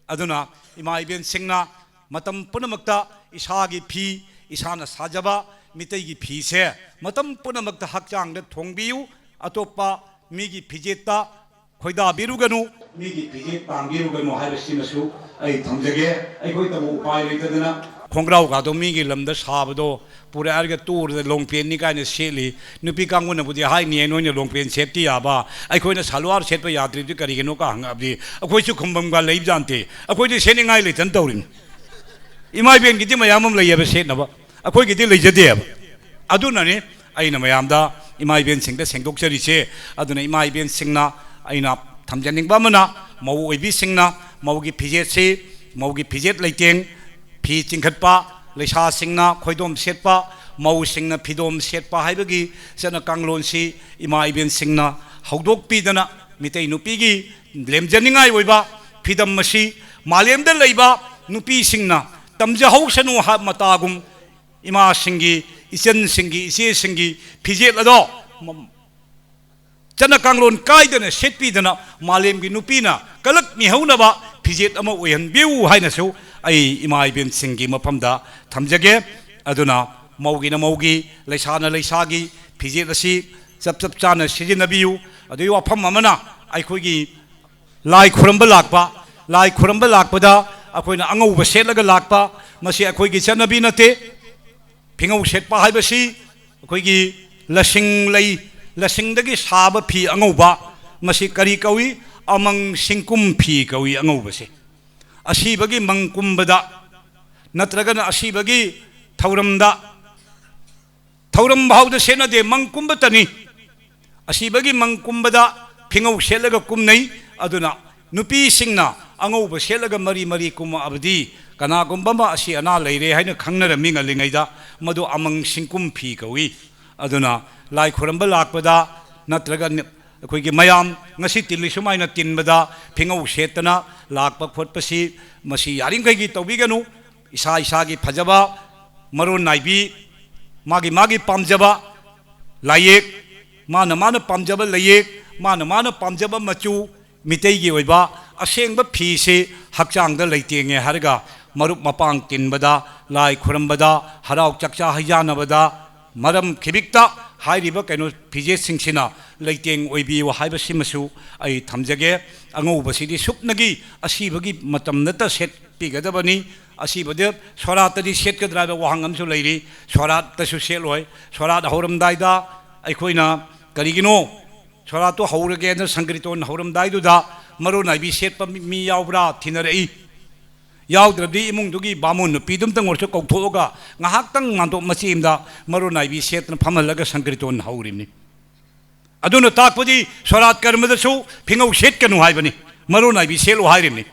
ꯑꯗꯨꯅ ꯏꯃꯥ ꯏꯕꯦꯟꯁꯤꯡꯅ ꯃꯇꯝ ꯄꯨꯝꯅꯃꯛꯇ ꯏꯁꯥꯒꯤ ꯐꯤ, ꯏꯁꯥꯅ ꯁꯥꯖꯕ ꯃꯤꯇꯩꯒꯤ ꯐꯤꯁꯦ ꯃꯇꯝ ꯄꯨꯝꯅꯃꯛꯇ ꯍꯛꯆꯥꯡꯗ ꯊꯣꯡꯕꯤꯌꯨ꯫ ꯑꯇꯣꯞꯄ ꯃꯤꯒꯤ ꯐꯤꯖꯦꯠꯇ ꯈꯣꯏꯗꯥꯕꯤꯔꯨꯒꯅꯨ, ꯃꯤꯒꯤ ꯐꯤꯖꯦꯠ ꯇꯥꯡꯕꯤꯔꯨꯒꯅꯨ ꯍꯥꯏꯕꯁꯤꯃꯁꯨ ꯑꯩ ꯊꯝꯖꯒꯦ꯫ ꯑꯩꯈꯣꯏꯇꯕꯨ ꯎꯄꯥꯏ ꯂꯩꯇꯗꯅ ꯈꯣꯡꯒ꯭ꯔꯥꯎꯒꯗꯣ ꯃꯤꯒꯤ ꯂꯝꯗ ꯁꯥꯕꯗꯣ ꯄꯨꯔꯛꯑꯒ ꯇꯣꯔꯗ ꯂꯣꯡꯄꯦꯟꯅꯤ ꯀꯥꯏꯅ ꯁꯦꯠꯂꯤ꯫ ꯅꯨꯄꯤ ꯀꯥꯡꯕꯨꯅꯕꯨꯗꯤ ꯍꯥꯏꯅꯤ, "ꯅꯣꯏꯅ ꯂꯣꯡꯄꯦꯟ ꯁꯦꯠꯇꯤ ꯌꯥꯕ, ꯑꯩꯈꯣꯏꯅ ꯁꯜꯋꯥꯔ ꯁꯦꯠꯄ ꯌꯥꯗ꯭ꯔꯤꯗꯤ ꯀꯔꯤꯒꯤꯅꯣ?" ꯀ ꯍꯪꯉꯛꯑꯕꯗꯤ ꯑꯩꯈꯣꯏꯁꯨ ꯈꯨꯝꯐꯝꯒ ꯂꯩꯕꯖꯥꯠ ꯅꯠꯇꯦ꯫ ꯑꯩꯈꯣꯏꯗꯤ ꯁꯦꯠꯅꯤꯡꯉꯥꯏ ꯂꯩꯇꯅ ꯇꯧꯔꯤꯅꯤ꯫ ꯏꯃꯥ ꯏꯕꯦꯟꯒꯤꯗꯤ ꯃꯌꯥꯝ ꯑꯃ ꯂꯩꯌꯦꯕ ꯁꯦꯠꯅꯕ, ꯑꯩꯈꯣꯏꯒꯤꯗꯤ ꯂꯩꯖꯗꯦꯕ꯫ ꯑꯗꯨꯅꯅꯤ ꯑꯩꯅ ꯃꯌꯥꯝꯗ, ꯏꯃꯥ ꯏꯕꯦꯟꯁꯤꯡꯗ ꯁꯦꯡꯗꯣꯛꯆꯔꯤꯁꯦ꯫ ꯑꯗꯨꯅ ꯏꯃꯥ ꯏꯕꯦꯟꯁꯤꯡꯅ ꯑꯩꯅ ꯊꯝꯖꯅꯤꯡꯕ ꯑꯃꯅ, ꯃꯧ ꯑꯣꯏꯕꯤꯁꯤꯡꯅ ꯃꯧꯒꯤ ꯐꯤꯖꯦꯠꯁꯤ, ꯃꯧꯒꯤ ꯐꯤꯖꯦꯠ ꯂꯩꯇꯦꯡ, ꯐꯤ ꯆꯤꯡꯈꯠꯄ, ꯂꯩꯁꯥꯁꯤꯡꯅ ꯈꯣꯏꯗꯣꯝ ꯁꯦꯠꯄ, ꯃꯧꯁꯤꯡꯅ ꯐꯤꯗꯣꯝ ꯁꯦꯠꯄ ꯍꯥꯏꯕꯒꯤ ꯆꯠꯅ ꯀꯥꯡꯂꯣꯟꯁꯤ ꯏꯃꯥ ꯏꯕꯦꯟꯁꯤꯡꯅ ꯍꯧꯗꯣꯛꯄꯤꯗꯅ ꯃꯤꯇꯩ ꯅꯨꯄꯤꯒꯤ ꯂꯦꯝꯖꯅꯤꯡꯉꯥꯏ ꯑꯣꯏꯕ ꯐꯤꯗꯝ ꯑꯁꯤ ꯃꯥꯂꯦꯝꯗ ꯂꯩꯕ ꯅꯨꯄꯤꯁꯤꯡꯅ ꯇꯝꯖꯍꯧꯁꯅꯨ ꯍꯥꯏꯕ ꯃꯇꯥꯒꯨꯝ ꯏꯃꯥꯁꯤꯡꯒꯤ, ꯏꯆꯟꯁꯤꯡꯒꯤ, ꯏꯆꯦꯁꯤꯡꯒꯤ ꯐꯤꯖꯦꯠ ꯑꯗꯣ ꯆꯠꯅ ꯀꯥꯡꯂꯣꯟ ꯀꯥꯏꯗꯅ ꯁꯦꯠꯄꯤꯗꯅ ꯃꯥꯂꯦꯝꯒꯤ ꯅꯨꯄꯤꯅ ꯀꯂꯛ ꯃꯤꯍꯧꯅꯕ ꯐꯤꯖꯦꯠ ꯑꯃ ꯑꯣꯏꯍꯟꯕꯤꯌꯨ ꯍꯥꯏꯅꯁꯨ ꯑꯩ ꯏꯃꯥ ꯏꯕꯦꯟꯁꯤꯡꯒꯤ ꯃꯐꯝꯗ ꯊꯝꯖꯒꯦ꯫ ꯑꯗꯨꯅ ꯃꯧꯒꯤꯅ ꯃꯧꯒꯤ, ꯂꯩꯁꯥꯅ ꯂꯩꯁꯥꯒꯤ ꯐꯤꯖꯦꯠ ꯑꯁꯤ ꯆꯞ ꯆꯞ ꯆꯥꯅ ꯁꯤꯖꯤꯟꯅꯕꯤꯌꯨ꯫ ꯑꯗꯨꯒꯤ ꯋꯥꯐꯝ ꯑꯃꯅ ꯑꯩꯈꯣꯏꯒꯤ ꯂꯥꯏ ꯈꯨꯔꯝꯕ ꯂꯥꯛꯄ, ꯂꯥꯏ ꯈꯨꯔꯝꯕ ꯂꯥꯛꯄꯗ ꯑꯩꯈꯣꯏꯅ ꯑꯉꯧꯕ ꯁꯦꯠꯂꯒ ꯂꯥꯛꯄ, ꯃꯁꯤ ꯑꯩꯈꯣꯏꯒꯤ ꯆꯠꯅꯕꯤ ꯅꯠꯇꯦ꯫ ꯐꯤꯉꯧ ꯁꯦꯠꯄ ꯍꯥꯏꯕꯁꯤ ꯑꯩꯈꯣꯏꯒꯤ ꯂꯁꯤꯡ ꯂꯩ, ꯂꯁꯤꯡꯗꯒꯤ ꯁꯥꯕ ꯐꯤ ꯑꯉꯧꯕ, ꯃꯁꯤ ꯀꯔꯤ ꯀꯧꯏ? ꯑꯃꯪ ꯁꯤꯡꯀꯨꯝ ꯐꯤ ꯀꯧꯏ ꯑꯉꯧꯕꯁꯦ꯫ ꯑꯁꯤꯕꯒꯤ ꯃꯪ ꯀꯨꯝꯕꯗ ꯅꯠꯇ꯭ꯔꯒꯅ ꯑꯁꯤꯕꯒꯤ ꯊꯧꯔꯝꯗ, ꯊꯧꯔꯝ ꯐꯥꯎꯗ ꯁꯦꯠꯅꯗꯦ, ꯃꯪ ꯀꯨꯝꯕꯇꯅꯤ꯫ ꯑꯁꯤꯕꯒꯤ ꯃꯪ ꯀꯨꯝꯕꯗ ꯐꯤꯉꯧ ꯁꯦꯠꯂꯒ ꯀꯨꯝꯅꯩ꯫ ꯑꯗꯨꯅ ꯅꯨꯄꯤꯁꯤꯡꯅ ꯑꯉꯧꯕ ꯁꯦꯠꯂꯒ ꯃꯔꯤ ꯃꯔꯤ ꯀꯨꯝꯃꯛꯑꯕꯗꯤ ꯀꯅꯥꯒꯨꯝꯕ ꯑꯃ ꯑꯁꯤ ꯑꯅꯥ ꯂꯩꯔꯦ ꯍꯥꯏꯅ ꯈꯪꯅꯔꯝꯃꯤ ꯉꯜꯂꯤꯉꯩꯗ꯫ ꯃꯗꯨ ꯑꯃꯪ ꯁꯤꯡꯀꯨꯝ ꯐꯤ ꯀꯧꯏ꯫ ꯑꯗꯨꯅ ꯂꯥꯏ ꯈꯨꯔꯝꯕ ꯂꯥꯛꯄꯗ ꯅꯠꯇ꯭ꯔꯒ ꯅ-, ꯑꯩꯈꯣꯏꯒꯤ ꯃꯌꯥꯝ ꯉꯁꯤ ꯇꯤꯜꯂꯤ ꯁꯨꯃꯥꯏꯅ ꯇꯤꯟꯕꯗ ꯐꯤꯉꯧ ꯁꯦꯠꯇꯅ ꯂꯥꯛꯄ ꯈꯣꯠꯄꯁꯤ ꯃꯁꯤ ꯌꯥꯔꯤꯃꯈꯩꯒꯤ ꯇꯧꯕꯤꯒꯅꯨ꯫ ꯏꯁꯥ ꯏꯁꯥꯒꯤ ꯐꯖꯕ ꯃꯔꯣꯟ ꯅꯥꯏꯕꯤ, ꯃꯥꯒꯤ ꯃꯥꯒꯤ ꯄꯥꯝꯖꯕ ꯂꯥꯏꯌꯦꯛ, ꯃꯥꯅ ꯃꯥꯅ ꯄꯥꯝꯖꯕ ꯂꯥꯏꯌꯦꯛ, ꯃꯥꯅ ꯃꯥꯅ ꯄꯥꯝꯖꯕ ꯃꯆꯨ, ꯃꯤꯇꯩꯒꯤ ꯑꯣꯏꯕ ꯑꯁꯦꯡꯕ ꯐꯤꯁꯤ ꯍꯛꯆꯥꯡꯗ ꯂꯩꯇꯦꯡꯉꯦ ꯍꯥꯏꯔꯒ ꯃꯔꯨꯞ ꯃꯄꯥꯡ ꯇꯤꯟꯕꯗ, ꯂꯥꯏ ꯈꯨꯔꯝꯕꯗ, ꯍꯔꯥꯎ ꯆꯥꯛꯆꯥ ꯍꯩꯖꯥꯟꯅꯕꯗ ꯃꯔꯝ ꯈꯤꯕꯤꯛꯇ ꯍꯥꯏꯔꯤꯕ ꯀꯩꯅꯣ ꯐꯤꯖꯦꯠꯁꯤꯡꯁꯤꯅ ꯂꯩꯇꯦꯡ ꯑꯣꯏꯕꯤꯌꯨ ꯍꯥꯏꯕꯁꯤꯃꯁꯨ ꯑꯩ ꯊꯝꯖꯒꯦ꯫ ꯑꯉꯧꯕꯁꯤꯗꯤ ꯁꯨꯞꯅꯒꯤ ꯑꯁꯤꯕꯒꯤ ꯃꯇꯝꯗꯇ ꯁꯦꯠꯄꯤꯒꯗꯕꯅꯤ꯫ ꯑꯁꯤꯕꯗ ꯁꯣꯔꯥꯠꯇꯗꯤ ꯁꯦꯠꯀꯗ꯭ꯔꯥ ꯍꯥꯏꯕ ꯋꯥꯍꯪ ꯑꯃꯁꯨ ꯂꯩꯔꯤ꯫ ꯁꯣꯔꯥꯠꯇꯁꯨ ꯁꯦꯠꯂꯣꯏ꯫ ꯁꯣꯔꯥꯠ ꯍꯧꯔꯝꯗꯥꯏꯗ ꯑꯩꯈꯣꯏꯅ ꯀꯔꯤꯒꯤꯅꯣ ꯁꯣꯔꯥꯠꯇꯨ ꯍꯧꯔꯒꯦꯅ ꯁꯪꯀ꯭ꯔꯤꯇꯣꯟ ꯍꯧꯔꯝꯗꯥꯏꯗꯨꯗ ꯃꯔꯣꯟ ꯅꯥꯏꯕꯤ ꯁꯦꯠꯄ ꯃꯤ, ꯃꯤ ꯌꯥꯎꯕ꯭ꯔꯥ ꯊꯤꯅꯔꯛꯏ꯫ ꯌꯥꯎꯗ꯭ꯔꯕꯗꯤ ꯏꯃꯨꯡꯗꯨꯒꯤ ꯕꯥꯃꯣꯟ ꯅꯨꯄꯤꯗꯨꯝꯇꯪ ꯑꯣꯏꯔꯁꯨ ꯀꯧꯊꯣꯛꯑꯒ ꯉꯥꯏꯍꯥꯛꯇꯪ ꯃꯥꯟꯗꯣꯞ ꯃꯆꯤ ꯑꯃꯗ ꯃꯔꯣꯟ ꯅꯥꯏꯕꯤ ꯁꯦꯠꯇꯅ ꯐꯝꯍꯜꯂꯒ ꯁꯪꯀ꯭ꯔꯤꯇꯣꯟ ꯍꯧꯔꯤꯕꯅꯤ꯫ ꯑꯗꯨꯅ ꯇꯥꯛꯄꯗꯤ ꯁꯣꯔꯥꯠ ꯀꯔꯃꯗꯁꯨ ꯐꯤꯉꯧ ꯁꯦꯠꯀꯅꯨ ꯍꯥꯏꯕꯅꯤ, ꯃꯔꯣꯟ ꯅꯥꯏꯕꯤ ꯁꯦꯠꯂꯨ ꯍꯥꯏꯔꯤꯕꯅꯤ꯫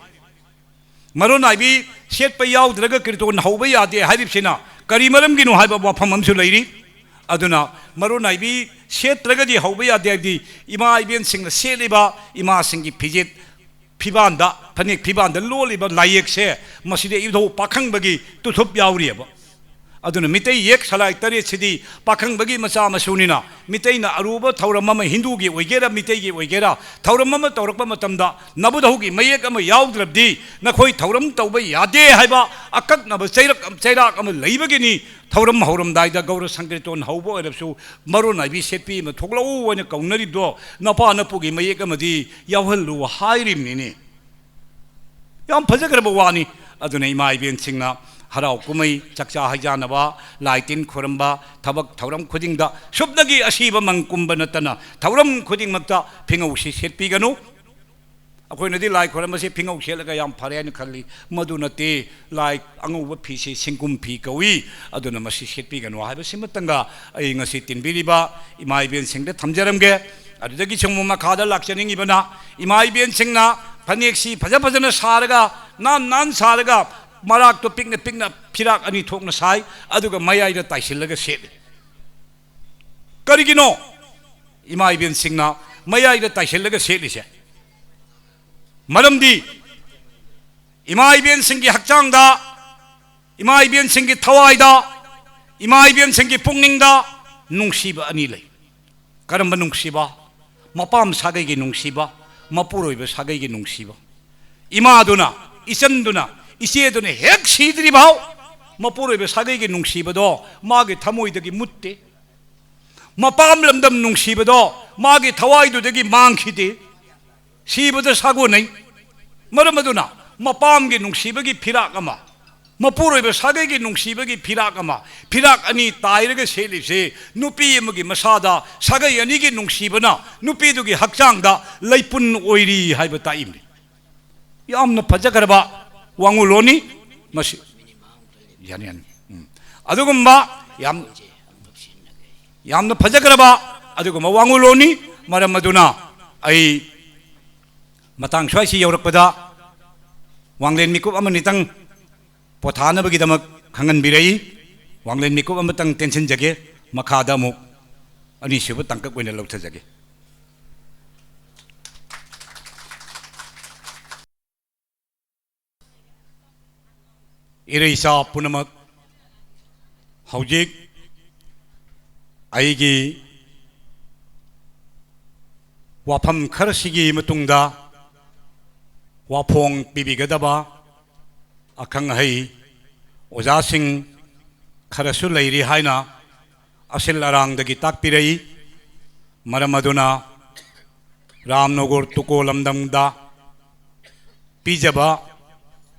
ꯃꯔꯣꯟ ꯅꯥꯏꯕꯤ ꯁꯦꯠꯄ ꯌꯥꯎꯗ꯭ꯔꯒ ꯀꯤꯔꯇꯣꯟ ꯍꯧꯕ ꯌꯥꯗꯦ ꯍꯥꯏꯔꯤꯕꯁꯤꯅ ꯀꯔꯤ ꯃꯔꯝꯒꯤꯅꯣ ꯍꯥꯏꯕ ꯋꯥꯐꯝ ꯑꯃꯁꯨ ꯂꯩꯔꯤ꯫ ꯑꯗꯨꯅ ꯃꯔꯣꯟ ꯅꯥꯏꯕꯤ ꯁꯦꯠꯇ꯭ꯔꯒꯗꯤ ꯍꯧꯕ ꯌꯥꯗꯦ ꯍꯥꯏꯕꯗꯤ ꯏꯃꯥ ꯏꯕꯦꯟꯁꯤꯡꯅ ꯁꯦꯠꯂꯤꯕ ꯏꯃꯥꯁꯤꯡꯒꯤ ꯐꯤꯖꯦꯠ ꯐꯤꯕꯥꯟꯗ, ꯐꯅꯦꯛ ꯐꯤꯕꯥꯟꯗ ꯂꯣꯜꯂꯤꯕ ꯂꯥꯏꯌꯦꯛꯁꯦ ꯃꯁꯤꯗ ꯏꯙꯧ ꯄꯥꯈꯪꯕꯒꯤ ꯇꯨꯊꯨꯞ ꯌꯥꯎꯔꯤꯑꯕ꯫ ꯑꯗꯨꯅ ꯃꯤꯇꯩ ꯌꯦꯛ ꯁꯂꯥꯏ ꯇꯔꯦꯠꯁꯤꯗꯤ ꯄꯥꯈꯪꯕꯒꯤ ꯃꯆꯥ ꯃꯁꯨꯅꯤꯅ, ꯃꯤꯇꯩꯅ ꯑꯔꯨꯕ ꯊꯧꯔꯝ ꯑꯃ, ꯍꯤꯟꯗꯨꯒꯤ ꯑꯣꯏꯒꯦꯔꯥ, ꯃꯤꯇꯩꯒꯤ ꯑꯣꯏꯒꯦꯔꯥ, ꯊꯧꯔꯝ ꯑꯃ ꯇꯧꯔꯛꯄ ꯃꯇꯝꯗ ꯅꯕꯨꯙꯧꯒꯤ ꯃꯌꯦꯛ ꯑꯃ ꯌꯥꯎꯗ꯭ꯔꯕꯗꯤ ꯅꯈꯣꯏ ꯊꯧꯔꯝ ꯇꯧꯕ ꯌꯥꯗꯦ ꯍꯥꯏꯕ ꯑꯀꯛꯅꯕ ꯆꯩꯔꯛ, ꯆꯩꯔꯥꯛ ꯑꯃ ꯂꯩꯕꯒꯤꯅꯤ꯫ ꯊꯧꯔꯝ ꯍꯧꯔꯝꯗꯥꯏꯗ ꯒꯧꯔ ꯁꯪꯀꯤꯔꯇꯣꯟ ꯍꯧꯕ ꯑꯣꯏꯔꯕꯁꯨ ꯃꯔꯣꯟ ꯅꯥꯏꯕꯤ ꯁꯦꯠꯄꯤ ꯑꯃ ꯊꯣꯛꯂꯛꯎ ꯍꯥꯏꯅ ꯀꯧꯅꯔꯤꯕꯗꯣ, ꯅꯄꯥ ꯅꯄꯨꯒꯤ ꯃꯌꯦꯛ ꯑꯃꯗꯤ ꯌꯥꯎꯍꯜꯂꯨ ꯍꯥꯏꯔꯤꯕꯅꯤꯅꯦ꯫ ꯌꯥꯝ ꯐꯖꯈ꯭ꯔꯕ ꯋꯥꯅꯤ꯫ ꯑꯗꯨꯅ ꯏꯃꯥ ꯏꯕꯦꯟꯁꯤꯡꯅ ꯍꯔꯥꯎ ꯀꯨꯝꯍꯩ, ꯆꯥꯛꯆꯥ ꯍꯩꯖꯥꯟꯅꯕ, ꯂꯥꯏ ꯇꯤꯟ ꯈꯣꯏꯔꯝꯕ, ꯊꯕꯛ ꯊꯧꯔꯝ ꯈꯨꯗꯤꯡꯗ ꯁꯨꯞꯅꯒꯤ ꯑꯁꯤꯕ ꯃꯪ ꯀꯨꯝꯕ ꯅꯠꯇꯅ ꯊꯧꯔꯝ ꯈꯨꯗꯤꯡꯃꯛꯇ ꯐꯤꯉꯧꯁꯤ ꯁꯦꯠꯄꯤꯒꯅꯨ꯫ ꯑꯩꯈꯣꯏꯅꯗꯤ ꯂꯥꯏ ꯈꯣꯏꯔꯝꯕꯁꯤ ꯐꯤꯉꯧ ꯁꯦꯠꯂꯒ ꯌꯥꯝ ꯐꯔꯦ ꯍꯥꯏꯅ ꯈꯜꯂꯤ꯫ ꯃꯗꯨ ꯅꯠꯇꯦ, ꯂꯥꯏ ꯑꯉꯧꯕ ꯐꯤꯁꯤ ꯁꯤꯡꯒꯨꯝ ꯐꯤ ꯀꯧꯏ꯫ ꯑꯗꯨꯅ ꯃꯁꯤ ꯁꯦꯠꯄꯤꯒꯅꯨ ꯍꯥꯏꯕꯁꯤꯃꯇꯪꯒ ꯑꯩ ꯉꯁꯤ ꯇꯤꯟꯕꯤꯔꯤꯕ ꯏꯃꯥ ꯏꯕꯦꯟꯁꯤꯡꯗ ꯊꯝꯖꯔꯝꯒꯦ꯫ ꯑꯗꯨꯗꯒꯤ ꯁꯨꯝ ꯃꯈꯥꯗ ꯂꯥꯛꯆꯅꯤꯡꯉꯤꯕꯅ, ꯏꯃꯥ ꯏꯕꯦꯟꯁꯤꯡꯅ ꯐꯅꯦꯛꯁꯤ ꯐꯖ ꯐꯖꯅ ꯁꯥꯔꯒ, ꯅꯥꯟ ꯅꯥꯟ ꯁꯥꯔꯒ, ꯃꯔꯥꯛꯇꯣ ꯄꯤꯛꯅ ꯄꯤꯛꯅ ꯐꯤꯔꯥꯛ ꯑꯅꯤ ꯊꯣꯛꯅ ꯁꯥꯏ, ꯑꯗꯨꯒ ꯃꯌꯥꯏꯗ ꯇꯥꯏꯁꯤꯜꯂꯒ ꯁꯦꯠꯂꯤ꯫ ꯀꯔꯤꯒꯤꯅꯣ ꯏꯃꯥ ꯏꯕꯦꯟꯁꯤꯡꯅ ꯃꯌꯥꯏꯗ ꯇꯥꯏꯁꯤꯜꯂꯒ ꯁꯦꯠꯂꯤꯁꯦ? ꯃꯔꯝꯗꯤ ꯏꯃꯥ ꯏꯕꯦꯟꯁꯤꯡꯒꯤ ꯍꯛꯆꯥꯡꯗ, ꯏꯃꯥ ꯏꯕꯦꯟꯁꯤꯡꯒꯤ ꯊꯋꯥꯏꯗ, ꯏꯃꯥ ꯏꯕꯦꯟꯁꯤꯡꯒꯤ ꯄꯨꯛꯅꯤꯡꯗ ꯅꯨꯡꯁꯤꯕ ꯑꯅꯤ ꯂꯩ꯫ ꯀꯔꯝꯕ ꯅꯨꯡꯁꯤꯕ? ꯃꯄꯥꯝ ꯁꯥꯒꯩꯒꯤ ꯅꯨꯡꯁꯤꯕ, ꯃꯄꯨꯔꯣꯏꯕ ꯁꯥꯒꯩꯒꯤ ꯅꯨꯡꯁꯤꯕ꯫ ꯏꯃꯥꯗꯨꯅ, ꯏꯆꯟꯗꯨꯅ, ꯏꯆꯦꯗꯨꯅ ꯍꯦꯛ ꯁꯤꯗ꯭ꯔꯤꯐꯥꯎ ꯃꯄꯨꯔꯣꯏꯕ ꯁꯥꯒꯩꯒꯤ ꯅꯨꯡꯁꯤꯕꯗꯣ ꯃꯥꯒꯤ ꯊꯃꯣꯏꯗꯒꯤ ꯃꯨꯠꯇꯦ꯫ ꯃꯄꯥꯝ ꯂꯝꯗꯝ ꯅꯨꯡꯁꯤꯕꯗꯣ ꯃꯥꯒꯤ ꯊꯋꯥꯏꯗꯨꯗꯒꯤ ꯃꯥꯡꯈꯤꯗꯦ꯫ ꯁꯤꯕꯗ ꯁꯥꯒꯣꯟꯅꯩ꯫ ꯃꯔꯝ ꯑꯗꯨꯅ ꯃꯄꯥꯝꯒꯤ ꯅꯨꯡꯁꯤꯕꯒꯤ ꯐꯤꯔꯥꯛ ꯑꯃ, ꯃꯄꯨꯔꯣꯏꯕ ꯁꯥꯒꯩꯒꯤ ꯅꯨꯡꯁꯤꯕꯒꯤ ꯐꯤꯔꯥꯛ ꯑꯃ, ꯐꯤꯔꯥꯛ ꯑꯅꯤ ꯇꯥꯏꯔꯒ ꯁꯦꯠꯂꯤꯁꯦ ꯅꯨꯄꯤ ꯑꯃꯒꯤ ꯃꯁꯥꯗ ꯁꯥꯒꯩ ꯑꯅꯤꯒꯤ ꯅꯨꯡꯁꯤꯕꯅ ꯅꯨꯄꯤꯗꯨꯒꯤ ꯍꯛꯆꯥꯡꯗ ꯂꯩꯄꯨꯟ ꯑꯣꯏꯔꯤ ꯍꯥꯏꯕ ꯇꯥꯛꯏꯕꯅꯤ꯫ ꯌꯥꯝꯅ ꯐꯖꯈ꯭ꯔꯕ ꯋꯥꯉꯨꯂꯣꯟꯅꯤ ꯃꯁꯤ꯫ ꯌꯥꯅꯤ, ꯌꯥꯅꯤ꯫ ꯎꯝ꯫ ꯑꯗꯨꯒꯨꯝꯕ ꯌꯥꯝ, ꯌꯥꯝꯅ ꯐꯖꯈ꯭ꯔꯕ ꯑꯗꯨꯒꯨꯝꯕ ꯋꯥꯉꯨꯂꯣꯟꯅꯤ꯫ ꯃꯔꯝ ꯑꯗꯨꯅ ꯑꯩ ꯃꯇꯥꯡ ꯁ꯭ꯋꯥꯏꯁꯤ ꯌꯧꯔꯛꯄꯗ ꯋꯥꯡꯂꯦꯟ ꯃꯤꯀꯨꯞ ꯑꯃꯅꯤꯇꯪ ꯄꯣꯊꯥꯅꯕꯒꯤꯗꯃꯛ ꯈꯪꯍꯟꯕꯤꯔꯛꯏ꯫ ꯋꯥꯡꯂꯦꯟ ꯃꯤꯀꯨꯞ ꯑꯃꯇꯪ ꯇꯦꯟꯁꯤꯟꯖꯒꯦ, ꯃꯈꯥꯗ ꯑꯃꯨꯛ ꯑꯅꯤꯁꯨꯕ ꯇꯥꯡꯀꯛ ꯑꯣꯏꯅ ꯂꯧꯊꯖꯒꯦ꯫ ꯏꯔꯩꯆꯥ ꯄꯨꯝꯅꯃꯛ, ꯍꯧꯖꯤꯛ ꯑꯩꯒꯤ ꯋꯥꯐꯝ ꯈꯔꯁꯤꯒꯤ ꯃꯇꯨꯡꯗ ꯋꯥꯐꯣꯡ ꯄꯤꯕꯤꯒꯗꯕ ꯑꯈꯪ ꯑꯍꯩ ꯑꯣꯖꯥꯁꯤꯡ ꯈꯔꯁꯨ ꯂꯩꯔꯤ ꯍꯥꯏꯅ ꯑꯁꯤꯜ ꯑꯔꯥꯡꯗꯒꯤ ꯇꯥꯛꯄꯤꯔꯛꯏ꯫ ꯃꯔꯝ ꯑꯗꯨꯅ ꯔꯥꯝꯅꯣꯒꯣꯔ ꯇꯨꯀꯣ ꯂꯝꯗꯝꯗ ꯄꯤꯖꯕ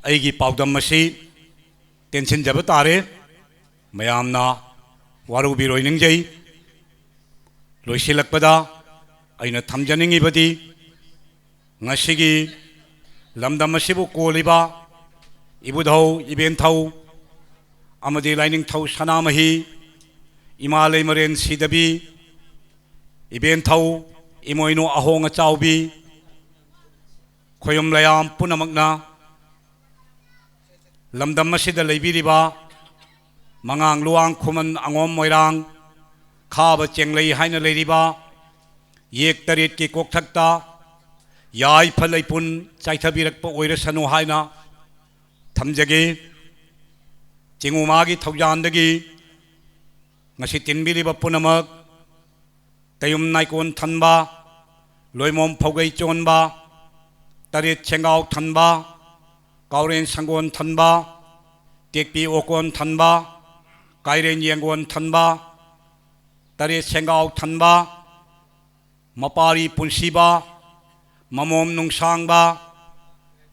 ꯑꯩꯒꯤ ꯄꯥꯎꯗꯝ ꯑꯁꯤ ꯇꯦꯟꯁꯤꯟꯖꯕ ꯇꯥꯔꯦ꯫ ꯃꯌꯥꯝꯅ ꯋꯥꯔꯧꯕꯤꯔꯣꯏ ꯅꯤꯡꯖꯩ꯫ ꯂꯣꯏꯁꯤꯜꯂꯛꯄꯗ ꯑꯩꯅ ꯊꯝꯖꯅꯤꯡꯉꯤꯕꯗꯤ, ꯉꯁꯤꯒꯤ ꯂꯝꯗꯝ ꯑꯁꯤꯕꯨ ꯀꯣꯜꯂꯤꯕ ꯏꯕꯨꯙꯧ, ꯏꯕꯦꯟꯊꯧ ꯑꯃꯗꯤ ꯂꯥꯏꯅꯤꯡꯊꯧ ꯁꯅꯥꯃꯍꯤ, ꯏꯃꯥ ꯂꯩꯃꯔꯦꯟ ꯁꯤꯗꯕꯤ, ꯏꯕꯦꯟꯊꯧ ꯏꯃꯣꯏꯅꯨ ꯑꯍꯣꯡ ꯑꯆꯥꯎꯕꯤ, ꯈꯣꯌꯨꯝ ꯂꯌꯥꯝ ꯄꯨꯝꯅꯃꯛꯅ ꯂꯝꯗꯝ ꯑꯁꯤꯗ ꯂꯩꯕꯤꯔꯤꯕ ꯃꯉꯥꯡ ꯂꯨꯋꯥꯡ ꯈꯨꯃꯟ ꯑꯉꯣꯝ ꯃꯣꯏꯔꯥꯡ ꯈꯥꯕ ꯆꯦꯡꯂꯩ ꯍꯥꯏꯅ ꯂꯩꯔꯤꯕ ꯌꯦꯛ ꯇꯔꯦꯠꯀꯤ ꯀꯣꯛꯊꯛꯇ ꯌꯥꯏꯐ ꯂꯩꯄꯨꯟ ꯆꯥꯏꯊꯕꯤꯔꯛꯄ ꯑꯣꯏꯔꯁꯅꯨ ꯍꯥꯏꯅ ꯊꯝꯖꯒꯦ꯫ ꯆꯤꯡꯉꯨꯃꯥꯒꯤ ꯊꯧꯖꯥꯟꯗꯒꯤ ꯉꯁꯤ ꯇꯤꯟꯕꯤꯔꯤꯕ ꯄꯨꯝꯅꯃꯛ, ꯇꯌꯨꯝ ꯅꯥꯏꯀꯣꯟ ꯊꯟꯕ, ꯂꯣꯏꯃꯣꯝ ꯐꯧꯒꯩ ꯆꯣꯟꯕ, ꯇꯔꯦꯠ ꯁꯦꯡꯒꯥꯎ ꯊꯟꯕ, ꯀꯥꯎꯔꯦꯟ ꯁꯪꯒꯣꯟ ꯊꯟꯕ, ꯇꯦꯛꯄꯤ ꯑꯣꯀꯣꯟ ꯊꯟꯕ, ꯀꯥꯏꯔꯦꯟ ꯌꯦꯡꯒꯣꯟ ꯊꯟꯕ, ꯇꯔꯦꯠ ꯁꯦꯡꯒꯥꯎ ꯊꯟꯕ, ꯃꯄꯥꯔꯤ ꯄꯨꯟꯁꯤꯕ, ꯃꯃꯣꯝ ꯅꯨꯡꯁꯥꯡꯕ,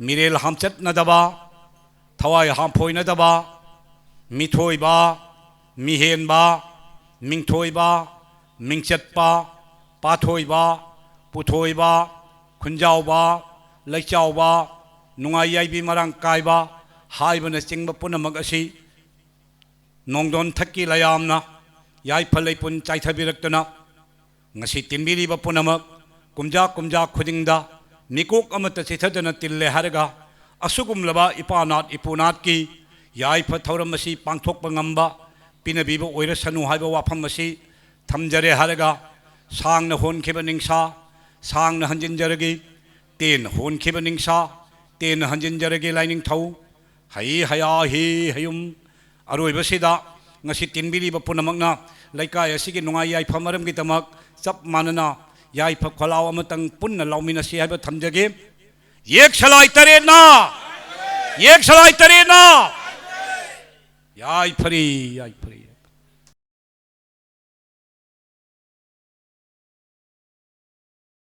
ꯃꯤꯔꯦꯜ ꯍꯥꯝꯆꯠꯅꯗꯕ, ꯊꯋꯥꯏ ꯍꯥꯝꯐꯣꯏꯅꯗꯕ, ꯃꯤꯊꯣꯏꯕ, ꯃꯤꯍꯦꯟꯕ, ꯃꯤꯡꯊꯣꯏꯕ, ꯃꯤꯡꯆꯠꯄ, ꯄꯥꯊꯣꯏꯕ, ꯄꯨꯊꯣꯏꯕ, ꯈꯨꯟꯖꯥꯎꯕ, ꯂꯩꯆꯥꯎꯕ, ꯅꯨꯡꯉꯥꯏ ꯌꯥꯏꯕꯤ ꯃꯔꯥꯡ ꯀꯥꯏꯕ ꯍꯥꯏꯕꯅꯆꯤꯡꯕ ꯄꯨꯝꯅꯃꯛ ꯑꯁꯤ ꯅꯣꯡꯗꯣꯟ ꯊꯛꯀꯤ ꯂꯌꯥꯝꯅ ꯌꯥꯏꯐ ꯂꯩꯄꯨꯟ ꯆꯥꯏꯊꯕꯤꯔꯛꯇꯨꯅ, ꯉꯁꯤ ꯇꯤꯟꯕꯤꯔꯤꯕ ꯄꯨꯝꯅꯃꯛ ꯀꯨꯝꯖꯥ ꯀꯨꯝꯖꯥ ꯈꯨꯗꯤꯡꯗ ꯃꯤꯀꯣꯛ ꯑꯃꯠꯇ ꯆꯤꯊꯗꯅ ꯇꯤꯜꯂꯦ ꯍꯥꯏꯔꯒ, ꯑꯁꯤꯒꯨꯝꯂꯕ ꯏꯄꯥꯅꯥꯠ ꯏꯄꯨꯅꯥꯠꯀꯤ ꯌꯥꯏꯐ ꯊꯧꯔꯝ ꯑꯁꯤ ꯄꯥꯡꯊꯣꯛꯄ ꯉꯝꯕ ꯄꯤꯅꯕꯤꯕ ꯑꯣꯏꯔꯁꯅꯨ ꯍꯥꯏꯕ ꯋꯥꯐꯝ ꯑꯁꯤ ꯊꯝꯖꯔꯦ ꯍꯥꯏꯔꯒ, ꯁꯥꯡꯅ ꯍꯣꯟꯈꯤꯕ ꯅꯤꯡꯁꯥ ꯁꯥꯡꯅ ꯍꯟꯖꯤꯟꯖꯔꯒꯦ, ꯇꯦꯟꯅ ꯍꯣꯟꯈꯤꯕ ꯅꯤꯡꯁꯥ ꯇꯦꯟꯅ ꯍꯟꯖꯤꯟꯖꯔꯒꯦ ꯂꯥꯏꯅꯤꯡꯊꯧ꯫ ꯍꯩ ꯍꯌꯥ ꯍꯤ ꯍꯌꯨꯝ꯫ ꯑꯔꯣꯏꯕꯁꯤꯗ ꯉꯁꯤ ꯇꯤꯟꯕꯤꯔꯤꯕ ꯄꯨꯝꯅꯃꯛꯅ ꯂꯩꯀꯥꯏ ꯑꯁꯤꯒꯤ ꯅꯨꯡꯉꯥꯏ ꯌꯥꯏꯐ ꯃꯔꯝꯒꯤꯗꯃꯛ ꯆꯞ ꯃꯥꯟꯅꯅ ꯌꯥꯏꯐ ꯈꯣꯜꯂꯥꯎ ꯑꯃꯇꯪ ꯄꯨꯟꯅ ꯂꯥꯎꯃꯤꯟꯅꯁꯤ ꯍꯥꯏꯕ ꯊꯝꯖꯒꯦ꯫ ꯌꯦꯛꯁꯂꯥꯏ ꯇꯔꯦꯠꯅ! ꯌꯦꯛꯁꯂꯥꯏ ꯇꯔꯦꯠꯅ! ꯌꯥꯏꯐꯔꯦ, ꯌꯥꯏꯐꯔꯦ꯫